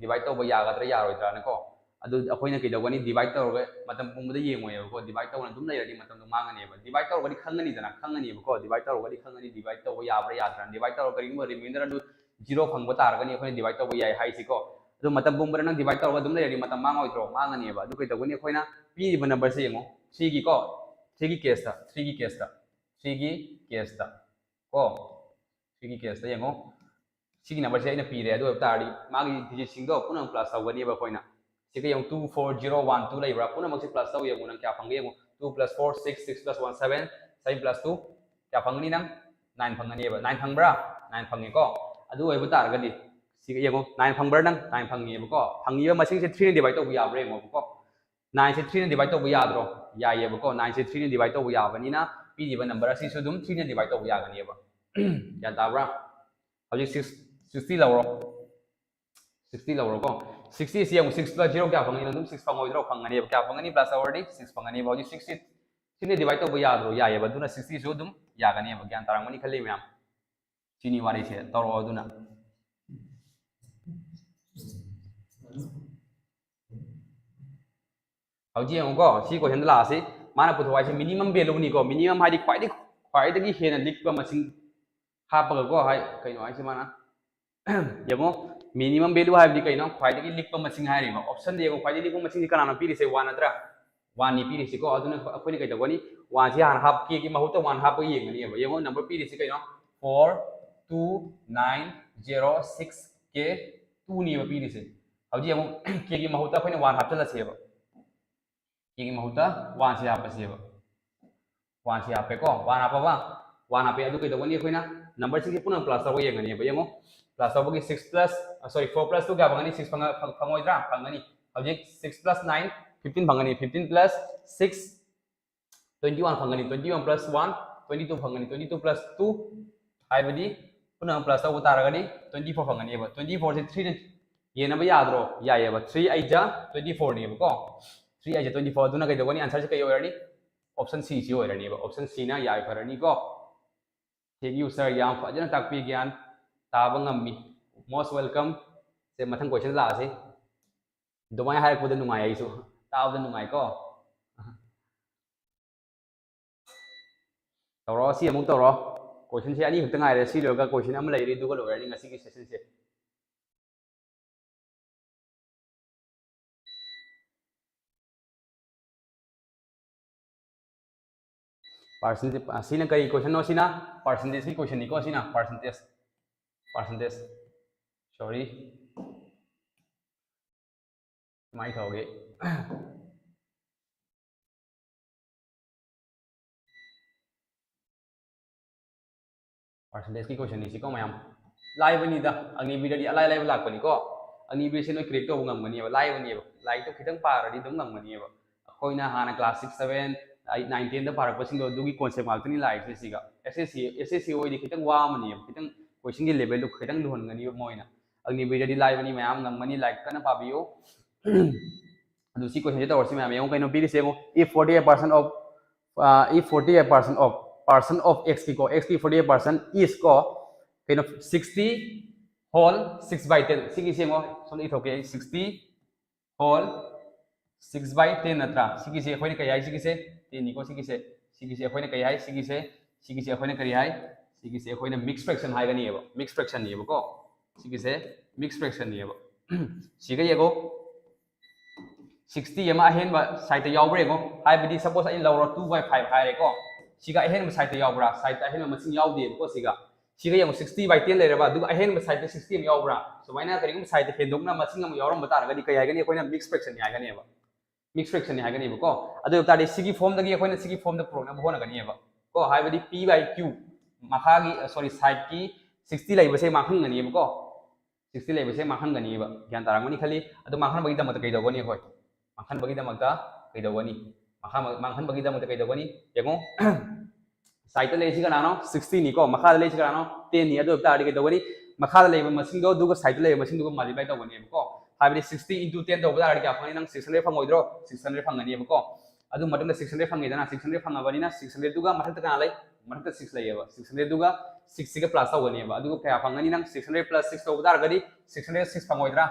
divide ꯇꯧꯕ ꯌꯥꯒꯗ꯭ꯔꯥ ꯌꯥꯔꯣꯏꯗ꯭ꯔꯥꯅꯀꯣ꯫ ꯑꯗꯨ ꯑꯩꯈꯣꯏꯅ ꯀꯩꯗꯧꯒꯅꯤ? Divide ꯇꯧꯔꯒ ꯃꯇꯝ ꯄꯨꯝꯕꯗ ꯌꯦꯡꯉꯣꯏꯕꯀꯣ, divide ꯇꯧꯅ ꯑꯗꯨꯝ ꯂꯩꯔꯗꯤ ꯃꯇꯝꯗꯣ ꯃꯥꯡꯉꯅꯦꯕ꯫ Divide ꯇꯧꯔꯒꯗꯤ ꯈꯪꯒꯅꯤꯗꯅ, ꯈꯪꯒꯅꯦꯕꯀꯣ, divide ꯇꯧꯔꯒꯗꯤ ꯈꯪꯒꯅꯤ divide ꯇꯧꯕ ꯌꯥꯕ꯭ꯔꯥ ꯌꯥꯗ꯭ꯔꯥ꯫ Divide ꯇꯧꯔꯒ ꯀꯔꯤꯒꯨꯝꯕ remainder ꯑꯗꯨ zero ꯐꯪꯕ ꯇꯥꯔꯒꯅꯤ ꯑꯩꯈꯣꯏꯅ divide ꯇꯧꯕ ꯌꯥꯏ ꯍꯥꯏꯁꯤꯀꯣ꯫ ꯑꯗꯨ ꯃꯇꯝ ꯄꯨꯝꯕꯗ ꯅꯪ divide ꯇꯧꯔꯒ ꯑꯗꯨꯝ ꯂꯩꯔꯗꯤ ꯃꯇꯝ ꯃꯥꯡꯉꯣꯏꯗ꯭ꯔꯣ? ꯃꯥꯡꯉꯅꯦꯕ꯫ ꯑꯗꯨ ꯀꯩꯗꯧꯒꯅꯤ? ꯑꯩꯈꯣꯏꯅ ꯄꯤꯔꯤꯕ number ꯁꯦ ꯌꯦꯡꯉꯣ, three ꯒꯤꯀꯣ, three ꯒꯤ case ꯇ, three ꯒꯤ case ꯇ, three ꯒꯤ case ꯇ ꯀꯣ, three ꯒꯤ case ꯇ ꯌꯦꯡꯉꯣ, ꯁꯤꯒꯤ number ꯁꯦ ꯑꯩꯅ ꯄꯤꯔꯦ꯫ ꯑꯗꯨ ꯑꯣꯏꯕ ꯇꯥꯔꯗꯤ ꯃꯥꯒꯤ digit ꯁꯤꯡꯗꯣ ꯄꯨꯝꯅꯃꯛ plus ꯇꯧꯒꯅꯦꯕ ꯑꯩꯈꯣꯏꯅ꯫ ꯁꯤꯒ ꯌꯦꯡꯉꯨ, two four zero one two ꯂꯩꯕ꯭ꯔꯥ? ꯄꯨꯝꯅꯃꯛꯁꯦ plus ꯇꯧ ꯌꯦꯡꯉꯨ, ꯅꯪ ꯀꯌꯥ ꯐꯪꯒꯦ ꯌꯦꯡꯉꯨ꯫ Two plus four six, six plus one seven, seven plus two ꯀꯌꯥ ꯐꯪꯒꯅꯤ ꯅꯪ? Nine ꯐꯪꯒꯅꯦꯕ꯫ Nine ꯐꯪꯕ꯭ꯔꯥ? Nine ꯐꯪꯉꯦꯀꯣ꯫ ꯑꯗꯨ ꯑꯣꯏꯕ ꯇꯥꯔꯒꯗꯤ ꯁꯤꯒ ꯌꯦꯡꯉꯨ, nine ꯐꯪꯕ꯭ꯔꯥ ꯅꯪ? Nine ꯐꯪꯉꯦꯕꯀꯣ꯫ ꯐꯪꯉꯤꯕ ꯃꯁꯤꯡꯁꯦ three ꯅ divide ꯇꯧꯕ ꯌꯥꯕ꯭ꯔꯥ ꯌꯦꯡꯉꯣꯕꯀꯣ꯫ Nine ꯁꯦ three ꯅ divide ꯇꯧꯕ ꯌꯥꯗ꯭ꯔꯣ? ꯌꯥꯏꯌꯦꯕꯀꯣ꯫ Nine ꯁꯦ three ꯅ divide ꯇꯧꯕ ꯌꯥꯕꯅꯤꯅ ꯄꯤꯔꯤꯕ number ꯑꯁꯤꯁꯨ ꯑꯗꯨꯝ three ꯅ divide ꯇꯧꯕ ꯌꯥꯒꯅꯦꯕ꯫ ꯒ꯭ꯌꯥꯟ ꯇꯥꯕ꯭ꯔꯥ? ꯍꯧꯖꯤꯛ six, sixty ꯂꯧꯔꯣ꯫ Sixty ꯂꯧꯔꯣꯀꯣ꯫ Sixty ꯁꯤ ꯌꯦꯡꯉꯨ, six plus zero ꯀꯌꯥ ꯐꯪꯒꯅꯤ? ꯑꯗꯨꯝ six ꯐꯪꯉꯣꯏꯗ꯭ꯔꯣ? ꯐꯪꯒꯅꯦꯕ꯫ ꯀꯌꯥ ꯐꯪꯒꯅꯤ? Plus ꯇꯧꯔꯗꯤ six ꯐꯪꯒꯅꯦꯕ꯫ ꯍꯧꯖꯤꯛ sixty ꯁꯤꯅ divide ꯇꯧꯕ ꯌꯥꯗ꯭ꯔꯣ? ꯌꯥꯏꯌꯦꯕ꯫ ꯑꯗꯨꯅ sixty ꯁꯨ ꯑꯗꯨꯝ ꯌꯥꯒꯅꯦꯕ꯫ ꯒ꯭ꯌꯥꯟ ꯇꯥꯔꯝꯒꯅꯤ ꯈꯜꯂꯤ ꯃꯌꯥꯝ꯫ ꯁꯤꯅꯤ ꯋꯥꯔꯤꯁꯦ꯫ ꯇꯧꯔꯛꯑꯣ ꯑꯗꯨꯅ꯫ ꯍꯧꯖꯤꯛ ꯌꯦꯡꯉꯨꯀꯣ, ꯁꯤ question ꯗ ꯂꯥꯛꯑꯁꯤ꯫ ꯃꯥꯅ ꯄꯨꯊꯣꯛ ꯍꯥꯏꯁꯦ minimum value ꯅꯤꯀꯣ꯫ Minimum ꯍꯥꯏꯗꯤ ꯈ꯭ꯋꯥꯏꯗꯒꯤ, ꯈ꯭ꯋꯥꯏꯗꯒꯤ ꯍꯦꯟꯅ ꯂꯤꯛꯄ ꯃꯁꯤꯡ ꯍꯥꯞꯄꯒꯀꯣ, ꯍꯥꯏ, ꯀꯩꯅꯣ ꯍꯥꯏꯁꯦ ꯃꯥꯅ꯫ ꯌꯦꯡꯉꯣ, minimum value ꯍꯥꯏꯕꯗꯤ ꯀꯩꯅꯣ? ꯈ꯭ꯋꯥꯏꯗꯒꯤ ꯂꯤꯛꯄ ꯃꯁꯤꯡ ꯍꯥꯏꯔꯤꯕ꯫ Option ꯗ ꯌꯦꯡꯉꯣ, ꯈ꯭ꯋꯥꯏꯗꯒꯤ ꯂꯤꯛꯄ ꯃꯁꯤꯡꯁꯤ ꯀꯅꯥꯅꯣ ꯄꯤꯔꯤꯁꯦ? One ꯅꯠꯇ꯭ꯔꯥ? One ꯅꯤ ꯄꯤꯔꯤꯁꯤꯀꯣ꯫ ꯑꯗꯨꯅ ꯑꯩꯈꯣꯏꯅ ꯀꯩꯗꯧꯒꯅꯤ? One ꯁꯤ ꯍꯥꯟꯅ ꯍꯥꯞ-, K ꯒꯤ ꯃꯍꯨꯠꯇ one ꯍꯥꯞꯄꯒ ꯌꯦꯡꯒꯅꯦꯕ꯫ ꯌꯦꯡꯉꯣ, number ꯄꯤꯔꯤꯁꯤ ꯀꯩꯅꯣ? four two nine zero six K two ꯅꯦꯕ ꯄꯤꯔꯤꯁꯦ꯫ ꯍꯧꯖꯤꯛ ꯑꯃꯨꯛ K ꯒꯤ ꯃꯍꯨꯠꯇ ꯑꯩꯈꯣꯏꯅ one ꯍꯥꯞꯆꯤꯜꯂꯁꯦꯕ꯫ K ꯒꯤ ꯃꯍꯨꯠꯇ one ꯁꯦ ꯍꯥꯞꯄꯁꯦꯕ꯫ One ꯁꯦ ꯍꯥꯞꯄꯦꯀꯣ꯫ One ꯍꯥꯞꯄꯕ? One ꯍꯥꯞꯄꯦ꯫ ꯑꯗꯨ ꯀꯩꯗꯧꯒꯅꯤ? ꯑꯩꯈꯣꯏꯅ number ꯁꯤꯡꯁꯦ ꯄꯨꯟꯅ plus ꯇꯧꯕ ꯌꯦꯡꯒꯅꯦꯕ꯫ ꯌꯦꯡꯉꯣ, plus ꯇꯧꯕꯒꯤ six plus, sorry, four plus two ꯀꯌꯥ ꯐꯪꯒꯅꯤ? Six ꯐꯪꯉ-, ꯐꯪ-, ꯐꯪꯉꯣꯏꯗ꯭ꯔꯥ? ꯐꯪꯒꯅꯤ꯫ ꯍꯧꯖꯤꯛ six plus nine, fifteen ꯐꯪꯒꯅꯤ꯫ Fifteen plus six, twenty one ꯐꯪꯒꯅꯤ꯫ Twenty one plus one, twenty two ꯐꯪꯒꯅꯤ꯫ Twenty two plus two ꯍꯥꯏꯕꯗꯤ ꯄꯨꯟꯅ plus ꯇꯧꯕ ꯇꯥꯔꯒꯗꯤ twenty four ꯐꯪꯒꯅꯦꯕ꯫ Twenty four ꯁꯦ three ꯅ ꯌꯦꯟꯅꯕ ꯌꯥꯗ꯭ꯔꯣ? ꯌꯥꯏꯌꯦꯕ꯫ Three eight ꯖ twenty four ꯅꯦꯕꯀꯣ꯫ Three eight ꯖ twenty four꯫ ꯑꯗꯨꯅ ꯀꯩꯗꯧꯒꯅꯤ? Answer ꯁꯦ ꯀꯩ ꯑꯣꯏꯔꯅꯤ? Option C ꯁꯤ ꯑꯣꯏꯔꯅꯤꯕ꯫ Option C ꯅ ꯌꯥꯏꯐꯔꯅꯤꯀꯣ꯫ Thank you sir, ꯌꯥꯝ ꯐꯖꯅ ꯇꯥꯛꯄꯤ, ꯒ꯭ꯌꯥꯟ ꯇꯥꯕ ꯉꯝꯃꯤ꯫ Most welcome꯫ ꯁꯦ ꯃꯊꯪ question ꯂꯥꯛꯑꯁꯤ꯫ ꯑꯗꯨꯃꯥꯏꯅ ꯍꯥꯏꯔꯛꯄꯗ ꯅꯨꯡꯉꯥꯏ, ꯑꯩꯁꯨ ꯇꯥꯕꯗ ꯅꯨꯡꯉꯥꯏꯀꯣ꯫ ꯇꯧꯔꯣ, ꯁꯤ ꯑꯃꯨꯛ ꯇꯧꯔꯣ꯫ Question ꯁꯦ ꯑꯅꯤ ꯈꯛꯇ ꯉꯥꯏꯔꯦ꯫ ꯁꯤ ꯂꯣꯏꯔꯒ question ꯑꯃ ꯂꯩꯔꯤ, ꯑꯗꯨꯒ ꯂꯣꯏꯔꯅꯤ ꯉꯁꯤꯒꯤ session ꯁꯦ꯫ Percentage, ꯑ, ꯁꯤꯅ ꯀꯔꯤ question ꯅꯣ? ꯁꯤꯅ percentage ꯀꯤ question ꯅꯤꯀꯣ꯫ ꯁꯤꯅ percentage, percentage, sorry, ꯁꯨꯃꯥꯏꯅ ꯇꯧꯒꯦ꯫ Percentage ꯀꯤ question ꯅꯤ ꯁꯤꯀꯣ ꯃꯌꯥꯝ꯫ ꯂꯥꯏꯕꯅꯤꯗ, ꯑꯒꯅꯤꯕꯤꯔꯗꯤ ꯑꯂꯥꯏ ꯂꯥꯏꯕ ꯂꯥꯛꯄꯅꯤꯀꯣ꯫ ꯑꯒꯅꯤꯕꯤꯔꯁꯦ ꯅꯣꯏ crack ꯇꯧꯕ ꯉꯝꯒꯅꯤꯕ, ꯂꯥꯏꯕꯅꯦꯕ꯫ ꯂꯥꯏꯔꯤꯛꯇꯣ ꯈꯤꯇꯪ ꯄꯥꯔꯗꯤ ꯑꯗꯨꯝ ꯉꯝꯒꯅꯤꯕ꯫ ꯑꯩꯈꯣꯏꯅ ꯍꯥꯟꯅ class six, seven, eight, nine, ten ꯗ ꯄꯥꯔꯛꯄꯁꯤꯡꯗꯣ ꯑꯗꯨꯒꯤ concept ꯉꯥꯛꯇꯅꯤ ꯂꯥꯛꯏꯁꯦ ꯁꯤꯒ꯫ S S C, S S C ꯑꯣꯏꯗꯤ ꯈꯤꯇꯪ ꯋꯥꯕꯅꯦꯕ, ꯈꯤꯇꯪ question ꯒꯤ level ꯗꯨ ꯈꯤꯇꯪ ꯂꯨꯍꯟꯒꯅꯤꯕ ꯃꯣꯏꯅ꯫ ꯑꯒꯅꯤꯕꯤꯔꯗꯤ ꯂꯥꯏꯕꯅꯤ, ꯃꯌꯥꯝ ꯉꯝꯒꯅꯤ, ꯂꯥꯏꯔꯤꯛ ꯀꯟꯅ ꯄꯥꯕꯤꯌꯨ꯫ ꯑꯗꯨ ꯁꯤ question ꯁꯦ ꯇꯧꯔꯁꯤ ꯃꯌꯥꯝ, ꯌꯦꯡꯉꯨ ꯀꯩꯅꯣ ꯄꯤꯔꯤꯁꯦ ꯌꯦꯡꯉꯨ, if forty eight percent of, ꯑ, if forty eight percent of, percent of X ꯀꯤꯀꯣ, X ꯀꯤ forty eight percent is ꯀꯣ, ꯀꯩꯅꯣ, sixty whole six by ten, ꯁꯤꯒꯤꯁꯦ ꯌꯦꯡꯉꯣ, ꯁꯣꯝꯗ ꯏꯊꯣꯛꯀꯦ ꯑꯩ, sixty whole six by ten ꯅꯠꯇ꯭ꯔꯥ? ꯁꯤꯒꯤꯁꯦ ꯑꯩꯈꯣꯏꯅ ꯀꯩ ꯍꯥꯏ? ꯁꯤꯒꯤꯁꯦ ten ꯅꯤꯀꯣ꯫ ꯁꯤꯒꯤꯁꯦ, ꯁꯤꯒꯤꯁꯦ ꯑꯩꯈꯣꯏꯅ ꯀꯩ ꯍꯥꯏ? ꯁꯤꯒꯤꯁꯦ, ꯁꯤꯒꯤꯁꯦ ꯑꯩꯈꯣꯏꯅ ꯀꯔꯤ ꯍꯥꯏ? ꯁꯤꯒꯤꯁꯦ ꯑꯩꯈꯣꯏꯅ mixed fraction ꯍꯥꯏꯒꯅꯤꯕ, mixed fraction ꯅꯦꯕꯀꯣ꯫ ꯁꯤꯒꯤꯁꯦ mixed fraction ꯅꯦꯕ꯫ ꯁꯤꯒ ꯌꯦꯡꯉꯣ, sixty ꯑꯃ ꯑꯍꯦꯟꯕ side ꯇ ꯌꯥꯎꯕ꯭ꯔꯥ ꯌꯦꯡꯉꯣ꯫ ꯍꯥꯏꯕꯗꯤ suppose ꯑꯩꯅ ꯂꯧꯔꯣ two by five ꯍꯥꯏꯔꯦꯀꯣ꯫ ꯁꯤꯒ ꯑꯍꯦꯟꯕ side ꯇ ꯌꯥꯎꯕ꯭ꯔꯥ? Side ꯇ ꯑꯍꯦꯟꯕ ꯃꯁꯤꯡ ꯌꯥꯎꯗꯦꯕꯀꯣ ꯁꯤꯒ꯫ ꯁꯤꯒ ꯌꯦꯡꯉꯨ, sixty by ten ꯂꯩꯔꯕ, ꯑꯗꯨꯒ ꯑꯍꯦꯟꯕ sideꯇ sixty ꯑꯃ ꯌꯥꯎꯕ꯭ꯔꯥ? ꯁꯨꯃꯥꯏꯅ ꯀꯔꯤꯒꯨꯝꯕ sideꯇ ꯍꯦꯟꯗꯣꯛꯅ ꯃꯁꯤꯡ ꯑꯃ ꯌꯥꯎꯔꯝꯕ ꯇꯥꯔꯒꯗꯤ ꯀꯩ ꯍꯥꯏꯒꯅꯤ? ꯑꯩꯈꯣꯏꯅ mixed fractionꯅꯤ ꯍꯥꯏꯒꯅꯦꯕ꯫ Mixed fractionꯅꯤ ꯍꯥꯏꯒꯅꯦꯕꯀꯣ꯫ ꯑꯗꯨ ꯑꯣꯏ ꯇꯥꯔꯗꯤ ꯁꯤꯒꯤ formꯗꯒꯤ ꯑꯩꯈꯣꯏꯅ ꯁꯤꯒꯤ formꯗ ꯄꯨꯔꯛꯅꯕ ꯍꯣꯠꯅꯒꯅꯦꯕ ꯀꯣ꯫ ꯍꯥꯏꯕꯗꯤ P by Q, ꯃꯈꯥꯒꯤ, sorry, sideꯀꯤ sixty ꯂꯩꯕꯁꯦ ꯃꯥꯡꯍꯟꯒꯅꯦꯕꯀꯣ꯫ Sixty ꯂꯩꯕꯁꯦ ꯃꯥꯡꯍꯟꯒꯅꯦꯕ꯫ ꯒ꯭ꯌꯥꯟ ꯇꯥꯔꯝꯒꯅꯤ ꯈꯜꯂꯤ꯫ ꯑꯗꯨ ꯃꯥꯡꯍꯟꯕꯒꯤꯗꯃꯛꯇ ꯀꯩꯗꯧꯒꯅꯤ ꯑꯩꯈꯣꯏ? ꯃꯥꯡꯍꯟꯕꯒꯤꯗꯃꯛꯇ ꯀꯩꯗꯧꯒꯅꯤ? ꯃꯈꯥ-, ꯃꯥꯡꯍꯟꯕꯒꯤꯗꯃꯛꯇ ꯀꯩꯗꯧꯒꯅꯤ? ꯌꯦꯡꯉꯣ꯫ Sideꯇ ꯂꯩꯔꯤꯁꯤ ꯀꯅꯥꯅꯣ? Sixtyꯅꯤꯀꯣ꯫ ꯃꯈꯥꯗ ꯂꯩꯔꯤꯁꯤ ꯀꯅꯥꯅꯣ? Tenꯅꯤ꯫ ꯑꯗꯨ ꯑꯣꯏꯕ ꯇꯥꯔꯗꯤ ꯀꯩꯗꯧꯒꯅꯤ? ꯃꯈꯥꯗ ꯂꯩꯕ ꯃꯁꯤꯡꯗꯣ ꯑꯗꯨꯒ sideꯇ ꯂꯩꯕ ꯃꯁꯤꯡꯗꯨꯒ multiply ꯇꯧꯒꯅꯦꯕꯀꯣ꯫ ꯍꯥꯏꯕꯗꯤ sixty into ten ꯇꯧꯕ ꯇꯥꯔꯗꯤ ꯀꯌꯥ ꯐꯪꯒꯅꯤ? ꯅꯪ six hundred ꯐꯪꯉꯣꯏꯗ꯭ꯔꯣ? Six hundred ꯐꯪꯒꯅꯦꯕꯀꯣ꯫ ꯑꯗꯨ ꯃꯇꯨꯡꯗ six hundred ꯐꯪꯉꯦꯗꯅ, six hundred ꯐꯪꯉꯕꯅꯤꯅ six hundredꯗꯨꯒ ꯃꯊꯛꯇ ꯀꯅꯥ ꯂꯩ? ꯃꯊꯛꯇ six ꯂꯩꯌꯦꯕ꯫ Six hundredꯗꯨꯒ sixꯁꯤꯒ plus ꯇꯧꯒꯅꯦꯕ꯫ ꯑꯗꯨꯒ ꯀꯌꯥ ꯐꯪꯒꯅꯤ? ꯅꯪ six hundred plus six ꯇꯧꯕ ꯇꯥꯔꯒꯗꯤ six hundred six ꯐꯪꯉꯣꯏꯗ꯭ꯔꯥ?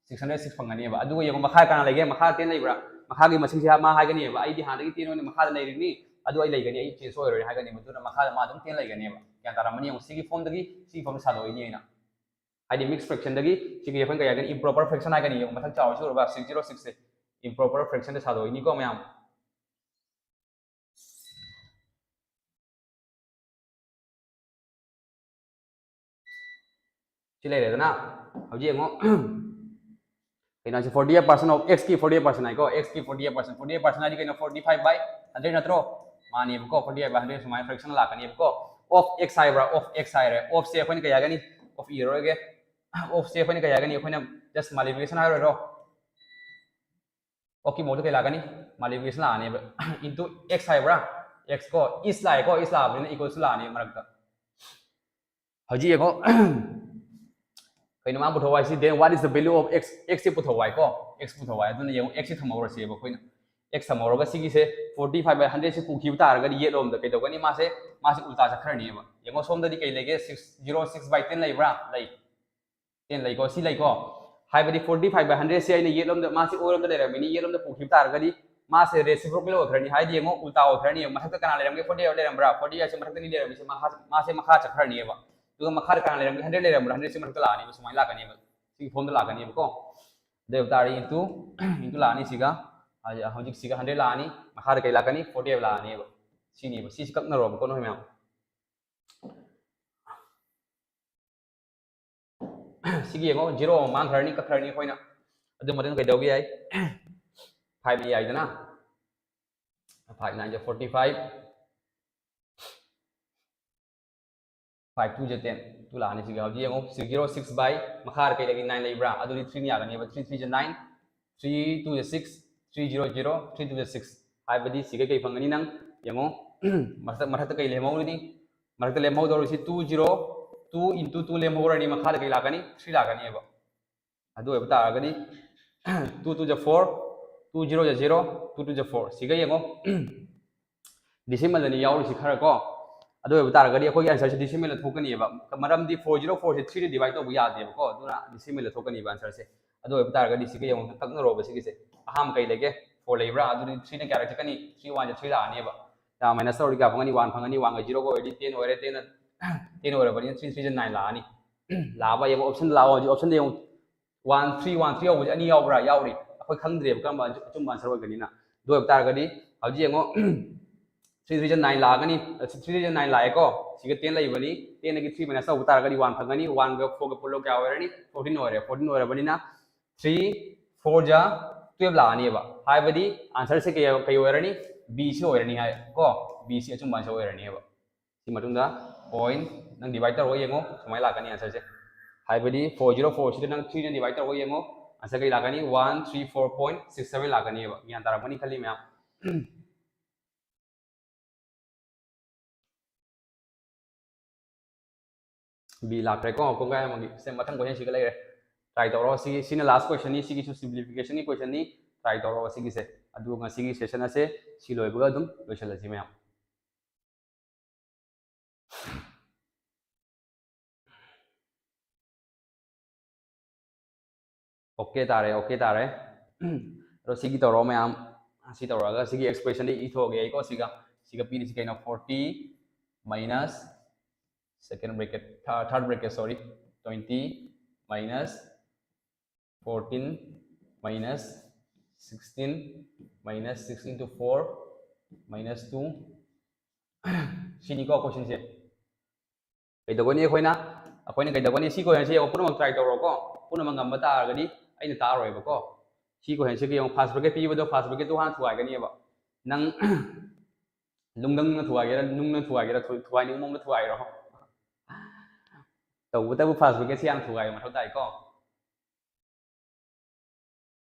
Six hundred six ꯐꯪꯒꯅꯦꯕ꯫ ꯑꯗꯨꯒ ꯌꯦꯡꯉꯣ, ꯃꯈꯥ ꯀꯅꯥ ꯂꯩꯒꯦ? ꯃꯈꯥ ten ꯂꯩꯕ꯭ꯔꯥ? ꯃꯈꯥꯒꯤ ꯃꯁꯤꯡꯁꯦ ꯃꯥ ꯍꯥꯏꯒꯅꯦꯕ, "ꯑꯩꯗꯤ ꯍꯥꯟꯅꯗꯒꯤ ten ꯑꯣꯏꯅ ꯃꯈꯥꯗ ꯂꯩꯔꯤꯅꯤ, ꯑꯗꯨ ꯑꯩ ꯂꯩꯒꯅꯤ, ꯑꯩ change ꯑꯣꯏꯔꯣꯏ" ꯍꯥꯏꯒꯅꯦꯕ꯫ ꯑꯗꯨꯅ ꯃꯈꯥꯗ ꯃꯥ ꯑꯗꯨꯝ ten ꯂꯩꯒꯅꯦꯕ꯫ ꯒ꯭ꯌꯥꯟ ꯇꯥꯔꯝꯃꯅꯤ? ꯌꯦꯡꯉꯣ, ꯁꯤꯒꯤ formꯗꯒꯤ ꯁꯤꯒꯤ formꯗ ꯁꯥꯗꯣꯛꯏꯅꯦ ꯑꯩꯅ꯫ ꯍꯥꯏꯗꯤ mixed fractionꯗꯒꯤ ꯁꯤꯒꯤ ꯑꯩꯈꯣꯏꯅ ꯀꯩ ꯍꯥꯏꯒꯅꯤ? Improper fraction ꯍꯥꯏꯒꯅꯤ꯫ ꯌꯦꯡꯉꯣ, ꯃꯊꯛ ꯆꯥꯎꯔꯤꯁꯤ ꯎꯔꯕ? Six zero sixꯁꯦ improper fractionꯗ ꯁꯥꯗꯣꯛꯏꯅꯤꯀꯣ ꯃꯌꯥꯝ꯫ ꯁꯤ ꯂꯩꯔꯦꯗꯅ꯫ ꯍꯧꯖꯤꯛ ꯌꯦꯡꯉꯣ, ꯀꯩꯅꯣ ꯁꯤ forty eight percent of x ꯀꯤ forty eight percent ꯍꯥꯏꯀꯣ, x ꯀꯤ forty eight percent, forty eight percent ꯍꯥꯏꯗꯤ ꯀꯩꯅꯣ? Forty five by hundred ꯅꯠꯇ꯭ꯔꯣ? ꯃꯥꯅꯦꯕꯀꯣ, forty five by hundred ꯁꯨꯃꯥꯏꯅ fraction ꯂꯥꯛꯀꯅꯦꯕꯀꯣ꯫ Of x ꯍꯥꯏꯕ꯭ꯔꯥ? Of x ꯍꯥꯏꯔꯦ꯫ Ofꯁꯦ ꯑꯩꯈꯣꯏꯅ ꯀꯩ ꯍꯥꯏꯒꯅꯤ? Of ꯏꯔꯔꯣꯏꯒꯦ꯫ Ofꯁꯦ ꯑꯩꯈꯣꯏꯅ ꯀꯩ ꯍꯥꯏꯒꯅꯤ? ꯑꯩꯈꯣꯏꯅ just multiplication ꯍꯥꯏꯔꯣꯏꯗ꯭ꯔꯣ? Ofꯀꯤ ꯃꯍꯨꯠꯇ ꯀꯩ ꯂꯥꯛꯀꯅꯤ? Multiplication ꯂꯥꯛꯑꯅꯦꯕ꯫ Into x ꯍꯥꯏꯕ꯭ꯔꯥ? X ꯀꯣ, is ꯂꯥꯛꯑꯦꯀꯣ, is ꯂꯥꯛꯑꯕꯅꯤꯅ equals to ꯂꯥꯛꯑꯅꯤ ꯃꯔꯛꯇ꯫ ꯍꯧꯖꯤꯛ ꯌꯦꯡꯉꯣ, ꯀꯩꯅꯣ ꯃꯥ ꯄꯨꯊꯣꯛꯑꯣ ꯍꯥꯏꯁꯤ? Then what is the value of x? Xꯁꯦ ꯄꯨꯊꯣꯛꯑꯣ ꯍꯥꯏꯀꯣ, x ꯄꯨꯊꯣꯛꯑꯣ ꯍꯥꯏ꯫ ꯑꯗꯨꯅ ꯌꯦꯡꯉꯣ, xꯁꯦ ꯊꯝꯍꯧꯔꯁꯦꯕ ꯑꯩꯈꯣꯏꯅ꯫ X ꯊꯝꯍꯧꯔꯒ ꯁꯤꯒꯤꯁꯦ forty five by hundredꯁꯦ ꯄꯨꯈꯤꯕ ꯇꯥꯔꯒꯗꯤ ꯌꯦꯠꯂꯣꯝꯗ ꯀꯩꯗꯧꯒꯅꯤ? ꯃꯥꯁꯦ, ꯃꯥꯁꯦ ꯎꯜꯇꯥ ꯆꯠꯈ꯭ꯔꯅꯦꯕ꯫ ꯌꯦꯡꯉꯣ, ꯁꯣꯝꯗꯗꯤ ꯀꯩ ꯂꯩꯒꯦ? Six zero six by ten ꯂꯩꯕ꯭ꯔꯥ? ꯂꯩ꯫ Ten ꯂꯩꯀꯣ, ꯁꯤ ꯂꯩꯀꯣ꯫ ꯍꯥꯏꯕꯗꯤ forty five by hundredꯁꯦ ꯑꯩꯅ ꯌꯦꯠꯂꯣꯝꯗ, ꯃꯥꯁꯤ ꯑꯣꯏꯔꯣꯝꯗ ꯂꯩꯔꯝꯃꯤꯅꯤ, ꯌꯦꯠꯂꯣꯝꯗ ꯄꯨꯈꯤꯕ ꯇꯥꯔꯒꯗꯤ ꯃꯥꯁꯦ reciprocal ꯑꯣꯏꯈ꯭ꯔꯅꯤ꯫ ꯍꯥꯏꯗꯤ ꯌꯦꯡꯉꯣ, ꯎꯜꯇꯥ ꯑꯣꯏꯈ꯭ꯔꯅꯤ꯫ ꯃꯊꯛꯇ ꯀꯅꯥ ꯂꯩꯔꯝꯒꯦ? Forty five ꯂꯩꯔꯝꯕ꯭ꯔꯥ? Forty fiveꯁꯦ ꯃꯊꯛꯇꯅꯤ ꯂꯩꯔꯝꯃꯤꯁꯦ, ꯃꯈꯥ, ꯃꯥꯁꯦ ꯃꯈꯥ ꯆꯠꯈ꯭ꯔꯅꯦꯕ꯫ ꯑꯗꯨꯒ ꯃꯈꯥꯗ ꯀꯅꯥ ꯂꯩꯔꯝꯒꯦ? Hundred ꯂꯩꯔꯝꯕ꯭ꯔꯥ? Hundredꯁꯦ ꯃꯊꯛꯇ ꯂꯥꯛꯑꯅꯦꯕ, ꯁꯨꯃꯥꯏꯅ ꯂꯥꯛꯀꯅꯦꯕ꯫ ꯁꯤꯒꯤ formꯗ ꯂꯥꯛꯀꯅꯦꯕꯀꯣ꯫ ꯑꯗꯨ ꯑꯣꯏꯕ ꯇꯥꯔꯗꯤ into, into ꯂꯥꯛꯑꯅꯤ ꯁꯤꯒ꯫ ꯍꯧꯖꯤꯛ, ꯍꯧꯖꯤꯛ ꯁꯤꯒ hundred ꯂꯥꯛꯑꯅꯤ, ꯃꯈꯥꯗ ꯀꯩ ꯂꯥꯛꯀꯅꯤ? Forty five ꯂꯥꯛꯑꯅꯦꯕ꯫ ꯁꯤꯅꯦꯕ꯫ ꯁꯤꯁꯤ ꯀꯛꯅꯔꯣꯕꯀꯣ ꯅꯣꯏ ꯃꯌꯥꯝ꯫ ꯁꯤꯒꯤ ꯌꯦꯡꯉꯣ, ꯖꯤꯔꯣ ꯑꯃ ꯃꯥꯡꯈ꯭ꯔꯅꯤ, ꯀꯛꯈ꯭ꯔꯅꯤ ꯑꯩꯈꯣꯏꯅ꯫ ꯑꯗꯨ ꯃꯊꯪ ꯀꯩꯗꯧꯕ ꯌꯥꯏ? ꯐꯥꯏꯚ ꯌꯥꯏꯗꯅ, ꯐꯥꯏꯚ ꯅꯥꯏꯟ ꯖ ꯐꯣꯔꯇꯤ ꯐꯥꯏꯚ, ꯐꯥꯏꯚ ꯇꯨ ꯖ ꯇꯦꯟ, ꯇꯨ ꯂꯥꯛꯑꯅꯤ꯫ ꯁꯤꯒꯤ ꯍꯧꯖꯤꯛ ꯌꯦꯡꯉꯣ, ꯁꯤꯛꯁ ꯖꯤꯔꯣ ꯁꯤꯛꯁ ꯕꯥꯏ ꯃꯈꯥꯗ ꯀꯩ ꯂꯩꯒꯦ? ꯅꯥꯏꯟ ꯂꯩꯕ꯭ꯔꯥ? ꯑꯗꯨꯗꯤ ꯊ꯭ꯔꯤꯅ ꯌꯥꯒꯅꯦꯕ꯫ ꯊ꯭ꯔꯤ ꯊ꯭ꯔꯤ ꯖ ꯅꯥꯏꯟ, ꯊ꯭ꯔꯤ ꯇꯨ ꯖ six, three zero zero, three two ꯖ ꯁꯤꯛꯁ꯫ ꯍꯥꯏꯕꯗꯤ ꯁꯤꯒ ꯀꯩ ꯐꯪꯒꯅꯤ ꯅꯪ? ꯌꯦꯡꯉꯣ, ꯃꯊꯛꯇ, ꯃꯊꯛꯇ ꯀꯩ ꯂꯦꯝꯍꯧꯔꯅꯤ? ꯃꯊꯛꯇ ꯂꯦꯝꯍꯧꯗꯧꯔꯤꯁꯤ two zero, two into two ꯂꯦꯝꯍꯧꯔꯅꯤ꯫ ꯃꯈꯥꯗ ꯀꯩ ꯂꯥꯛꯀꯅꯤ? ꯊ꯭ꯔꯤ ꯂꯥꯛꯀꯅꯤꯕ꯫ ꯑꯗꯨ ꯑꯣꯏꯕ ꯇꯥꯔꯒꯗꯤ ꯇꯨ ꯇꯨ ꯖ ꯐꯣꯔ, ꯇꯨ ꯖꯤꯔꯣ ꯖ ꯖꯤꯔꯣ, ꯇꯨ ꯇꯨ ꯖ ꯐꯣꯔ꯫ ꯁꯤꯒ ꯌꯦꯡꯉꯣ, decimal ꯑꯅꯤ ꯌꯥꯎꯔꯤꯁꯤ ꯈꯔ ꯀꯣ꯫ ꯑꯗꯨ ꯑꯣꯏꯕ ꯇꯥꯔꯒꯗꯤ ꯑꯩꯈꯣꯏꯒꯤ answer ꯁꯦ decimal ꯗ ꯊꯣꯛꯀꯅꯤꯕ, ꯃꯔꯝꯗꯤ ꯐꯣꯔ ꯖꯤꯔꯣ ꯐꯣꯔ ꯁꯦ ꯊ꯭ꯔꯤ ꯅ divide ꯇꯧꯕ ꯌꯥꯗꯦꯕꯀꯣ, ꯑꯗꯨꯅ decimal ꯗ ꯊꯣꯛꯀꯅꯤꯕ answer ꯁꯦ꯫ ꯑꯗꯨ ꯑꯣꯏꯕ ꯇꯥꯔꯒꯗꯤ ꯁꯤꯒ ꯌꯦꯡꯉꯣ, ꯀꯛꯅꯔꯣꯕ ꯁꯤꯒꯤꯁꯦ꯫ ꯑꯍꯥꯟꯕ ꯀꯩ ꯂꯩꯒꯦ? ꯐꯣꯔ ꯂꯩꯕ꯭ꯔꯥ? ꯑꯗꯨꯗꯤ ꯊ꯭ꯔꯤ ꯅ ꯀꯌꯥꯔꯛ ꯆꯠꯀꯅꯤ? ꯊ꯭ꯔꯤ ꯋꯥꯟ ꯖ ꯊ꯭ꯔꯤ ꯂꯥꯛꯑꯅꯦꯕ꯫ ꯃꯥꯏꯅꯁ ꯇꯧꯔꯗꯤ ꯀꯌꯥ ꯐꯪꯒꯅꯤ? ꯋꯥꯟ ꯐꯪꯒꯅꯤ꯫ ꯋꯥꯟꯒ ꯖꯤꯔꯣꯒ ꯑꯣꯏꯔꯗꯤ ꯇꯦꯟ ꯑꯣꯏꯔꯦ, ꯇꯦꯟ ꯇꯦꯟ ꯑꯣꯏꯔꯕꯅꯤꯅ ꯊ꯭ꯔꯤ ꯊ꯭ꯔꯤ ꯖ ꯅꯥꯏꯟ ꯂꯥꯛꯑꯅꯤ꯫ ꯂꯥꯛꯑꯕ ꯌꯦꯡꯉꯣ, option ꯂꯥꯛꯑꯣ, ꯍꯧꯖꯤꯛ option ꯗ ꯌꯦꯡꯉꯣ꯫ ꯋꯥꯟ ꯊ꯭ꯔꯤ ꯋꯥꯟ ꯊ꯭ꯔꯤ ꯌꯥꯎꯕꯁꯦ ꯑꯅꯤ ꯌꯥꯎꯕ꯭ꯔꯥ? ꯌꯥꯎꯔꯤ꯫ ꯑꯩꯈꯣꯏ ꯈꯪꯗ꯭ꯔꯦꯕ ꯀꯔꯝꯕ ꯑꯆꯨꯝꯕ answer ꯑꯣꯏꯒꯅꯤꯅ꯫ ꯑꯗꯨ ꯑꯣꯏꯕ ꯇꯥꯔꯒꯗꯤ ꯍꯧꯖꯤꯛ ꯌꯦꯡꯉꯣ, ꯊ꯭ꯔꯤ ꯊ꯭ꯔꯤ ꯖ ꯅꯥꯏꯟ ꯂꯥꯛꯑꯒꯅꯤ, ꯊ꯭ꯔꯤ ꯊ꯭ꯔꯤ ꯖ ꯅꯥꯏꯟ ꯂꯥꯛꯑꯦꯀꯣ꯫ ꯁꯤꯒ ꯇꯦꯟ ꯂꯩꯕꯅꯤ, ꯇꯦꯟ ꯗꯒꯤ ꯊ꯭ꯔꯤ ꯃꯥꯏꯅꯁ ꯇꯧꯕ ꯇꯥꯔꯒꯗꯤ ꯋꯥꯟ ꯐꯪꯒꯅꯤ꯫ ꯋꯥꯟꯒ ꯐꯣꯔꯒ ꯄꯨꯜꯂꯣ, ꯀꯌꯥ ꯑꯣꯏꯔꯅꯤ? ꯐꯣꯔꯇꯤꯟ ꯑꯣꯏꯔꯦ꯫ ꯐꯣꯔꯇꯤꯟ ꯑꯣꯏꯔꯕꯅꯤꯅ ꯊ꯭ꯔꯤ ꯐꯣꯔ ꯖ ꯇꯨꯌꯦꯜꯞ ꯂꯥꯛꯑꯅꯦꯕ꯫ ꯍꯥꯏꯕꯗꯤ answer ꯁꯦ ꯀꯩ, ꯀꯩ ꯑꯣꯏꯔꯅꯤ? ꯕꯤ ꯁꯤ ꯑꯣꯏꯔꯅꯤ ꯍꯥꯏ ꯀꯣ꯫ ꯕꯤ ꯁꯤ ꯑꯆꯨꯝꯕ answer ꯑꯣꯏꯔꯅꯦꯕ꯫ ꯁꯤ ꯃꯇꯨꯡꯗ point ꯅꯪ divide ꯇꯧꯔꯒ ꯌꯦꯡꯉꯣ, ꯁꯨꯃꯥꯏꯅ ꯂꯥꯛꯀꯅꯤ answer ꯁꯦ꯫ ꯍꯥꯏꯕꯗꯤ ꯐꯣꯔ ꯖꯤꯔꯣ ꯐꯣꯔ ꯁꯤꯗ ꯅꯪ ꯊ꯭ꯔꯤ ꯅ divide ꯇꯧꯔꯒ ꯌꯦꯡꯉꯣ, answer ꯀꯩ ꯂꯥꯛꯀꯅꯤ? One three four point six seven ꯂꯥꯛꯀꯅꯤꯕ꯫ ꯒ꯭ꯌꯥꯟ ꯇꯥꯔꯝꯒꯅꯤ ꯈꯜꯂꯤ ꯃꯌꯥꯝ꯫ ꯕꯤ ꯂꯥꯛꯈ꯭ꯔꯦꯀꯣ, ꯀꯣꯡꯒꯥꯏ ꯑꯃꯒꯤ꯫ ꯁꯦ, ꯃꯊꯪ question ꯁꯤꯒ ꯂꯩꯔꯦ꯫ Try ꯇꯧꯔꯣ꯫ ꯁꯤ, ꯁꯤꯅ last question ꯅꯤ, ꯁꯤꯒꯤꯁꯨ simplification ꯒꯤ question ꯅꯤ꯫ Try ꯇꯧꯔꯣ ꯁꯤꯒꯤꯁꯦ꯫ ꯑꯗꯨꯒ ꯉꯁꯤꯒꯤ session ꯑꯁꯦ ꯁꯤ ꯂꯣꯏꯕꯒ ꯑꯗꯨꯝ ꯂꯣꯏꯁꯤꯜꯂꯁꯤ ꯃꯌꯥꯝ꯫ OK ꯇꯥꯔꯦ, OK ꯇꯥꯔꯦ꯫ ꯑꯗꯣ ꯁꯤꯒꯤ ꯇꯧꯔꯣ ꯃꯌꯥꯝ꯫ ꯁꯤ ꯇꯧꯔꯒ ꯁꯤꯒꯤ expression ꯗꯤ ꯏꯊꯣꯛꯑꯒꯦ ꯑꯩꯀꯣ꯫ ꯁꯤꯒ, ꯁꯤꯒ ꯄꯤꯔꯤꯁꯤ ꯀꯩꯅꯣ? Forty minus second bracket, third bracket, sorry, twenty minus fourteen minus sixteen minus six into four minus two꯫ ꯁꯤꯅꯤꯀꯣ question ꯁꯦ꯫ ꯀꯩꯗꯧꯒꯅꯤ ꯑꯩꯈꯣꯏꯅ? ꯑꯩꯈꯣꯏꯅ ꯀꯩꯗꯧꯒꯅꯤ? ꯁꯤ ꯀꯣꯏꯁꯟꯁꯦ ꯌꯦꯡꯉꯣ, ꯄꯨꯝꯅꯃꯛ ꯇ꯭ꯔꯥꯏ ꯇꯧꯔꯣꯀꯣ꯫ ꯄꯨꯝꯅꯃꯛ ꯉꯝꯕ ꯇꯥꯔꯒꯗꯤ ꯑꯩꯅ ꯇꯥꯛꯑꯔꯣꯏꯕꯀꯣ꯫ ꯁꯤ ꯀꯣꯏꯁꯟꯁꯤꯒꯤ ꯌꯦꯡꯉꯣ, ꯐꯥꯔꯁ ꯕ꯭ꯔꯦꯀꯦꯠ ꯄꯤꯕꯗꯣ, ꯐꯥꯔꯁ ꯕ꯭ꯔꯦꯀꯦꯠꯇꯨ ꯍꯥꯟꯅ ꯊꯨꯒꯥꯏꯒꯅꯤꯕ꯫ ꯅꯪ ꯅꯨꯡꯗꯪꯅ ꯊꯨꯒꯥꯏꯒꯦꯔꯥ, ꯅꯨꯡꯅ ꯊꯨꯒꯥꯏꯒꯦꯔꯥ, ꯊꯨ- ꯊꯨꯒꯥꯏꯅꯤꯡꯕ ꯃꯑꯣꯡꯗ ꯊꯨꯒꯥꯏꯔꯣ꯫ ꯇꯧꯕꯇꯕꯨ ꯐꯥꯔꯁ ꯕ꯭ꯔꯦꯀꯦꯠꯁꯤ ꯌꯥꯝ ꯊꯨꯒꯥꯏꯕ ꯃꯊꯧ ꯇꯥꯏꯀꯣ꯫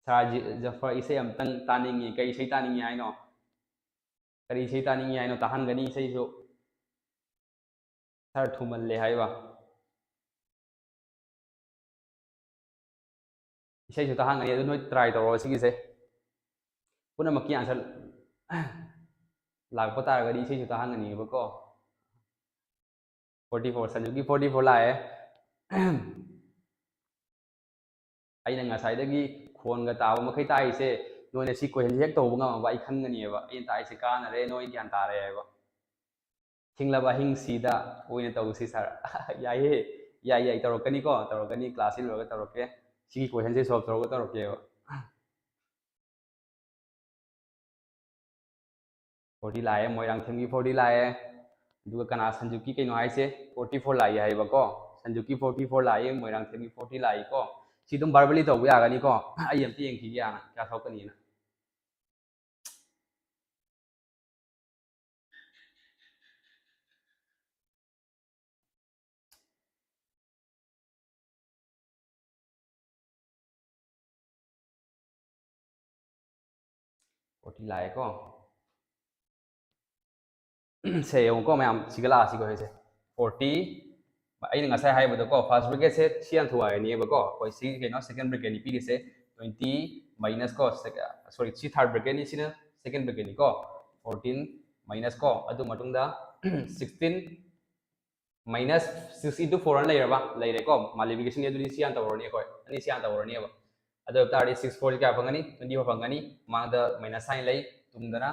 ꯁꯥꯔ ꯖꯤ- ꯖꯐꯔ, ꯏꯁꯩ ꯑꯝꯇꯪ ꯇꯥꯅꯤꯡꯉꯤ꯫ ꯀꯩ ꯏꯁꯩ ꯇꯥꯅꯤꯡꯉꯤ ꯍꯥꯏꯅꯣ? ꯀꯔꯤ ꯏꯁꯩ ꯇꯥꯅꯤꯡꯉꯤ ꯍꯥꯏꯅꯣ? ꯇꯥꯍꯟꯒꯅꯤ ꯏꯁꯩꯁꯨ꯫ ꯁꯥꯔ ꯊꯨꯃꯜꯂꯦ ꯍꯥꯏꯕ꯫ ꯏꯁꯩꯁꯨ ꯇꯥꯍꯟꯒꯅꯤ, ꯑꯗꯨ ꯅꯣꯏ ꯇ꯭ꯔꯥꯏ ꯇꯧꯔꯣ ꯁꯤꯒꯤꯁꯦ꯫ ꯄꯨꯝꯅꯃꯛꯀꯤ ꯑꯟꯁꯔ ꯂꯥꯛꯄ ꯇꯥꯔꯒꯗꯤ ꯏꯁꯩꯁꯨ ꯇꯥꯍꯟꯒꯅꯤꯕꯀꯣ꯫ ꯐꯣꯔꯇꯤ ꯐꯣꯔ, ꯁꯟꯖꯨꯒꯤ ꯐꯣꯔꯇꯤ ꯐꯣꯔ ꯂꯥꯛꯑꯦ꯫ ꯑꯩꯅ ꯉꯁꯥꯏꯗꯒꯤ ꯈꯣꯟꯒ ꯇꯥꯕ ꯃꯈꯩ ꯇꯥꯛꯏꯁꯦ, ꯅꯣꯏꯅ ꯁꯤ ꯀꯣꯏꯁꯟꯁꯦ ꯍꯦꯛ ꯇꯧꯕ ꯉꯝꯃꯕ ꯑꯩ ꯈꯪꯒꯅꯤꯕ, ꯑꯩꯅ ꯇꯥꯛꯏꯁꯦ ꯀꯥꯟꯅꯔꯦ, ꯅꯣꯏ ꯒ꯭ꯌꯥꯟ ꯇꯥꯔꯦ ꯍꯥꯏꯕ꯫ ꯊꯤꯡꯂꯕ ꯑꯍꯤꯡꯁꯤꯗ ꯑꯣꯏꯅ ꯇꯧꯁꯤ ꯁꯥꯔ꯫ ꯌꯥꯏꯌꯦ, ꯌꯥꯏ, ꯌꯥꯏ, ꯇꯧꯔꯛꯀꯅꯤꯀꯣ, ꯇꯧꯔꯛꯀꯅꯤ, ꯀ꯭ꯂꯥꯁꯁꯤ ꯂꯣꯏꯔꯒ ꯇꯧꯔꯛꯀꯦ꯫ ꯁꯤꯒꯤ ꯀꯣꯏꯁꯟꯁꯦ ꯁꯣꯜꯕ ꯇꯧꯔꯒ ꯇꯧꯔꯛꯀꯦꯕ꯫ ꯐꯣꯔꯇꯤ ꯂꯥꯛꯑꯦ, ꯃꯣꯏꯔꯥꯡꯊꯦꯝꯒꯤ ꯐꯣꯔꯇꯤ ꯂꯥꯛꯑꯦ꯫ ꯑꯗꯨꯒ ꯀꯅꯥ, ꯁꯟꯖꯨꯀꯤ ꯀꯩꯅꯣ ꯍꯥꯏꯁꯦ, ꯐꯣꯔꯇꯤ ꯐꯣꯔ ꯂꯥꯛꯏ ꯍꯥꯏꯕꯀꯣ꯫ ꯁꯟꯖꯨꯀꯤ ꯐꯣꯔꯇꯤ ꯐꯣꯔ ꯂꯥꯛꯏ, ꯃꯣꯏꯔꯥꯡꯊꯦꯝꯒꯤ ꯐꯣꯔꯇꯤ ꯂꯥꯛꯏꯀꯣ꯫ ꯁꯤ ꯑꯗꯨꯝ ꯚꯔꯕꯦꯂꯤ ꯇꯧꯕ ꯌꯥꯒꯅꯤꯀꯣ꯫ ꯑꯩ ꯑꯝꯇ ꯌꯦꯡꯈꯤꯒꯦ ꯍꯥꯟꯅ ꯀꯌꯥ ꯊꯣꯛꯀꯅꯤꯅ꯫ ꯐꯣꯔꯇꯤ ꯂꯥꯛꯑꯦꯀꯣ꯫ ꯁꯦ ꯌꯦꯡꯉꯨꯀꯣ ꯃꯌꯥꯝ, ꯁꯤꯒ ꯂꯥꯛꯑꯁꯤꯀꯣ ꯁꯤꯁꯦ꯫ ꯐꯣꯔꯇꯤ, ꯑꯩꯅ ꯉꯁꯥꯏ ꯍꯥꯏꯕꯗꯣꯀꯣ, ꯐꯥꯔꯁ ꯕ꯭ꯔꯦꯀꯦꯠꯁꯦ ꯁꯤ ꯍꯥꯟꯅ ꯊꯨꯒꯥꯏꯔꯅꯤꯕꯀꯣ꯫ ꯑꯩꯈꯣꯏ ꯁꯤꯒꯤ ꯀꯩꯅꯣ, ꯁꯦꯀꯦꯟ ꯕ꯭ꯔꯦꯀꯦꯠꯅꯤ ꯄꯤꯔꯤꯁꯦ꯫ ꯇ꯭ꯋꯦꯟꯇꯤ ꯃꯥꯏꯅꯁ ꯀꯣ, ꯁꯣꯔꯤ, ꯁꯤ ꯊꯥꯔꯠ ꯕ꯭ꯔꯦꯀꯦꯠꯅꯤ, ꯁꯤꯅ ꯁꯦꯀꯦꯟ ꯕ꯭ꯔꯦꯀꯦꯠꯅꯤꯀꯣ꯫ ꯐꯣꯔꯇꯤꯟ ꯃꯥꯏꯅꯁ ꯀꯣ, ꯑꯗꯨ ꯃꯇꯨꯡꯗ sixteen minus six into four ꯑꯅ ꯂꯩꯔꯕ? ꯂꯩꯔꯦꯀꯣ꯫ ꯃꯜꯇꯤꯄ꯭ꯂꯤꯀꯦꯁꯟꯒꯤ ꯑꯗꯨꯗꯤ ꯁꯤ ꯍꯥꯟꯅ ꯇꯧꯔꯅꯤ ꯑꯩꯈꯣꯏ꯫ ꯑꯅꯤ ꯁꯤ ꯍꯥꯟꯅ ꯇꯧꯔꯅꯤꯕ꯫ ꯑꯗꯨ ꯑꯣꯏꯕ ꯇꯥꯔꯗꯤ ꯁꯤꯛꯁ ꯐꯣꯔꯁꯤ ꯀꯌꯥ ꯐꯪꯒꯅꯤ? ꯇ꯭ꯋꯦꯟꯇꯤ ꯐꯣꯔ ꯐꯪꯒꯅꯤ꯫ ꯃꯃꯥꯡꯗ ꯃꯥꯏꯅꯁ ꯁꯥꯏꯟ ꯂꯩ, ꯇꯨꯡꯗꯅ,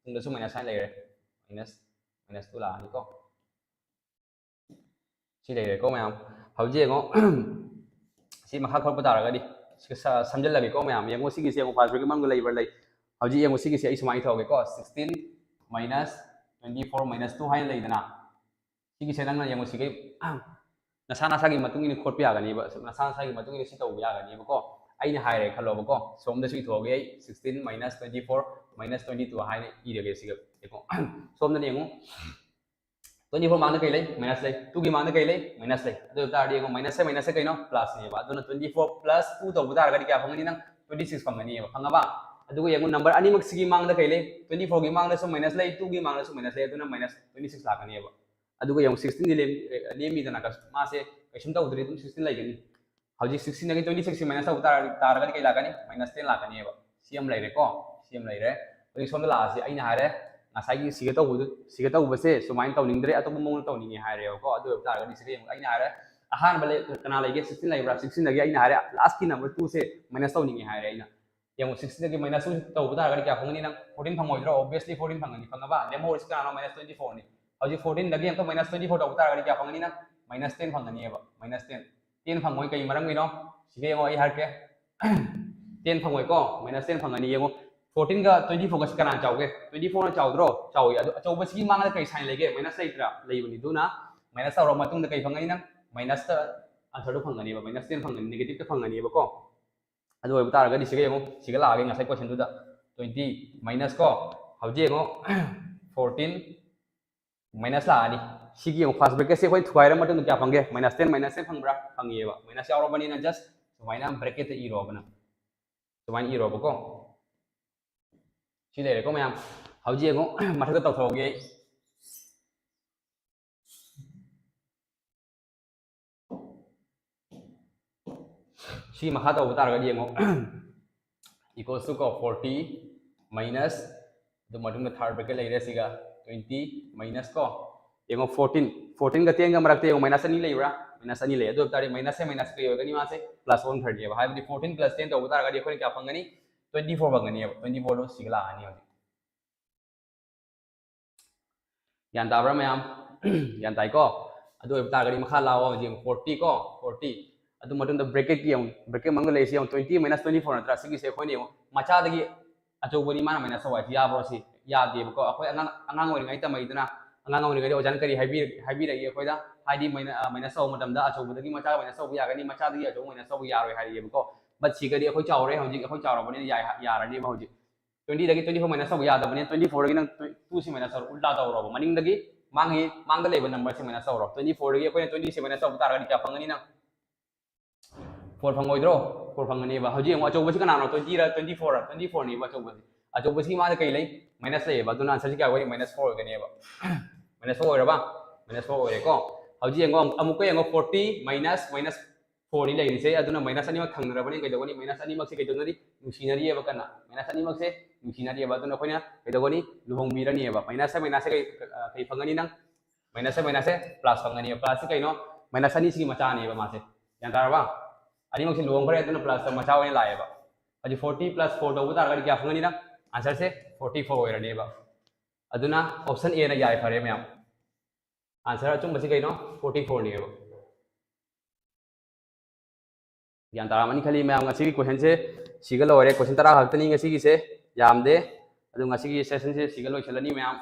ꯇꯨꯡꯗꯁꯨ ꯃꯥꯏꯅꯁ ꯁꯥꯏꯟ ꯂꯩꯔꯦ꯫ ꯃꯥꯏꯅꯁ, ꯃꯥꯏꯅꯁ ꯇꯨ ꯂꯥꯛꯑꯅꯤꯀꯣ꯫ ꯁꯤ ꯂꯩꯔꯦꯀꯣ ꯃꯌꯥꯝ꯫ ꯍꯧꯖꯤꯛ ꯌꯦꯡꯉꯣ, ꯁꯤ ꯃꯈꯥ ꯈꯣꯠꯄ ꯇꯥꯔꯒꯗꯤ ꯁꯤ ꯁ- ꯁꯝꯖꯜꯂꯒꯦꯀꯣ ꯃꯌꯥꯝ꯫ ꯌꯦꯡꯉꯣ, ꯁꯤꯒꯤꯁꯦ ꯌꯦꯡꯉꯣ, ꯐꯥꯔꯁ ꯕ꯭ꯔꯦꯀꯦꯠ ꯃꯅꯨꯡꯗ ꯂꯩꯕ꯭ꯔꯥ? ꯂꯩ꯫ ꯍꯧꯖꯤꯛ ꯌꯦꯡꯉꯣ, ꯁꯤꯒꯤꯁꯦ ꯑꯩ ꯁꯨꯃꯥꯏꯅ ꯏꯊꯣꯛꯑꯒꯦꯀꯣ, sixteen minus twenty four minus two ꯍꯥꯏꯅ ꯂꯩꯗꯅ, ꯁꯤꯒꯤꯁꯦ ꯅꯪꯅ ꯌꯦꯡꯉꯣ, ꯁꯤꯒꯤ ꯅꯁꯥ ꯅꯁꯥꯒꯤ ꯃꯇꯨꯡ ꯏꯟꯅ ꯈꯣꯠꯄ ꯌꯥꯒꯅꯦꯕ, ꯅꯁꯥ ꯅꯁꯥꯒꯤ ꯃꯇꯨꯡ ꯏꯟꯅ ꯁꯤ ꯇꯧꯕ ꯌꯥꯒꯅꯦꯕꯀꯣ꯫ ꯑꯩꯅ ꯍꯥꯏꯔꯦ ꯈꯜꯂꯣꯕꯀꯣ, ꯁꯣꯝꯗꯁꯨ ꯏꯊꯣꯛꯑꯒꯦ ꯑꯩ, sixteen minus twenty four minus twenty two ꯍꯥꯏꯅ ꯏꯔꯒꯦ ꯁꯤꯒ꯫ ꯁꯣꯝꯗꯅ ꯌꯦꯡꯉꯨ, twenty four ꯃꯥꯡꯗ ꯀꯩ ꯂꯩ? Minus ꯂꯩ꯫ Two ꯒꯤ ꯃꯥꯡꯗ ꯀꯩ ꯂꯩ? Minus ꯂꯩ꯫ ꯑꯗꯨ ꯑꯣꯏ ꯇꯥꯔꯗꯤ ꯌꯦꯡꯉꯣ, minus ꯁꯦ minus ꯁꯦ ꯀꯩꯅꯣ? Plus ꯅꯦꯕ꯫ ꯑꯗꯨꯅ twenty four plus two ꯇꯧꯕ ꯇꯥꯔꯒꯗꯤ ꯀꯌꯥ ꯐꯪꯒꯅꯤ ꯅꯪ? Twenty six ꯐꯪꯒꯅꯤꯕ꯫ ꯐꯪꯉꯕ? ꯑꯗꯨꯒ ꯌꯦꯡꯉꯨ, number ꯑꯅꯤꯃꯛꯁꯤꯒꯤ ꯃꯥꯡꯗ ꯀꯩ ꯂꯩ? Twenty four ꯒꯤ ꯃꯥꯡꯗꯁꯨ minus ꯂꯩ, two ꯒꯤ ꯃꯥꯡꯗꯁꯨ minus ꯂꯩ, ꯑꯗꯨꯅ minus twenty six ꯂꯥꯛꯀꯅꯦꯕ꯫ ꯑꯗꯨꯒ ꯌꯦꯡꯉꯨ, sixteen ꯗꯤ ꯂꯦꯝ-, ꯑꯦ, ꯂꯦꯝꯃꯤꯗꯅ, ꯃꯥꯁꯦ ꯀꯩꯁꯨꯝ ꯇꯧꯗ꯭ꯔꯤ, ꯑꯗꯨꯝ sixteen ꯂꯩꯒꯅꯤ꯫ ꯍꯧꯖꯤꯛ sixteen ꯗꯒꯤ twenty six ꯁꯤ minus ꯇꯧꯕ ꯇꯥꯔ-, ꯇꯥꯔꯒꯗꯤ ꯀꯩ ꯂꯥꯛꯀꯅꯤ? Minus ten ꯂꯥꯛꯀꯅꯦꯕ꯫ ꯁꯤ ꯑꯃ ꯂꯩꯔꯦꯀꯣ, ꯁꯤ ꯑꯃ ꯂꯩꯔꯦ꯫ ꯍꯧꯖꯤꯛ ꯁꯣꯝꯗ ꯂꯥꯛꯑꯁꯤ, ꯑꯩꯅ ꯍꯥꯏꯔꯦ, ꯉꯁꯥꯏꯒꯤ ꯁꯤꯒ ꯇꯧꯕꯗꯨ, ꯁꯤꯒ ꯇꯧꯕꯁꯦ ꯁꯨꯃꯥꯏꯅ ꯇꯧꯅꯤꯡꯗ꯭ꯔꯦ, ꯑꯇꯣꯞꯄ ꯃꯑꯣꯡꯗ ꯇꯧꯅꯤꯡꯉꯦ ꯍꯥꯏꯔꯦꯕꯀꯣ꯫ ꯑꯗꯨ ꯑꯣꯏꯕ ꯇꯥꯔꯒꯗꯤ ꯁꯤꯗ ꯌꯦꯡꯉꯨ, ꯑꯩꯅ ꯍꯥꯏꯔꯦ, ꯑꯍꯥꯟꯕ ꯂꯩ-, ꯀꯅꯥ ꯂꯩꯒꯦ? Sixteen ꯂꯩꯕ꯭ꯔꯥ? Sixteen ꯗꯒꯤ ꯑꯩꯅ ꯍꯥꯏꯔꯦ, last ꯀꯤ number two ꯁꯦ minus ꯇꯧꯅꯤꯡꯉꯦ ꯍꯥꯏꯔꯦ ꯑꯩꯅ꯫ ꯌꯦꯡꯉꯨ, sixteen ꯗꯒꯤ minus two ꯇꯧꯕ ꯇꯥꯔꯒꯗꯤ ꯀꯌꯥ ꯐꯪꯒꯅꯤ ꯅꯪ? Fourteen ꯐꯪꯉꯣꯏꯗ꯭ꯔꯣ? Obviously fourteen ꯐꯪꯒꯅꯤ꯫ ꯐꯪꯉꯕ? ꯂꯦꯝꯍꯧꯔꯤꯁꯤ ꯀꯅꯥꯅꯣ? Minus twenty four ꯅꯤ꯫ ꯍꯧꯖꯤꯛ fourteen ꯗꯒꯤ ꯑꯃꯨꯛꯀ minus twenty four ꯇꯧꯕ ꯇꯥꯔꯒꯗꯤ ꯀꯌꯥ ꯐꯪꯒꯅꯤ ꯅꯪ? Minus ten ꯐꯪꯒꯅꯤꯕ, minus ten꯫ Ten ꯐꯪꯉꯣꯏ, ꯀꯩ ꯃꯔꯝꯒꯤꯅꯣ? ꯁꯤꯒ ꯌꯦꯡꯉꯣ, ꯑꯩ ꯍꯥꯏꯔꯛꯀꯦ꯫ Ten ꯐꯪꯉꯣꯏꯀꯣ, minus ten ꯐꯪꯒꯅꯤ꯫ ꯌꯦꯡꯉꯣ, fourteen ꯒ twenty four ꯒꯁꯤ ꯀꯅꯥꯅ ꯆꯥꯎꯒꯦ? Twenty four ꯅ ꯆꯥꯎꯗ꯭ꯔꯣ? ꯆꯥꯎꯏ꯫ ꯑꯗꯣ ꯑꯆꯧꯕꯁꯤꯒꯤ ꯃꯥꯡꯗ ꯀꯩ sign ꯂꯩꯒꯦ? Minus ꯂꯩꯇ꯭ꯔꯥ? ꯂꯩꯕꯅꯤ꯫ ꯑꯗꯨꯅ minus ꯇꯧꯔ ꯃꯇꯨꯡꯗ ꯀꯩ ꯐꯪꯒꯅꯤ ꯅꯪ? Minus ꯇ answer ꯗꯣ ꯐꯪꯒꯅꯤꯕ, minus ten ꯐꯪꯒꯅꯤ, negative ꯇ ꯐꯪꯒꯅꯤꯕꯀꯣ꯫ ꯑꯗꯨ ꯑꯣꯏꯕ ꯇꯥꯔꯒꯗꯤ ꯁꯤꯒ ꯌꯦꯡꯉꯣ, ꯁꯤꯒ ꯂꯥꯛꯑꯒꯦ ꯉꯁꯥꯏ question ꯗꯨꯗ꯫ Twenty minus ꯀꯣ, ꯍꯧꯖꯤꯛ ꯌꯦꯡꯉꯣ, fourteen minus ꯂꯥꯛꯑꯅꯤ꯫ ꯁꯤꯒꯤ ꯌꯦꯡꯉꯣ, first bracket ꯁꯦ ꯑꯩꯈꯣꯏꯅ ꯊꯨꯒꯥꯏꯔ ꯃꯇꯨꯡꯗ ꯀꯌꯥ ꯐꯪꯒꯦ? Minus ten, minus ten ꯐꯪꯕ꯭ꯔꯥ? ꯐꯪꯉꯤꯑꯕ꯫ Minus ꯌꯥꯎꯔꯕꯅꯤꯅ just ꯁꯨꯃꯥꯏꯅ bracket ꯇ ꯏꯔꯣꯕ ꯅꯪ꯫ ꯁꯨꯃꯥꯏꯅ ꯏꯔꯣꯕꯀꯣ꯫ ꯁꯤ ꯂꯩꯔꯦꯀꯣ ꯃꯌꯥꯝ꯫ ꯍꯧꯖꯤꯛ ꯌꯦꯡꯉꯣ, ꯃꯊꯛꯇ ꯇꯧꯊꯣꯛꯑꯒꯦ ꯑꯩ꯫ ꯁꯤ ꯃꯈꯥ ꯇꯧꯕ ꯇꯥꯔꯒꯗꯤ ꯌꯦꯡꯉꯣ, equals to ꯀꯣ, forty minus, ꯑꯗꯨ ꯃꯇꯨꯡꯗ third bracket ꯂꯩꯔꯦ ꯁꯤꯒ, twenty minus ꯀꯣ, ꯌꯦꯡꯉꯣ, fourteen, fourteen ꯒ ten ꯒ ꯃꯔꯛꯇ ꯌꯦꯡꯉꯣ, minus ꯑꯅꯤ ꯂꯩꯕ꯭ꯔꯥ? Minus ꯑꯅꯤ ꯂꯩ꯫ ꯑꯗꯨ ꯑꯣꯏꯕ ꯇꯥꯔꯗꯤ minus ꯁꯦ minus ꯀꯩ ꯑꯣꯏꯒꯅꯤ? ꯃꯥꯁꯦ plus one ꯑꯣꯏꯔꯅꯦꯕ꯫ ꯍꯥꯏꯕꯗꯤ fourteen plus ten ꯇꯧꯕ ꯇꯥꯔꯒꯗꯤ ꯑꯩꯈꯣꯏꯅ ꯀꯌꯥ ꯐꯪꯒꯅꯤ? Twenty four ꯐꯪꯒꯅꯦꯕ꯫ Twenty four ꯗꯣ ꯁꯤꯒ ꯂꯥꯛꯑꯅꯤ ꯍꯧꯖꯤꯛ꯫ ꯒ꯭ꯌꯥꯟ ꯇꯥꯕ꯭ꯔꯥ ꯃꯌꯥꯝ? ꯒ꯭ꯌꯥꯟ ꯇꯥꯏꯀꯣ? ꯑꯗꯨ ꯑꯣꯏꯕ ꯇꯥꯔꯒꯗꯤ ꯃꯈꯥ ꯂꯥꯛꯑꯣ, ꯍꯧꯖꯤꯛ ꯌꯦꯡꯉꯨ, forty ꯀꯣ, forty꯫ ꯑꯗꯨ ꯃꯇꯨꯡꯗ bracket ꯀꯤ ꯌꯦꯡꯉꯨ, bracket ꯃꯅꯨꯡꯗ ꯂꯩꯔꯤꯁꯤ ꯌꯦꯡꯉꯨ, twenty minus twenty four ꯅꯠꯇ꯭ꯔꯥ? ꯁꯤꯒꯤꯁꯦ ꯑꯩꯈꯣꯏꯅ ꯌꯦꯡꯉꯨ, ꯃꯆꯥꯗꯒꯤ ꯑꯆꯧꯕꯅꯤ ꯃꯥꯅ minus ꯇꯧꯕ ꯍꯥꯏꯁꯤ, ꯌꯥꯕ꯭ꯔꯣ ꯁꯤ? ꯌꯥꯗꯦꯕꯀꯣ꯫ ꯑꯩꯈꯣꯏ ꯑꯉꯥꯡ, ꯑꯉꯥꯡ ꯑꯣꯏꯔꯤꯉꯩ ꯇꯝꯃꯛꯏꯗꯅ, ꯑꯉꯥꯡ ꯑꯣꯏꯔꯤꯉꯩꯗ ꯑꯣꯖꯥꯅ ꯀꯔꯤ ꯍꯥꯏꯕꯤ-, ꯍꯥꯏꯕꯤꯔꯛꯏ ꯑꯩꯈꯣꯏꯗ? ꯍꯥꯏꯗꯤ minus, ꯑ, minus ꯇꯧꯕ ꯃꯇꯝꯗ ꯑꯆꯧꯕꯗꯒꯤ ꯃꯆꯥ minus ꯇꯧꯕ ꯌꯥꯒꯅꯤ, ꯃꯆꯥꯗꯒꯤ ꯑꯆꯧꯕ minus ꯇꯧꯕ ꯌꯥꯔꯣꯏ ꯍꯥꯏꯔꯛꯑꯦꯕꯀꯣ꯫ But ꯁꯤꯒꯗꯤ ꯑꯩꯈꯣꯏ ꯆꯥꯎꯔꯦ ꯍꯧꯖꯤꯛ, ꯑꯩꯈꯣꯏ ꯆꯥꯎꯔꯕꯅꯤꯅ ꯌꯥꯏ-, ꯌꯥꯔꯅꯦꯕ ꯍꯧꯖꯤꯛ꯫ Twenty ꯗꯒꯤ twenty four minus ꯇꯧꯕ ꯌꯥꯗꯕꯅꯤꯅ twenty four ꯗꯒꯤ ꯅꯪ tw-, two ꯁꯤ minus ꯇꯧꯔꯣ, ꯎꯜꯇꯥ ꯇꯧꯔꯣꯕ꯫ ꯃꯅꯤꯡꯗꯒꯤ ꯃꯥꯡꯉꯤ, ꯃꯥꯡꯗ ꯂꯩꯕ number ꯁꯤ minus ꯇꯧꯔꯣ꯫ Twenty four ꯗꯒꯤ ꯑꯩꯈꯣꯏꯅ twenty ꯁꯤ minus ꯇꯧꯕ ꯇꯥꯔꯒꯗꯤ ꯀꯌꯥ ꯐꯪꯒꯅꯤ ꯅꯪ? Four ꯐꯪꯉꯣꯏꯗ꯭ꯔꯣ? Four ꯐꯪꯒꯅꯦꯕ꯫ ꯍꯧꯖꯤꯛ ꯌꯦꯡꯉꯣ, ꯑꯆꯧꯕꯁꯤ ꯀꯅꯥꯅꯣ? Twenty ꯔ, twenty four ꯔ? Twenty four ꯅꯦꯕ ꯑꯆꯧꯕꯁꯤ꯫ ꯑꯆꯧꯕꯁꯤ ꯃꯥꯗ ꯀꯩ ꯂꯩ? Minus ꯂꯩꯌꯦꯕ꯫ ꯑꯗꯨꯅ answer ꯁꯤ ꯀꯌꯥ ꯑꯣꯏꯒꯅꯤ? Minus four ꯑꯣꯏꯒꯅꯦꯕ꯫ Minus four ꯑꯣꯏꯔꯕ? Minus four ꯑꯣꯏꯔꯦꯀꯣ꯫ ꯍꯧꯖꯤꯛ ꯌꯦꯡꯉꯣ, ꯑꯃꯨꯛꯀ ꯌꯦꯡꯉꯣ, forty minus minus four ꯅꯤ ꯂꯩꯔꯤꯁꯦ꯫ ꯑꯗꯨꯅ minus ꯑꯅꯤꯃꯛ ꯊꯪꯅꯔꯕꯅꯤ꯫ ꯀꯩꯗꯧꯒꯅꯤ? Minus ꯑꯅꯤꯃꯛꯁꯦ ꯀꯩꯗꯧꯅꯔꯤ? ꯅꯨꯡꯁꯤꯅꯔꯤꯑꯕ ꯀꯟꯅ꯫ Minus ꯑꯅꯤꯃꯛꯁꯦ ꯅꯨꯡꯁꯤꯅꯔꯤꯑꯕ꯫ ꯑꯗꯨꯅ ꯑꯩꯈꯣꯏꯅ ꯀꯩꯗꯧꯒꯅꯤ? ꯂꯨꯍꯣꯡꯕꯤꯔꯅꯤꯑꯕ꯫ Minus ꯁꯦ minus ꯁꯦ ꯀꯩ, ꯑ, ꯀꯩ ꯐꯪꯒꯅꯤ ꯅꯪ? Minus ꯁꯦ minus ꯁꯦ plus ꯐꯪꯒꯅꯤꯕ꯫ Plus ꯁꯤ ꯀꯩꯅꯣ? Minus ꯑꯅꯤꯁꯤꯒꯤ ꯃꯆꯥꯅꯦꯕ ꯃꯥꯁꯦ꯫ ꯒ꯭ꯌꯥꯟ ꯇꯥꯔꯕ? ꯑꯅꯤꯃꯛꯁꯦ ꯂꯨꯍꯣꯡꯈ꯭ꯔꯦ, ꯑꯗꯨꯅ plus ꯇ ꯃꯆꯥ ꯑꯣꯏꯅ ꯂꯥꯛꯑꯦꯕ꯫ ꯍꯧꯖꯤꯛ forty plus four ꯇꯧꯕ ꯇꯥꯔꯒꯗꯤ ꯀꯌꯥ ꯐꯪꯒꯅꯤ ꯅꯪ? Answer ꯁꯦ forty four ꯑꯣꯏꯔꯅꯦꯕ꯫ ꯑꯗꯨꯅ option A ꯅ ꯌꯥꯏꯐꯔꯦ ꯃꯌꯥꯝ꯫ Answer ꯑꯆꯨꯝꯕꯁꯤ ꯀꯩꯅꯣ? Forty four ꯅꯦꯕ꯫ ꯒ꯭ꯌꯥꯟ ꯇꯥꯔꯝꯃꯅꯤ ꯈꯜꯂꯤ ꯃꯌꯥꯝ꯫ ꯉꯁꯤꯒꯤ question ꯁꯦ ꯁꯤꯒ ꯂꯣꯏꯔꯦ꯫ Question ꯇꯔꯥ ꯈꯛꯇꯅꯤ ꯉꯁꯤꯒꯤꯁꯦ, ꯌꯥꯝꯗꯦ꯫ ꯑꯗꯨ ꯉꯁꯤꯒꯤ session ꯁꯦ ꯁꯤꯒ ꯂꯣꯏꯁꯤꯜꯂꯅꯤ ꯃꯌꯥꯝ꯫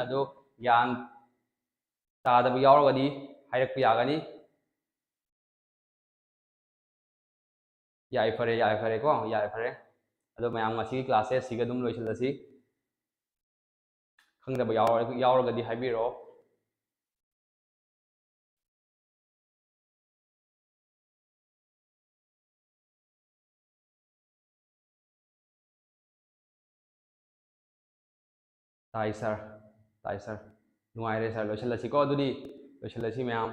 ꯑꯗꯨ ꯒ꯭ꯌꯥꯟ ꯇꯥꯗꯕ ꯌꯥꯎꯔꯒꯗꯤ ꯍꯥꯏꯔꯛꯄ ꯌꯥꯒꯅꯤ꯫ ꯌꯥꯏꯐꯔꯦ, ꯌꯥꯏꯐꯔꯦꯀꯣ, ꯌꯥꯏꯐꯔꯦ꯫ ꯑꯗꯣ ꯃꯌꯥꯝ ꯉꯁꯤꯒꯤ class ꯁꯦ ꯁꯤꯒ ꯑꯗꯨꯝ ꯂꯣꯏꯁꯤꯜꯂꯁꯤ꯫ ꯈꯪꯗꯕ ꯌꯥꯎꯔ-, ꯌꯥꯎꯔꯒꯗꯤ ꯍꯥꯏꯕꯤꯔꯛꯑꯣ꯫ ꯇꯥꯏ sir, ꯇꯥꯏ sir꯫ ꯅꯨꯡꯉꯥꯏꯔꯦ sir, ꯂꯣꯏꯁꯤꯜꯂꯁꯤꯀꯣ ꯑꯗꯨꯗꯤ, ꯂꯣꯏꯁꯤꯜꯂꯁꯤ ꯃꯌꯥꯝ꯫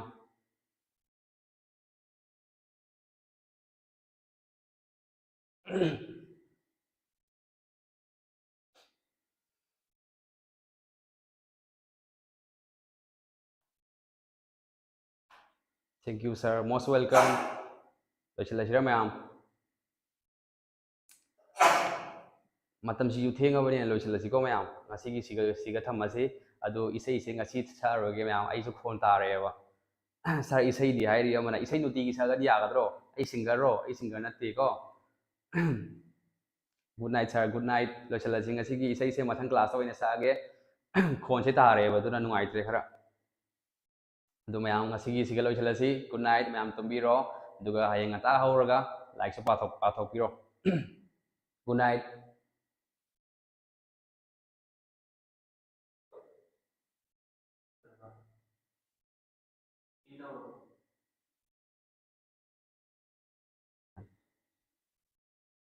Thank you sir, most welcome꯫ ꯂꯣꯏꯁꯤꯜꯂꯁꯤꯔ ꯃꯌꯥꯝ? ꯃꯇꯝꯁꯤꯁꯨ ꯊꯦꯡꯉꯕꯅꯤꯅ ꯂꯣꯏꯁꯤꯜꯂꯁꯤꯀꯣ ꯃꯌꯥꯝ꯫ ꯉꯁꯤꯒꯤ ꯁꯤꯒ, ꯁꯤꯒ ꯊꯝꯃꯁꯤ꯫ ꯑꯗꯨ ꯏꯁꯩꯁꯦ ꯉꯁꯤ ꯁꯛꯑꯔꯣꯏꯒꯦ ꯃꯌꯥꯝ, ꯑꯩꯁꯨ ꯈꯣꯟ ꯇꯥꯔꯦꯕ꯫ Sir, ꯏꯁꯩꯗꯤ ꯍꯥꯏꯔꯤ ꯑꯃꯅ, "ꯏꯁꯩ ꯅꯨꯡꯇꯤꯒꯤ ꯁꯛꯑꯒꯗꯤ ꯌꯥꯒꯗ꯭ꯔꯣ? ꯑꯩ singer ꯔꯣ?" ꯑꯩ singer ꯅꯠꯇꯦꯀꯣ꯫ Good night sir, good night꯫ ꯂꯣꯏꯁꯤꯜꯂꯁꯤ ꯉꯁꯤꯒꯤ ꯏꯁꯩꯁꯦ, ꯃꯊꯪ class ꯇ ꯑꯣꯏꯅ ꯁꯛꯑꯒꯦ꯫ ꯈꯣꯟꯁꯦ ꯇꯥꯔꯦꯕ, ꯑꯗꯨꯅ ꯅꯨꯡꯉꯥꯏꯇ꯭ꯔꯦ ꯈꯔ꯫ ꯑꯗꯨ ꯃꯌꯥꯝ ꯉꯁꯤꯒꯤ ꯁꯤꯒ ꯂꯣꯏꯁꯤꯜꯂꯁꯤ꯫ Good night꯫ ꯃꯌꯥꯝ ꯇꯨꯝꯕꯤꯔꯣ, ꯑꯗꯨꯒ ꯍꯌꯦꯡ ꯉꯟꯇꯥ ꯍꯧꯔꯒ ꯂꯥꯏꯔꯤꯛꯁꯨ ꯄꯥꯊꯣꯛ ꯄꯥꯊꯣꯛꯄꯤꯔꯣ꯫ Good night꯫